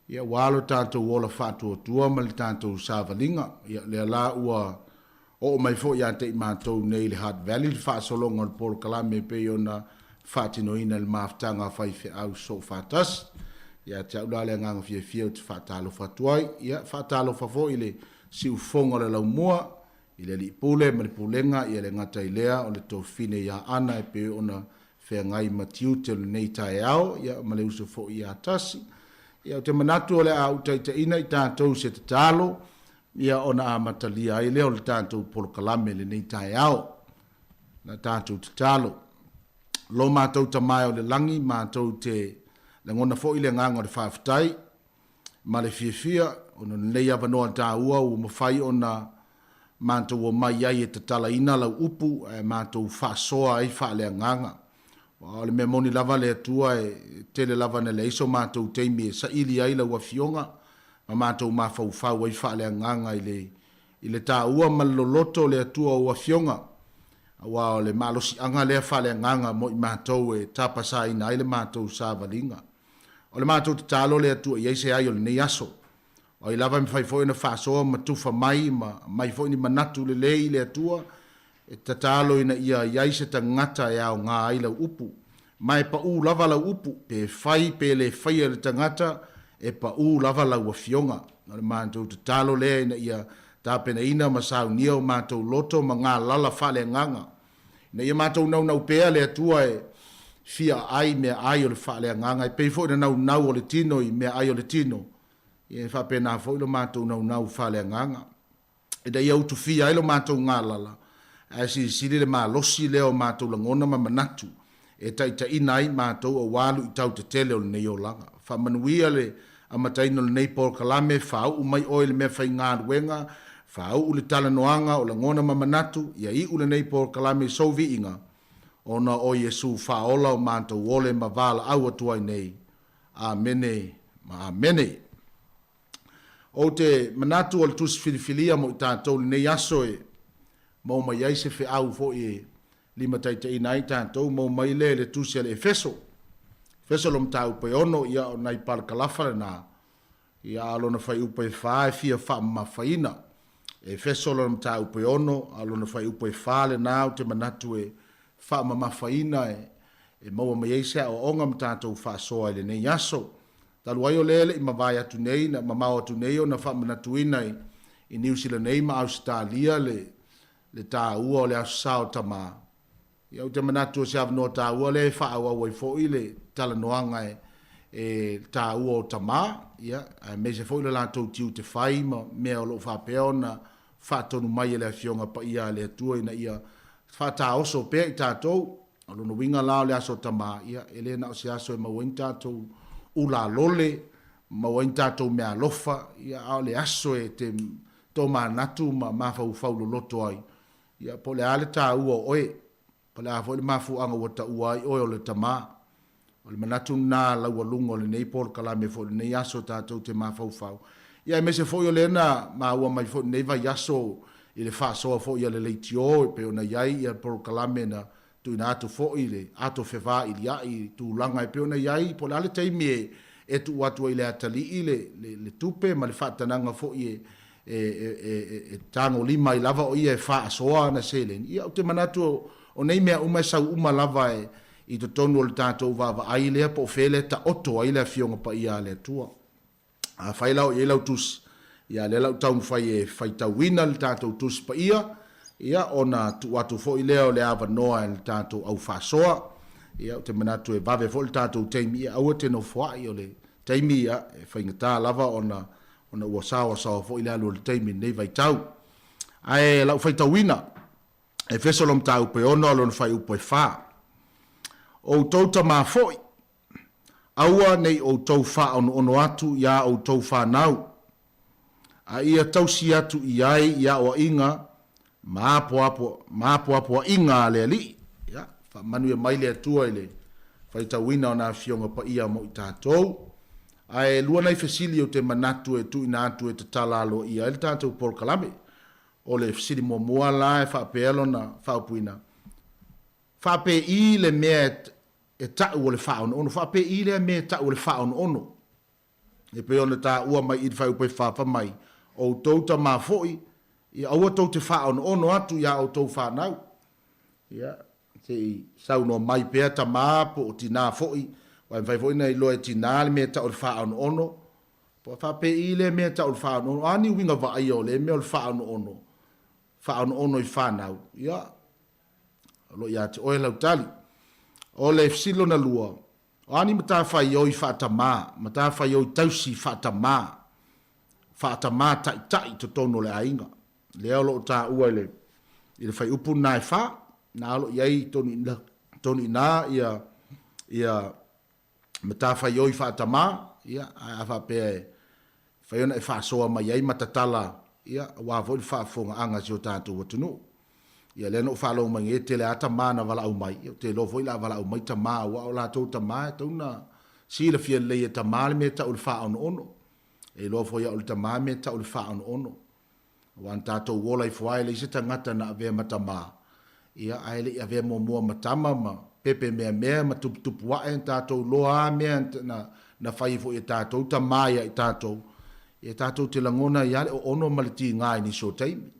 ia ua lo tatou ola faatuatua ma le tatou savaliga. Ia lea la ua oo mai foi ia te i matou nei i le Hutt Valley le faasologa o le polokalame e pei ona faatinoina i le mafutaga a faifeau soofaatasi. Ia te au la le agaga fiafia ou te faatalofa atu ai. Ia faatalofa foi i le siufofoga o le laumua, i le Alii Pule ma le Pulega, ia le gata i lea o le Tofine ia Ana e pei ona feagai ma tiute o lenei taeao, ia ma le uso foi ia Tasi. Ia ou te manatu o le a utaitaina i tatou se tatalo, ia ona amatalia ai lea o le tatou polokalame i lenei taeao. Na tatou tatalo. Lo matou Tama e o le lagi, matou te lagona foi le agaga o le faafetai ma le fiafia ona o lenei avanoa taua ua mafai ona matou omai ai e tatalaina lau upu ae matou faasoa ai faaleagaga. Aua o le mea moni lava le Atua e tele lava ina leai so matou taimi e saili ai lau Afioga ma matou mafaufau ai faaleagaga i le i le taua ma le loloto o le Atua o Afioga, aua o le malosiaga lea faaleagaga mo i matou e tapasaina ai le matou savaliga. O le matou tatalo le Atua i ai se ai o lenei aso. O ai lava e mafai foi ona faasoa ma tufa mai ma aumai foi ni manatu lelei i le Atua, e tatalo ina ia i ai se tagata e aoga ai lau upu. Ma e paʻū lava lau upu, pe fai pe le faia e le tagata, e paʻū lava lau Afioga. O le matou tatalo lea ina ia tapenaina ma saunia o matou loto ma galala faaleagaga, ina ia matou naunau pea le Atua e fia aai meaai o le faaleagaga, e pei foi ona naunau o le tino i meaai o le tino, ia e faapena foi lo matou naunau faaleagaga. Ina ia utufia ai lo matou galala, ae silisili le malosi lea o matou lagona ma manatu e taitaiina ai matou aua luitau tetele o lenei olaga. Faamanuia le amataina o lenei polokalame, faauu mai oe i le meafaigaluega, faauu le talanoaga o lagona ma manatu, ia iu lenei polokalame i sou viiga, ona o Iesu Faaola o matou ole ma valaau atu ai nei. Amene ma amene. Ou te manatu o le tusi filifilia mo i tatou i lenei aso e maua mai ai se feau foi e limataitaiina ai tatou, maua mai lea i le tusi a le Efeso. Efeso lona mataupu e 6, ia o nai palakalafa lena, ia a o lona fuaiupu e 4 e fia faamamafaina. Efeso lona mataupu e 6, a o lona fuaiupu e 4 lena ou te manatu e faamamafaina e maua mai ai se aoaoga ma tatou faasoa i lenei aso. Talu ai o lea e le i mavae atu nei, na mamao atu nei ona faamanatuina i Niu Sila nei ma Ausetalia le le taua o le Aso Sa o Tamā. Ia ou te manatu o se avanoa taua lea e faaauau ai foi le talanoaga e e taua o tamā, ia, aemaise foi le latou tiute fai ma mea o lo o faapea ona faatonu mai e le Afioga Paia a le Atua ina ia faataoso pea i tatou. O lona uiga la o le Aso Tamā, ia, e le na o se aso e maua ai ni tatou ulalole, maua ai ni tatou meaalofa, ia, a o le aso e te tomanatu ma mafaufau loloto ai, ia, po o le a le taua o oe, po o le a foi le mafuaaga ua taua ai oe o le tamā. O le manatu lena laualuga o lenei polokalame foi o lenei aso tatou te mafaufau. Ia aemaise foi o lea na maua mai foi i lenei vaiaso i le faasoa foi a le leitio e pei ona i ai ia polokalame na tuuina atu foi i le ato fevailia'i i tulaga e pei ona i ai po o le a le taimi e e tuu atu ai i le atalii le le tupe ma le faatanaga foi e e e e tagolima ai lava o ia e faasoa ana seleni. Ia ou te manatu o nei mea uma e sau uma lava e i totonu o le tatou vaavaai lea po o fea lea e taoto ai le Afioga Paia a le Atua. Afai la o i ai lau tusi, ia lea la ou taumafai e faitauina le tatou Tusi Paia, ia ona tuu atu foi lea o le avanoa i le tatou au faasoa. Ia ou te manatu e vave foi le tatou taimi, ia aua e te nofoai, o le taimi ia e faigata lava ona ona ua saoasaoa foi le alu o le taimi i lenei vaitau. Ae lau faitauina, Efeso lona mataupu e 6 lona fuaiupu e 4. O outou tamā foi, Aua ne i outou faaonoono atu iā outou fanau, a ia tausi atu i ai i aoaiga ma ma apoapoaiga a le Alii. Ia, faamanuia mai le Atua i le faitauina o na Afioga Paia mo i tatou. Ae lua nai fesili ou te manatu e tuuina atu e tatala aloaia ai le tatou polokalame. O le fesili muamua la e faapea lona faaupuina, Faapei le mea e ta'u o le faaonoono. Faapei lea mea e ta'u o le faaonoono? E pei ona tāua mai i le fuaiupu e fafa mai, Outou tamā foi, ia aua tou te faaonoono atu iā outou fanau. Ia, se i saunoa mai pea tamā po o tinā foi, aua e mafai foi ona iloa e tinā le mea e ta'u o le faaonoono, po o faapei lea mea e ta'u o le faaonoono. O a ni uiga vaaia o lea mea o le faaonoono, faaonoono i fanau, ia, O lo o ia te oe lau tali. O le fesili lona lua, o a ni matafaioi faatamā, matafaioi tausi faatamā, faatamā taitai i totonu o le aiga? Lea o lo o taua i le i le fuaiupu lena e fa, na o lo o i ai tonu i tonu i ina ia ia matafaioi faatamā, ia, ae a faapea e fai ona e faasoa mai ai ma tatala, ia, aua foi le faafofogaaga a si o tatou atunuu. Ia, lea na ou faalogo mai nei, e tele lava tamā na valaau mai, ia, ou te iloa foi o le a valaau mai tamā, aua o latou tamā e tatau ona silafia lelei e tamā le mea e tau o le faaonoono. E iloa foi e au le tamā le mea e tau o le faaonoono. Aua na tatou ola ifo lava e leai se tagata na avea ma tamā, ia, ae le i avea muamua ma tama ma pepe meamea ma tuputupu ae, na tatou iloa lava mea na, na fai ai foi e tatou tamā ia i tatou, ia tatou te lagona ai lava le oono ma le tiga i nisi o taimi.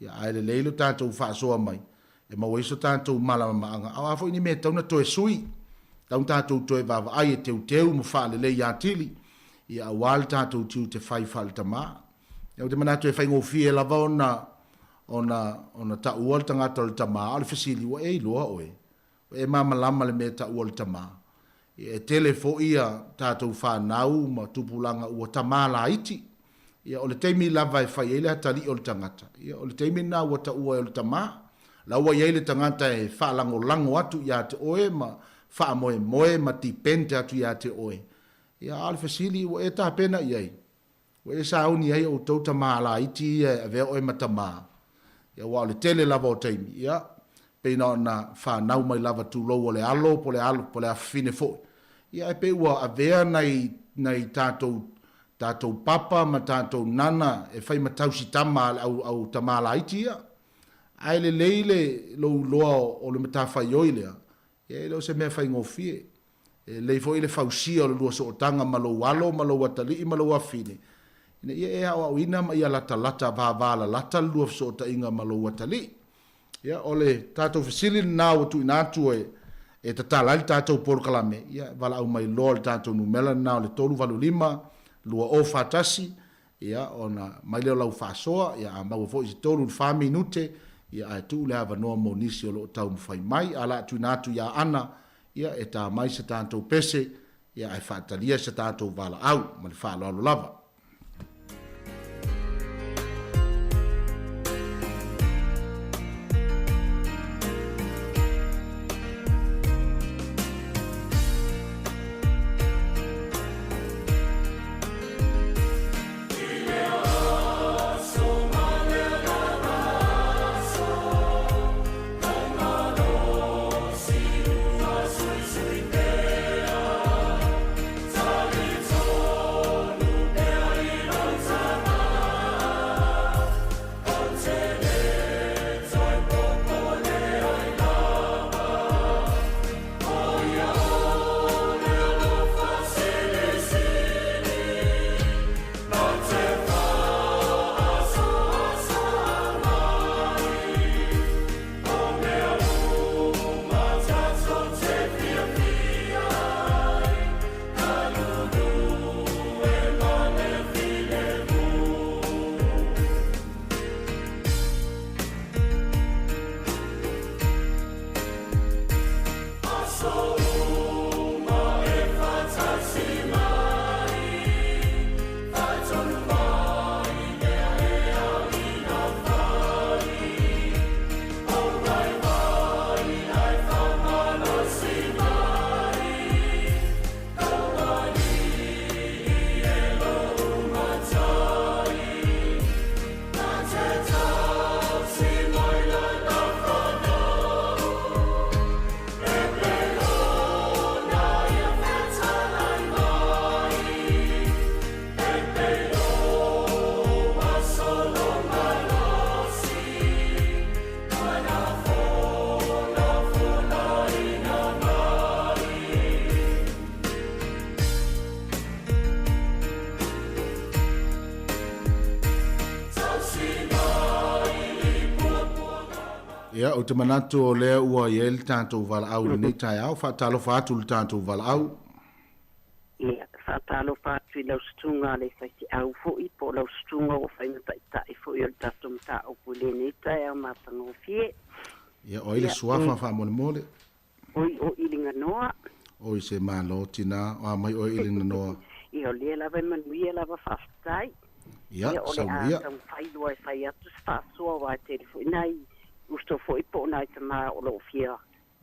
Ia, ae lelei lo tatou faasoa mai, e maua ai so tatou malamalamaaga, a o a foi ni mea e tatau ona toe sui, tatau ona tatou toe vaavaai e teuteu ma faalelei atili, ia aua le tatou tiute fai faale-tamā. Ou te manatu e faigofie lava ona ona ona taua le tagata o le tamā, a o le fesili, ua e iloa oe? Ua e malamalama i le mea e taua o le tamā? Ia, e tele foi a tatou fanau ma tupulaga ua tamā laiti. Ia, o le taimi lava e fai ai le atalii o le tagata, ia, o le taimi lena ua taua ai o le tamā. La ua i ai le tagata e faalagolago atu ia te oe ma faamoemoe ma depend atu ia te oe. Ia, a o le fesili, ua e tapena i ai? Ua e sauni ai outou tamā laiti ia e avea oe ma tamā, ia aua o le tele lava o taimi, ia, pei na ona fanau mai lava tulou o le alo po le alo po le afafine foi, ia ae pei ua avea nai nai tatou tatou papa ma tatou nana e fai ma tausi tama a le au au tamā laiti ia. Ae lelei le lou iloa o le matafaioi lea, ia e le o se mea faigofie. E lelei foi le fausia o le lua sootaga ma lou alo ma lou atalii ma lou afafine, ina ia e aoaoina ma ia latalata vavalalata le lua fesootaiga ma lou atalii. Ia, o le tatou fesili lena ua tuuina atu e e tatala ai le tatou polokalame, ia, valaau mai loa i le tatou numera lena o le 385 2041, Ia, ona mai lea o lau faasoa, ia, a maua foi i se tolu i le fa minute, ia, ae tuu le avanoa mo nisi o lo o taumafai mai. A o le a tuuina atu ia Ana, ia, e ta mai se tatou pese, ia, ae faatalia se tatou valaau. Ma le faaaloalo lava. Ia, ou te manatu o lea ua i ai le tatou valaau i lenei taeao. Faatalofa atu i le tatou valaau.
Ia, faatalofa atu i lau susuga a le faifeau foi, po o lau susuga ua fai ma taitai foi o le tatou mataupu i lenei taeao matagofie.
Ia, o ai le suafa faamolemole?
Oi, o Iliganoa.
Oi, se malo, tinā, o a mai oe Iliganoa?
Ia, o lea lava e manuia lava, faafetai.
Ia,
Ia, o le
sau
a
ia.
taumafai loa e fai atu se faasoa aua e tele foi nai uso foi po o nai tama o lo o fia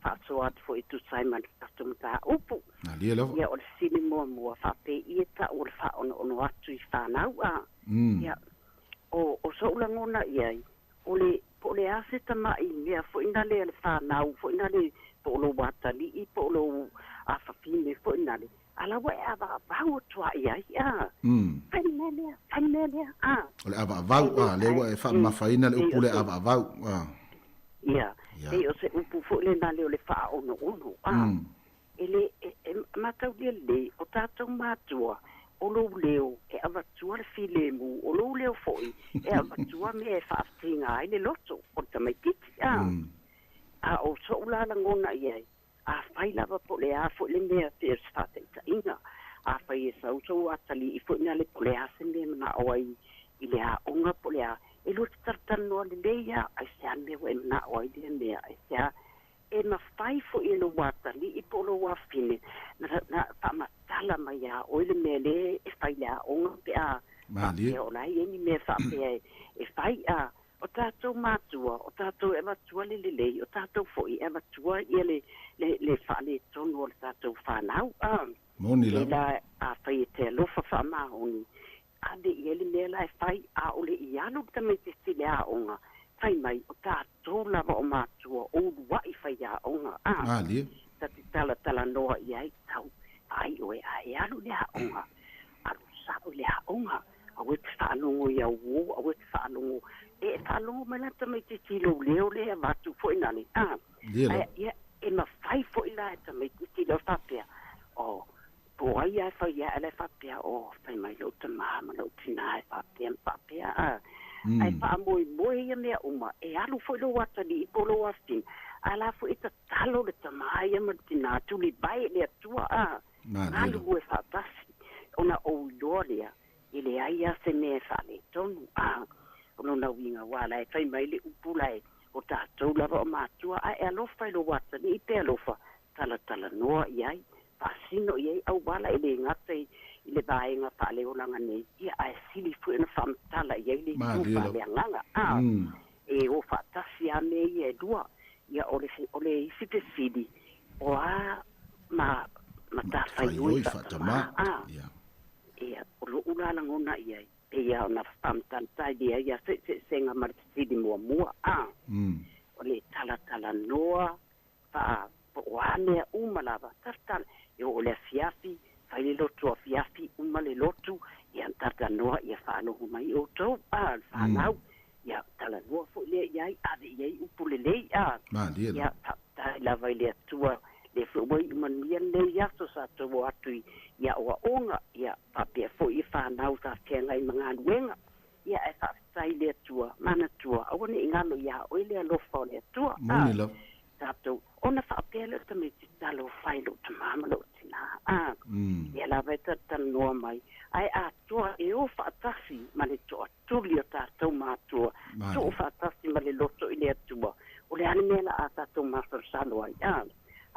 faasoa atu foi e tusa ai ma le tatou mataupu.
Malie lava.
Ia, o le fesili muamua, faapei e tau o le faaonoono atu i fanau a? Ia, o, o so'u lagona i ai, o le, po o le a se tama'i mea foi nale a le fanau foi nale, po o lou atalii, po o lou afafine foi nale, a la ua e avaavau atu lava i ai, a. Fai le mea lea, fai le mea lea, a.
O le avaavau, a, lea ua e faamamafaina le upu lea avaavau, a.
Ia, pei o se upu foi lena lea o le faaonoono, a. E le, e, e mataulia lelei, o tatou matua, o lou leo e avatua le filemu, o lou leo foi e avatua mea e faafitiga ai le loto o le tamaitiiti, a. A o so'u la lagona i ai, afai lava po o le a foi le mea pei o se faataitaiga, afai e sau sou atalii foi nale po o le a se mea e manao ai i le aoga po o le a, e lua te talatalanoa lelei lava, aisea le mea ua e manao ai lea mea, aisea E mafai foi e lou atalii po o lou afine na faamatala mai iā oe le mea lea e fai i le aoga pe a faapea o la e i ai ni mea faapea e fai. A o tatou matua, o tatou e avatua le lelei, o tatou foi e avatua ia le le faaletonu o le tatou fanau. A
Moni
e
lava.
la afai e te alofa faamaoni, ave i ai le mea la e fai, a o le i alu le tamaitiiti i le aoga, fai mai, o tatou lava o matua o ulua'i faiaoga, a.
Malie.
Ta te talatalanoa i ai, tau, vaai oe, a e alu i le aoga, alu sa'o i le aoga, aua e te faalogo i au uō, aua e te faalogo, e faalogo mai la le tamaitiiti i lou leo lea e avatu foi nale, a.
Malie
Ae,
lava.
ia, e mafai foi la e tamaitiiti lea faapea, oh, Po o ai lava e fai ae la e faapea, Oh, fai mai lou tamā ma lou tinā e faapea ma faapea, a. Ae faamoemoe ia mea uma, e alu foi lou atalii po o lou afafine, a la foi e tatalo le tamā ia ma le tinā, tulivae i le Atua, a. Galulue faatasi, ona ou iloa lea, e leai lava se mea e faaletonu, a. O lona uiga, aua la e fai mai le upu la e, o tatou lava o matua, ae alofa i lou atalii pe alofa, talatalanoa i ai, faasino i ai auala e le gata i le vaega faaleolaga nei, ia ae sili foi ona faamatala i ai le itu faaleagaga. A, e o faatasi lava mea ia e lua. Ia o le, o le isi fesili, o a ma matafaioi faatamā? A, ia, o lo'u la lagona i ai, pei lava ona faamatalatai leai a se eseesega ma le fesili muamua. A, o le talatalanoa Faa, po o a mea uma lava, talatala, e oo i le afiafi, fai le lotu afiafi, uma le lotu, ia talanoa, ia faalogo mai outou, a, le fanau, ia talanoa foi lea i ai, ave i ai upu lelei, a,
Malie
ia,
lava.
faafetai lava i le Atua, lea foi ua iu manuia lenei aso sa tou o atu i, i aoaoga, ia, faapea foi i fanau sa feagai ma galuega, ia, ae faafetai i le Atua, manatua, aua ne i galo iā oe le alofa o le Atua, a.
Moni lava.
Tatou, ona faapea lea o le tamaiti, Talofa e lou tamā ma lou tinā, a, ia lava e talatalanoa mai, ae atoa e o faatasi ma le toatuli o tatou matua, tuu faatasi ma le loto i le Atua, o le a le mea la a tatou masalosalo ai, a?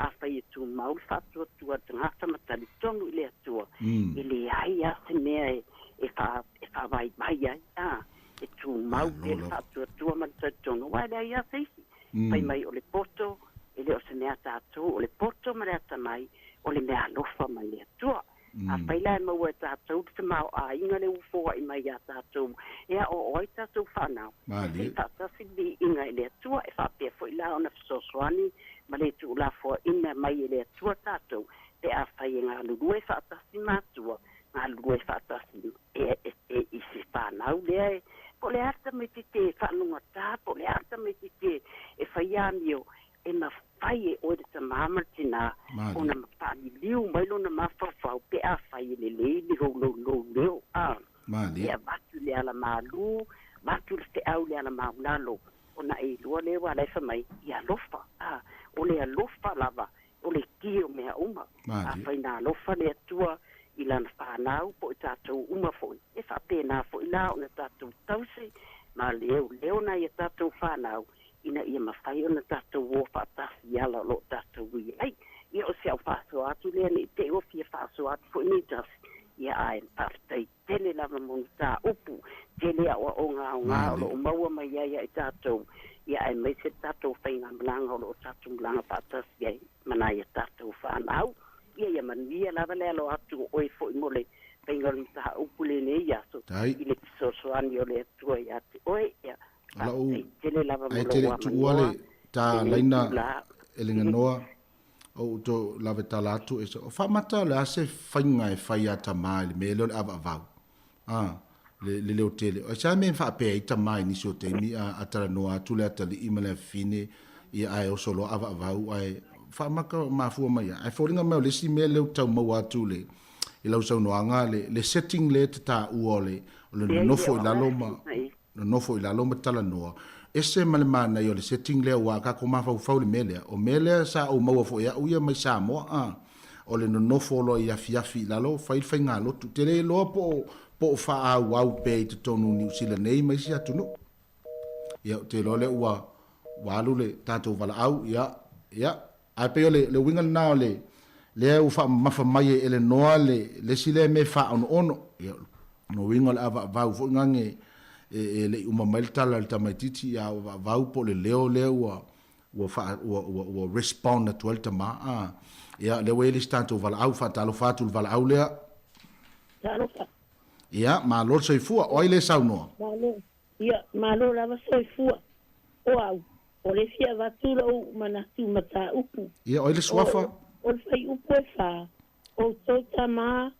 Afai e tumau le faatuatua a le tagata ma talitonu i le Atua, e leai lava se mea e, e, faa, e faavaivai ai, a, e tumau pea le faatuatua ma le talitonu, aua e leai lava se isi. Fai mai o le poto, e le o se mea a tatou, o le poto ma le atamai, o le mea alofa mai le Atua. Afai la e maua e tatou le tamaoaiga le ua foai mai iā tatou e aoao ai tatou fanau, e se i faatasi le viiga i le Atua, e faapea foi la ona fesoasoani ma le tuulafoaiina mai e le Atua tatou, pe afai e galulue faatasi matua, galulue faatasi e, e, e, i se fanau lea e, po o le a le tamaitiiti e faalogata, po o le a le tamaitiiti e, e fai amio, e mafai e oe le tamā ma le tinā ona faaliliu mai lona mafaufau pe afai e lelei le lou leo, a, e avatu i le ala malū, avatu le feau i le ala maulalo. Ona e iloa lea aua la e fai mai, ia alofa, a, o le alofa lava o le ki o mea uma. Afai na alofa le Atua i Lana fanau po o i tatou uma foi, e faapena foi la ona tatou tausi ma leoleo nai a tatou fanau ina ia mafai ona tatou o faatasi i ala o lo o tatou i ai. Ia o si au faasoa atu lea ne i te i ua fia faasoa atu foi nei tasi, ia ae faafetai tele lava mo mataupu, tele aoaoga aoga o lo o maua mai ai ia i tatou, ia aemaise le tatou faigamalaga o lo o tatou malaga faatasi ai ma nai a tatou fanau. Ia ia manuia lava le alo atu o oe foi mo le faiga o le mataupu lenei aso i le fesoasoani o le Atua ia te oe. Ia faafetai tele lava mo
lou
avanoa
tuua le ta laina e le ganoa o ou to lave tala atu e o faamata o le a se faiga e fai a tamā i le mea lea o le avaavau a le le leo tele o se a mea e faapea ai tamā i nisi o taimi a a talanoa atu le atalii ma le afafine ia ae oso loa avaavau ae faamata mafua mai a ae foliga mai o le isi mea lea ua tau maua atu le i lau saunoaga le le setting lea e te taua o le o le nonofo i lalo ma nonofo i lalo ma talanoa, ese ma le manaia o le setting lea aua a tatou mafaufau i le mea lea, o mea lea sa ou maua foi e au ia mai Samoa a, o le nonofo loa i afiafi i lalo fai le faigalotu, te le iloa po o po o faaauau pea i totonu o Niu Sila nei ma isi atunuu. Ia ou te iloa lea ua ua alu le tatou valaau, ia, ia, ae pei o le le uiga lena o le lea ua faamamafa mai e Elenoa le le isi lea mea faaonoono. Ia, o lona uiga o le avaavau foi gage e e le i uma mai le tala a le tamaitiiti, ia avaavau po o le leo lea ua ua faa ua ua ua respond atu ai le tama. A, ia, lea ua i ai le isi tatou valaau, faatalofa atu i le valaau lea.
Talofa.
Ia, malo le soifua. O ai lea e saunoa?
Malo. Ia, malo lava soifua. O au, o le fia avatu lou manatu mataupu.
Ia, o ai le suafa?
O, o le fuaiupu e fa, outou tama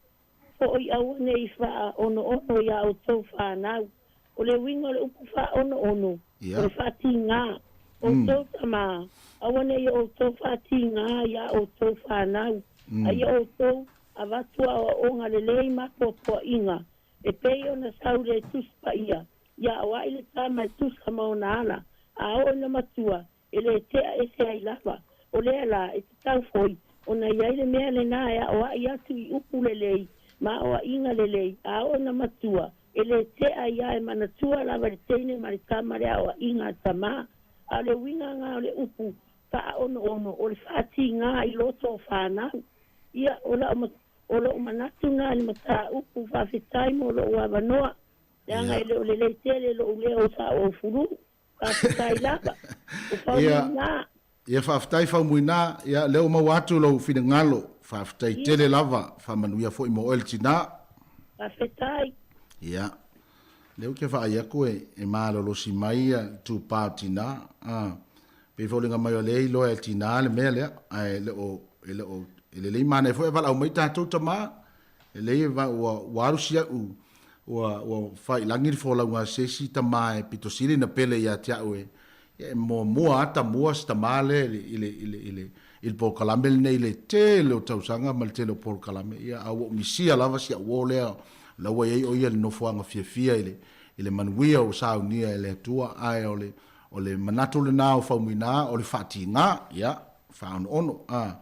foʻi auanei faaonoono iā outou fanau. O le uiga o le upu faaonoono, o le faatigā. Outou tama, auanei o outou faatigā iā outou fanau, a ia outou avatu aoaoga lelei ma poapoaʻiga E pei ona sau le Tusi Paia, ia aoaʻi le tama e tusa ma ona ala, a oo ina matua, e le tea ese ai lava. O lea la, e tatau foi ona i ai le mea lenā e aoaʻi atu i upu lelei ma aoaʻiga lelei, a oo ina matua, e le tea ia e manatua lava le teine ma le tama le aoaʻiga a tamā. A o le uiga ngā o le upu faaonoono, o le faatigā i loto o fanau. Ia, o la'u O lou manatu na i le mataupu, faafetai mo lou avanoa, leaga e le o lelei tele lou leo sa ou fulu. Faafetai lava. O Faumuina.
Ia faafetai Faumuina, ia lea ua maua atu lou finagalo, faafetai tele lava, faamanuia foi mo oe le tina.
Faafetai.
Ia, lea ou te vaai atu e malolosi mai le itupa o tina, a, pei foliga mai o lea e iloa e tina le mea lea, ae le o, e le o, e lelei manaia foi ae valaau mai tatou tama, lelei e va, ua, ua alu si au, ua, ua faiilagi le folauga a se isi tama e pito sili ona pele ia te au e, e muamua lava tamua si tama lea i le, i le, i le, i le, i le polokalame lenei i le tele o tausaga ma le tele o polokalame, ia, a ua ou misia lava si au uo lea, la ua i ai o ia i le nofoaga fiafia i le, i le manuia ua saunia e le Atua, ae o le, O le manatu lena o Faumuina o le faatiga, ia, faaonoono, a.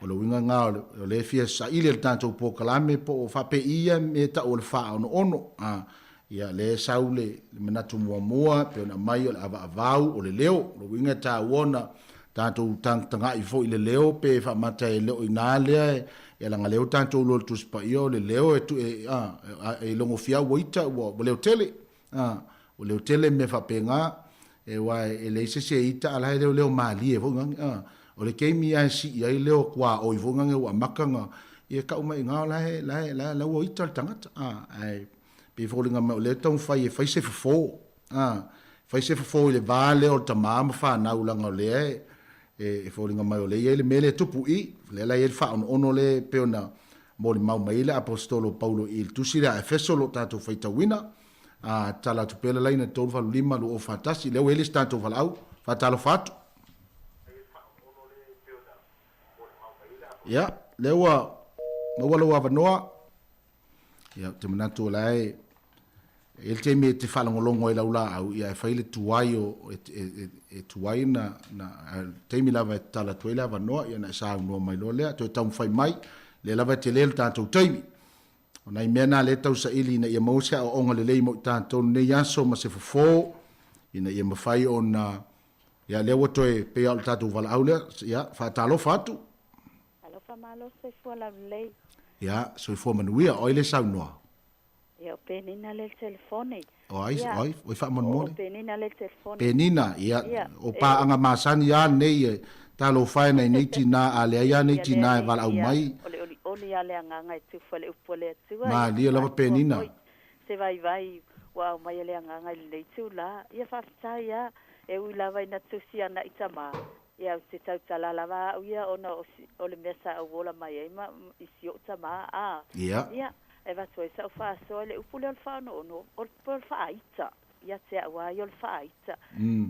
O le uiga lena o le, o lea e fia saili e le tatou polokalame po o faapei ia mea e tau o le faaonoono, a. Ia, lea e sau le, le manatu muamua e pei ona aumai o le avaavau, o le leo. O le uiga e taua ona tatou tagatagai foi i le leo pe faamata e le o i ina lea e, ia leaga lea ua tatou iloa i le Tusi Paia o le leo e, e, a, e logofia ua ita ua, ua leo tele. A, ua leo tele mea faapena, e aua e leai se isi e ita a la e leoleo malie foi nani, a. O le taimi lava e sii ai leo tuaoi foi nani ua amata ona, ia tau mai i ina o la e, la e, la ua ita le tagata, a. Ae pei e foliga mai o lea e taumafai e fai se fofo, a, fai se fofo i le va lea o le tama ma fanau leaga o lea e, e foliga mai o lea e i ai le mea lea e tupu i, lea la e i ai le faaonoono lea e pei ona molimau mai ai le Aposetolo o Paulo i le tusi lea a Efeso o lo o tatou faitauina, a, tatala atu pea le laina 385 2041, lea ua i ai le isi tatou valaau, faatalofa atu. Ia, lea ua maua lou avanoa. Ia, ou te manatu o la e. E i ai le taimi e te faalogologo ai i lau laau, ia e fai le tuai o, e, e, e, e tuai na, na, a o le taimi lava e tatala atu ai le avanoa, ia ona e saunoa mai loa lea, toe taumafai mai, lea lava e tele le tatou taimi. O nai mea na lea e tau saili ina ia maua se aoaoga lelei mo i tatou lenei aso ma se fofo, ina ia mafai ona, ia lea ua toe, pei lava o le tatou valaau lea, ia, faatalofa atu.
Talofa malo soifua laulelei.
Ia, soifua manuia, o ai le saunoa?
Ia, o Penina lea i le telefoni.
O ai, o ai, oi faamolemole.
O Penina lea i le telefoni.
Penina, ia, o paaga masani lava lenei e talofa e nai nei tinā, a leai lava nei tinā e valaau mai.
O le olioli lava le agaga e tufa le upu a le Atua.
Malie lava Penina.
Se vaivai ua aumaia le agaga i lenei itula. Ia faafetai lava, e ui lava ina tusi ana i tama, Ia, ou te tautala lava au ia ona o, o le mea sa ou ola mai ai ma, i si ou tamā, a,
Ia.
ia, e avatu ai sa'u faasoa i le upu lea o le faaonoono, o le, o le faaita, ia te au lava ia o le faaita,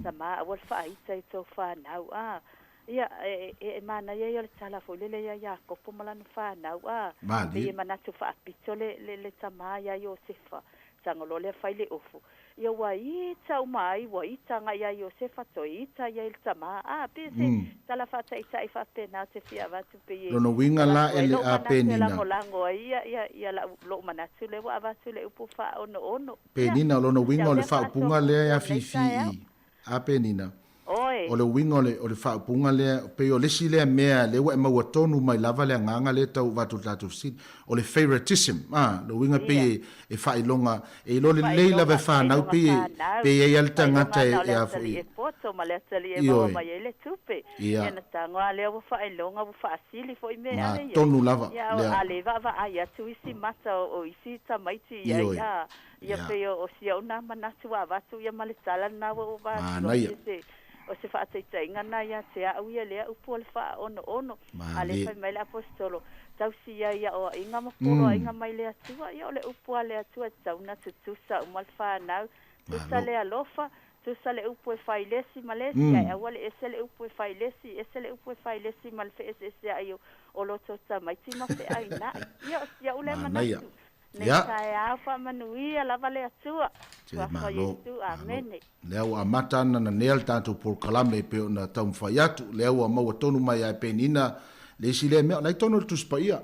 tamā, aua le faaita i tou fanau, a, ia, e, e, e manaia ia o le tala foi lele ia Iakopo ma lana fanau, a,
Malie.
pei e manatu faapito le, le, le tamā iā Iosefa, tago loa lea fai le ofu, Ia ua ita uma ai, ua ita agai ia Iosefa, toe ita ia i le tamā. A, pei se tala faataitai faapena ou te fia avatu, pei e
Lona uiga la
avatu
e
ai
le
lou
a
manatu e
Penina.
lagolago ai ia, ia, ia lau, lou manatu lea ua avatu le upu faaonoono. Ia,
Penina, o lona
o
uiga
au
o le
lea faasoa
faaupuga lea e
muamua o lenei
afifi
taeao.
i a Penina.
Oi.
O le uiga o le, o le faaupuga lea, pei o le isi lea mea lea ua e maua tonu mai lava le agaga lea e tau avatu i le tatou fesili, o le favouritism, a, le uiga pei e, e faailoga, e iloa lelei lava e fanau pei e, pei e i ai lava le tagata e, e a foi,
e poto ma le atalii e maua
ioe,
mai ai le tupe.
ia.
Ia na tago a lea ua faailoga ua faasili foi mea
Ga
ale iai.
tonu lava
Ia
lea.
a le vaavaai atu isi mata o isi tamaiti iai
Ioe.
a Ia
Ia.
pei o si au nā manatu ua avatu ia ma le tala lena ua ou avatu
Manaia.
ai se o se faataitaiga na ia te a'u ia lea upu o le faaonoono. A lea
Malie.
fai mai le Aposetolo, Tausi ai aoaiga ma poloaiga mai le Atua. Ia o le upu a le Atua e tatau ona tutusa uma le fanau, tusa
Malo.
le alofa, tusa le upu e fai le isi ma le isi, ae aua le ese le upu e fai le isi, ese le upu e fai le isi ma le feeseeseai o loto tamaiti ma feaina'i. Ia o si a'u lea
Manaia.
manatu. Nei
Ia.
taeao faamanuia lava le Atua.
Te
Suafa
malo,
Iesu.
malo.
Amene.
Lea ua amata ana nanea le tatou polokalame e pei ona taumafai atu. Lea ua maua tonu mai ia Penina le isi lea mea. O la e tonu le Tusi Paia.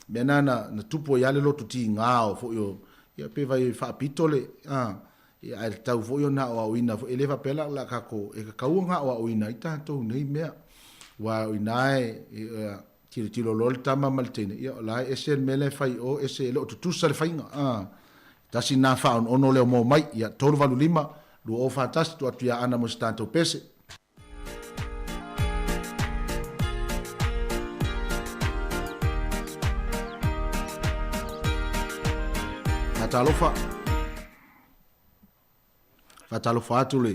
Mea na na, na tupu ai lava le loto tiga o foi o, ia pe vai faapito le, a, ia ae tatau foi ona aoaoina foi. E le faapea la, la tatou, e tatau ona aoaoina ai tatou nei mea. Aua o ina e, e, Tilotilo loa le tama ma le teine, ia o la e ese le mea la e fai i o, ese, e le o tutusa le faiga. A, tasi lena faaonoono lea o moa mai, ia, 385, 2041, tuu atu ia Ana mo se tatou pese. Faatalofa. Faatalofa atu le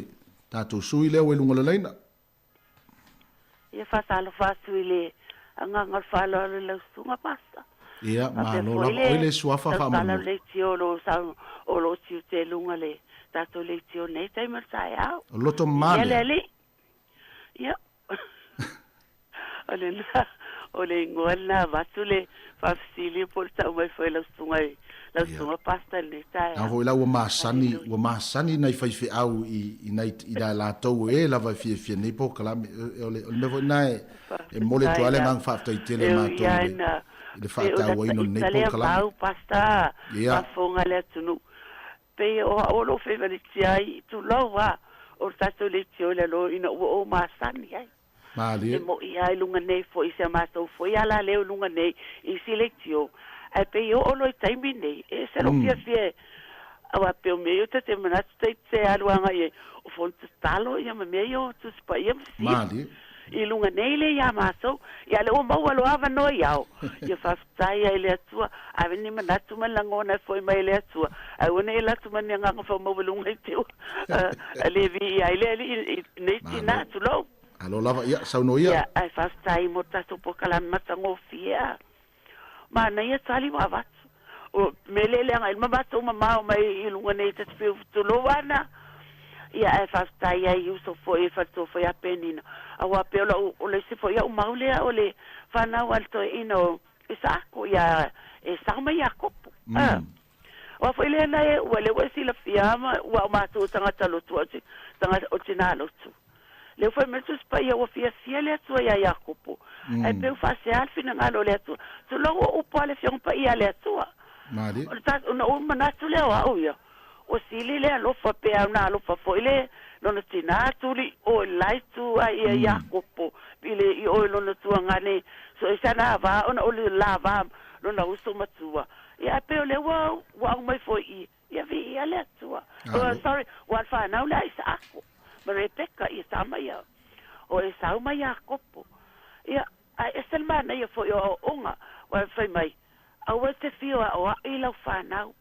tatou sui lea ua i luga o le laina.
Ia faatalofa atu i le agaga o le faaaloalo i lau susuga Pastor.
Ia,
Faapea
malo
foi
lava.
le
Oi le suafa
tautala o
faamolemole.
leitio o lo o sau o lo o tiute i luga le tatou leitio nei taimi o le taeao.
O le loto mama
Ia le
lea.
alii. Ia o lena o le igoa lena avatu le faafesili po o le tau mai foi lau susuga i lau susuga Pastor i lenei
Na
taeao.
foi la ua masani, ua masani nai faifeau i, i nai, i la latou e lava e fiafia nei polokalame. O le, o le mea foi lena e, e momoli atu
Faafetai
ai le
lava.
agaga faafetai tele
E
i
ui
matou
lava
i le,
ina
i le
pei ona
faatauaina o lenei
ita lea
polokalame.
mau Pastor,
Ia.
faafofoga le atunuu. Pei o au o lo o feivaletia ai i tulou a o le tatou leitio i lalo ina ua ou masani ai.
Malie.
E mo'i a i luga nei foi i si a matou foi ala lea i luga nei i isi leitio, ae pei e oo loa i taimi nei, e ese lou fiafia e, aua pei o mea ia ta te manatu ta te alu agai i ai, o fono tatalo ia ma mea ia o Tusi Paia ma fesili.
Malie.
I luga nei lea iā matou, ia lea ua maua loa avanoa i ao, ia faafetai ai i le Atua, ave ni manatu ma ni lagona e foi mai e le Atua, ae aua ne i alu atu ma ni agaga faamaualuga i te ua le viia ai le Alii i nei tinā, tulou.
Alo lava, ia, saunoa ia.
Ia, ae faafetai mo le tatou polokalame matagofie a. Manaia tali ua avatu. O mea lea leaga ai le matou mamao mai i luga nei ta te fiu tulou ana. Ia, ae faafetai ai i uso foi e faletua foi a Penina. Aua pei o lau, o le isi foi au mau lea o le fanau a le toeaina o Isaako ia Esau ma Iakopo. A. O a foi lea na e ua lea ua e silafia ma ua o matou tagata lotu a o tagata o tinā lotu. Lea ua fai mai le Tusi Paia ua fiafia le Atua iā Iakopo, ae pei ua faasea le finagalo o le Atua. Tulou o upu a le Afioga Paia a le Atua.
Malie.
O le ta, ona ou manatu lea o au ia, ua sili le alofa pe a ona alofa foi le lona tinā tuli o i le la itu a ia Iakopo i le i o i lona tuagane so e sana va ona o le la va lona uso matua. Ia ae pei o lea ua ua aumai foi i ia viia le Atua. Oh, sorry, ua le whanau le a Isaako ma Rebeka ia tama ia o Esau ma Iakopo. Ia, ae ese le manaia foi o aoaoga, ua fai mai, aua e te fio aoai i lau whanau.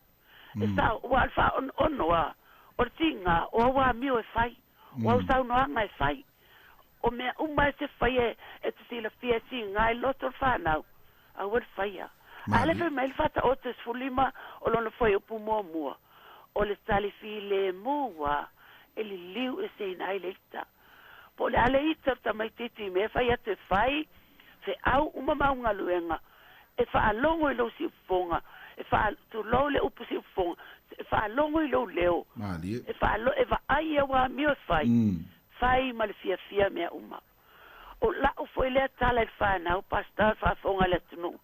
E sao, ua le whaonono a, o le tiga, o au amio e fai, o au saunoaga e fai. O mea uma e te faia e te silafia e tiga i loto o le whanau, aua le faia. A le fai mai le Faataoto e 15 o lona fuaiupu muamua, o le tali filemu ua e liliu eseina ai le ita. Po o le a le ita o le tamaitiiti i mea e fai atu e fai, feau uma mau galuega, e faalogo i lou siufofoga, e faa, tulou le upu siufofoga, e faalogo i lou leo,
Malie.
e faalo, e vaai i au amio e fai, fai ma le fiafia mea uma. O la'u foi lea tala i le fanau, pastor, faafofoga a le atunuu,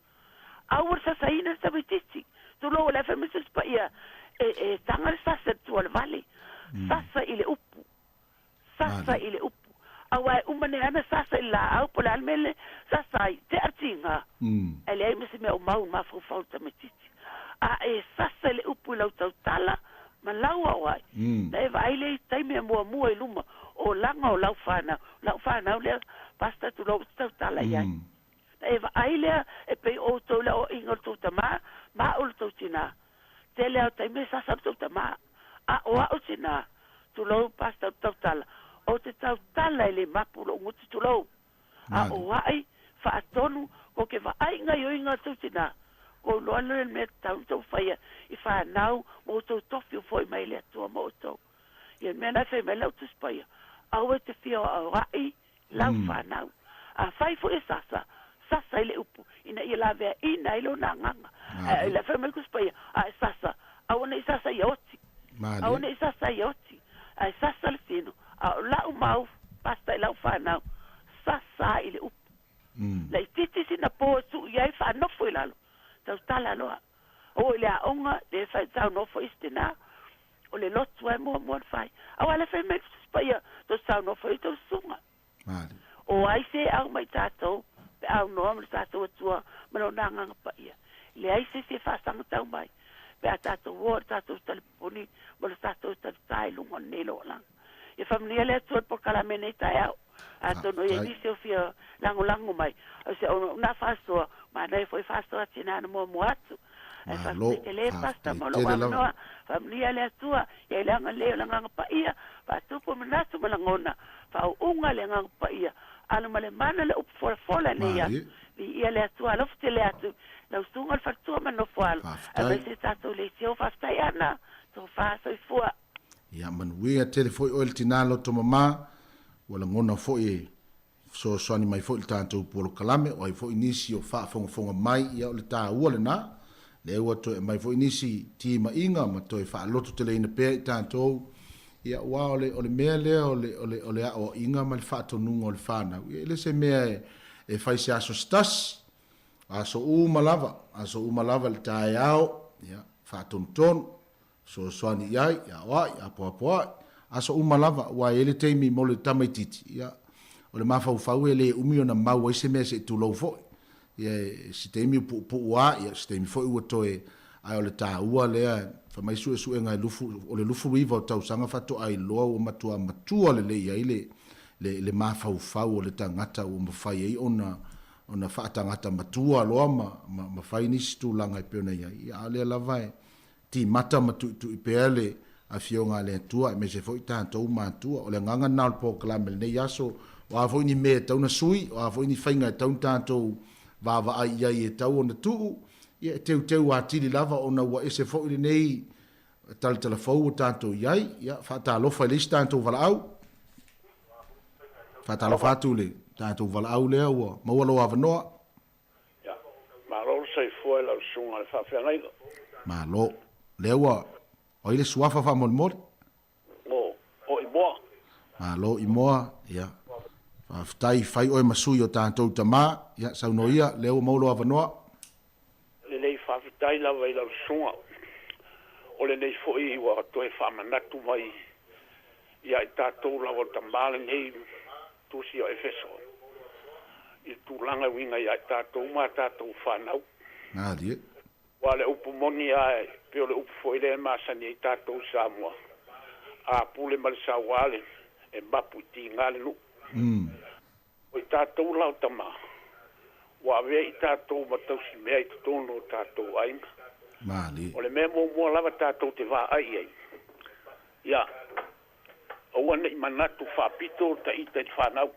aua le sasaina le tamaitiiti, tulou o le a fai mai se isi paia, e, e taga le sasa i le tua o le vale, sasa i le upu, sasa i le upu. Aua e uma nei ana sasa i le laau, po o le a le mea le sasa ai, tea le tiga, ae leai ma se mea o mau i le mafaufau o le tamaitiiti. A e sasa i le upu i lau tautala ma lau aoai, na e vaai lea i taimi e muamua i luma o olaga o lau fanau, lau fanau lea, Pastor, tulou ou te tautala i ai. Na e vaai lea e pei o outou i le aoaiga o le tou tamā ma au o le tou tinā. Tele lava o taimi e sasa le tou tamā, a o a'u tinā, tulou, Pastor, ou te tautala, ou te tautala e le mapu lo'u gutu, tulou. A o aʻi, faatonu, ko ke vaai i gaioiga a tou tinā, kou loa lea le mea tatau ona tou faia i fanau ma outou tofi o foʻi mai le Atua ma outou. Ia le mea la e fai mai lau Tusi Paia, aua e te fia aoaʻi lau fanau. Afai foi e sasa, sasa i le upu, ina ia laveaina ai lona agaga. Ae la e fai mai le Tusi Paia, a e sasa, aua ne i sasa ia oti. Aua ne i sasa ia oti, ae sasa le tino. A o lau mau, pasta i lau fanau, sasa i le upu. Laitiiti sina po e tuu i ai faanofo i lalo, tautala loa. Oo i le aoga, le fai tau nofo i se tinā, o le lotu lava e muamua ona fai. Aua le fai mai le Tusi Paia, tou te saunofo ai tou susuga. O ai se au mai tatou, pe aunoa ma le tatou Atua ma Lona Agaga Paia. Leai se isi e faasagatau mai, pe a tatou o i le tatou talipuni ma le tatou talitā i luga o lenei looalaga. Ia faamanuia le Atua i le polokalame nei taeao. Atonu e i ai nisi o fia lagolago mai, o se auauna faasoa, manaia foi faasoa tinā na muamua atu. Ae faafetai tele Pastor mo lou avanoa. Faamanuia le Atua ia i le agalelei o le Agaga Paia, faatupu manatu ma lagona, faauuga le Agaga Paia, alo ma le mana le upu folafola i lenei aso. Viia le Atua, alofa tele atu lau susuga le faletua ma nofo alo, aemaise tatou leitio, faafetai Ana, tofa soifua.
Ia manuia tele foi oe le tinā loto mama, ua lagona foi e fesoasoani mai foi i le tatou polokalame, o ai foi nisi o faafogafoga mai, ia o le taua lena, lea ua toe aumai foi nisi timaiga ma toe faalototeleina pea i tatou, ia aua o le, o le mea lea o le, o le, o le aoaiga ma le faatonuga o le fanau, ia e le se mea e, e fai se aso se tasi, aso uma lava, aso uma lava i le taeao, ia, faatonutonu, fesoasoani i ai, ia aoai, apoapoai, aso uma lava, aua e i ai le taimi mo le tamaitiiti, ia, o le mafaufau e le umi ona mau ai se mea se i tulou foi. Ia, se taimi ua puupuu lava, ia, se taimi foi ua toe, ae o le taua lea, fai mai suesuega e lufu, o le 29 o tausaga faatoa iloa ua matua matua lelei ai le, le, le mafaufau o le tagata ua mafai ai ona, ona faatagata matua loa ma, ma, ma fai nisi tulaga e pei ona i ai. Ia, a o lea lava e, Timata ma tuitui pea le Afioga a le Atua aemaise foi tatou matua. O le agaga lena o le polokalame i lenei aso. O a foi ni mea e tatau ona sui, o a foi ni faiga e tatau ona tatou vaavaai i ai e tatau ona tuu, ia e teuteu atili lava ona ua ese foi lenei talatala fou ua tatou i ai. Ia, faatalofa i le isi tatou valaau. Faatalofa atu i le tatou valaau lea ua maua lou avanoa.
Ia, malo le soifua i lau susuga i le faafeagaiga.
Malo. Lea ua, o ai le suafa faamolemole?
O, o Imoa.
Malo Imoa, ia. Faafetai, fai oe ma sui o tatou tama. Ia, saunoa ia, lea ua maua lou avanoa.
Lelei faafetai lava i lau susuga. O lenei foi ua toe faamanatu mai ia i tatou lava o tama lenei Tusi o Efeso i le tulaga e uiga ia i tatou ma a tatou fanau.
Malie.
Aua o le upu moni lava e pei o le upu foi lea e masani ai tatou i Samoa, a pule ma le saua le e mapu i tiga le nuu. O i tatou la o tama, ua avea i tatou ma tausimea i totonu o tatou aiga.
Malie.
O le mea muamua lava tatou te vaai i ai, ia aua ne i manatu faapito ta ita i le fanau.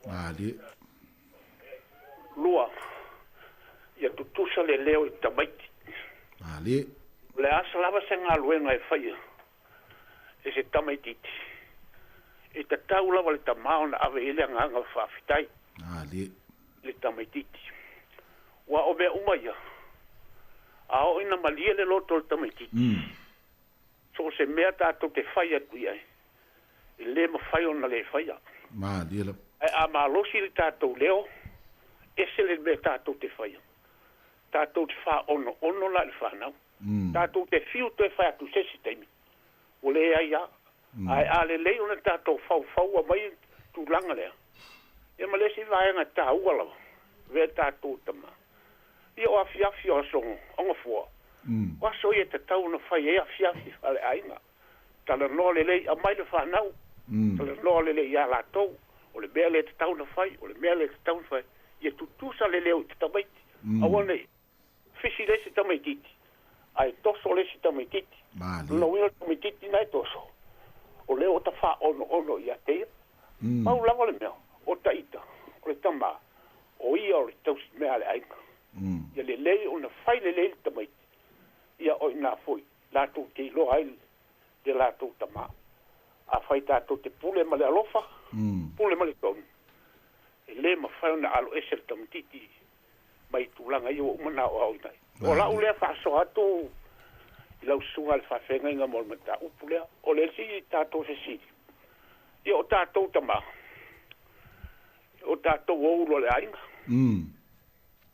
Malie.
2, ia tutusa le leo i tamaiti.
Malie.
O le a lava se galuega e faia e se tamaitiiti, e tatau lava le tamā ona ave i ai le agaga faafetai
Malie.
i le tamaitiiti. Ua o mea uma ia, a oo ina malie le loto o le tamaitiiti, So o se mea tatou te fai atu i ai, e le mafai ona le faia.
Malie lava.
Ae a malosi le tatou leo, ese le mea tatou te faia. Tatou te faaonoono la i le fanau. Tatou te fiu toe fai atu i se isi taimi, ua leai lava. Ae a lelei ona tatou faufauua mai le tulaga lea, ia ma le isi vaega taua lava, avea tatou tama. Ia o afiafi o aso gafua, o aso ia e tatau ona fai ai afiafi faaleaiga. Talanoa lelei, aumai le fanau, talanoa lelei ia latou, o le mea lea e tatau ona fai, o le mea lea e tatau ona fai, ia tutusa le leo i te tamaiti. Aua ne i fisi le isi tamaitiiti, ae toso le isi tamaitiiti. Lona uiga o le tamaitiiti lena e toso, o lea ua tafaaonoono ia te ia. Pau lava le mea, o ta ita, o le tama, o ia o le tausimea a le aiga. Ia lelei ona fai lelei le tamaiti, ia o i ina foi latou te iloa ai le latou tama. Afai tatou te pule ma le alofa, pule ma le tonu, e le mafai ona aloese le tamaitiiti mai tulaga ia ua uma ona aoaoina ai. O lau lea faasoa atu i lau susuga i le faafeagaiga mo le mataupu lea. O le isi tatou fesili, ia o tatou tama, o tatou o ulu o le aiga,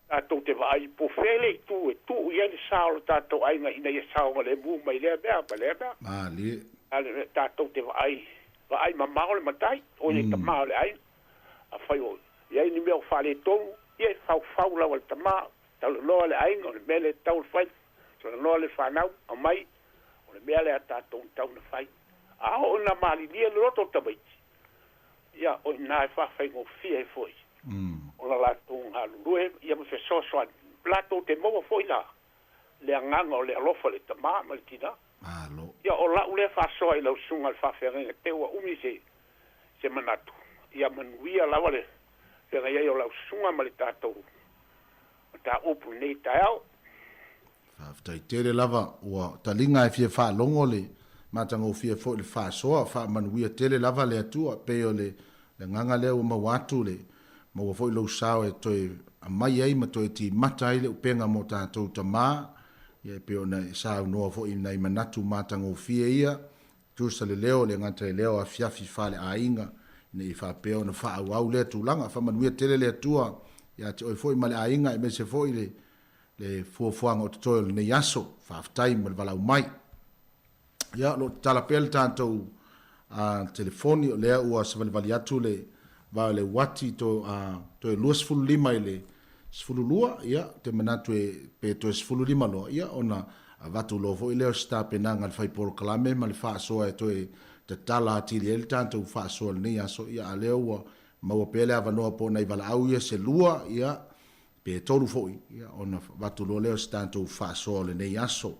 tatou te vaai po o fea le itu e tuu i ai le sa o le tatou aiga ina ia saogalemu mai lea mea ma lea mea.
Malie.
A le tatou te vaai, vaai mamao le matai, o ia tama o le aiga. Afai o i ai ni mea o faaletonu, ia e faufau lava le tama, talanoa le aiga, o le mea lea e tatau ona fai, talanoa le fanau, aumai, o le mea lea a tatou e tatau ona fai. A oo ina malilie le loto o tamaiti, ia o i ina e faafaigofie ai foi ona latou galulue ia ma fesoasoani. Latou te maua foi la le agaga o le alofa i le tama ma le tinā. Ia o lau lea faasoa i lau susuga i le faafeagaiga te ua umi se se manatu, ia manuia lava le feagai ai o lau susuga ma le tatou mataupu i lenei taeao.
Faafetai tele lava, ua taliga e fia faalogo le matagofie foi le faasoa, faamanuia tele lava le Atua, pei o le agaga lea ua maua atu le maua foi lou sao e toe aumai ai ma toe timata ai le upega mo tatou tama, ia e pei ona e saunoa foi i nai manatu matagofie ia, tusa le leo le gata i leo afiafi faaleaiga ina ia faapea ona faaauau lea tulaga. Faamanuia tele le Atua ia te oe foi ma le aiga aemaise foi le le fuafuaga o totoe o lenei aso. Faafetai mo le valaau mai. Ia, o lo o tatala pea le tatou telefoni, o lea ua savalivali atu le va o le uati to, toe 25 i le 12, ia, ou te manatu e, pe toe 15 loa, ia, ona avatu loa foi lea o se tapenaga a le fai polokalame ma le faasoa e toe tatala atili ai le tatou faasoa i lenei aso, ia, a lea ua maua pea le avanoa po o nai valaau ia se lua, ia, pe tolu foi, ia, ona avatu loa lea o se tatou faasoa o lenei aso.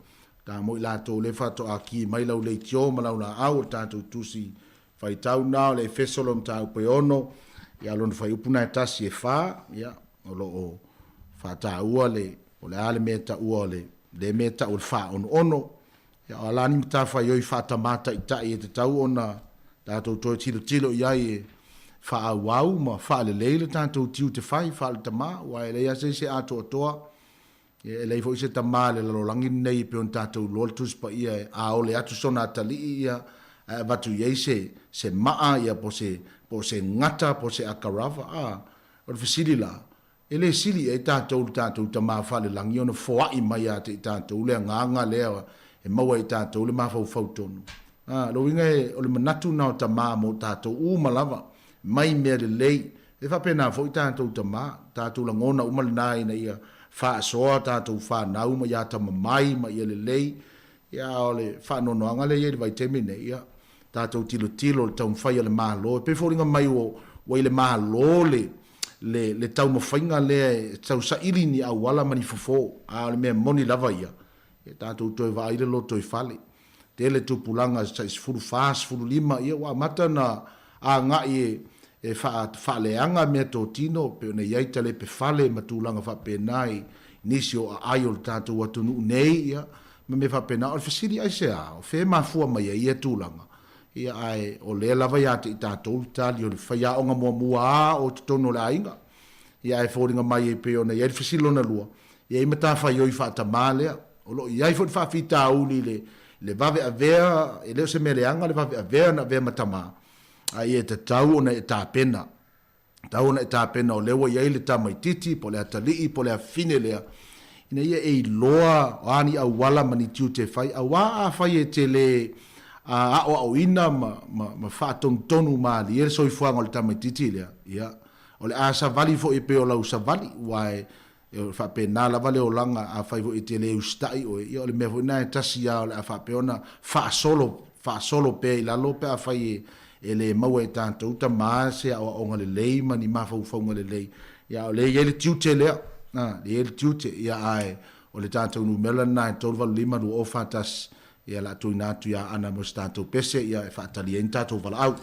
Ta mo i latou lea faatoa ki mai lau leitio ma lau laau o le tatou tusi faitau na o le Efeso lo mataupu e 6, ia lona fuaiupu na e 1 e 4, ia, o lo o faataua le, o le a le mea e taua o le, le mea e tau o le faaonoono, ia, o a la ni matafaioi faatamā taitai e tatau ona tatou toe tilotilo i ai e faaauau ma faalelei le tatou tiute fai faale-tamā, aua e leai lava se isi e atoatoa. Ia, e leai foi se tamā i le lalolagi lenei e pei ona tatou iloa le Tusi Paia e aole atu sona atalii ia ae avatu i ai se se maa ia po se po o se gata po o se akarava a. O le fesili la, e le sili i ai tatou i le tatou Tamā Falelagi ona foai mai ia te i tatou le agaga lea e maua e i tatou le mafaufau tonu? A, o le uiga e o le manatu na o tamā mo tatou uma lava, mai mea lelei. E faapena foi tatou tamā, tatou lagona uma lena ina ia faasoa tatou fanau ma ia atamamai ma ia lelei. Ia, a o le faanoanoaga lea e i ai i le vaitaimi nei, ia, tatou tilotilo i le taumafai a le Malo, e pei e foliga mai ua, ua i le Malo le, le, le taumafaiga lea e tausaili ni auala ma ni fofo, a o le mea moni lava ia, ia tatou toe vaai le lotoifale. Tele tupulaga tai 14, 15, ia ua amata ona agai e, e faa, faaleaga meatotino, pei ona i ai talepe fale ma tulaga faapena i nisi o aai o le tatou atunuu nei, ia, ma mea faapena. O le fesili, aisea? O fea e mafua mai ai ia tulaga? Ia, ae o lea lava ia te i tatou le tali o le faiaoga muamua a o totonu o le aiga. Ia, ae foliga mai e pei ona i ai le fesili lona lua, e i ai matafaioi faatamā lea. O lo o i ai foi le faafitauli i le, le vave avea, e le o se mea leaga le vave avea ona avea ma tamā, a ia e tatau ona e tapena. Tatau ona e tapena o lea ua i ai le tamaitiiti po o le atalii po o le afafine lea, ina ia e iloa o a ni auala ma ni tiute e fai, aua afai e te le aoaoina ma, ma, ma faatonutonu malie le soifuaga o le tamaitiiti lea, ia, o le a savali foi e pei o lau savali, aua e E faapena lava le olaga, afai foi e te le usitai oe, ia o le mea foi lena e tasi lava o le a faapea ona faasolo, faasolo pea i lalo pe afai e, e le maua e tatou tama se aoaoga lelei ma ni mafaufauga lelei. Ia a o lea e i ai le tiute lea, a, lea e i ai le tiute, ia ae o le tatou numera lena e 385 2041, ia o le a tuuina atu ia Ana mo se tatou pese, ia e faatali ai ni tatou valaau.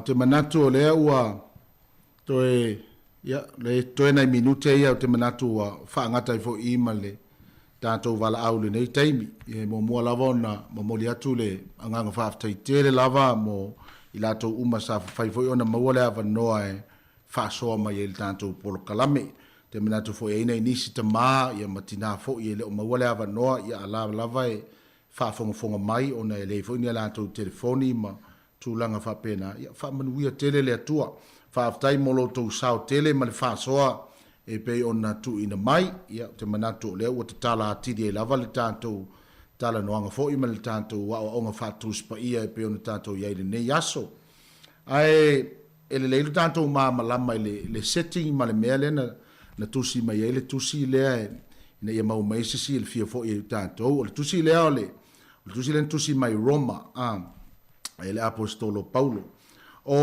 Ou te manatu o lea ua toe, ia, le toe nai minute ia ou te manatu ua faagata ai foi i i ma le tatou valaau i lenei taimi. E muamua lava ona momoli atu le agaga faafetai tele lava mo i latou uma sa fafai foi ona maua le avanoa e faasoa mai ai i le tatou polokalame. Ou te manatu foi e i ai nai nisi tama ia ma tina foi e le o maua le avanoa ia a la lava e faafogafoga mai ona e leai foi ni a latou telefoni ma tulaga faapena. Ia faamanuia tele le Atua. Faafetai mo lo outou sao tele ma le faasoa e pei ona tuuina mai. Ia, ou te manatu o lea ua tatala atili ai lava le tatou talanoaga foi ma le tatou aoaoga faatusi paia e pei ona tatou i ai i lenei aso. Ae e lelei lo tatou malamalama i le, le setting ma le mea lea na, na tusi mai ai le tusi lea ina ia maua mai se silafia foi e tatou. O le tusi lea o le, o le tusi lea na tusi mai Roma, a, e le Aposetolo Paulo. O,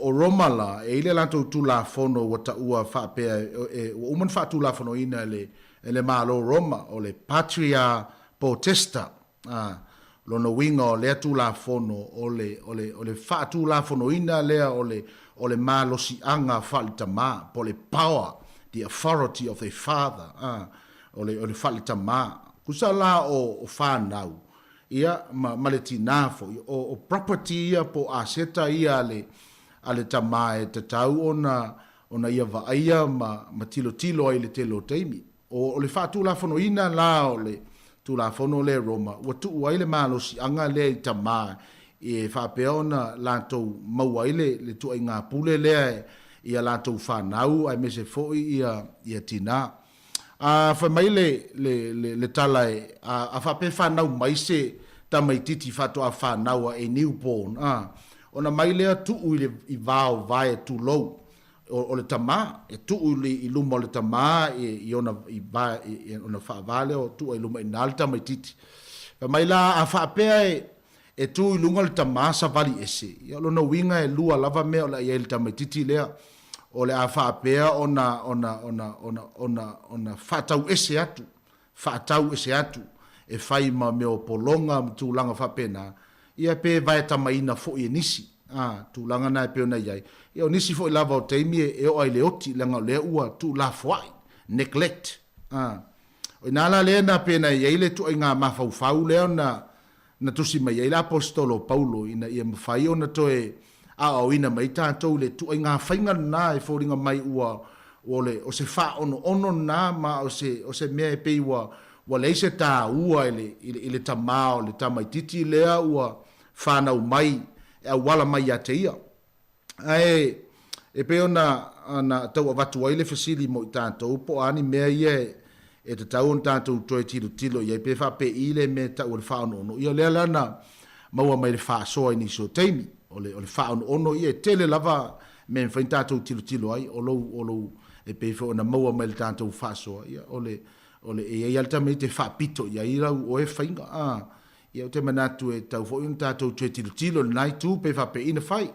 o Roma la, e i le latou Tulafono ua taua faapea, e, e, ua uma ona faatulafonoina e le, e le Malo Roma, o le Patria Potesta, A, lona uiga o lea Tulafono, o le, o le, o le faatulafonoina lea o le, o le malosiaga faale-tamā, po o le power, the authority of a father, a, o le, o le faale-tamā. Tusa la o, o fanau, ia, ma, ma le tinā foi, o, o property ia po o aseta ia a le, a le tamā e tatau ona, ona ia vaaia ma, ma tilotilo ai i le tele o taimi. O le faatulafonoina la o le Tulafono lea Roma, ua tuu ai le malosiaga lea i tama e faapea ona latou maua ai le le tuaiga pule lea i a latou fanau aemaise foi ia ia tina. A fai mai le le le le tala e a a faapea e fanau mai se tamaititi faatoa fanau a a newborn a, ona mai lea tuu i le i vao vae tulou o le tamā, e tuu i luma o le tamā i ona, i va, i ona faava lea o tuu ai i luma i ina le tamaititi. Fai mai la, a faapea e, e tu i luga le tamā savali ese, ia o lona uiga e lua lava mea o le a i ai i le tamaititi lea, o le a faapea ona, ona, ona, ona, ona, ona faatau ese atu, faatau ese atu, e fai ma mea o pologa ma tulaga faapena, ia pe vaetamaina foi e nisi, a, tulaga na e pei ona i ai. Ia o nisi foi lava o taimi e oo ai i le oti, leaga o lea ua tuulafoai, neglect, a. O ina la lea na pei ona i ai le ituaiga mafaufau lea na na tusi mai ai le Aposetolo o Paulo ina ia mafai ona toe aoaoina mai tatou i le ituaiga faiga lena e foliga mai ua ua le o se faaonoono lena ma o se o se mea e pei ua ua leai se taua i le i le i le tamā o le tamaititi lea ua fanau mai e auala mai ia te ia. Ae e pei ona na tau avatu ai le fesili mo i tatou, po o a ni mea ia e tatau ona tatou toe tilotilo i ai pe faapei le mea e tau o le faaonoono. Ia o lea la na maua mai le faasoa i nisi o taimi, o le o le faaonoono ia e tele lava mea e mafai ona tatou tilotilo ai, o lou o lou e pei foi ona maua mai le tatou faasoa, ia o le o le e i ai lava le tamaiti e faapito i ai lau oe faiga a. Ia ou te manatu e tatau foi ona tatou toe tilotilo i lena itu pe faapei na fai.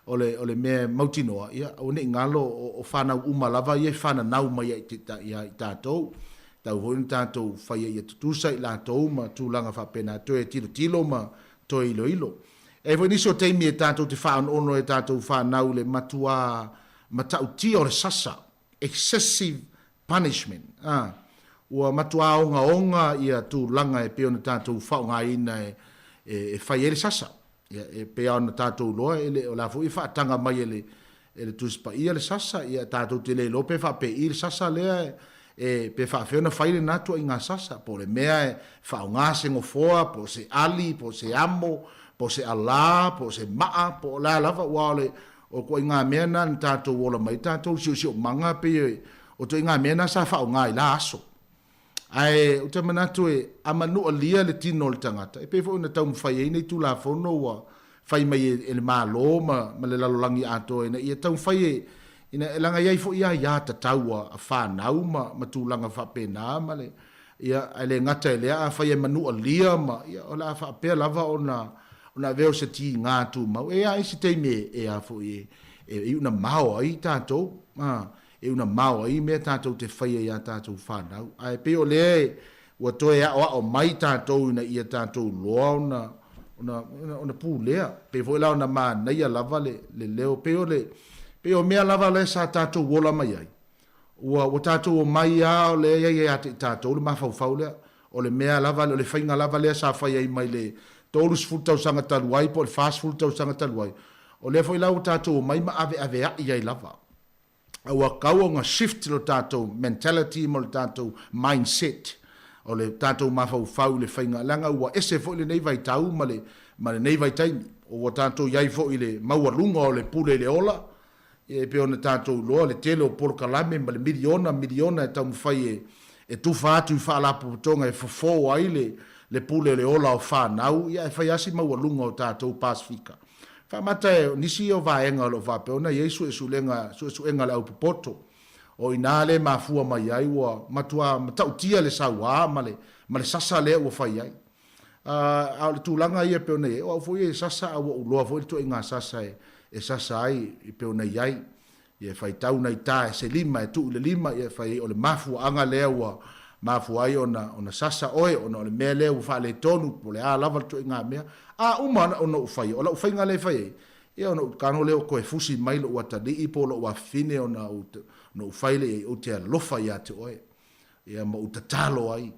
O le, o le mea mautinoa, ia, aua ne i galo, o, o fanau uma lava ia e fananau mai ia i, ia i tatou. E tatau foi ona tatou faia ia tutusa i latou ma tulaga faapena, toe tilotilo ma toe iloilo. E i ai foi nisi o taimi e tatou te faaonoono ai e tatou fanau i le matuā matautia o le sasa, excessive punishment, ā, ua matuā ogaoga ia tulaga e pei ona tatou faaaogaina e, e fai ai le sasa. Ia, e pei lava ona tatou iloa, e le, o la foi e faataga mai e le, e le Tusi Paia le sasa, ia tatou te le iloa pe faapei le sasa lea e, e, pe faafefea ona fai lena tuaiga sasa, po o le mea e faaaoga se gofoa, po o se ali, po o se amo, po o se alā, po o se maa, po o le a lava, aua o le, O ituaiga mea na na tatou ola mai ai tatou i le siosiomaga pei o ituaiga mea na sa faaaoga i la aso. Ae ou te manatu e amanualia le tino o le tagata, e pei foi ona taumafai ai nei Tulafono ua fai mai e le Malo ma le lalolagi atoa ina ia taumafai e, ina, leaga e i ai foi aia tatau a fanau ma tulaga faapena ma le, Ia, ae le gata i lea, afai e manualia ma, ia, o le a faapea lava ona, ona avea o se tiga tumau. E i ai isi taimi e, e a foi, e, e iu ina mao ai tatou, a, e iu ina mao ai mea tatou te faia i a tatou fanau. Ae pei o lea e, ua toe aoao mai tatou ina ia tatou loa ona, ona, ona pulea. Pei foi la ona manaia lava le, le leo, pei o le, pei o mea lava lea sa tatou ola mai ai, ua, ua tatou omai lava o lea e i ai ia te i tatou le mafaufau lea, o le mea lava, o le faiga lava lea sa fai ai mai le 30 tausaga talu ai po o le 40 tausaga talu ai, o lea foi la ua tatou omai ma aveaveai ai lava. A ua tatau ona shift lo tatou mentality ma lo tatou mindset o le tatou mafaufau i le faiga leaga ua ese foi lenei vaitau ma le ma lenei vaitaimi. Ua tatou i ai foi i le maualuga o le pule i le ola, ia e pei ona tatou iloa le tele o polokalame ma le miliona miliona e taumafai e e tufa atu i faalapotopotoga e fofo ai le le pule o le ola o fanau, ia e fai lava si maualuga o tatou Pasefika. Faamata e o nisi ia o vaega o lo o faapea ona i ai suesulega, suesuega a le aupopoto. O i ina lea e mafua mai ai ua matua matautia le sauā ma le, ma le sasa lea ua fai ai. A, a o le tulaga ia e pei ona i ai, o au foi e sasa a ua ou iloa foi le ituaiga sasa e, e sasa ai e pei ona i ai. Ia e faitau nai ta e se lima e tuu i le lima, ia e fai ai o le mafuaaga lea ua mafua ai ona, ona sasa oe, ona o le mea lea ua faaletonu, po o le a lava le ituaiga mea. A uma ona ou faia, o lau faiga lea e fai ai, ia ona ou tago lea o toe fusi mai lou atalii po o lou afafine ona ou, ona ou fai lea i ai, ou te alofa ia te oe. Ia ma ou tatalo ai,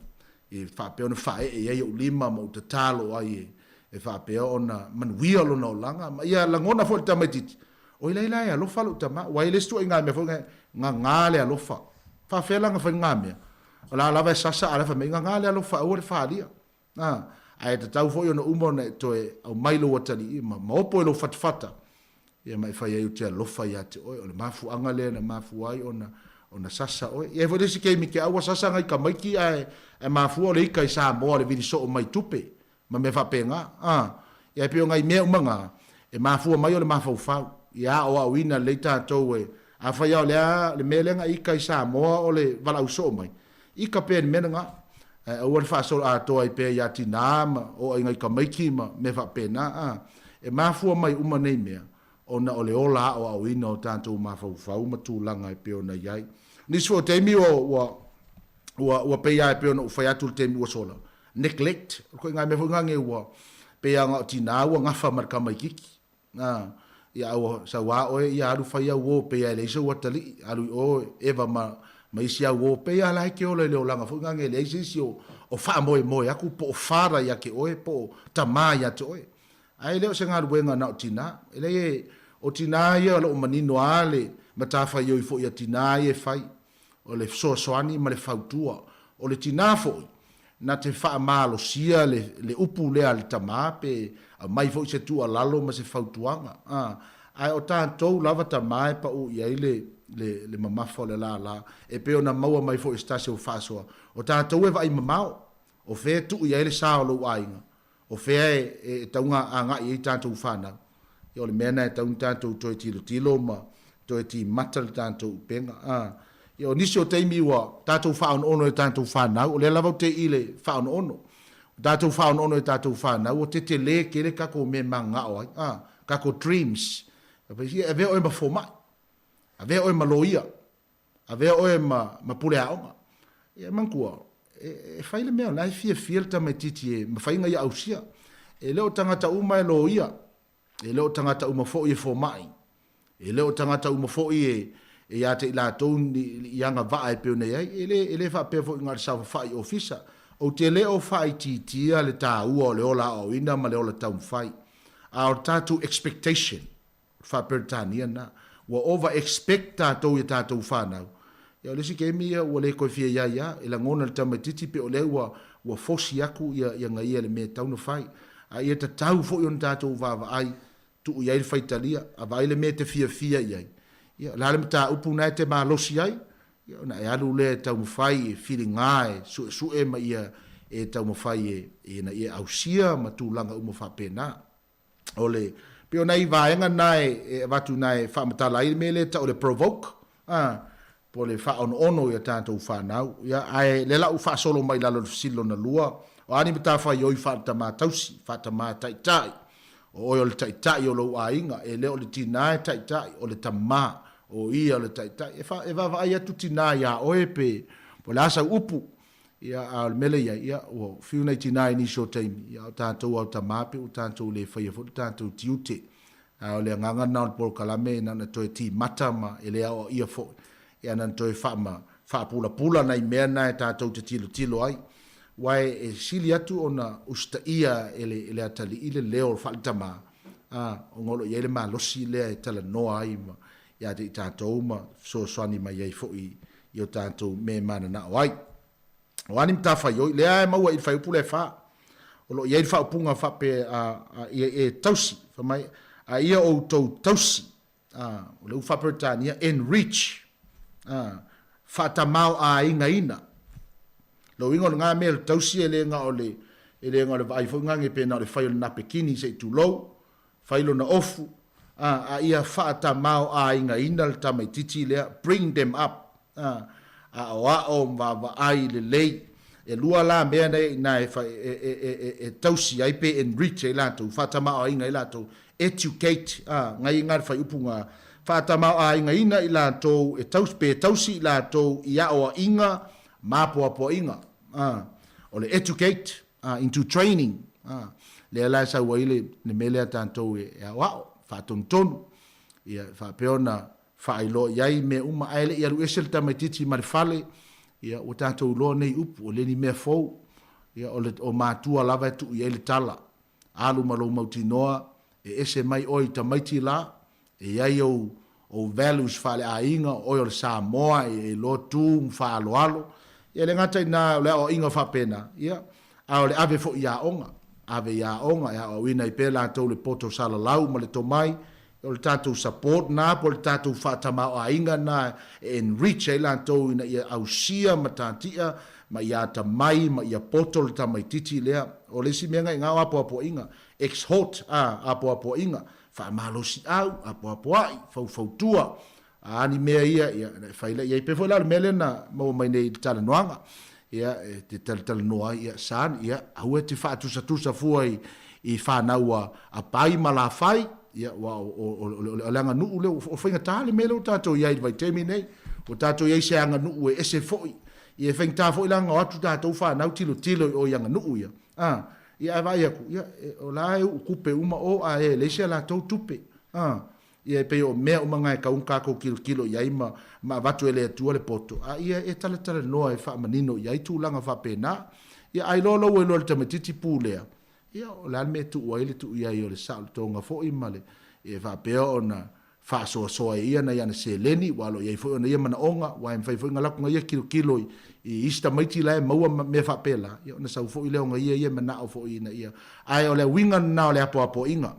e faapea ona faaee i ai ou lima ma ou tatalo ai e, e faapea ona manuia lona olaga. Ma ia lagona foi le tamaitiiti, Oi laila e alofa lou tama, ua i ai le isi ituaiga mea foi gagā le alofa. Faafefea la ona fai lena mea? O la lava e sasa a o la e fai mai, gagā le alofa aua le falia. A, ae tatau foi ona uma ona e toe aumai lou atalii ma, ma opo i lou fatafata, ia ma e fai ai ou te alofa ia te oe. O le mafuaaga lea na mafua ai ona, ona sasa oe. E i ai foi le isi taimi te au ua sasa nai tamaiti ae, ae mafua o le ika i Samoa o le vili soo mai tupe ma mea faapena. A, ia e pei o nai mea uma na, e mafua mai o le mafaufau. Ia aoaoina lelei tatou e, afai lava o le a le mea lea na ika i Samoa o le valaau soo mai, ika pea i le mea lena. Ae aua le faasolo atoa ai pea ia tinā ma oo ai nai tamaiti ma mea faapena. A, e mafua mai uma nei mea, ona o le ola aoaoina o tatou mafaufau ma tulaga e pei ona i ai. Nisi foi o taimi ua, ua, ua, ua pei lava e pei ona ou fai atu i le taimi ua sola, neglect, o le ituaiga mea foi lena ua pei lava na o tinā ua gafa ma le tamaitiiti. A, ia a ua sau lava oe ia alu fai au uo pei lava e leai sou atalii, alu i o eva ma, ma isi au uo, pei lava la e te ola i le olaga foi lena e leai se isi o, o faamoemoe atu po o father ia te oe po o tama ia te oe. Ae le o se galuega na o tinā. E leai e, o tinā ia o lo o manino lava le matafaioi foi a tinā ia e fai. O le fesoasoani ma le fautua. O le tinā foi, na te faamalosia le, le upu lea a le tamā pe aumai foi se tuualalo ma se fautuaga. A, ae o tatou lava tamā e pau i ai le, le, le mamafa o le lala, e pei ona maua mai foi e se tasi o faasoa. O tatou e vaai mamao, o fea e tuu i ai le sa o lou aiga, O fea e tatau ona agai ai tatou fanau? Ia o le mea lena e tatau ona tatou toe tilotilo ma toe timata le tatou upega. A, ia o nisi o taimi ua tatou faaonoono e tatou fanau, o lea lava ou te i le faaonoono. Ua tatou faaonoono e tatou fanau, ua tetele tele tatou mea e mananao ai, a, tatou dreams. Ia avea oe ma fomai, avea oe ma loia, Avea oe ma, ma pule aoga. Ia manatua, e, e fai le mea o la e fiafia le tamaitiiti e mafai ona ia ausia. E le o tagata uma e loia, e le o tagata uma foi e fomai, e le o tagata uma foi e, e ia te i latou ni, i agavaa e pei ona i ai. E le, e le faapea foi na o le saofafai ofisa. Ou te le o faaitiitia le taua o le ola aoaoina ma le ola taumafai. A o le tatou expectation, Faa-Peretania na. Ua over expect tatou i a tatou fanau. Ia o le isi taimi ia ua le toe fia iai a, e lagona le tamaititi pe o lea ua ua fosi atu ia ia na ia le mea e tatau ona fai. A ia tatau foi ona tatou vaavaai, tuu iai le faitalia, a vaai le mea e te fiafia iai, ia o le a le mataupu na e te malosi ai, ia ona e alu lea e taumafai e filiga e suesue ma ia e taumafai e ina ia ausia ma tulaga uma faapena. O le, pei o nai vaega na e, e avatu na e faamatala ai le mea lea e tau o le provoke, a, po o le faaonoono i a tatou fanau. Ia, ae lea la ua faasolo mai i lalo o le fesili lona lua, o a ni matafaioi faale-tama tausi, faa-tama taitai? O oe o le taitai o lou aiga, e le o le tinā e taitai, o le tama, o ia o le taitai. E, fa, e vaavaai atu tinā iā oe pe, po o le a sau upu. Ia, a o le mea lea e i ai, ia, ua fiu nai tinā i nisi o taimi, ia, a o tatou ao tamā pei ua tatou le faia foi le tatou tiute. A o le agaga lena o le polokalame, na ona toe timata ma e le aoaia foi, ia na ona toe faama, faapulapula nai mea na e tatou te tilotilo ai. Aua e sili atu ona usitaia e le, e le atalii le leo faale-tamā, a, ona o lo o i ai le malosi lea e talanoa ai ma, ia te i tatou ma fesoasoani mai ai foi i o tatou mea e mananao ai. O a ni matafaioi, lea e maua i le fuaiupu lea e fa, o lo o i ai le faaupuga faapea, a, a, ia e tausi, fai mai, a ia outou tausi, a, o le upu faa-Peretania, enrich, a, faatamaoaigaina. Lona uiga o lena mea o le tausi e le na o le, e le na o le vaai foi lena pe na o le fai o le napekini se i tulou, fai lona ofu, a, a ia faatamaoaigaina le tamaitiiti lea, bring them up, a, aoao ma vaavaai lelei. E lua la mea nei i ina e, e, e, e, e, e tausi ai pe enrich ai latou, faatamaoaiga ai latou, educate, a, ngai i ina le fuaiupu na, faatamaoaigaina i latou e tausi, pe tausi i latou i aoaiga ma apoapoaiga, a, o le educate, into training, lea la e sau ai le mea lea tatou e aoao, faatonutonu, ia e faapea ona faailoa i ai mea uma, ae le i alu ese le tamaitiiti ma le fale, ia ua tatou iloa nei upu, e le ni mea fou, ia o le o matua lava e tuu i ai le tala, alu ma lou mautinoa, e ese mai oe i tamaiti la, E i ai ou, ou values faale-aiga, o oe o le Samoa, e iloa tu ma faaaloalo. Ia e le gata i na o le aoaiga faapena, ia, a o le ave foi i aoga. Ave i aoga, e aoaoina ai pea latou le poto salalau ma le tomai, o le tatou support na po o le tatou faatamaoaiga na e enrich ai latou ina ia ausia matatia ma ia atamai ma ia poto le tamaitiiti lea. O le isi mea na i ina o apoapoaiga, exhort, a, apoapoaiga, Faamalosiau, apoapoai, faufautua, a ni mea ia, ia, e fai lea i ai. Pei foi la o le mea lea na maua mai nei i le talanoaga, ia, e te talatalanoa ai, ia, son, ia, aua e te faatusatusa fua i, i fanau a, a Pai ma Lafai, ia, aua o, o, o, o, o le aganuu lea, o faigata le mea lea ua tatou i ai i le vaitaimi nei, ua tatou i ai i se aganuu e ese foi, ia, e faigata foi la ona o atu tatou fanau tilotilo i o i aganuu ia, a. Ia ae vaai atu, ia, o la e uu tupe uma o ae e leai se latou tupe. A, ia e pei o mea uma na e tatau ona tatou tilotilo i ai ma, ma avatu e le Atua le poto, a ia e talatalanoa e faamanino i ai tulaga faapena. Ia a iloa loa ua iloa e le tamaitiiti pu lea, ia o le a le mea e tuu ai le tuu i ai o le saolotoga foi ma le, ia e faapea ona faasoasoa e ia nai ana seleni, ua alo i ai foi ona ia manaoga, aua e mafai foi ona laku ia kilokilo i, i isi tamaiti la e maua mea faapela, ia ona sau foi lea ona ia ia manao foi ina ia. Ae o le uiga lena o le apoapoaiga,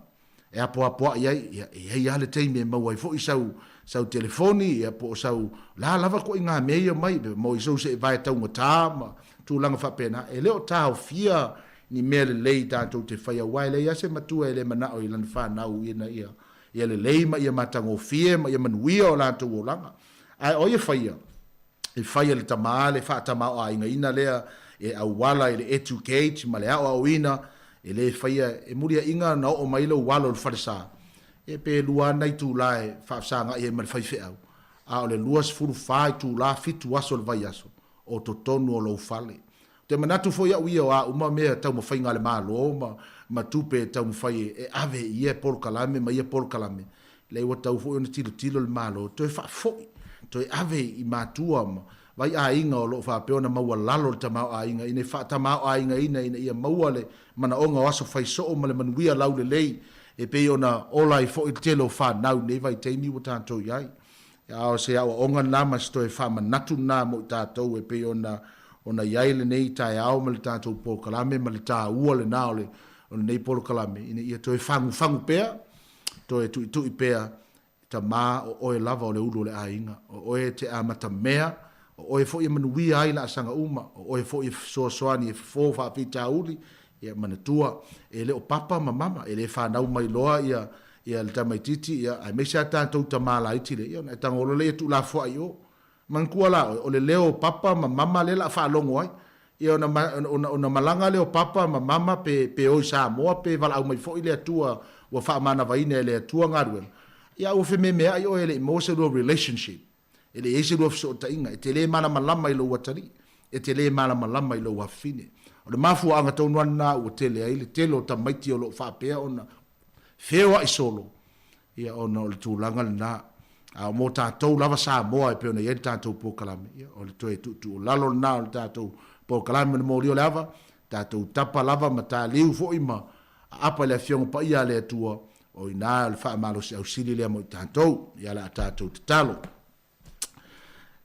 e apoapoai ai, ia, e i ai lava le taimi e maua ai foi sau, sau telefoni, ia, po o sau, la lava ituaiga mea ia mai, mo i sou seevae taugata ma tulaga faapena, e le o taofia ni mea lelei tatou te faia, aua e leai lava se matua e le manao i lana fanau ina ia Ia lelei ma ia matagofie ma ia manuia o latou olaga. Ae o ai e faia? E fai e le tamā le faatamaoaigaina lea e auala i le educate ma le aoaoina, e le faia e muliaiga na oo mai lou alo i le falesa, e pe lua lava nai itula e faafesagai ai ma le faifeau, a o le 24 itula fitu aso o le vaiaso o totonu o lou fale. Ou te manatu foi au ia o a uma mea taumafaiga a le Malo ma ma tupe e taumafai e ave i ia polokalame ma ia polokalame, leai ua tatau foi ona tilotilo le Malo toe faafoi, toe ave i matua ma vai aiga o lo o faapea ona maualalo le tamaoaiga ina ia faatamaoaigaina ina ia maua le manaoga o aso fai soo ma le manuia laulelei e pei ona ola ai foi le tele o fanau i lenei vaitaimi ua tatou i ai. A o se aoaoga lena ma se toe faamanatu lena mo i tatou e pei ona ona i ai lenei taeao ma le tatou polokalame ma le taua lena o le o lenei polokalame ina ia toe fagufagu pea, toe tuitui pea, tama o oe lava o le ulu o le aiga, o oe e te amatamea, o oe foi e manuia ai laasaga uma, o oe foi e fesoasoani e fofo faafitauli, ia manatua, e le o papa ma mama, e le fanau mai loa ia ia le tamaitiiti, ia, aemaise lava tatou tama laiti lea, ia ona e tago loa lea ia tuulafoai i o. Manatua la oe, o le leo o papa ma mama lea o le a faalogo ai. Ia ona, ona, ona malaga lea o papa ma mama pe, pe o i Samoa pe valaau mai foi le Atua ua faamanavaina e le Atua galuega, ia a ua fememeai oe e le i maua se lua relationship. E le i ai se lua fesootaiga, e te le malamalama i lou atalii. E te lē malamalama i lou afafine. O le mafuaaga tonu lava lena ua tele ai le tele o tamaiti o lo o faapea ona feoai solo, ia ona o le tulaga lena. A o mo tatou lava Samoa e pei ona i ai le tatou polokalame, ia o le toe tuutuulalo lena o le tatou polokalame o le moli o le ava, tatou tapa lava ma taliu foi ma aapa i le Afioga Paia a le Atua, o i ina o le faamalosiau sili lea mo i tatou. Ia o le a tatou tatalo.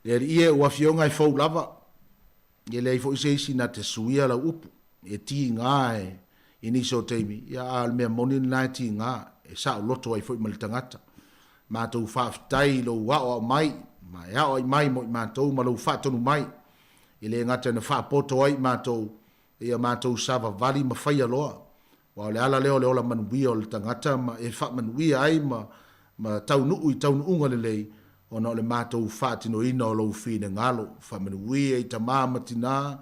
Le Alii e, o Afioga e fou lava, e leai foi se isi na te suia lau upu, e tiga e i nisi o taimi, ia a o le mea moni lena e tiga, e saoloto ai foi ma le tagata. Matou faafetai i lou aoao mai, ma e aoai mai mo i matou ma lou faatonu mai, e le gata ina faapoto ai i matou, ia matou savavali ma faia loa, aua o le ala lea o le ola manuia o le tagata ma e faamanuia ai ma ma taunuu i taunuuga lelei ona o le matou faatinoina o lou finegalo. Faamanuia i tama ma tina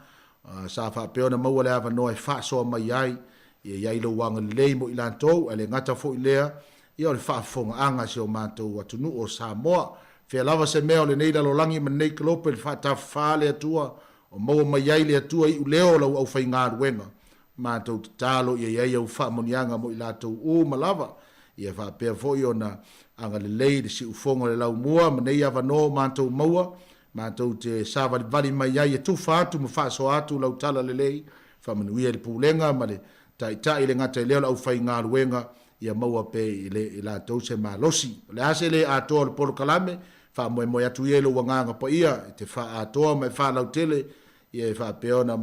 sa faapea ona maua le avanoa e faasoa mai ai, ia i ai lou agalelei mo i latou, ae le gata foi lea, ia o le faafofogaaga a si o matou atunuu o Samoa. Fea lava se mea o lenei lalolagi ma lenei kelope i le faatafafa a le Atua, o maua mai ai le Atua iuleo o lau aufaigaluega, matou tatalo ia i ai au faamanuiaga mo i latou uma lava, ia faapea foi ona agalelei le siufogo o le laumua ma nei avanoa o matou maua, matou te savalivali mai ai e tufa atu ma faasoa atu lau tala lelei, faamanuia i le pulega ma le taitai le gata i lea o le aufaigaluega, ia maua pea i latou se malosi. O le a se le atoa o le polokalame, faamoemoe atu ia i lou agaga paia e te faaatoa ma e faalautele ia e faapea ona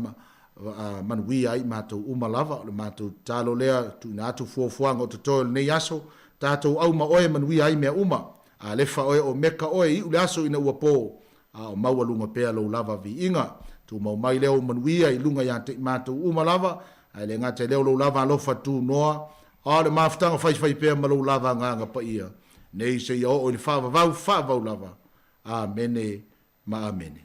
manuia ai matou uma lava. O le matou tatalo lea, tuuina atu fuafuaga o totoe o lenei aso, tatou auma oe e manuia ai mea uma. Alefa oe o Meka oe, iu le aso ina ua po, a o maualuga pea lou lava viiga. Tumau mai lea ou manuia i luga ia te i matou uma lava, ae le gata i lea o lou lava alofa tunoa, a o le mafutaga faifai pea ma lou lava agaga paia, nei seia oo i le faavavau faavavau lava. Amene ma Amene.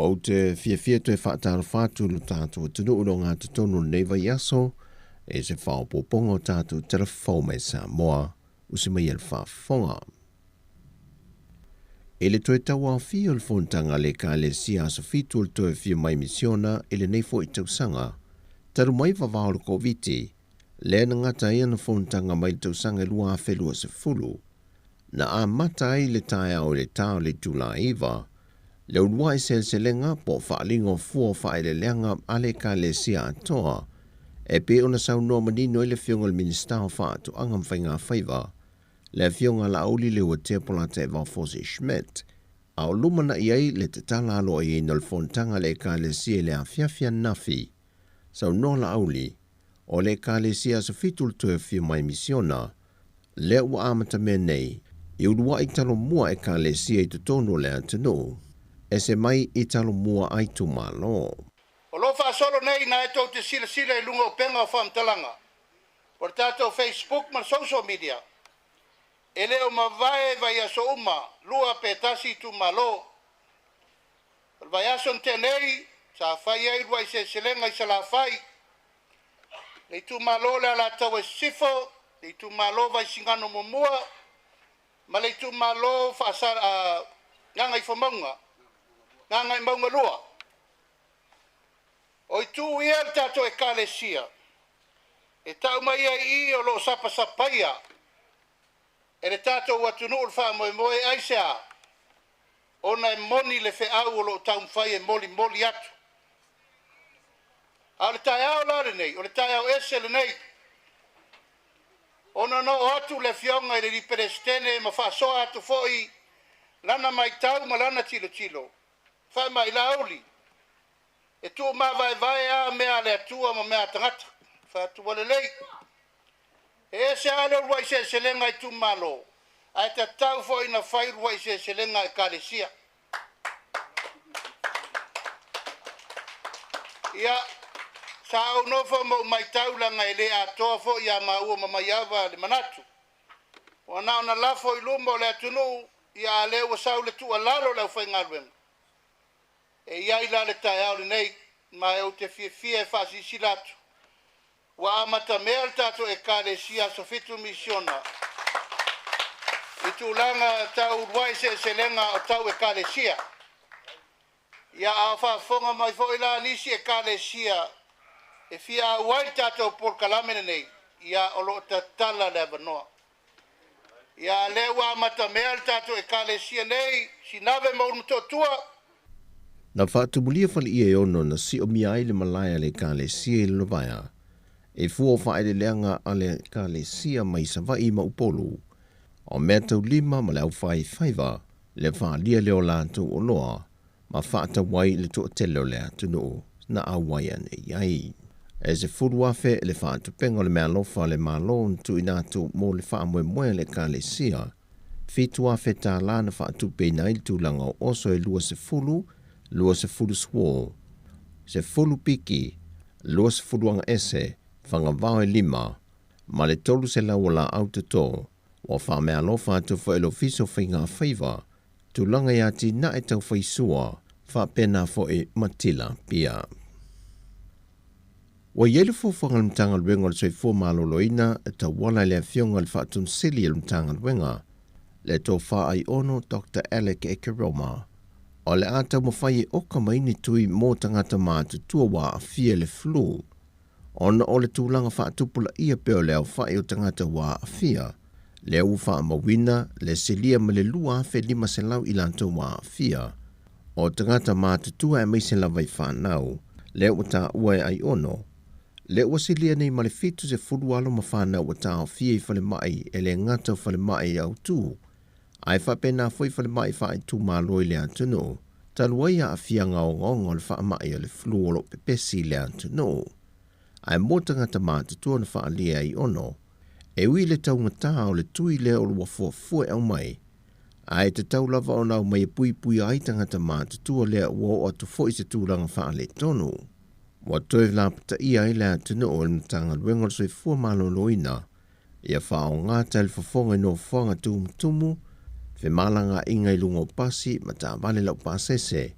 Ou te fiafia toe faatalofa atu i lo tātou atunuu i lo totonu o lenei vaiaso e se faaopoopoga o tātou telefou mai Samoa usi mai e le faafofoga. I le toe tauaofia o le fonotaga a le Ekalesia Aso Fitu o le toe afio mai misiona i lenei foi tausaga, talu mai vavao o le Koviti, lea na gata ai ana fonotaga mai le tausaga e 2020, na amata ai le taeao i le ta o le itula 9, le uluai seleselega po o faaaliga o fua o faaeleeleaga a le Ekalesia atoa, e pei ona saunoa manino ai le Afioga i le Minisita o Faatoaga ma Faigafaiva, le Afioga Laauli Leuatea Polataivao Fosi Schmidt, a o lumanai ai le tatala aloaiaina o le fonotaga a le Ekalesia i le afiafi ananafi. Saunoa Laauli, o le Ekalesia Aso Fitu le toe afio mai misiona, lea ua amatamea nei, i uluai talomua Ekalesia i totonu o le atunuu, ese mai i talomua a itumalo.
O lo o faasolo nei na e tou te silasila i luga o upega o faamatalaga o le tatou Facebook ma le social media, e le o mavae vaiaso uma, lua pe tasi itumalo. O le vaiaso na tea nei, sa fai ai uluai seleselega i Salafai, le itumalo o le Alataua i Sisifo, le itumalo Vaisigano Muamua ma le itumalo Gagaifomauga, Gagaemauga 2. O itu ia le tatou Ekalesia e tau mai ai i i o lo o sapasapaia e le tatou atunuu le faamoemoe aisea ona e moni le feau o lo o taumafai e molimoli atu. A o le taeao la lenei, o le taeao ese lenei, ona na oo atu le Afioga i le alii Peresetene ma faasoa atu foi lana matau ma lana tilotilo, fai mai Laauli, e tuumavaevae a mea a le Atua ma mea a tagata. Fai atu ua lelei. E ese lava le uluai seleselega itumalo, ae tatau foi ona fai uluai seleselega Ekalesia. Ia, sa ou nofo ma ou matau laga e le atoa foi ia maua ma Maiava le manatu. Ua na ona lafo i luma o le atunuu, ia a lea ua sau le tuualalo a le aufaigaluega. E i ai la le taeao lenei, ma e ou te fiafia e faasilasila atu, ua amatamea le tatou Ekalesia Aso Fitu Misiona i tulaga tau uluai seleselega o tau Ekalesia. Ia, a o faafofoga mai foi la nisi Ekalesia e fia auai le tatou polokalame lenei, ia o lo o tatala le avanoa. Ia, a lea ua amatamea le tatou Ekalesia nei, Sinave ma Ulumotootua.
Na faatumulia faleia e ono na siomia ai le malae a le Ekalesia i Lalovaea, e fua o faaeleeleaga a le Ekalesia mai Savaii ma Upolu, o meataulima ma le aufaifaiva le faaalia lea o latou oloa ma faatau ai i le toatele o le atunuu na auai ane i ai. E 10,000 le faatupenga o le meaalofa a le Malo na tuuina atu mo le faamoemoe a le Ekalesia, $7,000 tālā na faatupeina ai le tulaga o oso e 20, 20 suo, 10 piki, 20 agaese, fagavao e lima, ma le 300 o laau toto. Ua faameaalofa atu foi e le Ofisa o Faiga Faiva tulaga i atinae tau faisua faapena foi ma tilapia. Ua i ai le fuafuaga a le Matagaluega o le Soifua Maloloina e tauala i le Afioga i le Faatonusili a le Matagaluega, le Tofa Aiono Doctor Alec Ekeroma, o le a taumafai e oka mai ni tui mo tagata matutua ua aafia i le flu, ona o le tulaga faatupulaia pea o le aofai o tagata ua aafia, lea ua faamauina le silia ma le 2,500 i latou ua aafia, o tagata matutua aemaise lava i fanau, lea ua taua e Aiono, lea ua silia nei ma le 70 alo ma fanau ua taofia i falemai e le gata o falemai autu, ae faapena foi falemai faaitumalo i le atunuu, talu ai aafiaga ogaoga o le faamai o le flu o lo o pepesi i le atunuu. Ae mo tagata matutua na faaalia ai ono, e ui i le taugata o le tui lea o ua fuafua e aumai, ae tatau lava ona aumai e puipuia ai tagata matutua lea ua oo atu foi i se tulaga faaletonu. Ua toe lapataia ai le atunuu e le Matagaluega o le Soifua Maloloina ia faaaoga talifofoga i nofoaga tumutumu, femalagaaiga i luga o pasi ma taavale laupasese,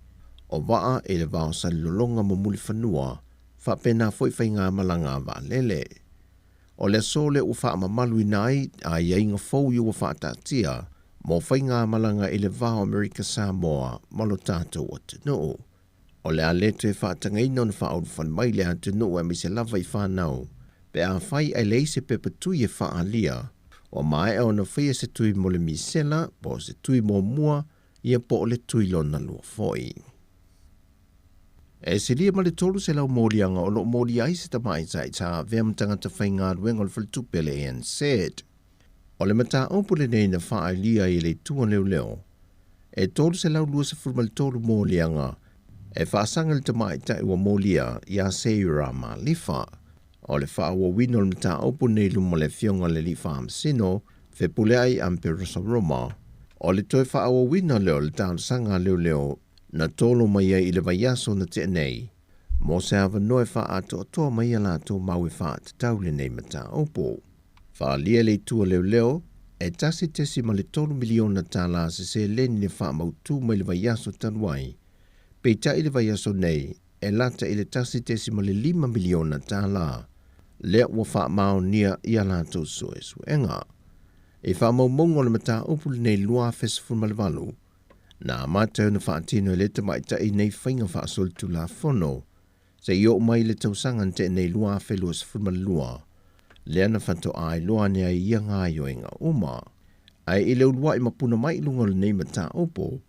o vaa i le vao salilologa ma mulifanua, faapena foi faigamalaga a vaalele. O le aso lea ua faamamaluina ai aiaiga fou ia ua faataatia mo faigamalaga i le va o Amerika Samoa ma lo tatou atunuu. O le a le toe faatagaina ona faaulufale mai le atunuu aemaise lava i fanau pe afai ae leai se pepa tui e faaalia, ua maea ona faia se tui mo le misela po o se tui muamua ia po o le tui lona lua foi. E silia ma le 300 moliaga o lo o molia ai se tamaitai sa avea ma tagata faigaluega o le faletupe a le ANZ. O le mataupu lenei na faaalia ai e le Itu o Leoleo, e 323 moliaga e faasaga i le tamaitai ua molia ia Seira Malifa. O le faaauauina o le mataupu lenei i luma o le Afioga i le Alii Faamasino, Fepuleai Amperosa Roma, o le toe faaauauina lea o le talosaga a leoleo na tolo mai ai i le vaiaso na tea nei, mo se avanoa e faaatoatoa mai a latou mau e faatatau lenei mataupu. Faaalia le itu a leoleo, e $1.3 miliona tala se seleni na faamautu mai le vaiaso talu ai, peitai i le vaiaso nei e lata i le $1.5 miliona tala lea ua faamaonia i a latou suesuega. I faamaumauga o le mataupu lenei 2018, na amata ai ona faatino e le tamaitai nei faiga faasolitulafono seia oo mai i le tausaga na tea nei 2022, lea na faatoa iloa ane ai ia gaoioiga uma. Ae i le uluai mapuna mai i luga o lenei mataupu,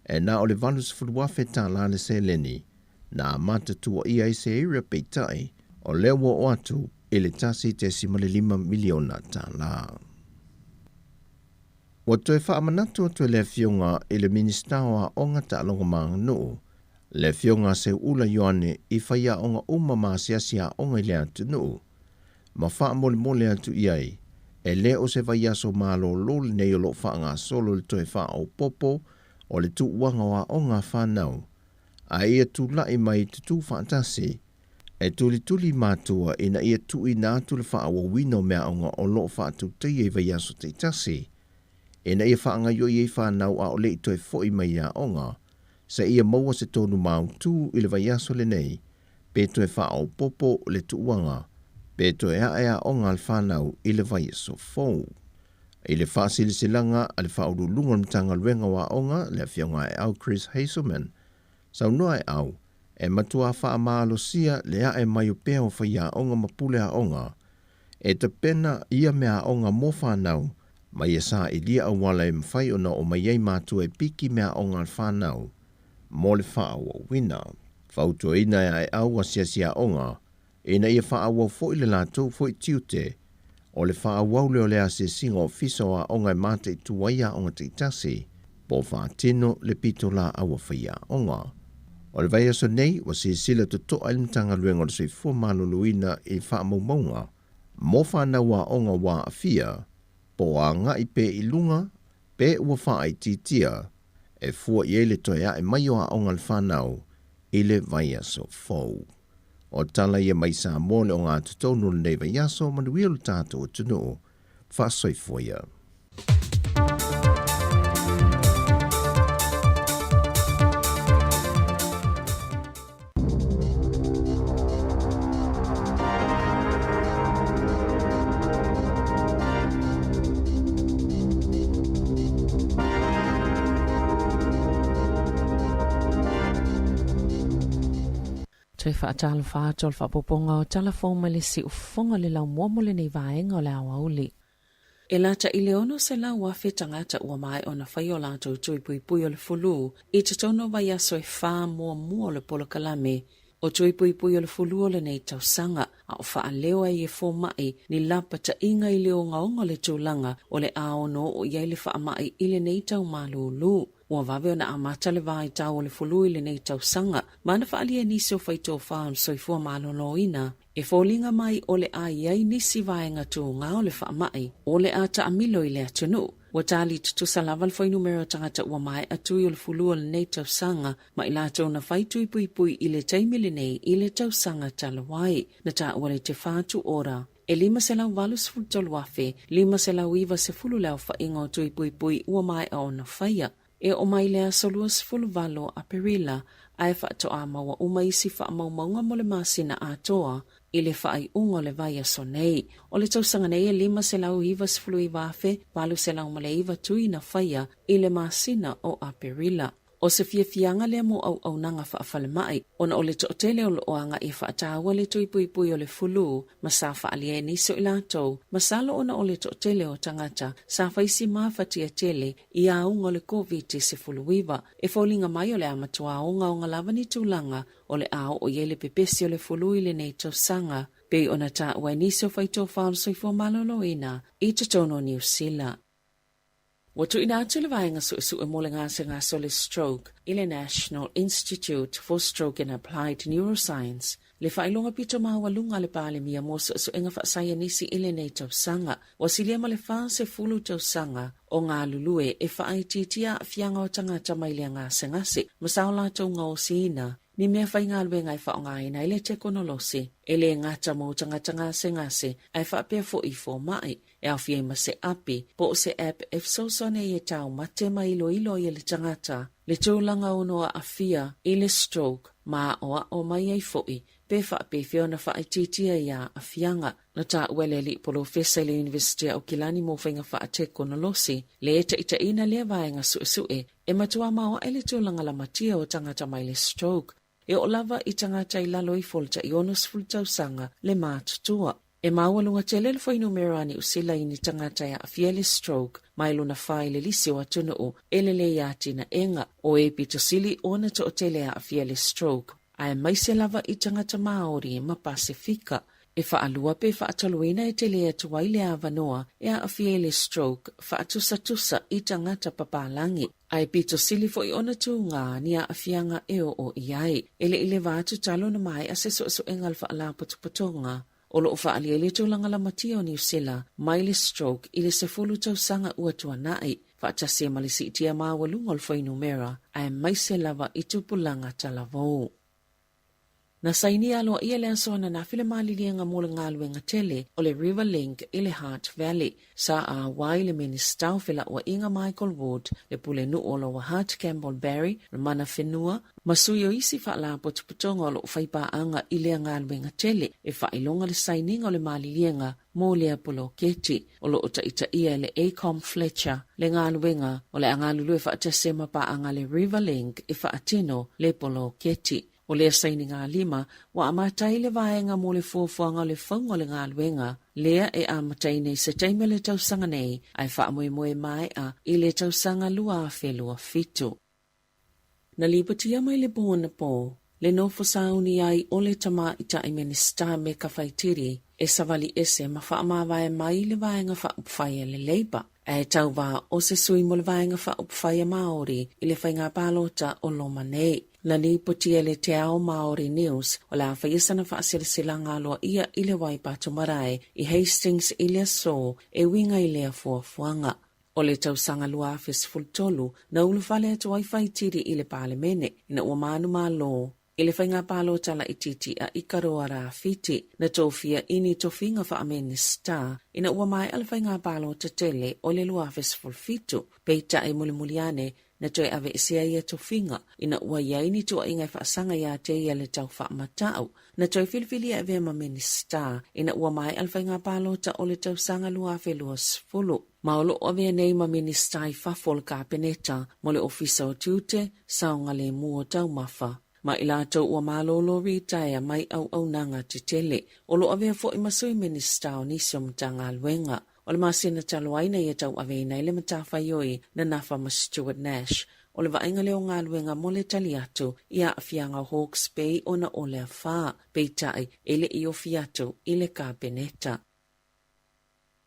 e na o le $80,000 tala le seleni na amata tuuaia ai Seira peitai, o lea ua oo atu i le $1.5 miliona tala. Ua toe faamanatu atu e le Afioga i le Minisita o Aoga, Taaloga ma Aganuu, le Afioga a Seuula Ioane i faiaoga uma ma asiasi aoga i le atunuu, ma faamolemole atu i ai, e le o se vaiaso malolo lenei o lo o faagasolo le toe faaopoopo o le tuuaga o aoga a fanau, a ia tulai mai tutu faatasi E tulituli matua ina ia tuuina atu le faaauauina o meaaoga o lo o faatautaia i vaiaso taitasi, ina ia faagaoioi ai fanau a o le i toe foi mai i aoga, seia maua se tonu mautū i le vaiaso lenei, pe toe faaopoopo le tuuaga, pe toe ae aoga a le fanau i le vaiaso fou. I le faasilasilaga a le Faauluuluga o le Matagaluega o Aoga, le Afioga Aeau Chris Hazelman, saunoa Aeau, E matuā faamalosia le ae mai o pea o faiaoga ma pule aoga e tapena ia meaaoga mo fanau ma ia sailia auala e mafai ona oo mai ai matua e piki meaaoga a le fanau mo le faaauauina. Fautuaina e Aeau asiasi aoga ina ia faaauau foi le latou foi tiute o le faaauau lea o le asiasiga ofisa o aoga e mataitu ai aoga taitasi po o faatino le pitolaau a faiaoga. O le vaiaso nei, ua silasila totoa ai le Matagaluega o le Soifua Maloloina i faamaumauga mo fanau aoga ua aafia po o agai pea i luga pe ua faaitiitia e fua i ai le toe ae mai o aoga a le fanau i le vaiaso fou. O tala ia mai Samoa le ogatotonu o lenei vaiaso, manuia lo tatou atunuu. Faasoifua ia.
Toe faatalofa atu o le faaopoopoga o tala fou mai le siufofoga o le laumua mo lenei vaega o le aoauli. E lata i le 600,000 tagata ua maea ona fai o latou tui puipui o le fulu i totonu o vaiaso e fa muamua o le polokalame o tui puipui o le fulu o lenei tausaga, a o faaleo ai e fomai ni lapataiga i le ogaoga o le tulaga o le a ono oo i ai le faamai i lenei tau malūlū. Ua vave ona amata le vaitau o le fulu i lenei tausaga, ma na faaalia nisi o faitofa o le soifua maloloina e foliga mai o le a i ai nisi vaega tuga o le faamai o le a taamilo i le atunuu. Ua tali tutusa lava le fuainumera o tagata ua maea tui o le fulu o lenei tausaga ma i latou na fai tui puipui i le taimi lenei i le tausaga talu ai. Na taua le Te Whatu Ora E 583,590 le aofaiga o tui puipui ua maea ona faia. E oo mai le aso 28 o Aperila ae faatoa maua uma isi faamaumauga mo le masina atoa i le faaiuga o le vaiaso nei. O le tausaga nei e 599,809 tui na faia i le masina o Aperila. O se fiafiaga lea mo auaunaga faafalemai, ona o le toatele o lo o agai e faataua le tui puipui o le fulu ma sa faaalia e nisi o i latou, masalo ona o le toatele o tagata sa fai si mafatia tele i auga o le Koviti-19. E foliga mai o le a matua ogaoga lava ni tulaga o le a oo i ai le pepesi o le fulu i lenei tausaga, pei ona taua e nisi o faitofa o le soifua maloloina i totonu o Niu Sila. Ua tuuina atu le Vaega Suesue mo le Gasegase o le Stroke i le National Institute for Stroke and Applied Neuroscience le faailoga pito maualuga a le Palemia mo suesuega faasaienisi i lenei tausaga. Ua silia ma le 40 tausaga o galulue e faaitiitia aafiaga o tagata mai lea gasegase ma sa o latou gaosiina ni mea faigaluega e faaaogaina ai le tekonolosi e le gata mo tagata gasegase ae faapea foi i fomai. E aofia ai ma se api po o se app e fesoasoani ai e taumate ma iloilo ai e le tagata le tulaga ono aafia i le stroke ma aʻoaʻo mai ai foi pe faapefea ona faaitiitia ia aafiaga. Na taua e le alii polofesa i le Iunivesite a Aukilani mo Faiga Faatekonolosi le taitaiina lea vaega suesue e matua maoae le tulaga lamatia o tagata mai le stroke E oo lava i tagata i lalo ifo o le tai 60 tausaga le matutua. E maualuga tele le fuainumera a Niu Sila i ni tagata e aafia i le stroke mai lona fa i le lisi o atunuu e lelei atinaega. O e pito sili ona toatele e aafia i le stroke, aemaise lava i tagata Māori ma Pasefika. E faalua pe faatoluina e tele atu ai le avanoa e aafia i le stroke faatusatusa i tagata papalagi. Ae pito sili foi ona tūgā ni aafiaga e oo i ai. E le i leva atu talu ona maea se suesuega a le Faalapotopotoga o lo o faaalia i le tulaga lamatia o Niu Sila mai le stroke i le 10 tausaga ua tuanai, faatasi ai ma le siitia maualuga o le fuainumera, aemaise lava i tupulaga talavou. Na sainia aloaia le aso ananafi le maliliega mo le galuega tele o le River Link i le Hutt Valley. Sa auai le Minista o Felauaiga Michael Wood, le Pulenuu o Lower Hutt Campbell Barry, le mana whenua, ma sui o isi faalapotopotoga o lo o fai paaga i lea galuega tele e faailoga le sainiga o le maliliega mo lea poloketi. O lo o taitaia e le AECOM Fletcher le galuega o le a galulue faatasi ai ma paaga a le Riverlink e faatino le poloketi. O lea sainigalima, ua amata ai le vaega mo le fuafuaga o le fauga o le galuega lea e amataina i se taimi o le tausaga nei ae faamoemoe maea i le tausaga 2027. Na lipotia mai le po anapo, le nofo sauni ai o le Tamaitai Minisita Meka Whaitiri e savali ese ma faamavae mai le Vaega Faaupufai a le Labour, ae tauva o se sui mo le Vaega Faaupufai a Māori i le faiga palota o loma nei. Na lipotia e le Te Ao Māori News o le a faia sana faasilasilaga aloaia i le Waipatu Marae i Hastings i le aso e uiga i lea fuafuaga. O le tausaga 2013, na ulufale atu ai Whaitiri i le Palemene ina ua manumalo i le faiga palota laitiiti a Ikaroa Rāwhiti. Na tofia i ni tofiga faa-Minisita ina ua maea le faiga palota tele o le 2017, peitai mulimuli ane na toe aveesea ia tofiga ina ua i ai ni tuuaiga e faasaga iā te ia le tau faamatau. Na toe filifilia e avea ma Minisita ina ua maea le faiga palota o le tausaga 2020. Ma o lo o avea nei ma Minisita i fafo o le Kapeneta mo le Ofisa o Tiute, Saogalemu o Taumafa, ma i latou ua malolo ritaea mai auaunaga tetele. O lo o avea foi ma Sui Minisita o nisi o Matagaluega. O le masina talu ai na ia tauaveina ai le matafaioi na nafa ma Stuart Nash o le vaaiga lea o galuega mo le tali atu i aafiaga o Hawke's Bay ona o le afa, peitai e le i ofi atu i le Kapeneta.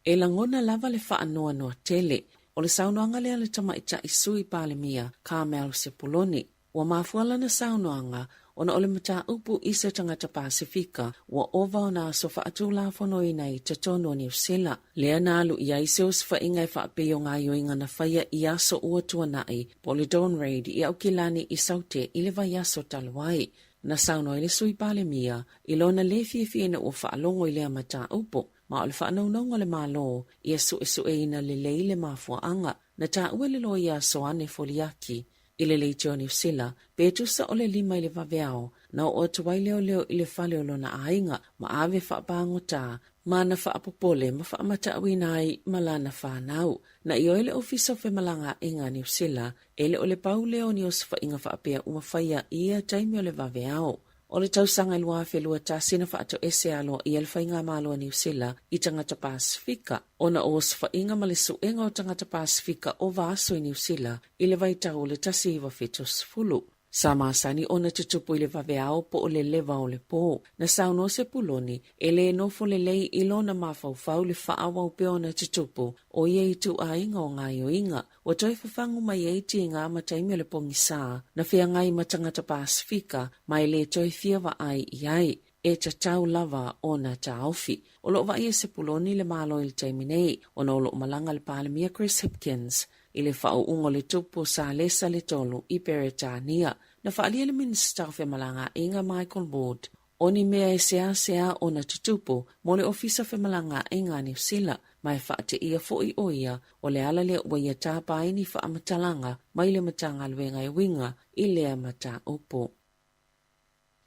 E lagona lava le faanoanoa tele o le saunoaga lea a le tamaitai Sui Palemia Carmel Sepuloni Ua mafua lana saunoaga ona o le mataupu i se tagata Pasefika ua ova ona aso faatulafonoina i totonu o Niu Sila, lea na alu i ai se osofaiga e faapei o gaoioiga na faia i aso ua tuanai po o le Dawn Raid i Aukilani i Saute i le vaiaso talu ai. Na saunoa ai le Sui Palemia i lona le fiafia ina ua faalogo i lea mataupu, ma o le faanaunauga o le Malo ia suesueina lelei le mafuaaga. Na taua e le loia Soane Foliaki I le leitio a Niu Sila, pe tusa o le lima i le vaveao, na oo atu ai leoleo i le fale o lona aiga ma ave faapagota ma na faapopole ma faamatauina ai ma lana fanau. Na ioe le Ofisa o Femalagaaiga a Niu Sila, e le o le pau lea o ni osofaiga faapea ua faia i ia taimi o le vaveao. O le tausaga e 2021 na faatoese aloaia le Faigamalo a Niu Sila i tagata Pasefika ona o osofaiga ma le suega o tagata Pasefika ova aso i Niu Sila i le vaitau o le 1970. Sa masani ona tutupu i le vaveao po o le lewa o le pō. Na saunoa Sepuloni e le nofo lelei i lona mafaufau le faaauau pea ona tutupu o ia ituaiga o gaoioiga. Ua toe fafagu mai ai tiga ma taimi o le pogisa na feagai ma tagata Pasefika ma e le toe fia vaai i ai. E tatau lava ona taofi. O lo o vaai e Sepuloni le Malo i le taimi nei ona o lo o malaga le Palemia Chris Hipkins i le faauuga o le tupu o Salesa le Tolu i Peretania. Na faaalia le Minisita o Femalagaaiga Michael Ward O ni mea e seasea ona tutupu mo le Ofisa Femalagaaiga a Niu Sila, ma e faateia foi ʻo ia o le ala lea ua ia tapa ai ni faamatalaga mai le Matagaluega e uiga i lea mataupu.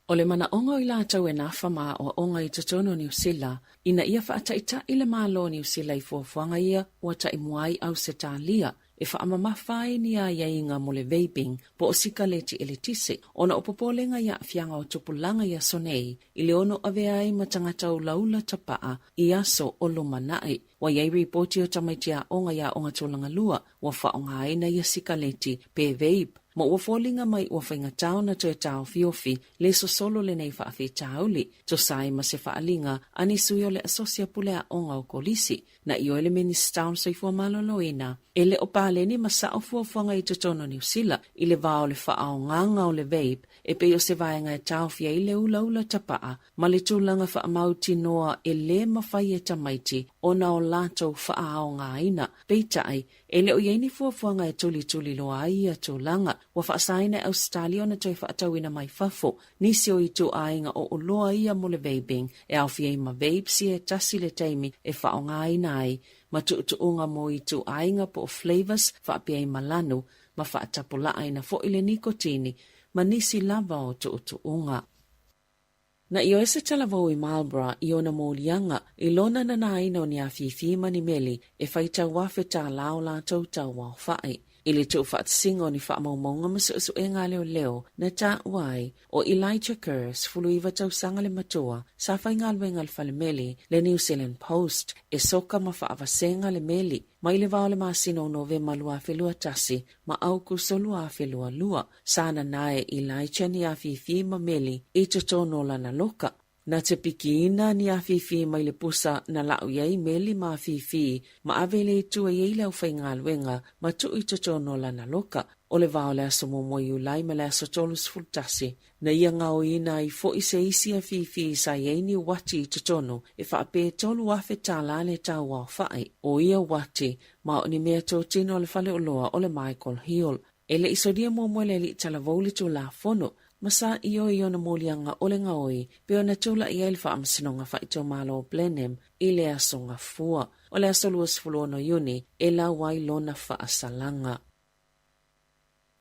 O le manaoga o i latou e nafa ma aoaoga i totonu o Niu Sila, ina ia faataitaʻi le Malo o Niu Sila i fuafuaga ia ua taimua ai Ausetalia e faamamafa ai ni aiaiga mo le vaping po o sikaleti eletise ona o popolega i aafiaga o tupulaga i aso nei i le ono avea ai ma tagata ulaula tapaa i aso o lumanai. Ua i ai ripoti o tamaiti aoga i aoga tulaga lua ua faaaogaina ia sikaleti pe vape ma ua foliga mai ua faigata ona toe taofiofi le sosolo lenei faafitauli, tusa ai ma se faaaliga a ni sui o le Asosi a Pule Aoga o Kolisi. Na ioe le Minisita o le Soifua Maloloina, e le o paleni ma sao fuafuaga i totonu o Niu Sila i le va o le faaaogaga o le vape e pei o se vaega e taofi ai le ulaula tapaa ma le tulaga faamautinoa e le mafai e tamaiti ona o latou faaaogaina. Peitai, E le o i ai ni fuafuaga e tulituliloa ai ia tulaga. Ua faasaina e Ausetalia ona toe faatauina mai fafo nisi o ituaiga o oloa ia mo le vaping, e aofia ai ma vapes ia e tasi le taimi e faaaogaina ai ma tuutuuga mo ituaiga po o flavours faapea ai ma lanu ma faatapulaaina foi le nikotini ma nisi lava o tuutuuga. Na ioe se talavou i Marlborough i ona moliaga i lona nanaina o ni afifi ma ni meli e faitau $1,000 o latou tauaofai. I le tuufaatasiga o ni faamaumauga ma suesuega a leoleo na taua ai ʻo Elijah Kerr, 19 tausaga le matua, sa faigaluega i le falemeli le New Zealand Post e soka ma faavasega le meli mai le va o le masina o Novema 2021 ma Aukuso 2022. Sa nanae Elijah ni afifi ma meli i totonu o lana loka. Na te pikiina ni afifi mai le pusa na lau i ai meli ma afifi ma ave i le itu e i ai le aufaigaluega ma tuu i totonu o lana loka. O le va o le aso muamua Iulai ma le aso 31, na ia gaoiina ai foi se isi afifi sa i ai ni uati i totonu e faapē $3,000 le tau aofai o ia uati ma o ni mea totino a le faleoloa o le Michael Hill. E le i solia muamua e le alii talavou le Tulafono ma sa ioe i ona moliaga o le gaoi pei ona tulai ai le Faamasinoga Faaitumalo o Blenheim i le aso Gafua o le aso 26 Iuni e lau ai lona faasalaga.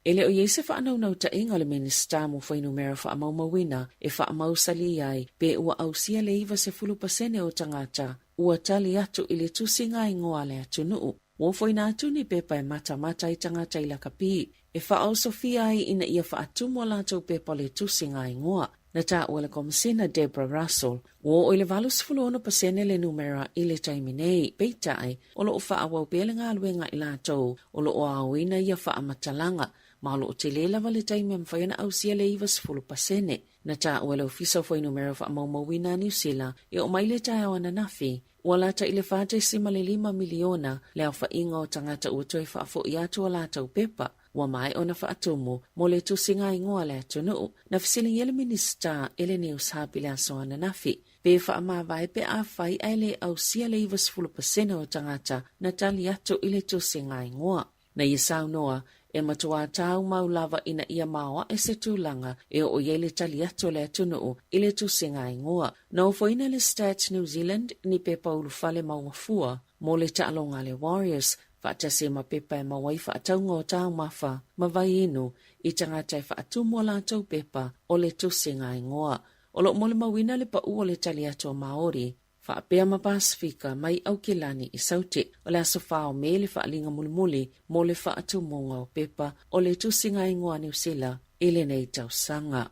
E le o i ai se faanaunautaiga o le Minisita mo Fuainumera Faamaumauina e faamausali ai pe ua ausia le 90% o tagata ua tali atu i le tusiga igoa a le atunuu. Ua ofoina atu ni pepa e matamata ai tagata i lakapi e faaosofia ai ina ia faatumu a latou pepa o le tusiga igoa. Na taua le Komisina Debra Russell, ua oo i le 86% le numera i le taimi nei, peitai, o lo o faaauau pea le galuega a i latou o lo o aoina ia faamatalaga, ma o lo o tele lava le taimi e mafai ona ausia le 90%. Na taua e le Ofisa o Fuainumera Faamaumauina a Niu Sila e oo mai le taeao ananafi, Ua lata i le 4.5 miliona le aofaiga o tagata ua toe faafoi atu a latou pepa ua maea ona faatumu mo le tusiga igoa a le atunuu. Na fesiligia le Minisita e le News Hub i le aso ananafi pe faamavae pe afai ae le ausia le 90% o tagata na tali atu i le tusiga igoa. Na ia saunoa, e matuā tāumau lava ina ia maoaʻe se tulaga e oo i ai le tali atu a le atunuu i le tusiga igoa. Na ofoina le Stats New Zealand ni pepa ulufale maua fua mo le taaloga a le Warriors faatasi ai ma pepa e maua ai faatauga o taumafa ma vaiinu i tagata e faatumu a latou pepa o le tusiga igoa. O lo o molimauina le paʻu o le tali atu a Māori Faapea ma Pasefika mai Aukilani i Saute, o le aso 4 o Me le faaaliga mulimuli mo le faatumuga o pepa o le tusiga igoa a Niu Sila i lenei tausaga.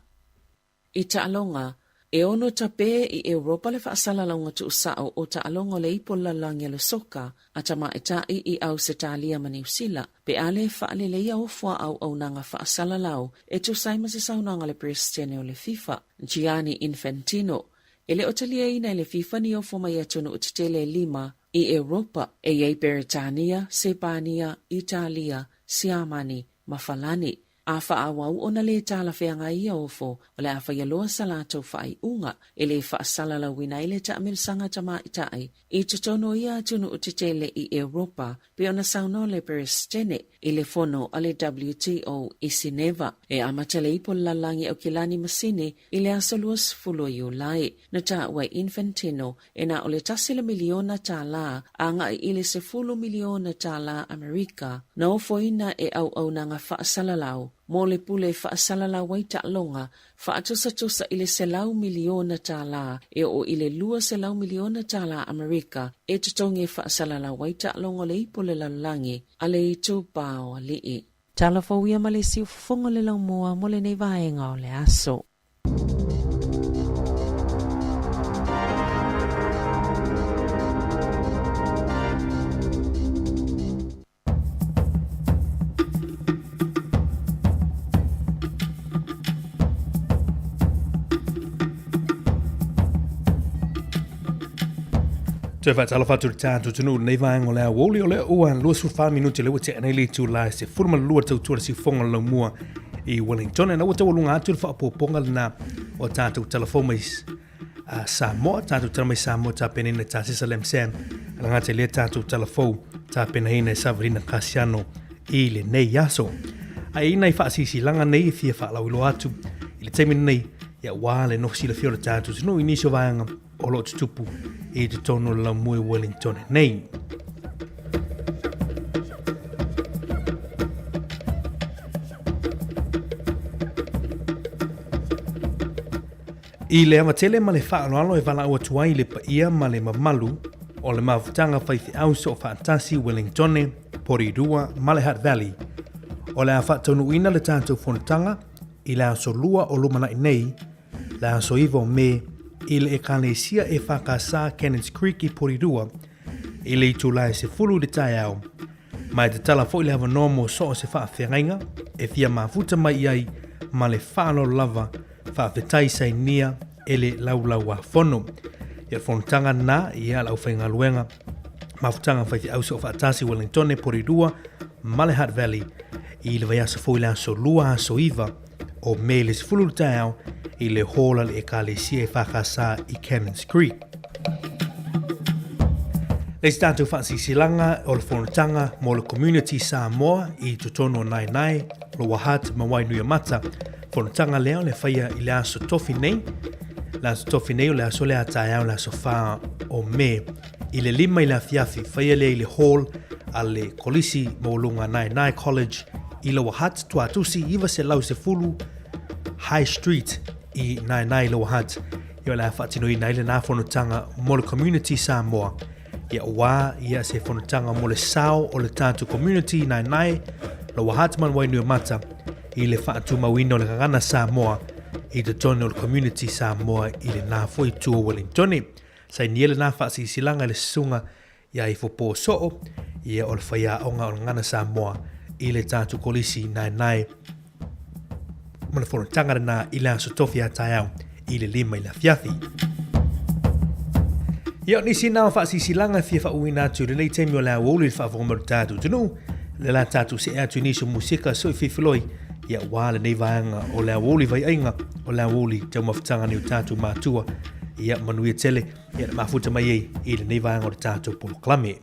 I taaloga, e ono tapē i Europa le faasalalauga tuusao o taaloga o le Ipu o le Lalolagi a le Soka a Tamaitai i Ausetalia ma Niu Sila pe a le faaleleia ofo a auaunaga faasalalau e tusa ai ma se saunoaga a le Peresetene o le FIFA, Gianni Infantino, E le o taliaina e le FIFA ni ofo mai atunuu tetele e lima i Europa, e i ai Beretania, Sepania, Italia, Siamani, ma Falani. A faaauau ona le talafeagai ia ofo, o le a faia loa sa latou faaiuga e le faasalalauina ai le taamilosaga tamaitai i totonu o ia atunuu tetele i Europa, pei ona saunoa le Peresetene i le fono a le WTO i Sineva. E amata le ipu o le lalolagi Aukilani ma Sini i le aso 20 o Iulai. Na taua e Infantino e na o le tasi le miliona tālā agai i le sefulu miliona tālā Amerika na ofoina e auaunaga faasalalau mo le pule e faasalalau ai taaloga faatusatusa i le $100 miliona e oo i le $200 miliona Amerika e totogi e faasalalau ai taaloga o le ipu o le lalolagi a le itupa o alii. Tala fou ia ma le siufofoga o le laumua mo lenei vaega o le aso.
Toe faatalofa atu i le tatou atunuu i lenei vaega o le aoauli o lea ua 24 minute lea ua tea nei le itula e 12 tautua le siufofoga o le laumua i Wellington. Ena ua taualuga atu le faaopoopoga lena o tatou talafou mai Samoa, tatou tala mai Samoa tapenaina tasisa le MSAM, alagata i lea tatou talafou. tapenaina e Saverina Kasiano i lenei aso. A e i nai faasilasilaga nei e fia faalauiloa atu i le taimi lenei, ia ua le nofo silafia o le tatou atunuu i nisi o vaega o lo o tutupu i totonu o le laumua i Wellington nei. I le avatele ma le faaaloalo e valaau atu ai i le paia ma le mamalu o le mafutaga faifeau soofaatasi Wellingtone, Porirua ma le Hutt Valley, o le a faataunuuina le tatou fonotaga i le aso Lua o lumanai nei, le aso 9 o Me, i le Ekalesia EFKS Cannons Creek i Porirua, i le itula e 10 i le taeao, ma e tatala foi le avanoa mo so o se faafeagaiga e fia mafuta mai i ai ma le faaaloalo lava. Faafetai sainia e le Laulau-a-Fono. Ia fonotaga na ia le aufaigaluega mafutaga faifeau soofaatasi Wellingtone, Porirua ma le Hutt Valley i le vaiaso fou i le aso Lua aso 9 o Me i le 10 i le taeao i le hall a le Ekalesia EFKS i Cannons Creek. Le isi tatou faasilasilaga o le fonotaga mo le Community Samoa i totonu o Naenae, Lower Hutt ma Wainuiomata. Fonotaga lea o le faia i le aso Tofi nei. Le aso Tofi nei o le aso lea taeao le aso 4 o Me. I le 5 i le afiafi, faia lea i le hall a le Kolisi Maualuga Naenae College i Lower Hutt, Tuatusi 910 High Street i Naenae i Lower Hutt. Ia o le a faatinoina ai lena fonotaga mo le Community Samoa. Ia ua ia se fonotaga mo le sao o le tatou community i Naenae, Lower Hutt ma Wainuiomata i le faatumauina o le gagana Samoa i totonu o le community Samoa i lena foi itu o Wellingtone. Sainia lena faasilasilaga i le susuga ia Ifo Pō Soo, ia o le faiaoga o le gagana Samoa i le tatou kolisi i Naenae ma le fonotaga lena i le aso Tofi a taeao i le 5 i le afiafi. Ia, o nisi na o faasilasilaga e fia faauuina atu i lenei taimi o le aoauli i le faafofoga mai o le tatou atunuu, le la tatou see atu i nisi o musika soi fifiloi, ia ua lenei vaega o le aoauli vaiaiga, o le aoauli taumafataga nei o tatou matua. Ia, manuia tele, ia le mafuta mai ai i lenei vaega o le tatou polokalame.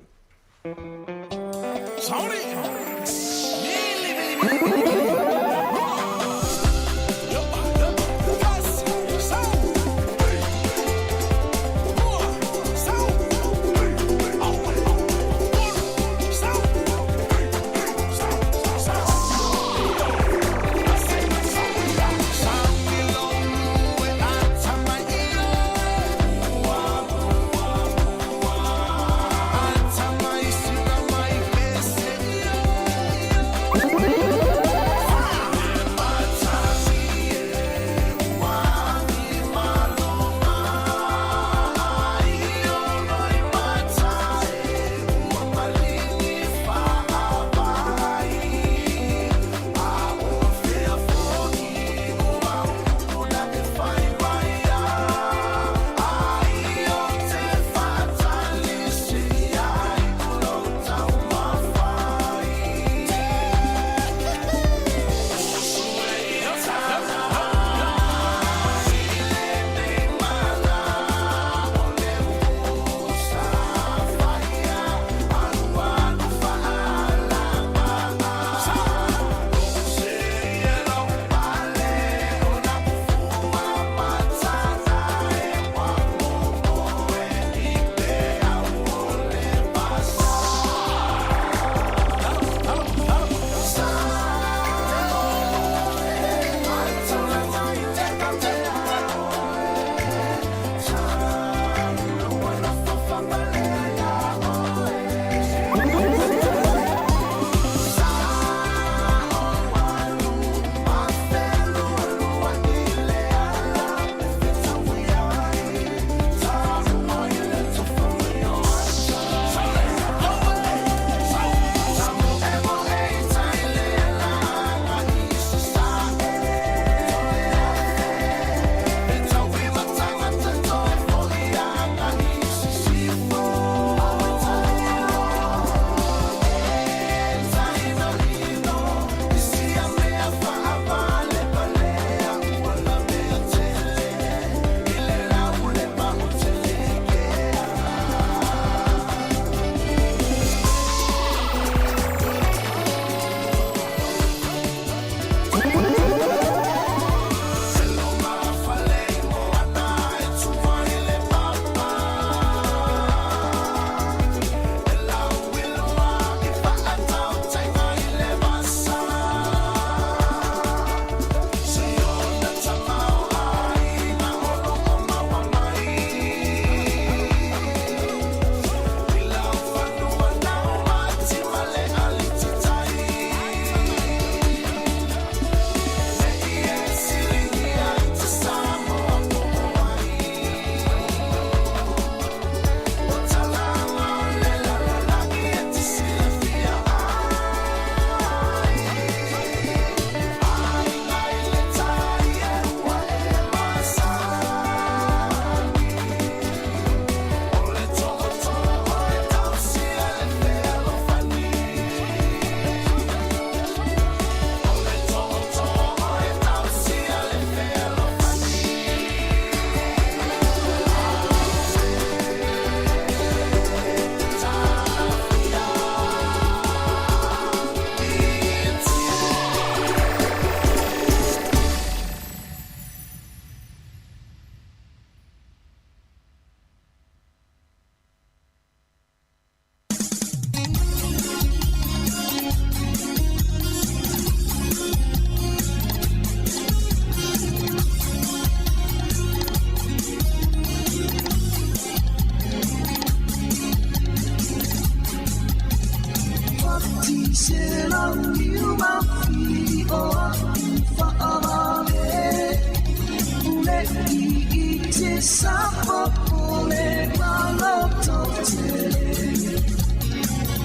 sapopole ma lototele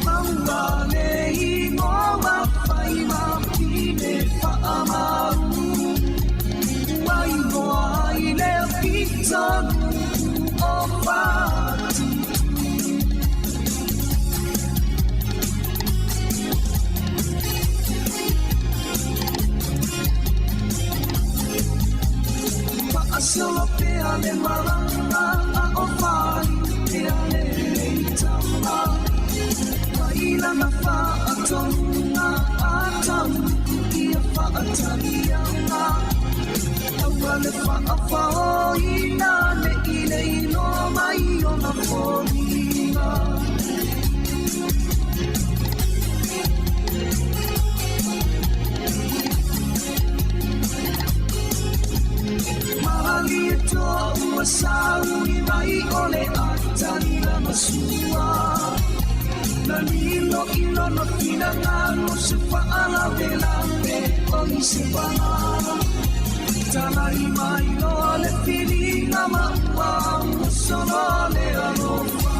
Maua le ingoa fai ma pine whaamau Ua ingoa ai le pitonuu o Whatutu Faasolo pea le malaga a o faliu pea le leitama Mai lana faatonuga a tauluku ia faataliaga Aua le faafaoina ne i le iloa mai ona foliga Malie toa ua sauni mai o le atali lana sua Na lilo i lona finagalo se faalavelave o i se pala Talai mai loa le filiga ma ua ua solo le alofa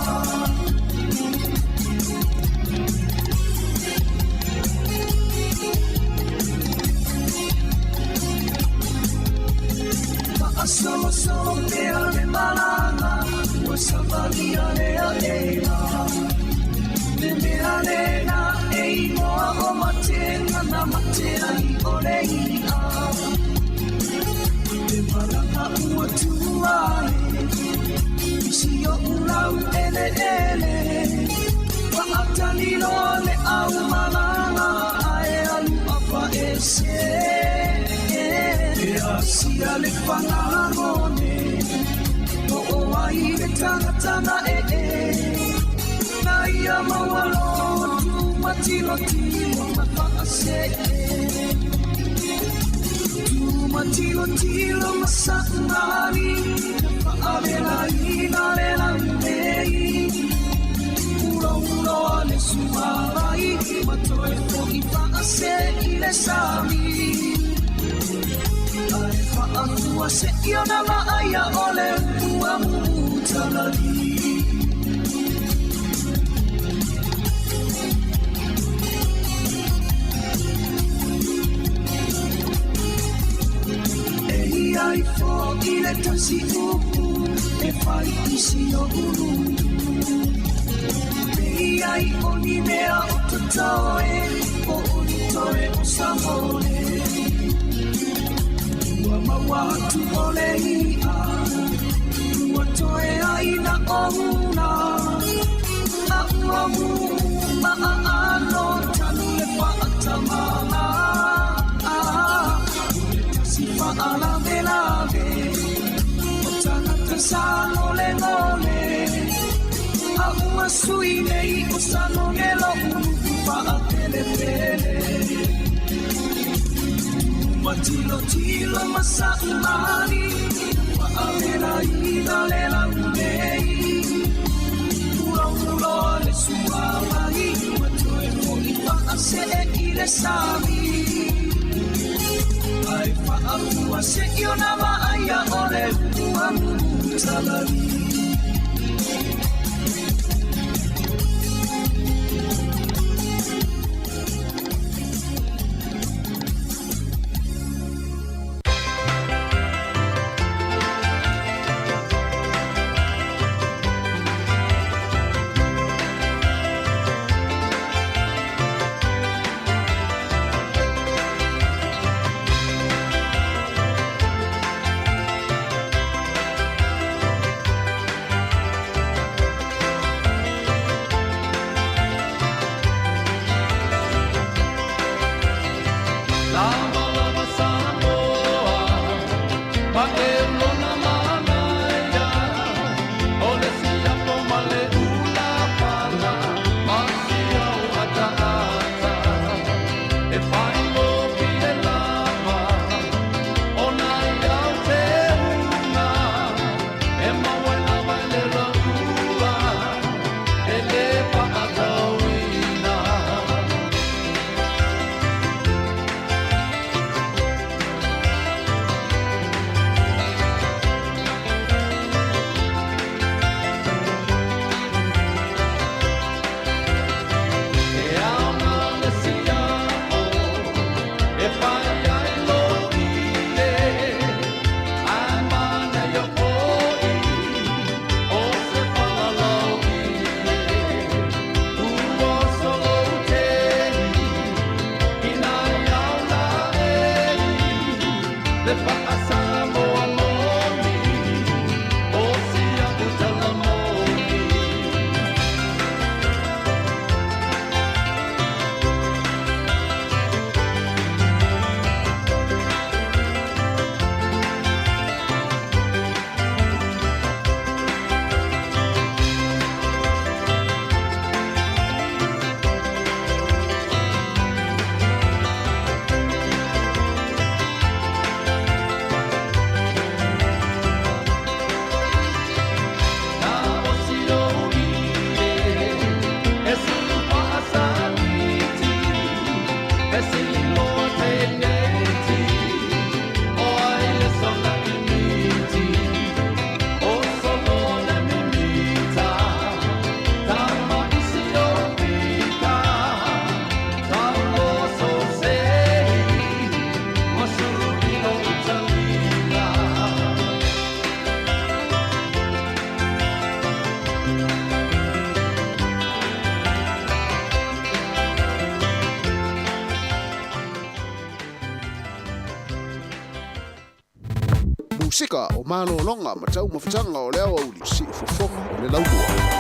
Faasolosolo pea le malaga ua savalia le aʻela Le mea lena e igoa o matega na mate ai o le iʻa Le malaga ua tua e i si oʻu laueleele Faatali loa le aumalaga ae alu afaese E asia le fagagone O ai le tagataga ee Na ia maua loa tumatilotilo ma faasee Tumatilotilo ma saʻumali Faavelaina le laulei Ulouloa le suavai Ma toe foʻi faasee i le sami Ae faafua seʻi ona vaaia o le ua mutalali E ia i foʻi le tasi upu e fai i si oʻu loto Pei ai o ni mea o totoe po o ni toe o samole Ua maua atu o le iʻa ua toe ai na ouna A ua ma aano tanu le faatamala O le tasi faalavelave o tagata sagolegole A ua sui nei o Salone loʻu nuʻu faapelepele Matilotilo ma saʻumali Faavelaina le laulei Ulouloa le suavai Ma toe foʻi faasee i le sami Ae faafua seʻi ona vaaia o le ua mumutalali
Pasefika o malologa ma taumafataga o le aoauli siufofoga o le laumua.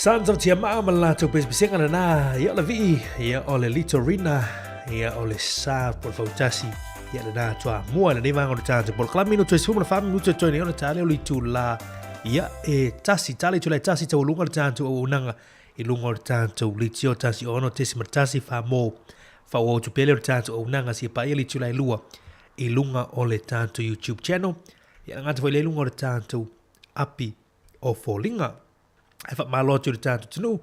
Sons of Tiamaa ma le latou pesepesega lena, ia o le vii, ia o le Litorina, ia o le sa po le fautasi, ia lena Toamua i lenei vaega o le tatou polokalame. Minutu e 14 minutu e toe nei ona ta lea o le itula, ia e tasi, tala itula e tasi taualuga le tatou auaunaga i luga o le tatou leitio 16.1 faa-mo faaauau atu pea lea o le tatou auaunaga seia paia le itula e 2 i luga o le tatou YouTube channel, ia le gata foi lea i luga o le tatou api o foliga. Ae faamalo atu i le tatou atunuu,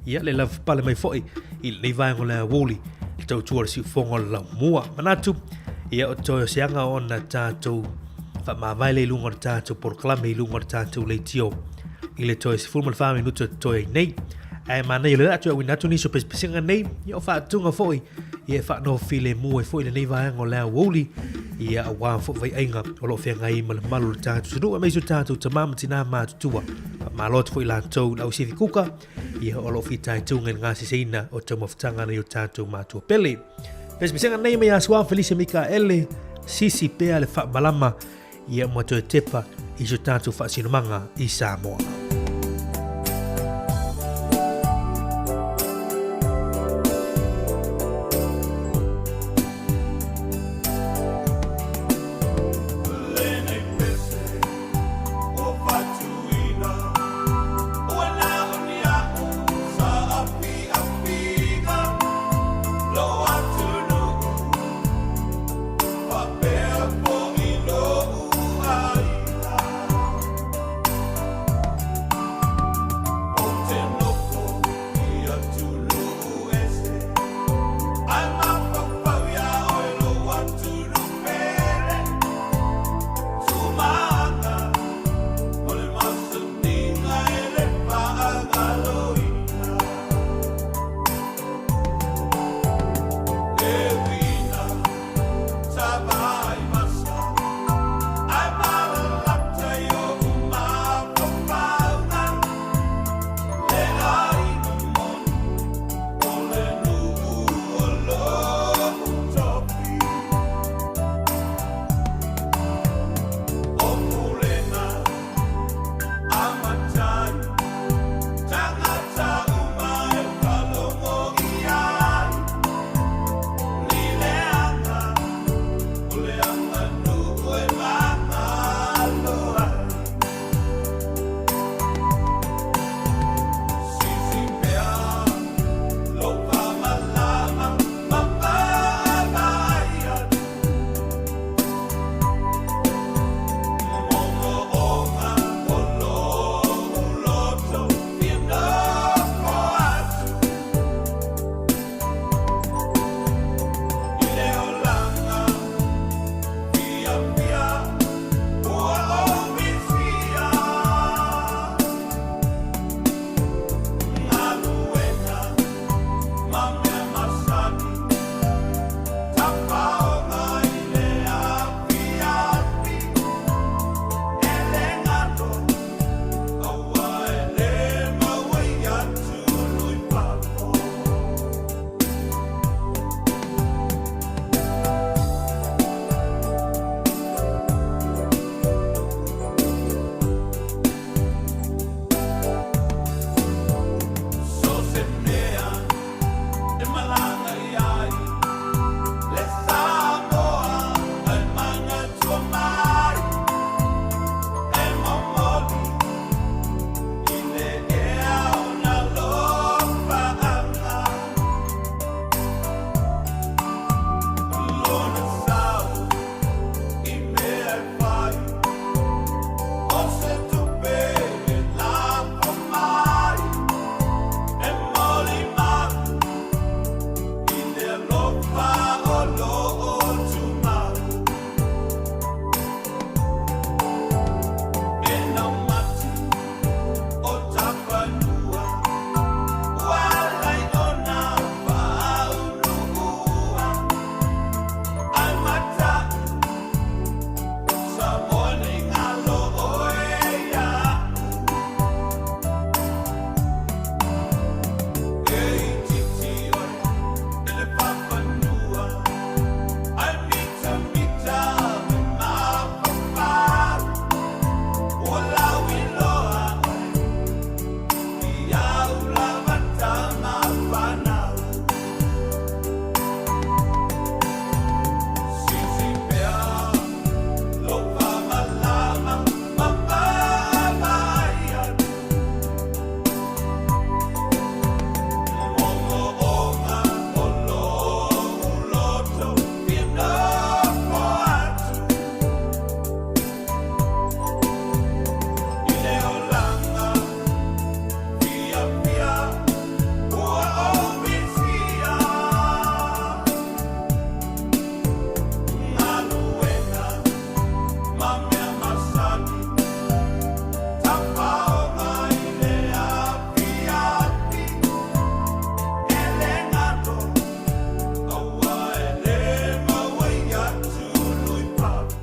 ia le lavapapale mai foi i lenei vaega o le aoauli, le tautua o le siufofoga o le laumua. Manatu, ia o toe o se aga ona tatou faamavae lea i luga o le tatou polokalame i luga o le tatou leitio i le toe 14 minutu e totoe ai nei. Ae manaia o le a toe auina atu nisi o pesepesega nei, ia o faatuga foi, ia e faanoho filemu ai foi lenei vaega o le aoauli, ia aua foi vaiaiga o lo o feagai ma le mamalu o le tatou atunuu, aemaise o tatou tama ma tinā matutua. Faamalo atu foi latou i le au sifi kuka, ia o lo o fitaituga i le gaseseina o taumafataga a nai o tatou matua pele. Pesepesega nei mai Asuā Felise Mikaele, sisi pea le faamalama ia ma toe tepa i so tatou faasinomaga i Samoa.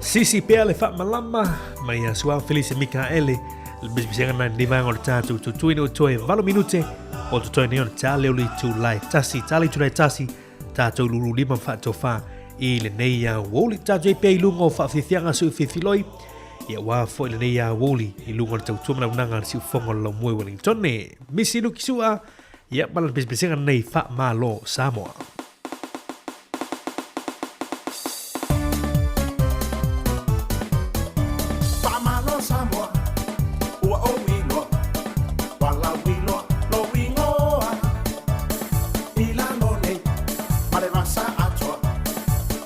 Sisi pea le faamalama mai ia Suao Felise Mikaele le pisipisiga na ni vaega o le tātou tutuina o toe 8 minute o totoe nei o le tale o le itulai tasi tale itulai tasi tātou lulu lima whaatofā i lenei a woli tātou i pea i lunga o whaafiafiaga su fiafiloi ia wā foi lenei a woli i lunga o le tautua malaunaga le siufoga o le laumue Wellington Misi Luki Sua ia ma le pisipisiga nei whaamalo Samoa.
Faamalo Samoa, ua ou iloa, walau iloa lou igoa. I lalo nei ma le vasa atoa,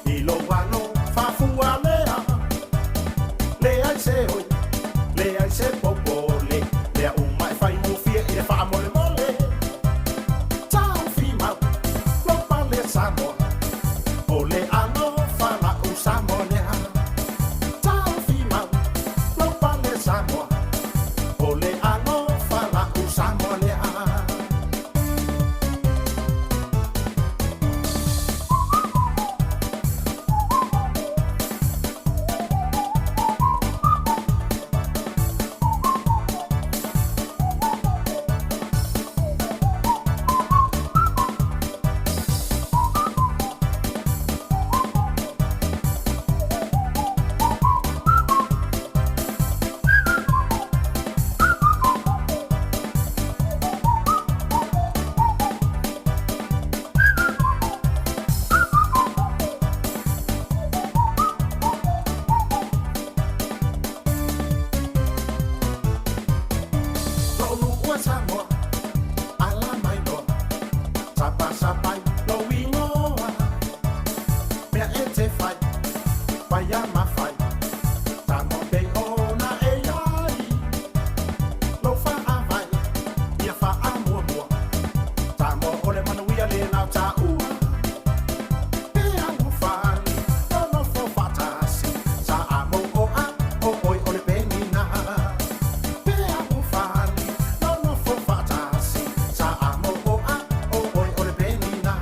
i lou alo faafualea. Leai se oi, leai se popole, mea uma e faigofie i le faamolemole. Taufi mau, lou pale Samoa, o le alofa la'u Samoa lea. Taufi mau, lou pale Samoa, o le alofa la'u Samoa lea. Lou nuu e Samoa, ala mai loa, sapasapai lou igoa. Mea e te fai, fai a mafai, tago pei ona e iai. Lou faavae, ia faamuamua, Samoa o le manuia le lau taua. E alofani, nonofo faatasi, sa a mou o a o oe o le penina. E alofani, nonofo faatasi, sa a mou o a o oe o le penina.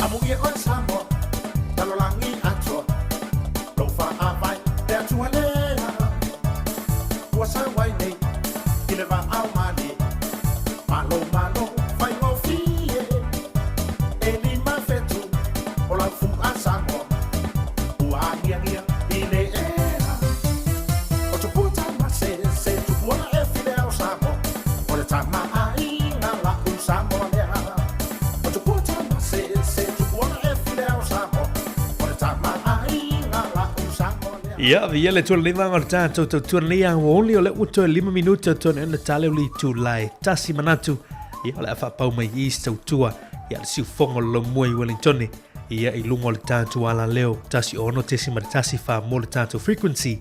Amuia oe Samoa, lalolagi atoa, lou faavae le Atua lea. Ua sau ai nei i le vaao malie, malo malo faigofie. E 5 fetu o lau fua Samoa, ua agiagia i le ea. O Tupua Tamasese, Tupua e file o Samoa, o le tama aiga la'u Samoa lea. O Tupua Tamasese, Tupua e file o Samoa, o le tama aiga la'u Samoa lea.
Ia, ia le tua lima o le tātou tautua nei a oli o le ua toe 5 minuta o toe na tale o le itulai tasi manatu. Ia, o le a faapau mai i se tautua ia le siufoga o le laumua i Wellington. Ia, i luga o le tātou alaleo 16.14 mo le tātou frequency.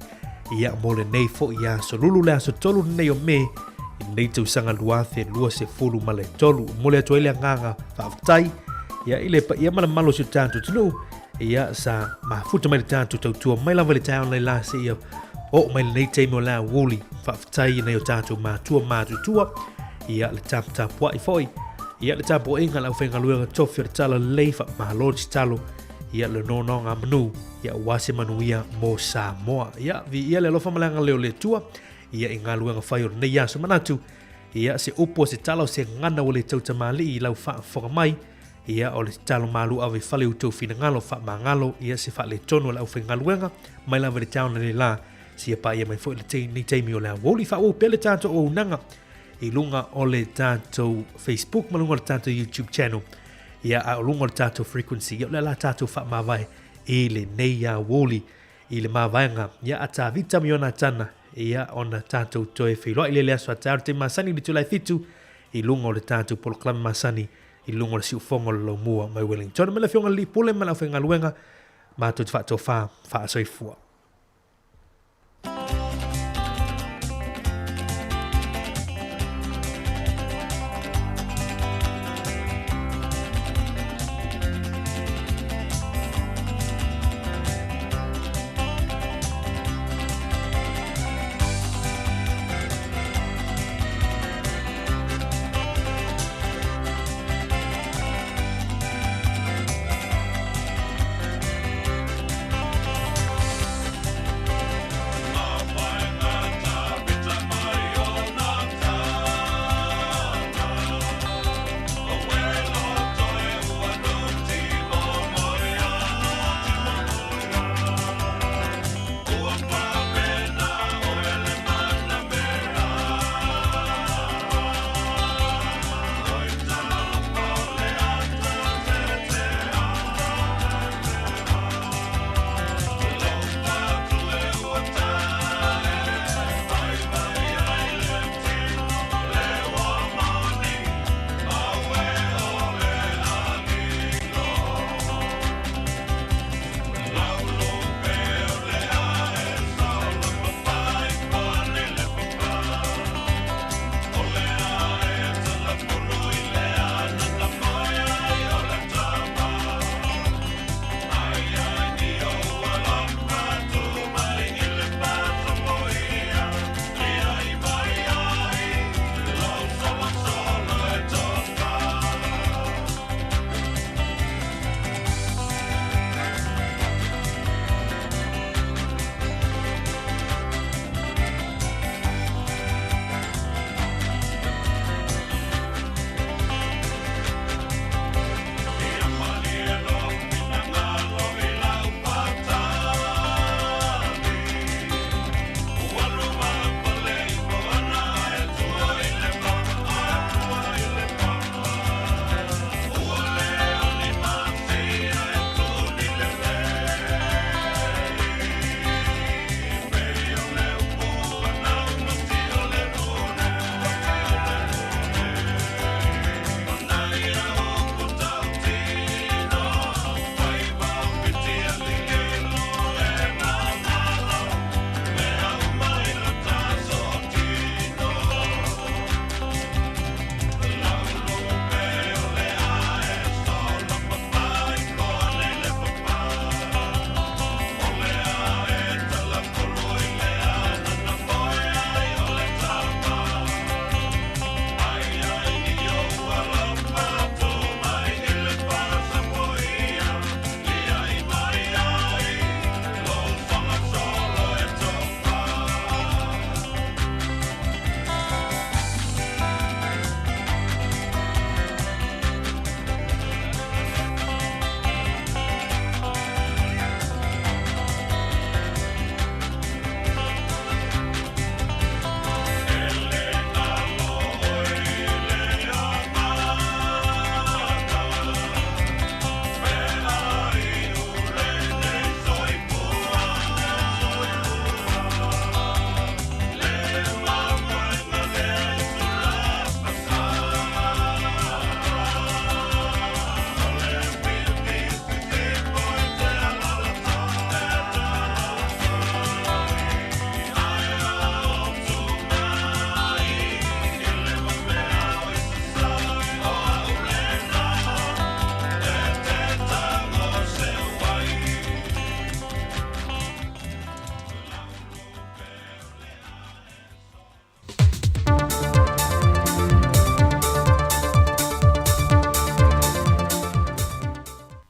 Ia, mo lenei foi aso lulu le aso 3 lenei o Me i lenei tausaga 2023. Momoli atu ai le agaga faafetai ia i le paia ma le mamalu o si o tatou atunuu ia sa mafuta mai le tatou tautua mai lava i le taeao nei la seia oo mai lenei taimi o le aoauli. Faafetai i nai o tatou matua matutua ia le taputapuai foi ia le tapuaiga a le aufaigaluega tofi o le Talalelei. Faamalo le tatalo ia le nonogamanu ia aua se manuia mo Samoa. Ia viia le alofa ma le agalelei o le Atua ia i galuega fai o lenei aso. Manatu ia se upu o se tala o se gagana ua le tautamalii i lau faafofoga mai ia o le tatalo malu ave i fale i outou finagalo faamagalo ia se faaletonu a le aufaigaluega mai lava i le taona le la sia paia mai foi le nei taimi o le aoauli. Faaauau pea le tatou auaunaga i luga o le tatou Facebook ma luga o le tatou YouTube channel ia a o luga o le tatou frequency ia o le la tatou faamavae i lenei aoauli i le mavaega ia a Tavita ma Ionatana. Ia, ona tatou toe feiloai lea i le aso a taeao i le taimi masani i le itula e fitu i luga o le tatou polokalame masani i luga o le siufofoga o le Laumua mai Wellington. Mai le Afioga i le Alii Pule ma le aufaigaluega, matou te faatofa faasoifua.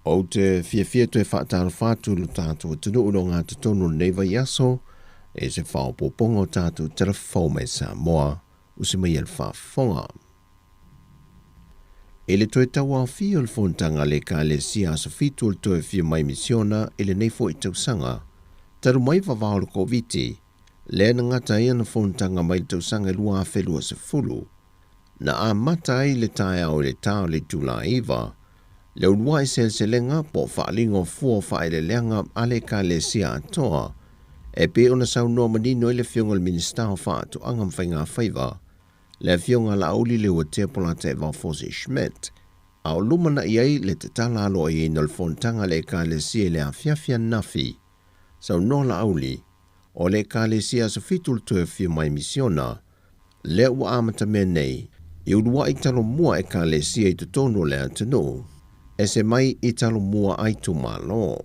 Ou te fiafia toe faatalofa atu i lo tatou atunuu i le ogatotonu o lenei vaiaso e se faaopoopoga o tatou tala fou mai Samoa usi mai e le faafofoga. I le toe tauaofia o le fonotaga a le Ekalesia Aso Fitu o le Toe Afio Mai Misiona i lenei foi tausaga, talu mai vavao o le Koviti, lea na gata ai ana fonotaga mai le tausaga e 2020, na amata ai le taeao i le ta o le itula iva, le uluai seleselega po o faaaliga o fua o faaeleeleaga a le Ekalesia atoa, E pei ona saunoa manino ai le Afioga i le Minisita o Faatoaga ma Faigafaiva, le Afioga Laauli Leuatea Polataivao Fosi Schmidt, a o lumanai ai le tatala aloaiaina o le fonotaga a le Ekalesia i le afiafi ananafi. Saunoa Laauli, o le Ekalesia Aso Fitu le toe afio mai misiona, lea ua amatamea nei i uluai talomua Ekalesia i totonu o le atunuu, ese mai i talomua a itumalo.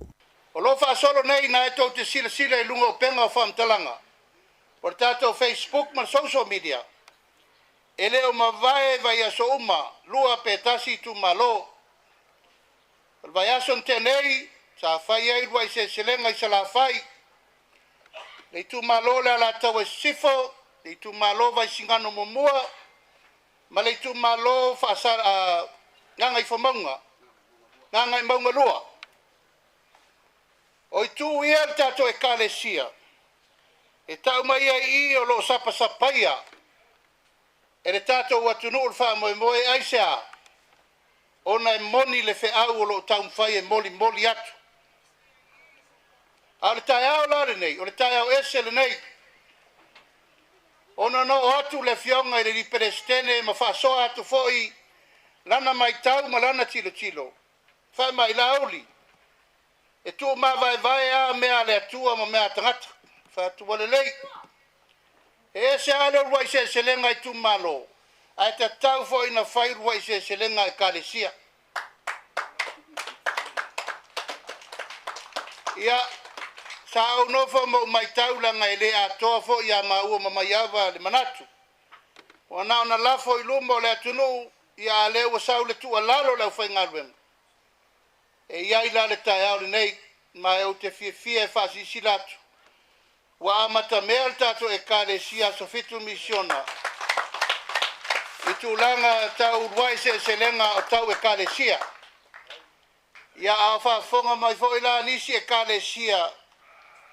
O lo o faasolo nei na e tou te silasila i luga o upega o faamatalaga o le tatou Facebook ma le social media, e le o mavae vaiaso uma, lua pe tasi itumalo. O le vaiaso na tea nei, sa fai ai uluai seleselega i Salafai, le itumalo o le Alataua i Sisifo, le itumalo Vaisigano Muamua ma le itumalo Gagaifomauga, Gagaemauga 2. O itu ia le tatou Ekalesia e tau mai ai i i o lo o sapasapaia e le tatou atunuu le faamoemoe aisea? Ona e moni le feau o lo o taumafai e molimoli atu. A o le taeao la lenei, o le taeao ese lenei, ona na oo atu le Afioga i le Peresetene ma faasoa atu foi lana matau ma lana tilotilo, fai mai, Laauli, e tuumavaevae a mea a le Atua ma mea a tagata. Fai atu, ua lelei. E ese lava le uluai seleselega itumalo, ae tatau foi ona fai uluai seleselega ekalesia. Ia, sa ou nofo ma ou matau leaga e le atoa foi ia maua ma Maiava le manatu. Ua na ona lafo i luma o le atunuu, ia a lea ua sau le tuualalo a le aufaigaluega. E i ai la le taeao lenei, ma ou te fiafia e faasilasila atu, ua amatamea le tatou Ekalesia Aso Fitu Misiona i tulaga tau uluai seleselega o tau Ekalesia. Ia, a o faafofoga mai foi la nisi Ekalesia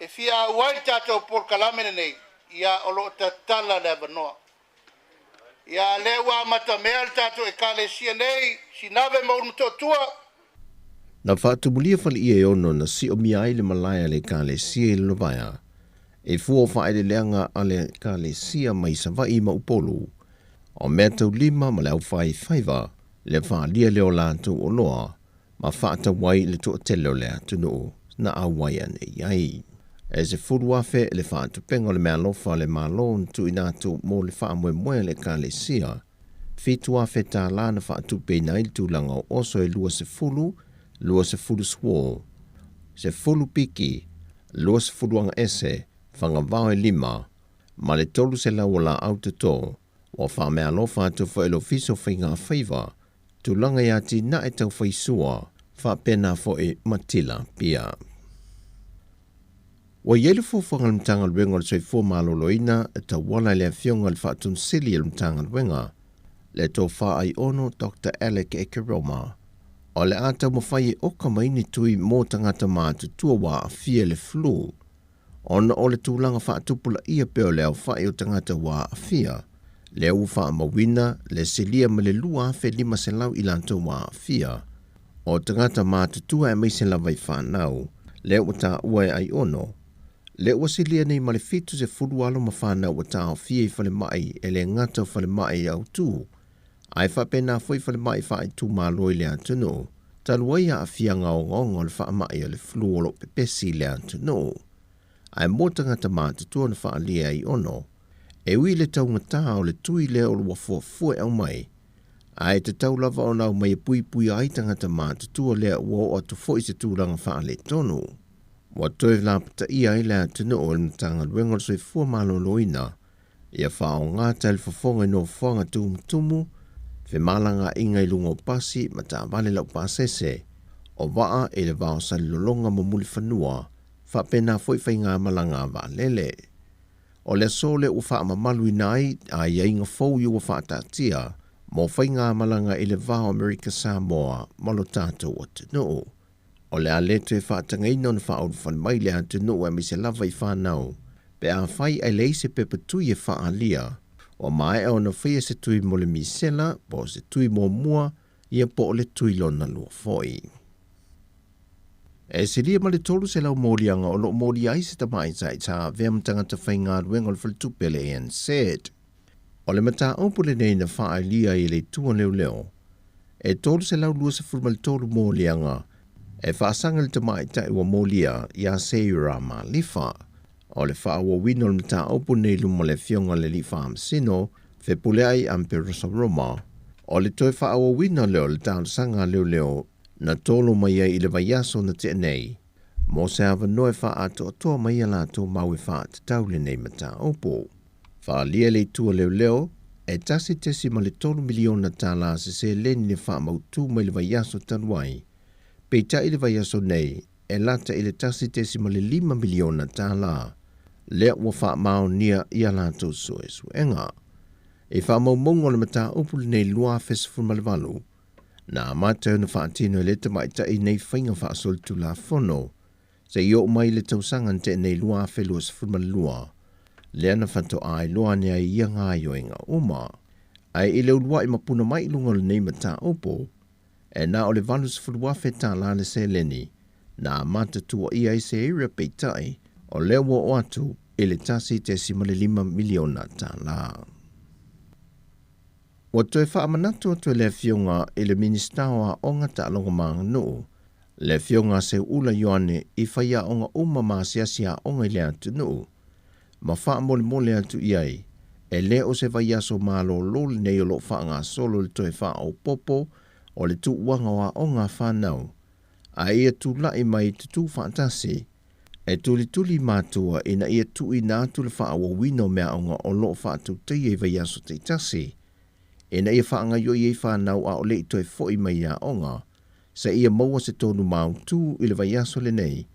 e fia auai le tatou polokalame lenei, ia, o lo o tatala le avanoa. Ia, a lea ua amatamea le tatou Ekalesia nei, Sinave ma Ulumotootua.
Na faatumulia faleia e ono na siomia ai le malae a le Ekalesia i Lalovaea, e fua o faaeleeleaga a le Ekalesia mai Savaii ma Upolu, o meataulima ma le aufaifaiva le faaalia lea o latou oloa ma faatau ai i le toatele o le atunuu na auai ane i ai. E 10,000 le faatupenga o le meaalofa a le Malo na tuuina atu mo le faamoemoe a le Ekalesia, $7,000 tālā na faatupeina ai le tulaga o oso e 20, 20 swore, 10 piki, 20 agaese, fagavao e lima, ma le 300 o laau toto. Ua faameaalofa atu foi le Ofisa o Faiga Faiva, tulaga i atinae tau faisua, faapena foi ma tilapia. Ua i ai le fuafuaga a le Matagaluega o le Soifua Maloloina e tauala i le Afioga i le Faatonusili a le Matagaluega, le Tofa Aiono Doctor Alec Ekeroma, o le a taumafai e oka mai ni tui mo tagata matutua ua aafia i le flu, ona o le tulaga faatupulaia pea o le aofai o tagata ua aafia, lea ua faamauina le silia ma le 2,500 i latou ua aafia, o tagata matutua aemaise lava i fanau, lea ua taua e Aiono, lea ua silia nei ma le 70 alo ma fanau ua taofia i falemai e le gata o falemai autu, ae faapena foi falemai faaitumalo i le atunuu, talu ai aafiaga ogaoga o le faamai o le flu o lo o pepesi i le atunuu. Ae mo tagata matutua na faaalia ai ono, e ui i le taugata o le tui lea o ua fuafua e aumai, ae tatau lava ona aumai e puipuia ai tagata matutua lea ua oo atu foi i se tulaga faaletonu. Ua toe lapataia ai le atunuu e le Matagaluega o le Soifua Maloloina ia faaaoga talifofoga i nofoaga tumutumu, femalagaaiga i luga o pasi ma taavale laupasese, o vaa i le va o Salelologa ma Mulifanua, faapena foi faigamalaga a vaalele. O le aso lea ua faamamaluina ai aiaiga fou ia ua faataatia mo faigamalaga i le va o Amerika Samoa ma lo tatou atunuu. O le a le toe faatagaina ona faaulufale mai le atunuu aemaise lava i fanau, pe afai ae leai se pepa tui e faaalia, ua maea ona faia se tui mo le misela po o se tui muamua ia po o le tui lona lua foi. E silia ma le 300 moliaga o lo o molia ai se tamaitai sa avea ma tagata faigaluega o le faletupe a le ANZ. O le mataupu lenei na faaalia i le Itu a Leoleo, e 323 moliaga e faasaga i le tamaitai ua molia ia Seira Malifa. O le faaauauina o le mataupu lenei i luma o le Afioga i le Alii Faamasino, Fepuleai Amperosa Roma, o le toe faaauauina lea o le talosaga a leoleo na tolo mai ai i le vaiaso na tea nei, mo se avanoa e faaatoatoa mai a latou mau e faatatau lenei mataupu. Faaalia e le Itu a Leoleo, e $1.3 miliona tala se seleni na faamautu mai le vaiaso talu ai, peitai i le vaiaso nei e lata i le $1.5 miliona tala lea ua faamaonia i a latou suesuega. I faamaumauga o le mataupu lenei 2018, na amata ai ona faatino e le tamaitai nei faiga faasolitulafono seia oo mai i le tausaga na tea nei 2022, lea na faatoa iloa ane ai ia gaoioiga uma. Ae i le uluai mapuna mai i luga o lenei mataupu, e na o le $80,000 tala le seleni na amata tuuaia ai Seira peitai o lea ua oo atu i le $1.5 miliona tala. Ua toe faamanatu atu e le Afioga i le Minisita o Aoga, Taaloga ma Aganuu, le Afioga a Seuula Ioane i faiaoga uma ma asiasi aoga i le atunuu, ma faamolemole atu i ai, e le o se vaiaso malolo lenei o lo o faagasolo le toe faaopoopo o le tuuaga o aoga a fanau, a ia tulai mai tutū faatasi, e tulituli matua ina ia tuuina atu le faaauauina o meaaoga o lo o faatautaia i vaiaso taitasi, ina ia faagaoioi ai fanau a o le i toe foi mai i aoga, seia maua se tonu mautū i le vaiaso lenei,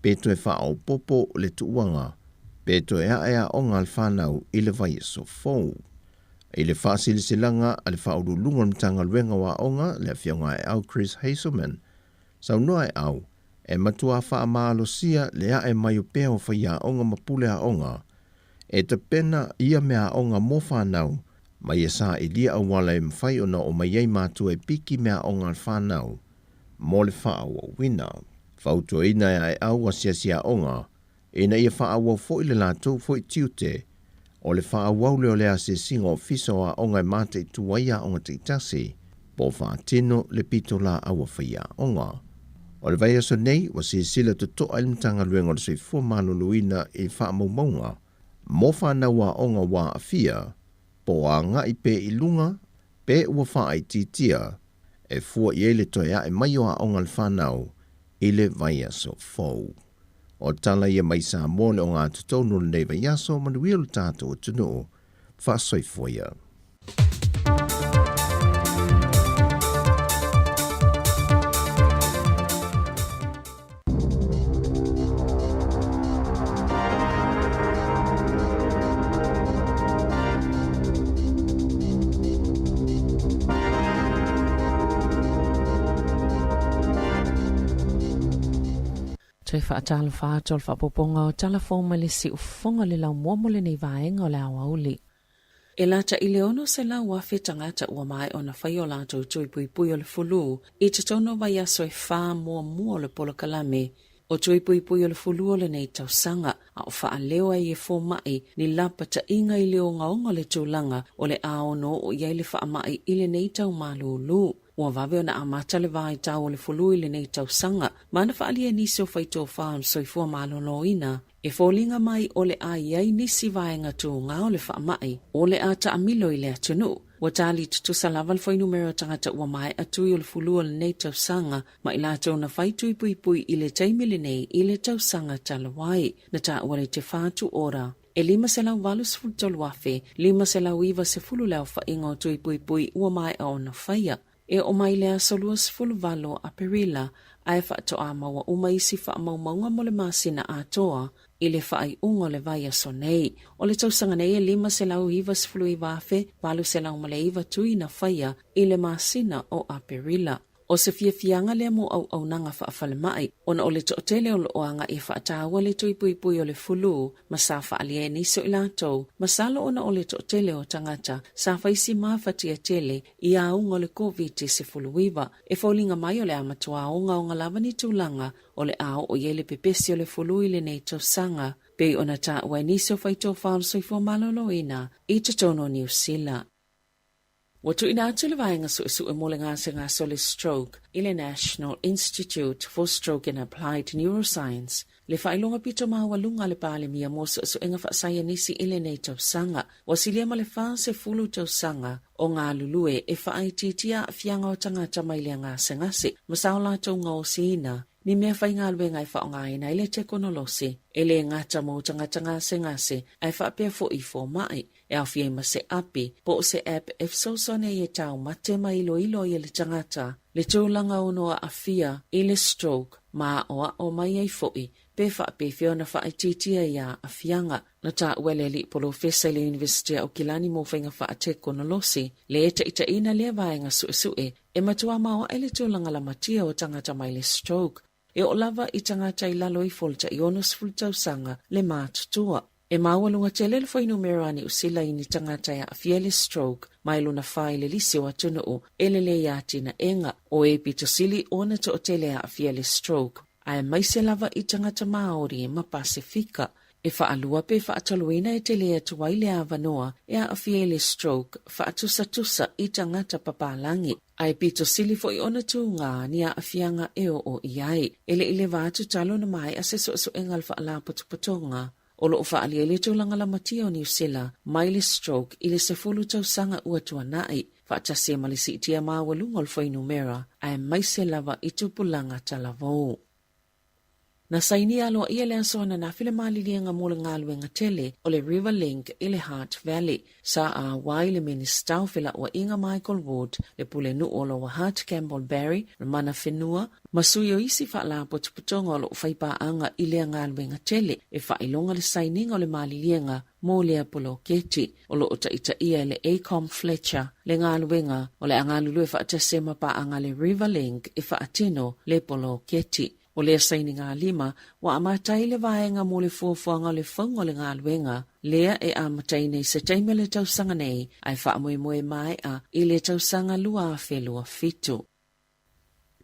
pe toe faaopoopo le tuuaga, pe toe ae aoga a le fanau i le vaiaso fou. I le faasilasilaga a le Faauluuluga o le Matagaluega o Aoga, le Afioga Aeau Chris Hazelman, saunoa Aeau, e matuā faamalosia le ae mai o pea o faiaoga ma pule aoga e tapena ia meaaoga mo fanau ma ia sailia auala e mafai ona oo mai ai matua e piki meaaoga a le fanau mo le faaauauina. Fautuaina e Aeau asiasi aoga ina ia faaauau foi le latou foi tiute o le faaauau lea o le asiasiga ofisa o aoga e mataitu ai aoga taitasi po o faatino le pitolaau a faiaoga. O le vaiaso nei, ua silasila totoa ai le Matagaluega o le Soifua Maloloina i faamaumauga mo fanau aoga ua aafia po o agai pea i luga pe ua faaitiitia e fua i ai le toe ae mai o aoga a le fanau i le vaiaso fou. O tala ia mai Samoa le ogatotonu o lenei vaiaso, manuia lo tatou atunuu, faasoifua ia.
Toe faatalofa atu o le faaopoopoga o tala fou mai le siufofoga o le laumua mo lenei vaega o le aoauli. E lata i le 600,000 tagata ua maea ona fai o latou tui puipui o le fulu i totonu o vaiaso e fa muamua o le polokalame o tui puipui o le fulu o lenei tausaga, a o faaleo ai e fomai ni lapataiga i le ogaoga o le tulaga o le a ono oo i ai le faamai i lenei tau malūlū. Ua vave ona amata le vaitau o le fulu i lenei tausaga, ma na faaalia e nisi o faitofa o le soifua maloloina e foliga mai o le a i ai nisi vaega tūgā o le faamai o le a taamilo i le atunuu. Ua tali tutusa lava le fuainumera o tagata ua maea tui o le fulu o lenei tausaga ma i latou na fai tui puipui i le taimi lenei i le tausaga talu ai. Na taua le Te Whatu Ora e 583,590 le aofaiga o tui puipui ua maea ona faia. E oo mai le aso 28 o Aperila ae faatoa maua uma isi faamaumauga mo le masina atoa i le faaiuga o le vaiaso nei. O le tausaga nei e 599,809 tui na faia i le masina o Aperila. O se fiafiaga lea mo auaunaga faafalemai, ona o le toatele o lo o agai e faataua le tui puipui o le fulu ma sa faaalia e nisi o i latou, masalo ona o le toatele o tagata sa fai si mafatia tele i auga o le Koviti-19. E foliga mai o le a matua ogaoga lava ni tulaga o le a oo i ai le pepesi o le fulu i lenei tausaga, pei ona taua e nisi o faitofa o le soifua maloloina i totonu o Niu Sila. Ua tuuina atu le vaega suesue mo le gasegase o le stroke i le National Institute for Stroke and Applied Neuroscience, le faailoga pito maualuga a le Palemia mo suesuega faasaienisi i lenei tausaga. Ua silia ma le 40 tausaga o galulue e faaitiitia aafiaga o tagata mai lea gasegase ma sa o latou gaosiina ni mea faigaluega e faaaogaina ai le tekonolosi, e le gata mo tagata gasegase ae faapea foi i fomai. E aofia ai ma se api po o se app e fesoasoani ai e taumate ma iloilo ai e le tagata le tulaga ono aafia i le stroke ma aʻoaʻo mai ai foi pe faapefea ona faaitiitia ia aafiaga. Na taua e le alii polofesa i le Iunivesite a Aukilani mo Faiga Faatekonolosi le taitaiina lea vaega suesue e matua maoae le tulaga lamatia o tagata mai le stroke E oo lava i tagata i lalo ifo o le tai 60 tausaga le matutua. E maualuga tele le fuainumera a Niu Sila i ni tagata e aafia i le stroke mai lona fa i le lisi o atunuu e lelei atinaega. O e pito sili ona toatele e aafia i le stroke, aemaise lava i tagata Māori ma Pasefika. E faalua pe faatoluina e tele atu ai le avanoa e aafia i le stroke faatusatusa i tagata papalagi. Ae pito sili foi ona tūgā ni aafiaga e oo i ai. E le i leva atu talu ona maea se suesuega a le Faalapotopotoga o lo o faaalia ai le tulaga lamatia o Niu Sila mai le stroke i le 10 tausaga ua tuanai, faatasi ai ma le siitia maualuga o le fuainumera, aemaise lava i tupulaga talavou. Na sainia aloaia le aso ananafi le maliliega mo le galuega tele o le River Link i le Hutt Valley. Sa auai le Minisita o Felauaiga Michael Wood, le Pulenuu o Lower Hutt Campbell Barry, le mana whenua, ma sui o isi faalapotopotoga o lo o fai paaga i lea galuega tele e faailoga le sainiga o le maliliega mo lea poloketi. O lo o taitaia e le AECOM Fletcher le galuega o le a galulue faatasi ai ma paaga a le Riverlink e faatino le poloketi. O lea sainigalima ua amata ai le vaega mo le fuafuaga o le fauga o le galuega lea e amataina i se taimi o le tausaga nei ae faamoemoe maea i le tausaga 2027.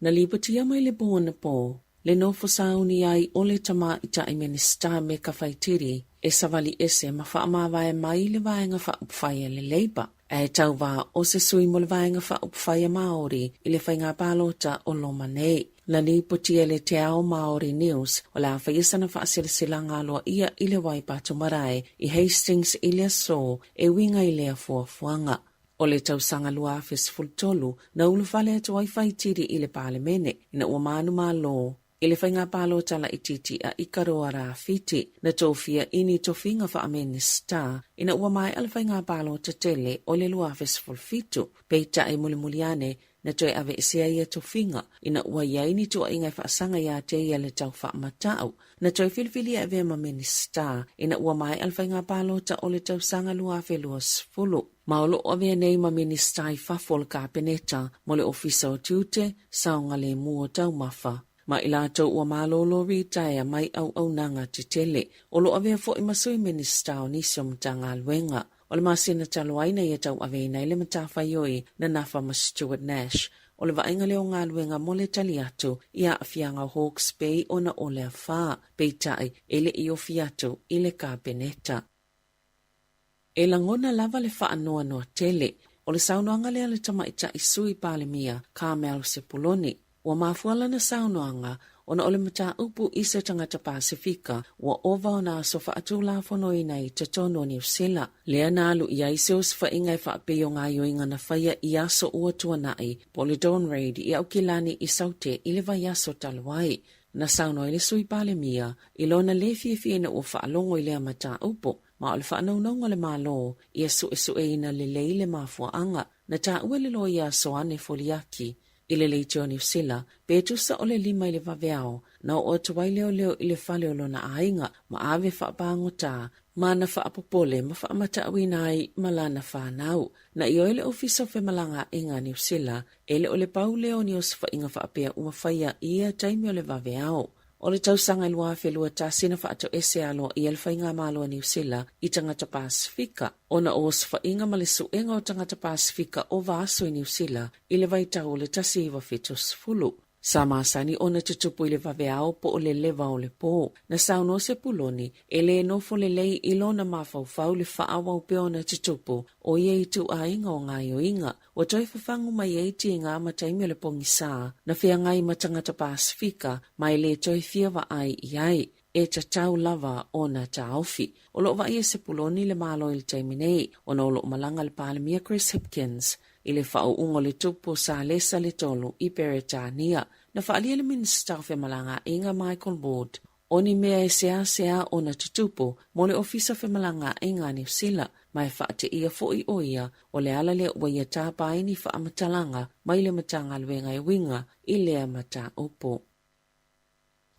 Na lipotia mai le po anapo, le nofo sauni ai o le Tamaitai Minisita Meka Whaitiri e savali ese ma faamavae mai le Vaega Faaupufai a le Labour, ae tauva o se sui mo le Vaega Faaupufai a Māori i le faiga palota o loma nei. Na lipotia e le Te Ao Māori News o le a faia sana faasilasilaga aloaia i le Waipatu Marae i Hastings i le aso e uiga i lea fuafuaga. O le tausaga 2013, na ulufale atu ai Whaitiri i le Palemene ina ua manumalo i le faiga palota laitiiti a Ikaroa Rāwhiti. Na tofia i ni tofiga faa-Minisita ina ua maea le faiga palota tele o le 2017, peitai mulimuli ane na toe aveesea ia tofiga ina ua i ai ni tuuaiga e faasaga iā te ia le tau faamatau. Na toe filifilia e avea ma Minisita ina ua maea le faiga palota o le tausaga 2020. Ma o lo o avea nei ma Minisita i fafo o le Kapeneta mo le Ofisa o Tiute, Saogalemu o Taumafa. Ma i latou ua malolo ritaea mai auaunaga tetele. O lo o avea foi ma Sui Minisita o nisi o Matagaluega. O le masina talu ai na ia tauaveina ai le matafaioi na nafa ma Stuart Nash o le vaaiga lea o galuega mo le tali atu i aafiaga o Hawke's Bay ona o le afa, peitai e le i ofi atu i le Kapeneta. E lagona lava le faanoanoa tele o le saunoaga lea a le tamaitai Sui Palemia Carmel Sepuloni. Ua mafua lana saunoaga ona o le mataupu i se tagata Pasefika ua ova ona aso faatulafonoina i totonu o Niu Sila, lea na alu i ai se osofaiga e faapei o gaoioiga na faia i aso ua tuanai po o le Dawn Raid i Aukilani i Saute i le vaiaso talu ai. Na saunoa ai le Sui Palemia i lona le fiafia ina ua faalogo i lea mataupu, ma o le faanaunauga o le Malo ia suesueina lelei le mafuaaga. Na taua e le loia Soane Foliaki i le Leitio Niu Sila, pe tusa o le 5 i le vaveao. Na oo atu ai leoleo i le fale o lona aiga ma ave faapagota ma na faapopole ma faamatauina ai ma lana fanau. Na ioe le Ofisa o Femalagaaiga a Niu Sila e le o le pau lea o ni osofaiga faapea ua faia i ia taimi o le vaveao. O le tausaga e 2021 na faatoese aloaia le Faigamalo a Niu Sila i tagata Pasefika ona o osofaiga ma le suega o tagata Pasefika ova aso i Niu Sila i le vaitau o le 1970. Sa masani ona tutupu i le vaveao po o le lewa o le pō. Na saunoa Sepuloni, e lē nofo lelei i lona mafaufau le faaauau pea ona tutupu o ia ituaiga o gaoioiga. Ua toe fafagu mai ai tiga ma taimi o le pogisā na feagai ma tagata Pasefika ma e lē toe fia vaai i ai. E tatau lava ona taofi. O lo o vaai e Sepuloni le Malo i le taimi nei, ona o lo o malaga le Palemia Chris Hipkins i le faauuga o le tupu o Salesa le Tolu i Peretania. Na faaalia le Minisita o Femalagaaiga Michael Ward o ni mea e seasea ona tutupu mo le Ofisa Femalagaaiga a Niu Sila, ma e faateia foi ʻo ia o le ala lea ua ia tapa ai ni faamatalaga mai le Matagaluega e uiga i lea mataupu.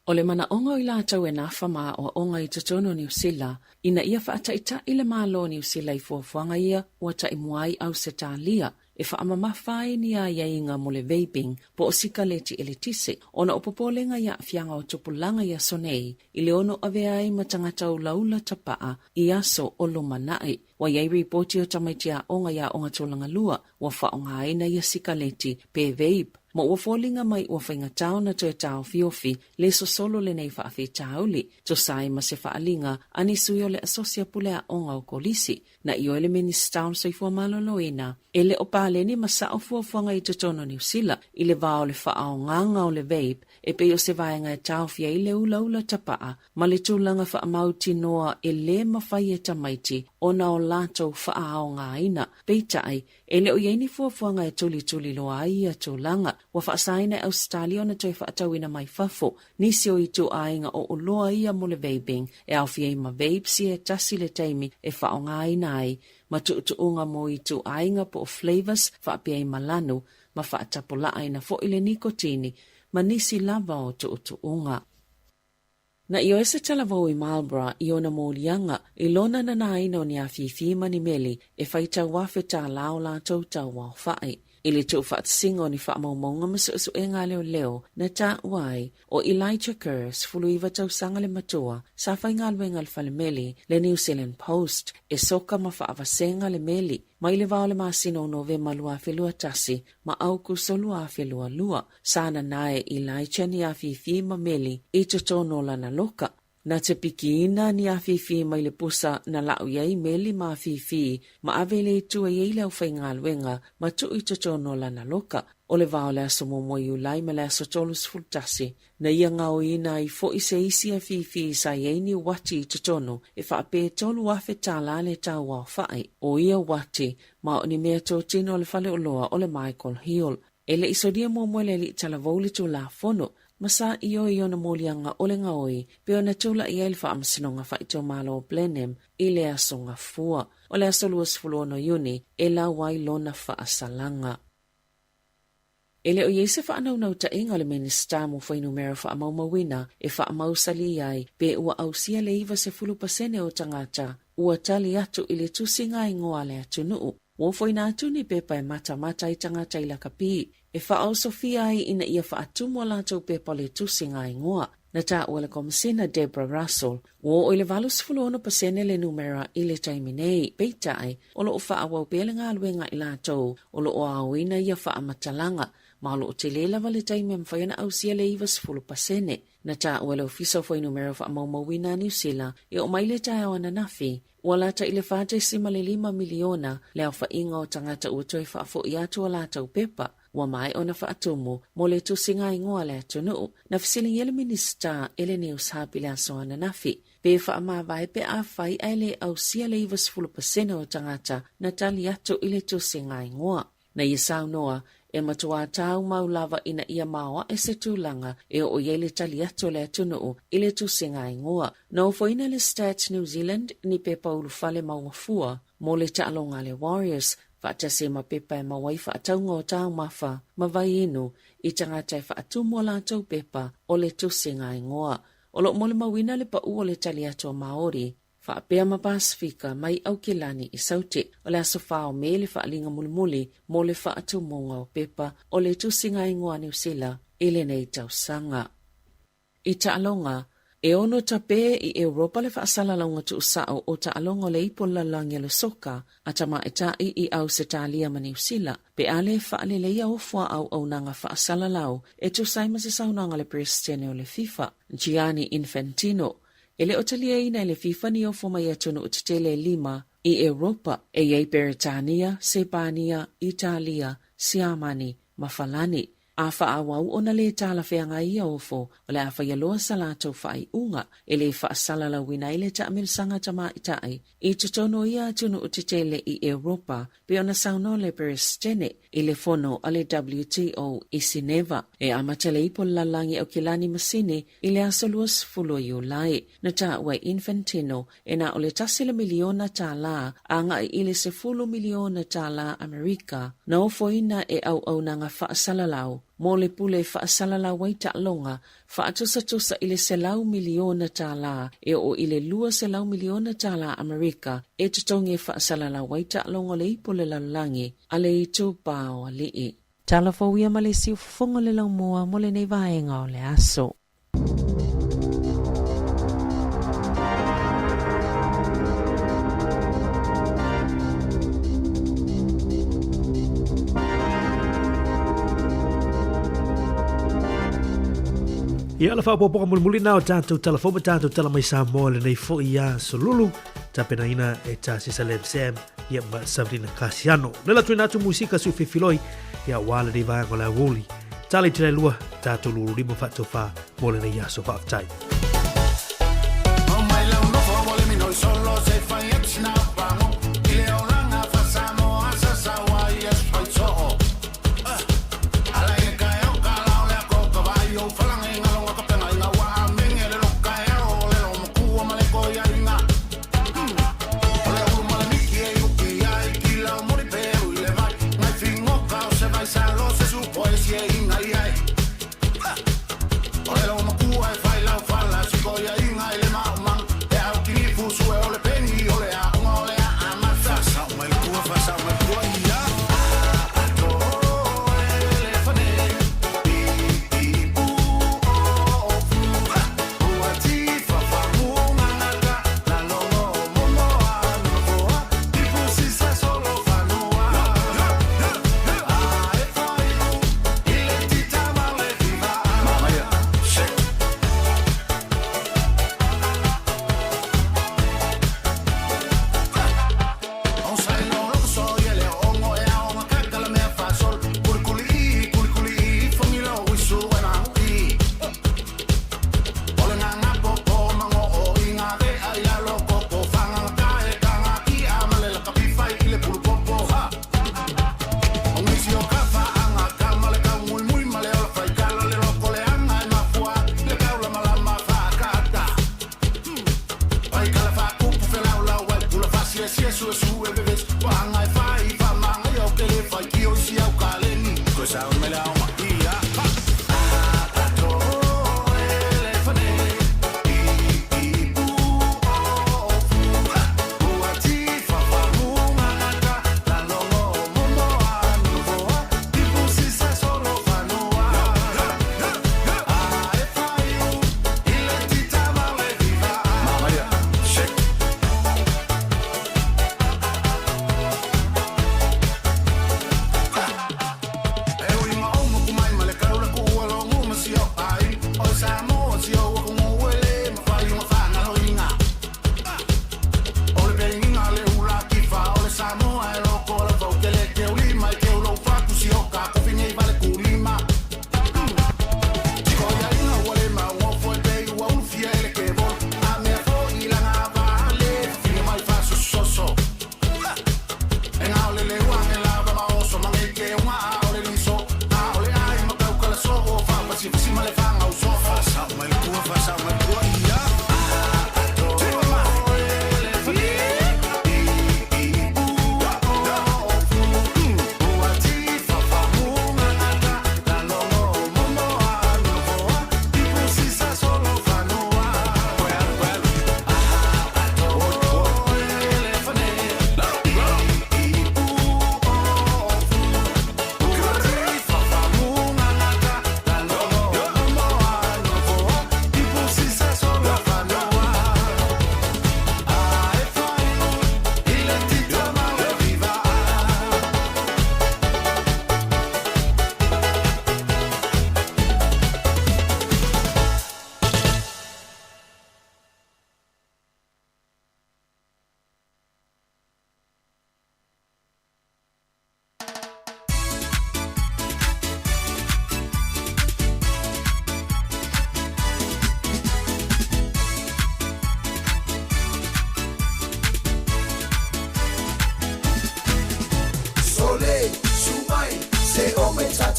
O le manaʻoga o i latou e nafa ma aoaoga i totonu o Niu Sila, ina ia faataitaʻi le Malo o Niu Sila i fuafuaga ia ua taimua ai Ausetalia e faamamafa ai ni aiaiga mo le vaping po o sikaleti eletise ona o popolega i aafiaga o tupulaga i aso nei i le ono avea ai ma tagata ulaula tapaa i aso o lumanai. Ua i ai ripoti o tamaiti aoga i aoga tulaga lua ua faaaogaina ia sikaleti pe vape ma ua foliga mai ua faigata ona toe taofiofi le sosolo lenei faafitauli, tusa ai ma se faaaliga a ni sui o le Asosi a Pule Aoga o Kolisi. Na ioe le Minisita o le Soifua Maloloina e le o paleni ma sao fuafuaga i totonu o Niu Sila i le va o le faaaogaga o le vape e pei o se vaega e taofi ai le ulaula tapaa ma le tulaga faamautinoa e lē mafai e tamaiti ona o latou faaaogaina. Peitai, e le o i ai ni fuafuaga e tulituli loa ai ia tulaga. Ua faasaina e Ausetalia ona toe faatauina mai fafo nisi o ituaiga o oloa ia mo le vaping, e aofia ai ma vapes ia e tasi le taimi e faaaogaina ai ma tuutuuga mo ituaiga po o flavours faapea ai ma lanu ma faatapulaaina foi le nikotini ma nisi lava o tuutuuga. Na ioe se talavou i Marlborough i ona moliaga i lona nanaina o ni afifi ma ni meli e faitau $1,000 o latou tauaofai. I le tuufaatasiga o ni faamaumauga ma suesuega a leoleo na taua ai ʻo Elijah Kerr, 19 tausaga le matua, sa faigaluega i le fale meli le New Zealand Post e soka ma faavasega le meli mai le va o le masina o Novema 2021 ma Aukuso 2022. Sa nanae i Elijah ni afifi ma meli i totonu o lana loka. Na tepikiina ni afifi mai le pusa na laʻu i ai meli ma afifi ma ave i le itu e i ai le aufaigaluega ma tuu i totonu o lana loka. O le va o le aso muamua Iulai ma le aso 31, na ia gaoiina ai foʻi se isi afifi sa i ai ni uati i totonu e faapē $3,000 le tauaofaʻi o ia uati ma o ni mea totino a le faleoloa o le Michael Hill. E le i solia muamua e le alii talavou le Tulafono ma sa ioe i ona moliaga o le gaoi pei ona tulaʻi ai le Faamasinoga Faaitumalo o Blenheim i le aso Gafua o le aso 26 Iuni e lau ai lona faasalaga. E le o i ai se faanaunautaiga o le Minisita mo Fuainumera Faamaumauina e faamausali ai pe ua ausia le 90% o tagata ua tali atu i le tusiga igoa a le atunuu. Ua ofoina atu ni pepa e matamata ai tagata i lakapi e faaosofia ai ina ia faatumu a latou pepa o le tusiga igoa. Na taua le Komesina Debra Russell, ua oo i le 86% le numera i le taimi nei, peitai, o lo o faaauau pea le galuega a i latou o lo o aoina ia faamatalaga, ma o lo o tele lava le taimi e mafai ona ausia le 90%. Na taua le Ofisa o Fuainumera Faamaumauina a Niu Sila e oo mai le taeao ananafi, ua lata i le 4.5 miliona le aofaiga o tagata ua toe faafoi atu a latou pepa ua maea ona faatumu mo le tusiga igoa a le atunuu. Na fesiligia le Minisita e le News Hub i le aso ananafi, pe faamavae pe afai ae le ausia le 90% o tagata na tali atu i le tusiga igoa. Na ia saunoa, e matuā tāumau lava ina ia maoaʻe se tulaga e oo i ai le tali atu a le atunuu i le tusiga igoa. Na ofoina le Stats New Zealand ni pepa ulufale maua fua mo le taaloga a le Warriors. faatasi ai ma pepa e maua ai faatauga o taumafa ma vaiinu i tagata e faatumu a latou pepa o le tusiga igoa. O lo o molimauina le pau o le tali atu a Maori faapea ma Pasifika mai Aukilani i Saute. O le aso 4 o Me le faaaliga mulimuli mo le faatumuga o pepa o le tusiga igoa a Niu Sila i lenei tausaga. I taaloga, e ono tape i Europa le faasalalauga tuusao o taaloga o le Ipu o le Lalolagi a le Soka a Tamaitai i Ausetalia ma Niu Sila pe a le faaleleia ofo a auaunaga faasalalau e tusa ai ma se saunoaga a le Peresetene o le FIFA, Gianni Infantino. E le o taliaina e le FIFA ni ofo mai atunuu tetele e lima i Europa, e i ai Beretania, Sepania, Italia, Siamani ma Falani. A faaauau ona lē talafeagai ia ofo, o le a faia loa sa latou faaiuga e lē faasalalauina ai le taamilisaga tamaitai i totonu o ia atunuu tetele i Europa, pei ona saunoa le Peresetene i le fono a le WTO i Sineva. E amata le ipu o le lalolagi Aukilani ma Sini i le aso 20 o Iulai. Na taua e Infantino e na o le tasi le miliona tālā agai i le sefulu miliona tālā Amerika na ofoina e auaunaga faasalalau mo le pule e faasalalau ai taaloga faatusatusa i le selau miliona tālā e oo i le 200 miliona tālā Amerika e totogi e faasalalau ai taaloga o le ipu o le lalolagi a le Itupa o Alii. Tala fou ia ma le siufofoga o le laumua mo lenei vaega o le aso.
Ia le faaopoopoga mulimuli na o tatou tala fou ma tatou tala mai Samoa lenei foi ia Solulu tapenaina e tā Sisa Lem Sam ia ma Sabrina Kasiano. Le la tuina atu musika su fifiloi ia wā lenei vaega o le aoauli. Tala i te lua, tātou lulu lima whaatofā mō lenei aso faafetai.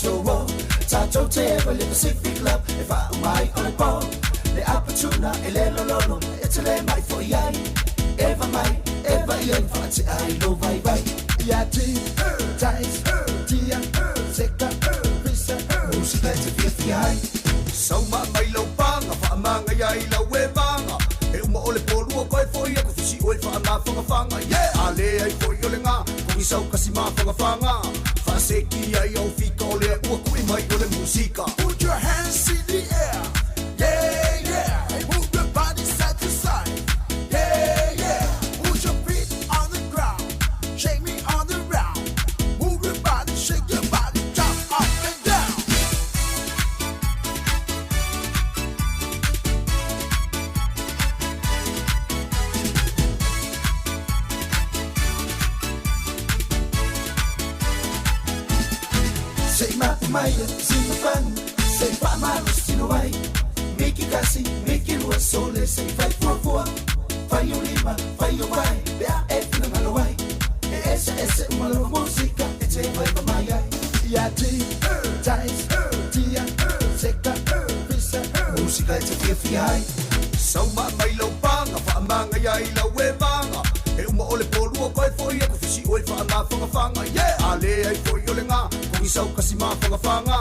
tatou o Tatou te ewa le Pacific Love E wha mai o le pō Le apatuna e le lololo E te le mai fo i ai Eva mai, eva i ai Wha te ai lo vai vai Ia ti, tais, tia, seka, pisa Musika e te fia fia ai
Sauma mai lau panga, whaamanga ia i lau e vanga. E uma o le pōlua koe foi aku fisi oe whaamawhangawhanga. Yeah! A le ai foi o le ngā, kongi sau kasi mawhangawhanga. Whaaseki ai au fika o lea ua kui mai o le musika.
Put your hands in the air. Yeah, yeah. And move your body side to side. Yeah, yeah. Put your feet on the ground. Shake me on the round. Move your body, shake your body, jump up and down. Sei ma maia, sina fanu, sei fa malu sino ai. Miki kasi, miki lua sole, sei fai fua fua. Fai o lima, fai o vai, bea e fina malo ai. E ese ese uma lova música, e te vai pa mai ai. Ia ti, tais, tia, seka, pisa, música e te fia fia ai.
Sauma mai lau panga, whaamanga ia i lau e vanga. E uma o le pōlua koe foi aku fisi oe whaamawhangawhanga. Yeah! A le ai foi o le ngā, kongi sau kasi mawhangawhanga.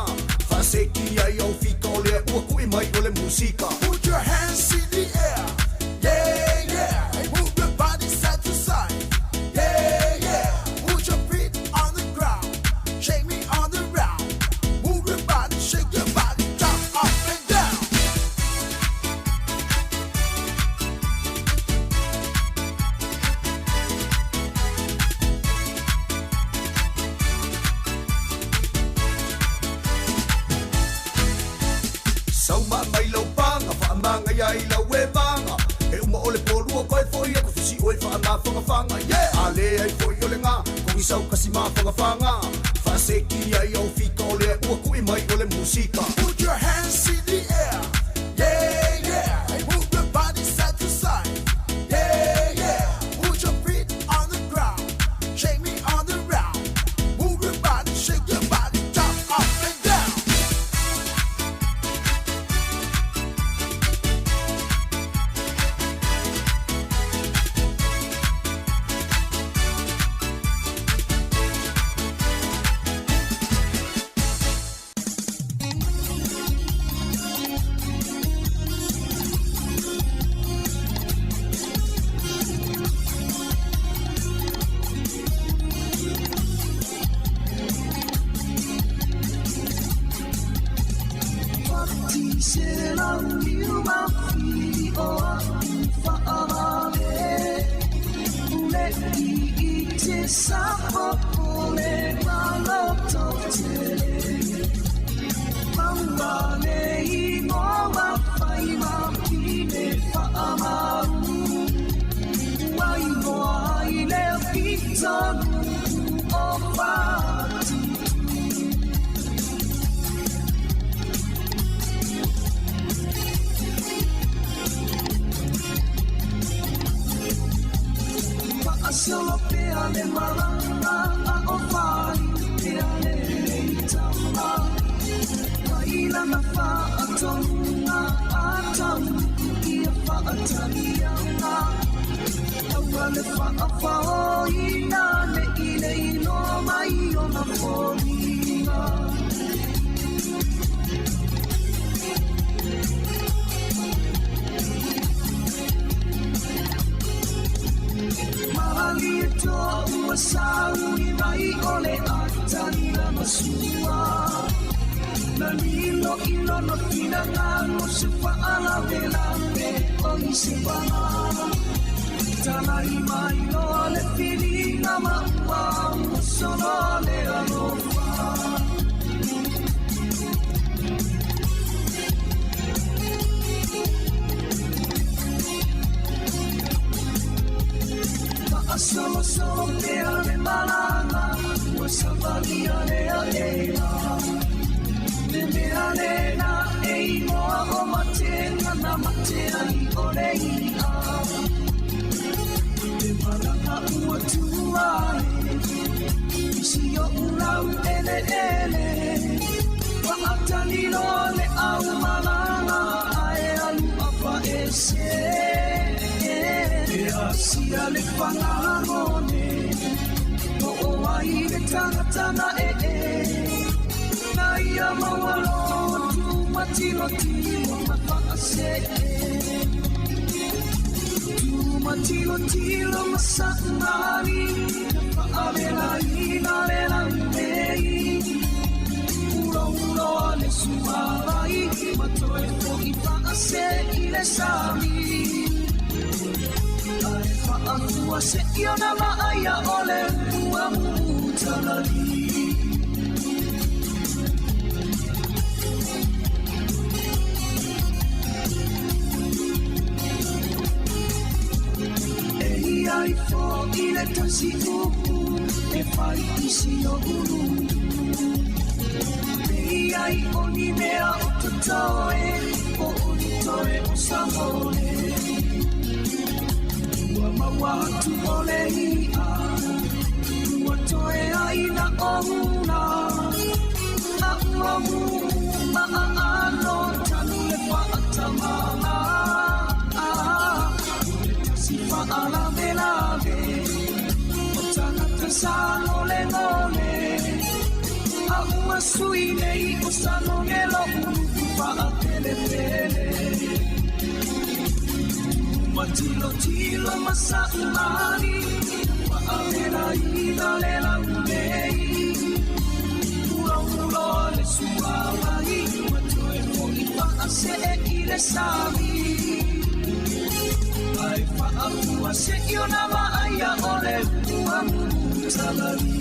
Whaaseki ai au fika o lea ua kui mai o le musika.
Put your hands in the air. Yeah, yeah. And move your body side to side. Yeah, yeah. Put your feet on the ground. Shake me on the round. Move your body, shake your body, jump up and down.
Sauma mai lau panga, whaamanga ia i lau e vanga. E uma o le pōlua koe foi aku fisi oe whaamawhangawhanga. Yeah! A le ai foi o le ngā, kongi sau kasi mawhangawhanga. Whaaseki ai au fika o lea ua kui mai o le musika.
Put your hands in the air. Yeah, yeah. And move your body side to side. Yeah, yeah. Put your feet on the ground. Shake me on the round. Move your body, shake your body, jump up and down. Solo pea le malanga a o fali pea le leitama Mai lana wha atonga a tau ia wha atalianga Aua le wha a whao ina le ile inoa mai o na fōlinga. Mahali e toa ua saui mai o le atani na masua. Na lilo ilo no fina ngalo se whaala vela pe o i se pala. Tanai mai loa le whiringa maua ua solo le alofa. Solo solo pea le malanga ua savalia lea ea. Le mea lena e imoa o matenga na matea i ole ia. Le malanga ua tuai isi o ulau ele ele. Taliloa le aumalala ae alu afaese E asia le fagagone O ai le tagata na ee Na ia maualo Tumatilotilo ma faasee Tumatilotilo ma saʻali Faavelaina le laulei Ulouloa le suavai Ma toe foʻi faase i le sami Ae faafua seʻi ona vaaia o le ua mutalali E ia ifo i le tasi upu e fai i si oʻu E ia i o ni mea o totoe o o ni toe o sa ole Ua maua atu o le i'a Ua toe ai na ouna A ua ma aano tanu le faatamala O le tasi faalavelave O tagata sa golegole A ua sui nei o sa logelo uluku faateletele Matilotilo ma saʻumali Faavelaina le laulei Ulouloa le suavai Ma toe foʻi faasee i le sami Ae faafua seʻi ona vaaia o le ua mutalali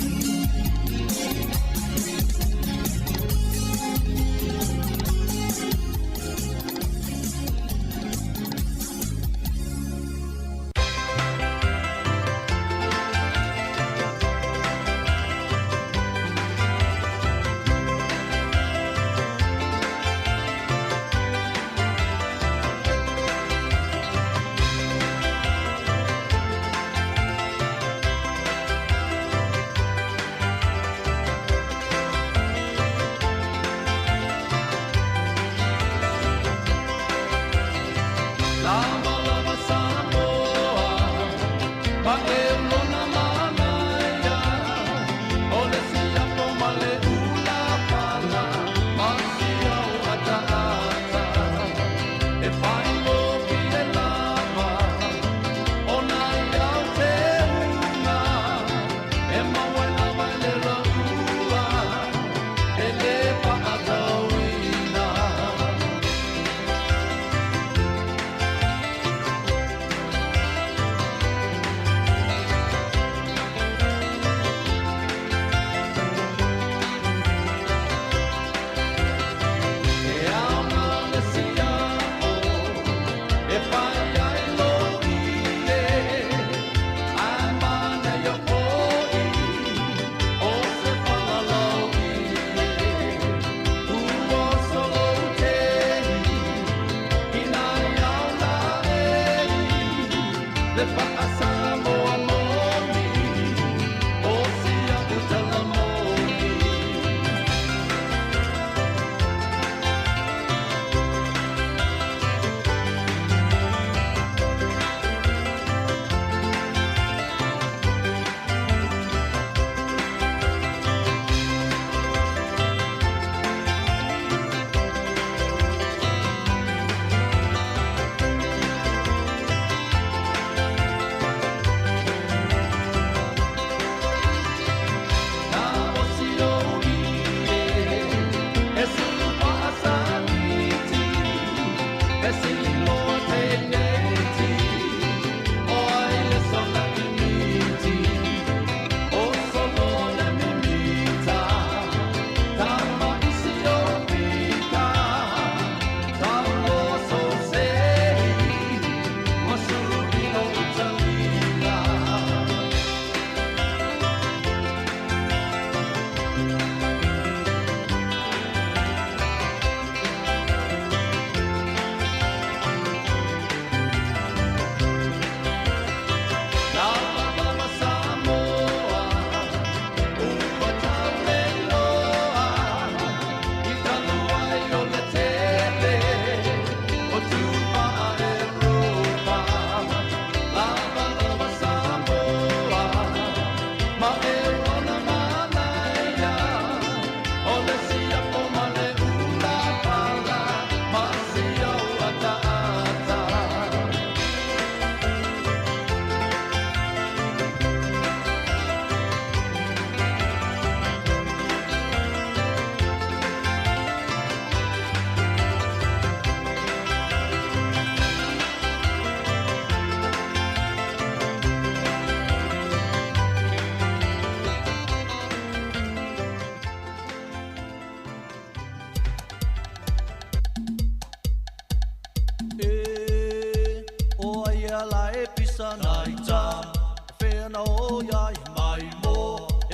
Fea na o ia e mai mo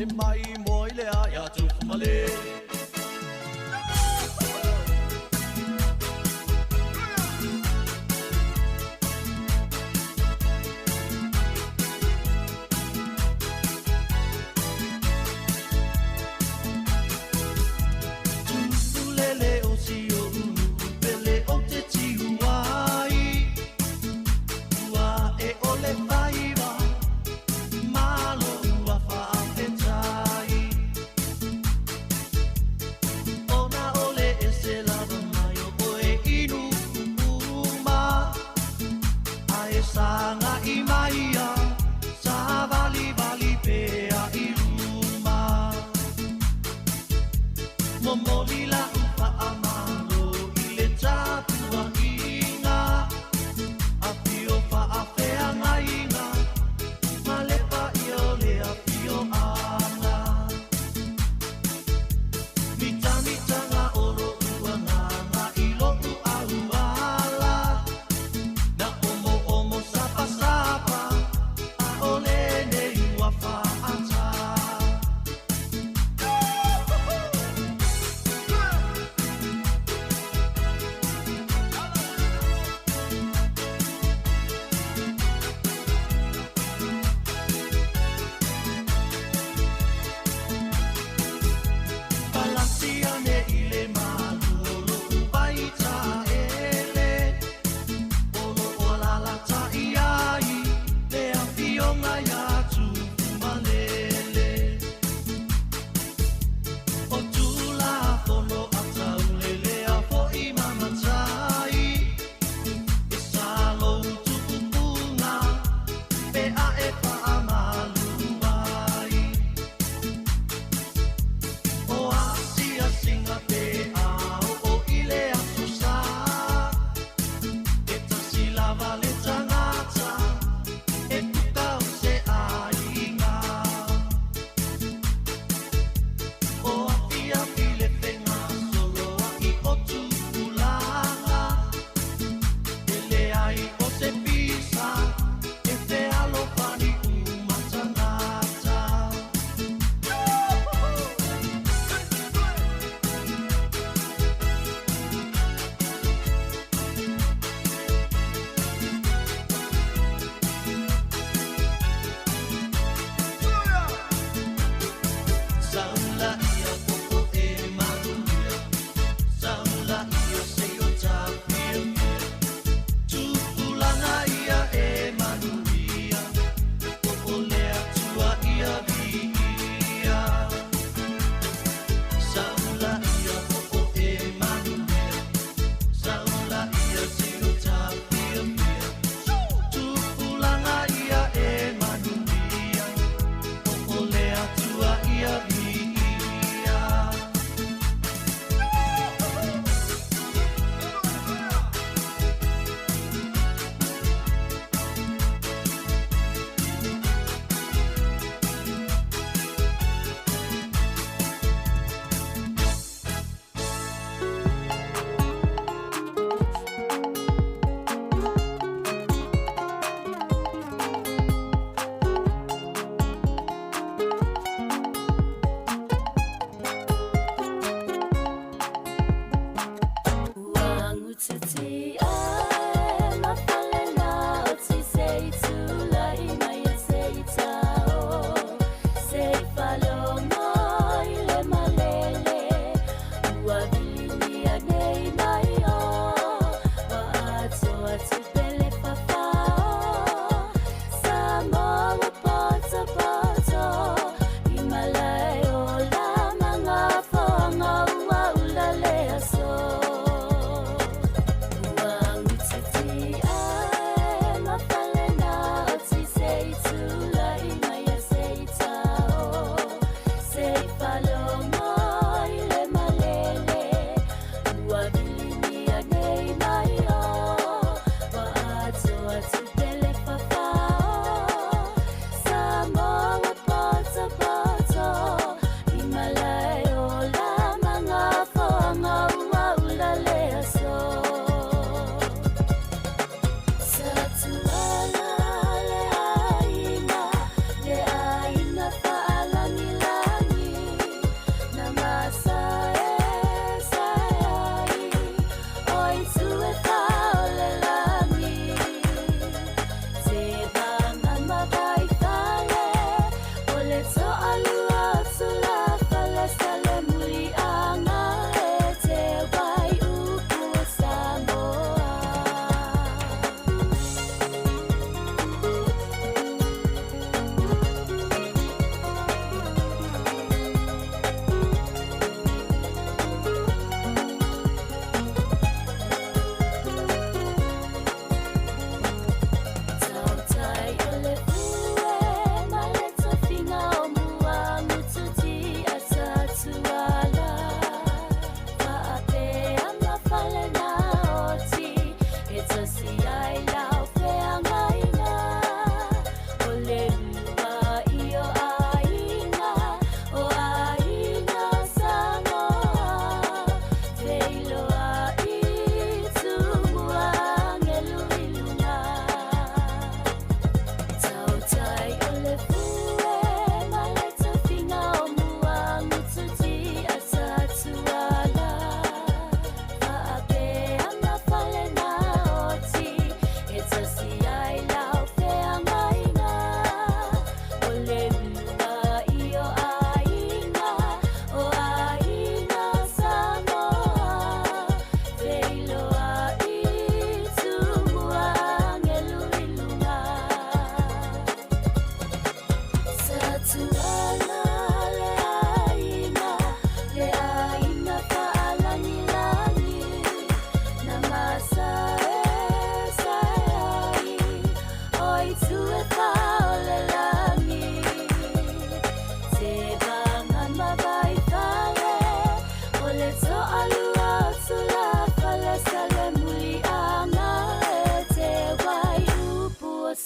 e mai mo i le aia tufu male. Lele o si o unu pele o te tiu ai. Ua e ole faiva malo ua whaafetai.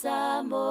Samoa.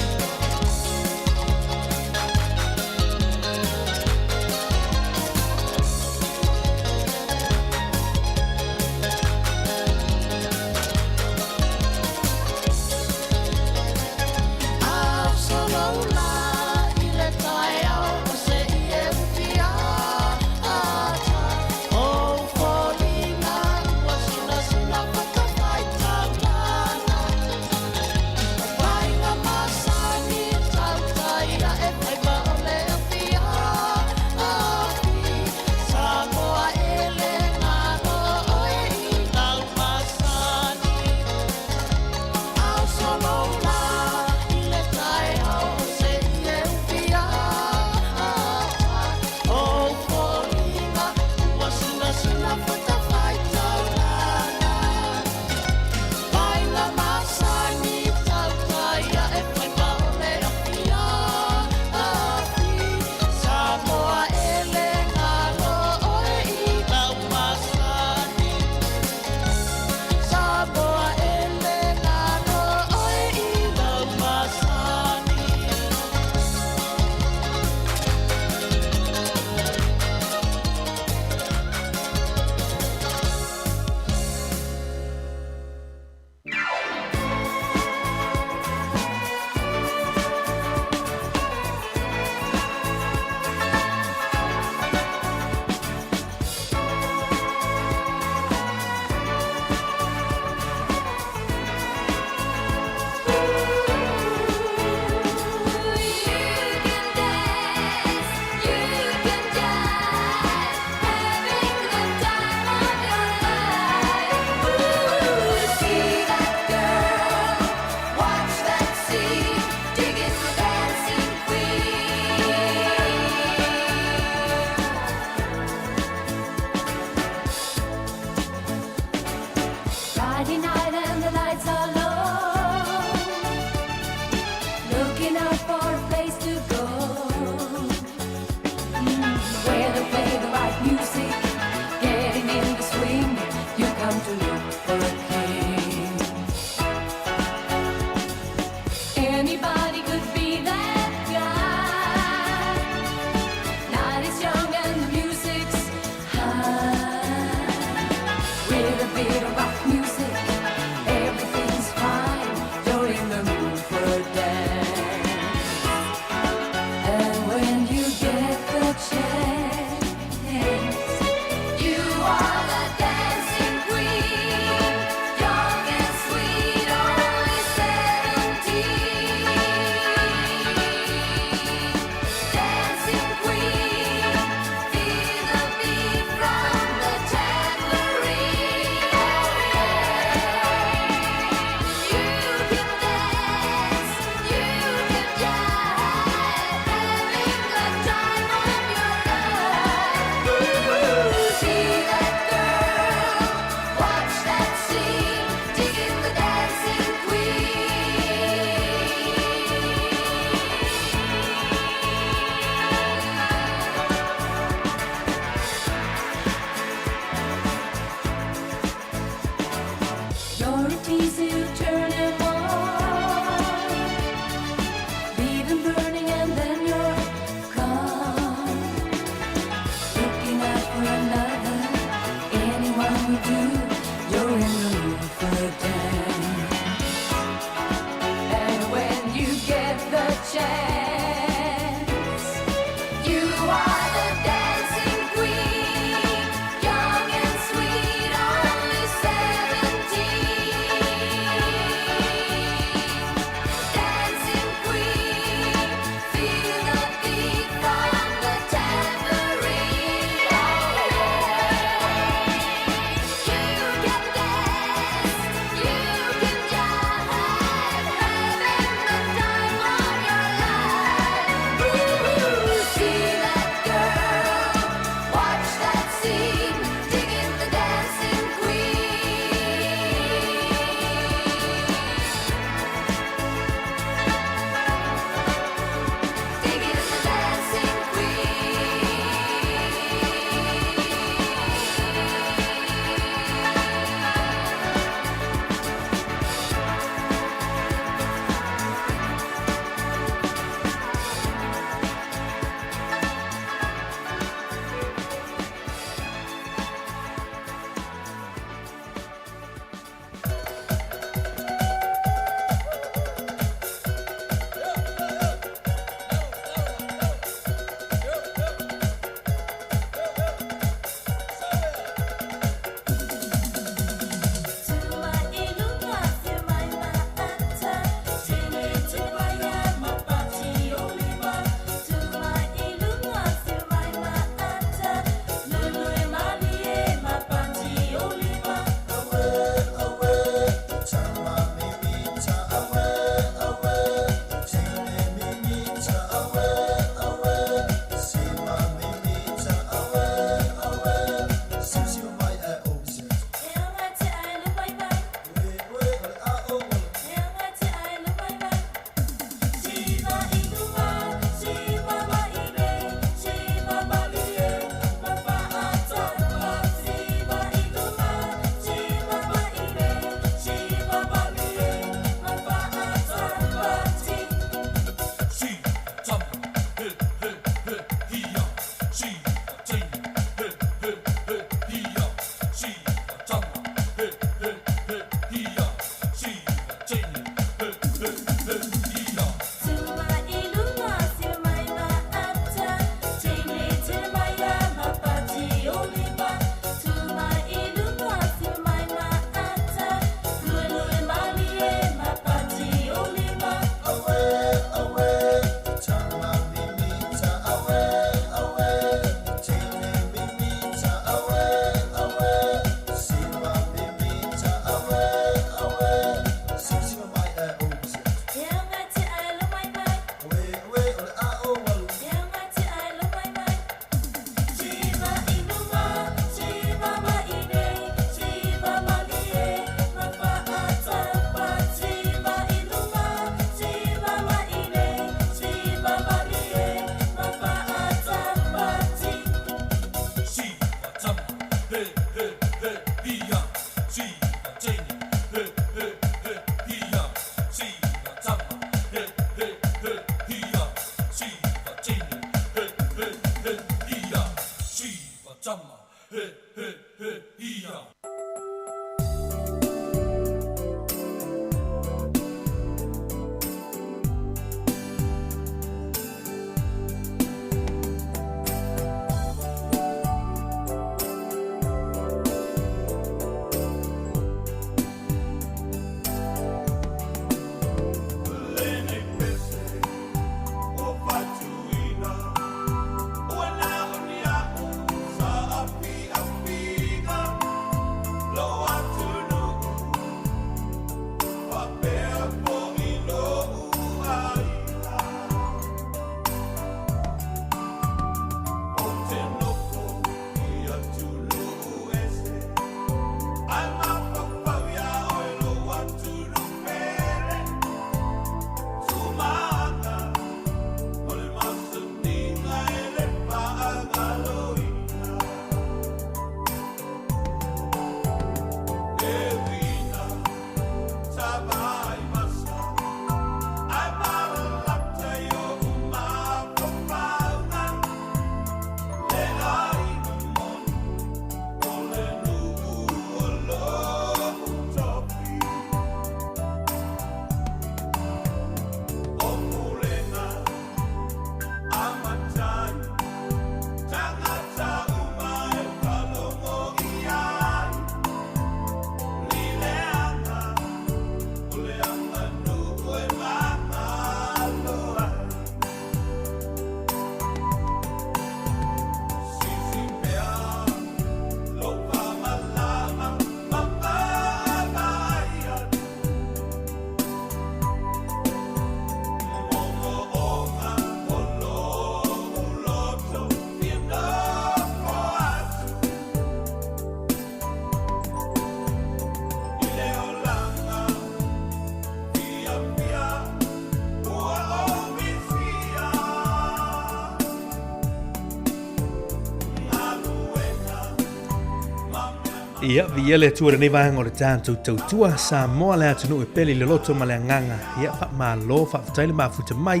Ia, viia le Atua i lenei vaega o le tatou tautua, Samoa le atunuu e pele i le loto ma le agaga. Ia, faamalo, faafetai le mafuta mai.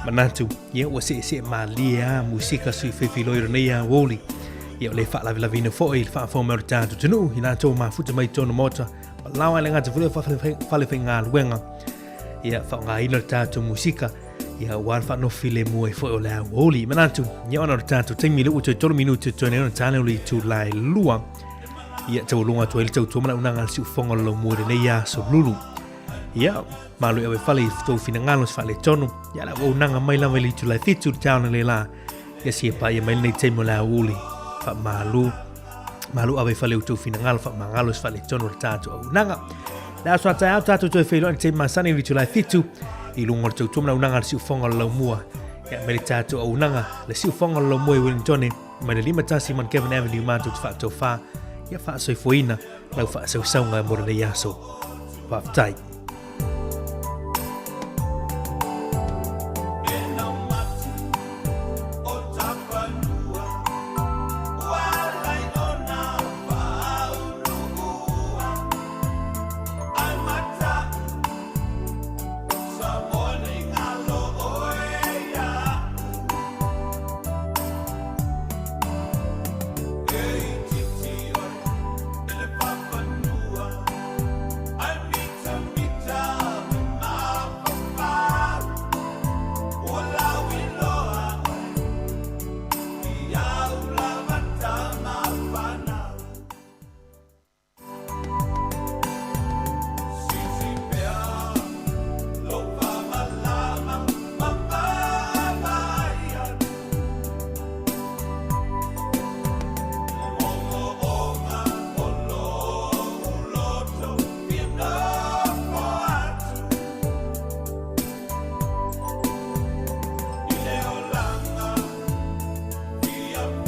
Manatu, ia, ua seesee malie lava musika sui feifeiloi o lenei aoauli. Ia, o le faalavelaveina foi i le faafofoga mai o le tatou atunuu, i latou mafuta mai i totonu o Maota, Palau ai le gata foi o falefaigaluega. Ia, faaaogaina le tatou musika, ia, aua le faanofo filemu ai foi o le aoauli. Manatu, ia, ona o le tatou taimi lea ua toe 3 minute toe nei ona ta lea o le itula e 2. Ia, taualuga atu ai le tautua ma le auaunaga a le siufofoga o le laumua i lenei aso lulu. Ia, malo i ave fale i tou finagalo se faaletonu. Ia, le auaunaga mai lava i le itula e 7 i le taona le la. Ia sia paia mai lenei taimi o le aoauli. Faamalu, malu ave i fale outou finagalo, faamagalo se faaletonu o le tatou auaunaga. Le aso a taeao tatou toe feiloai i le taimi masani i le itula e 7 i luga o le tautua ma le auaunaga a le siufofoga o le laumua. Ia, mai le tatou auaunaga, le siufofoga o le laumua i Wellingtone, mai le 51 Mount Avenue matou te faatofa, ia faasoifuaina lau faasausauga mo lenei aso. Faafetai.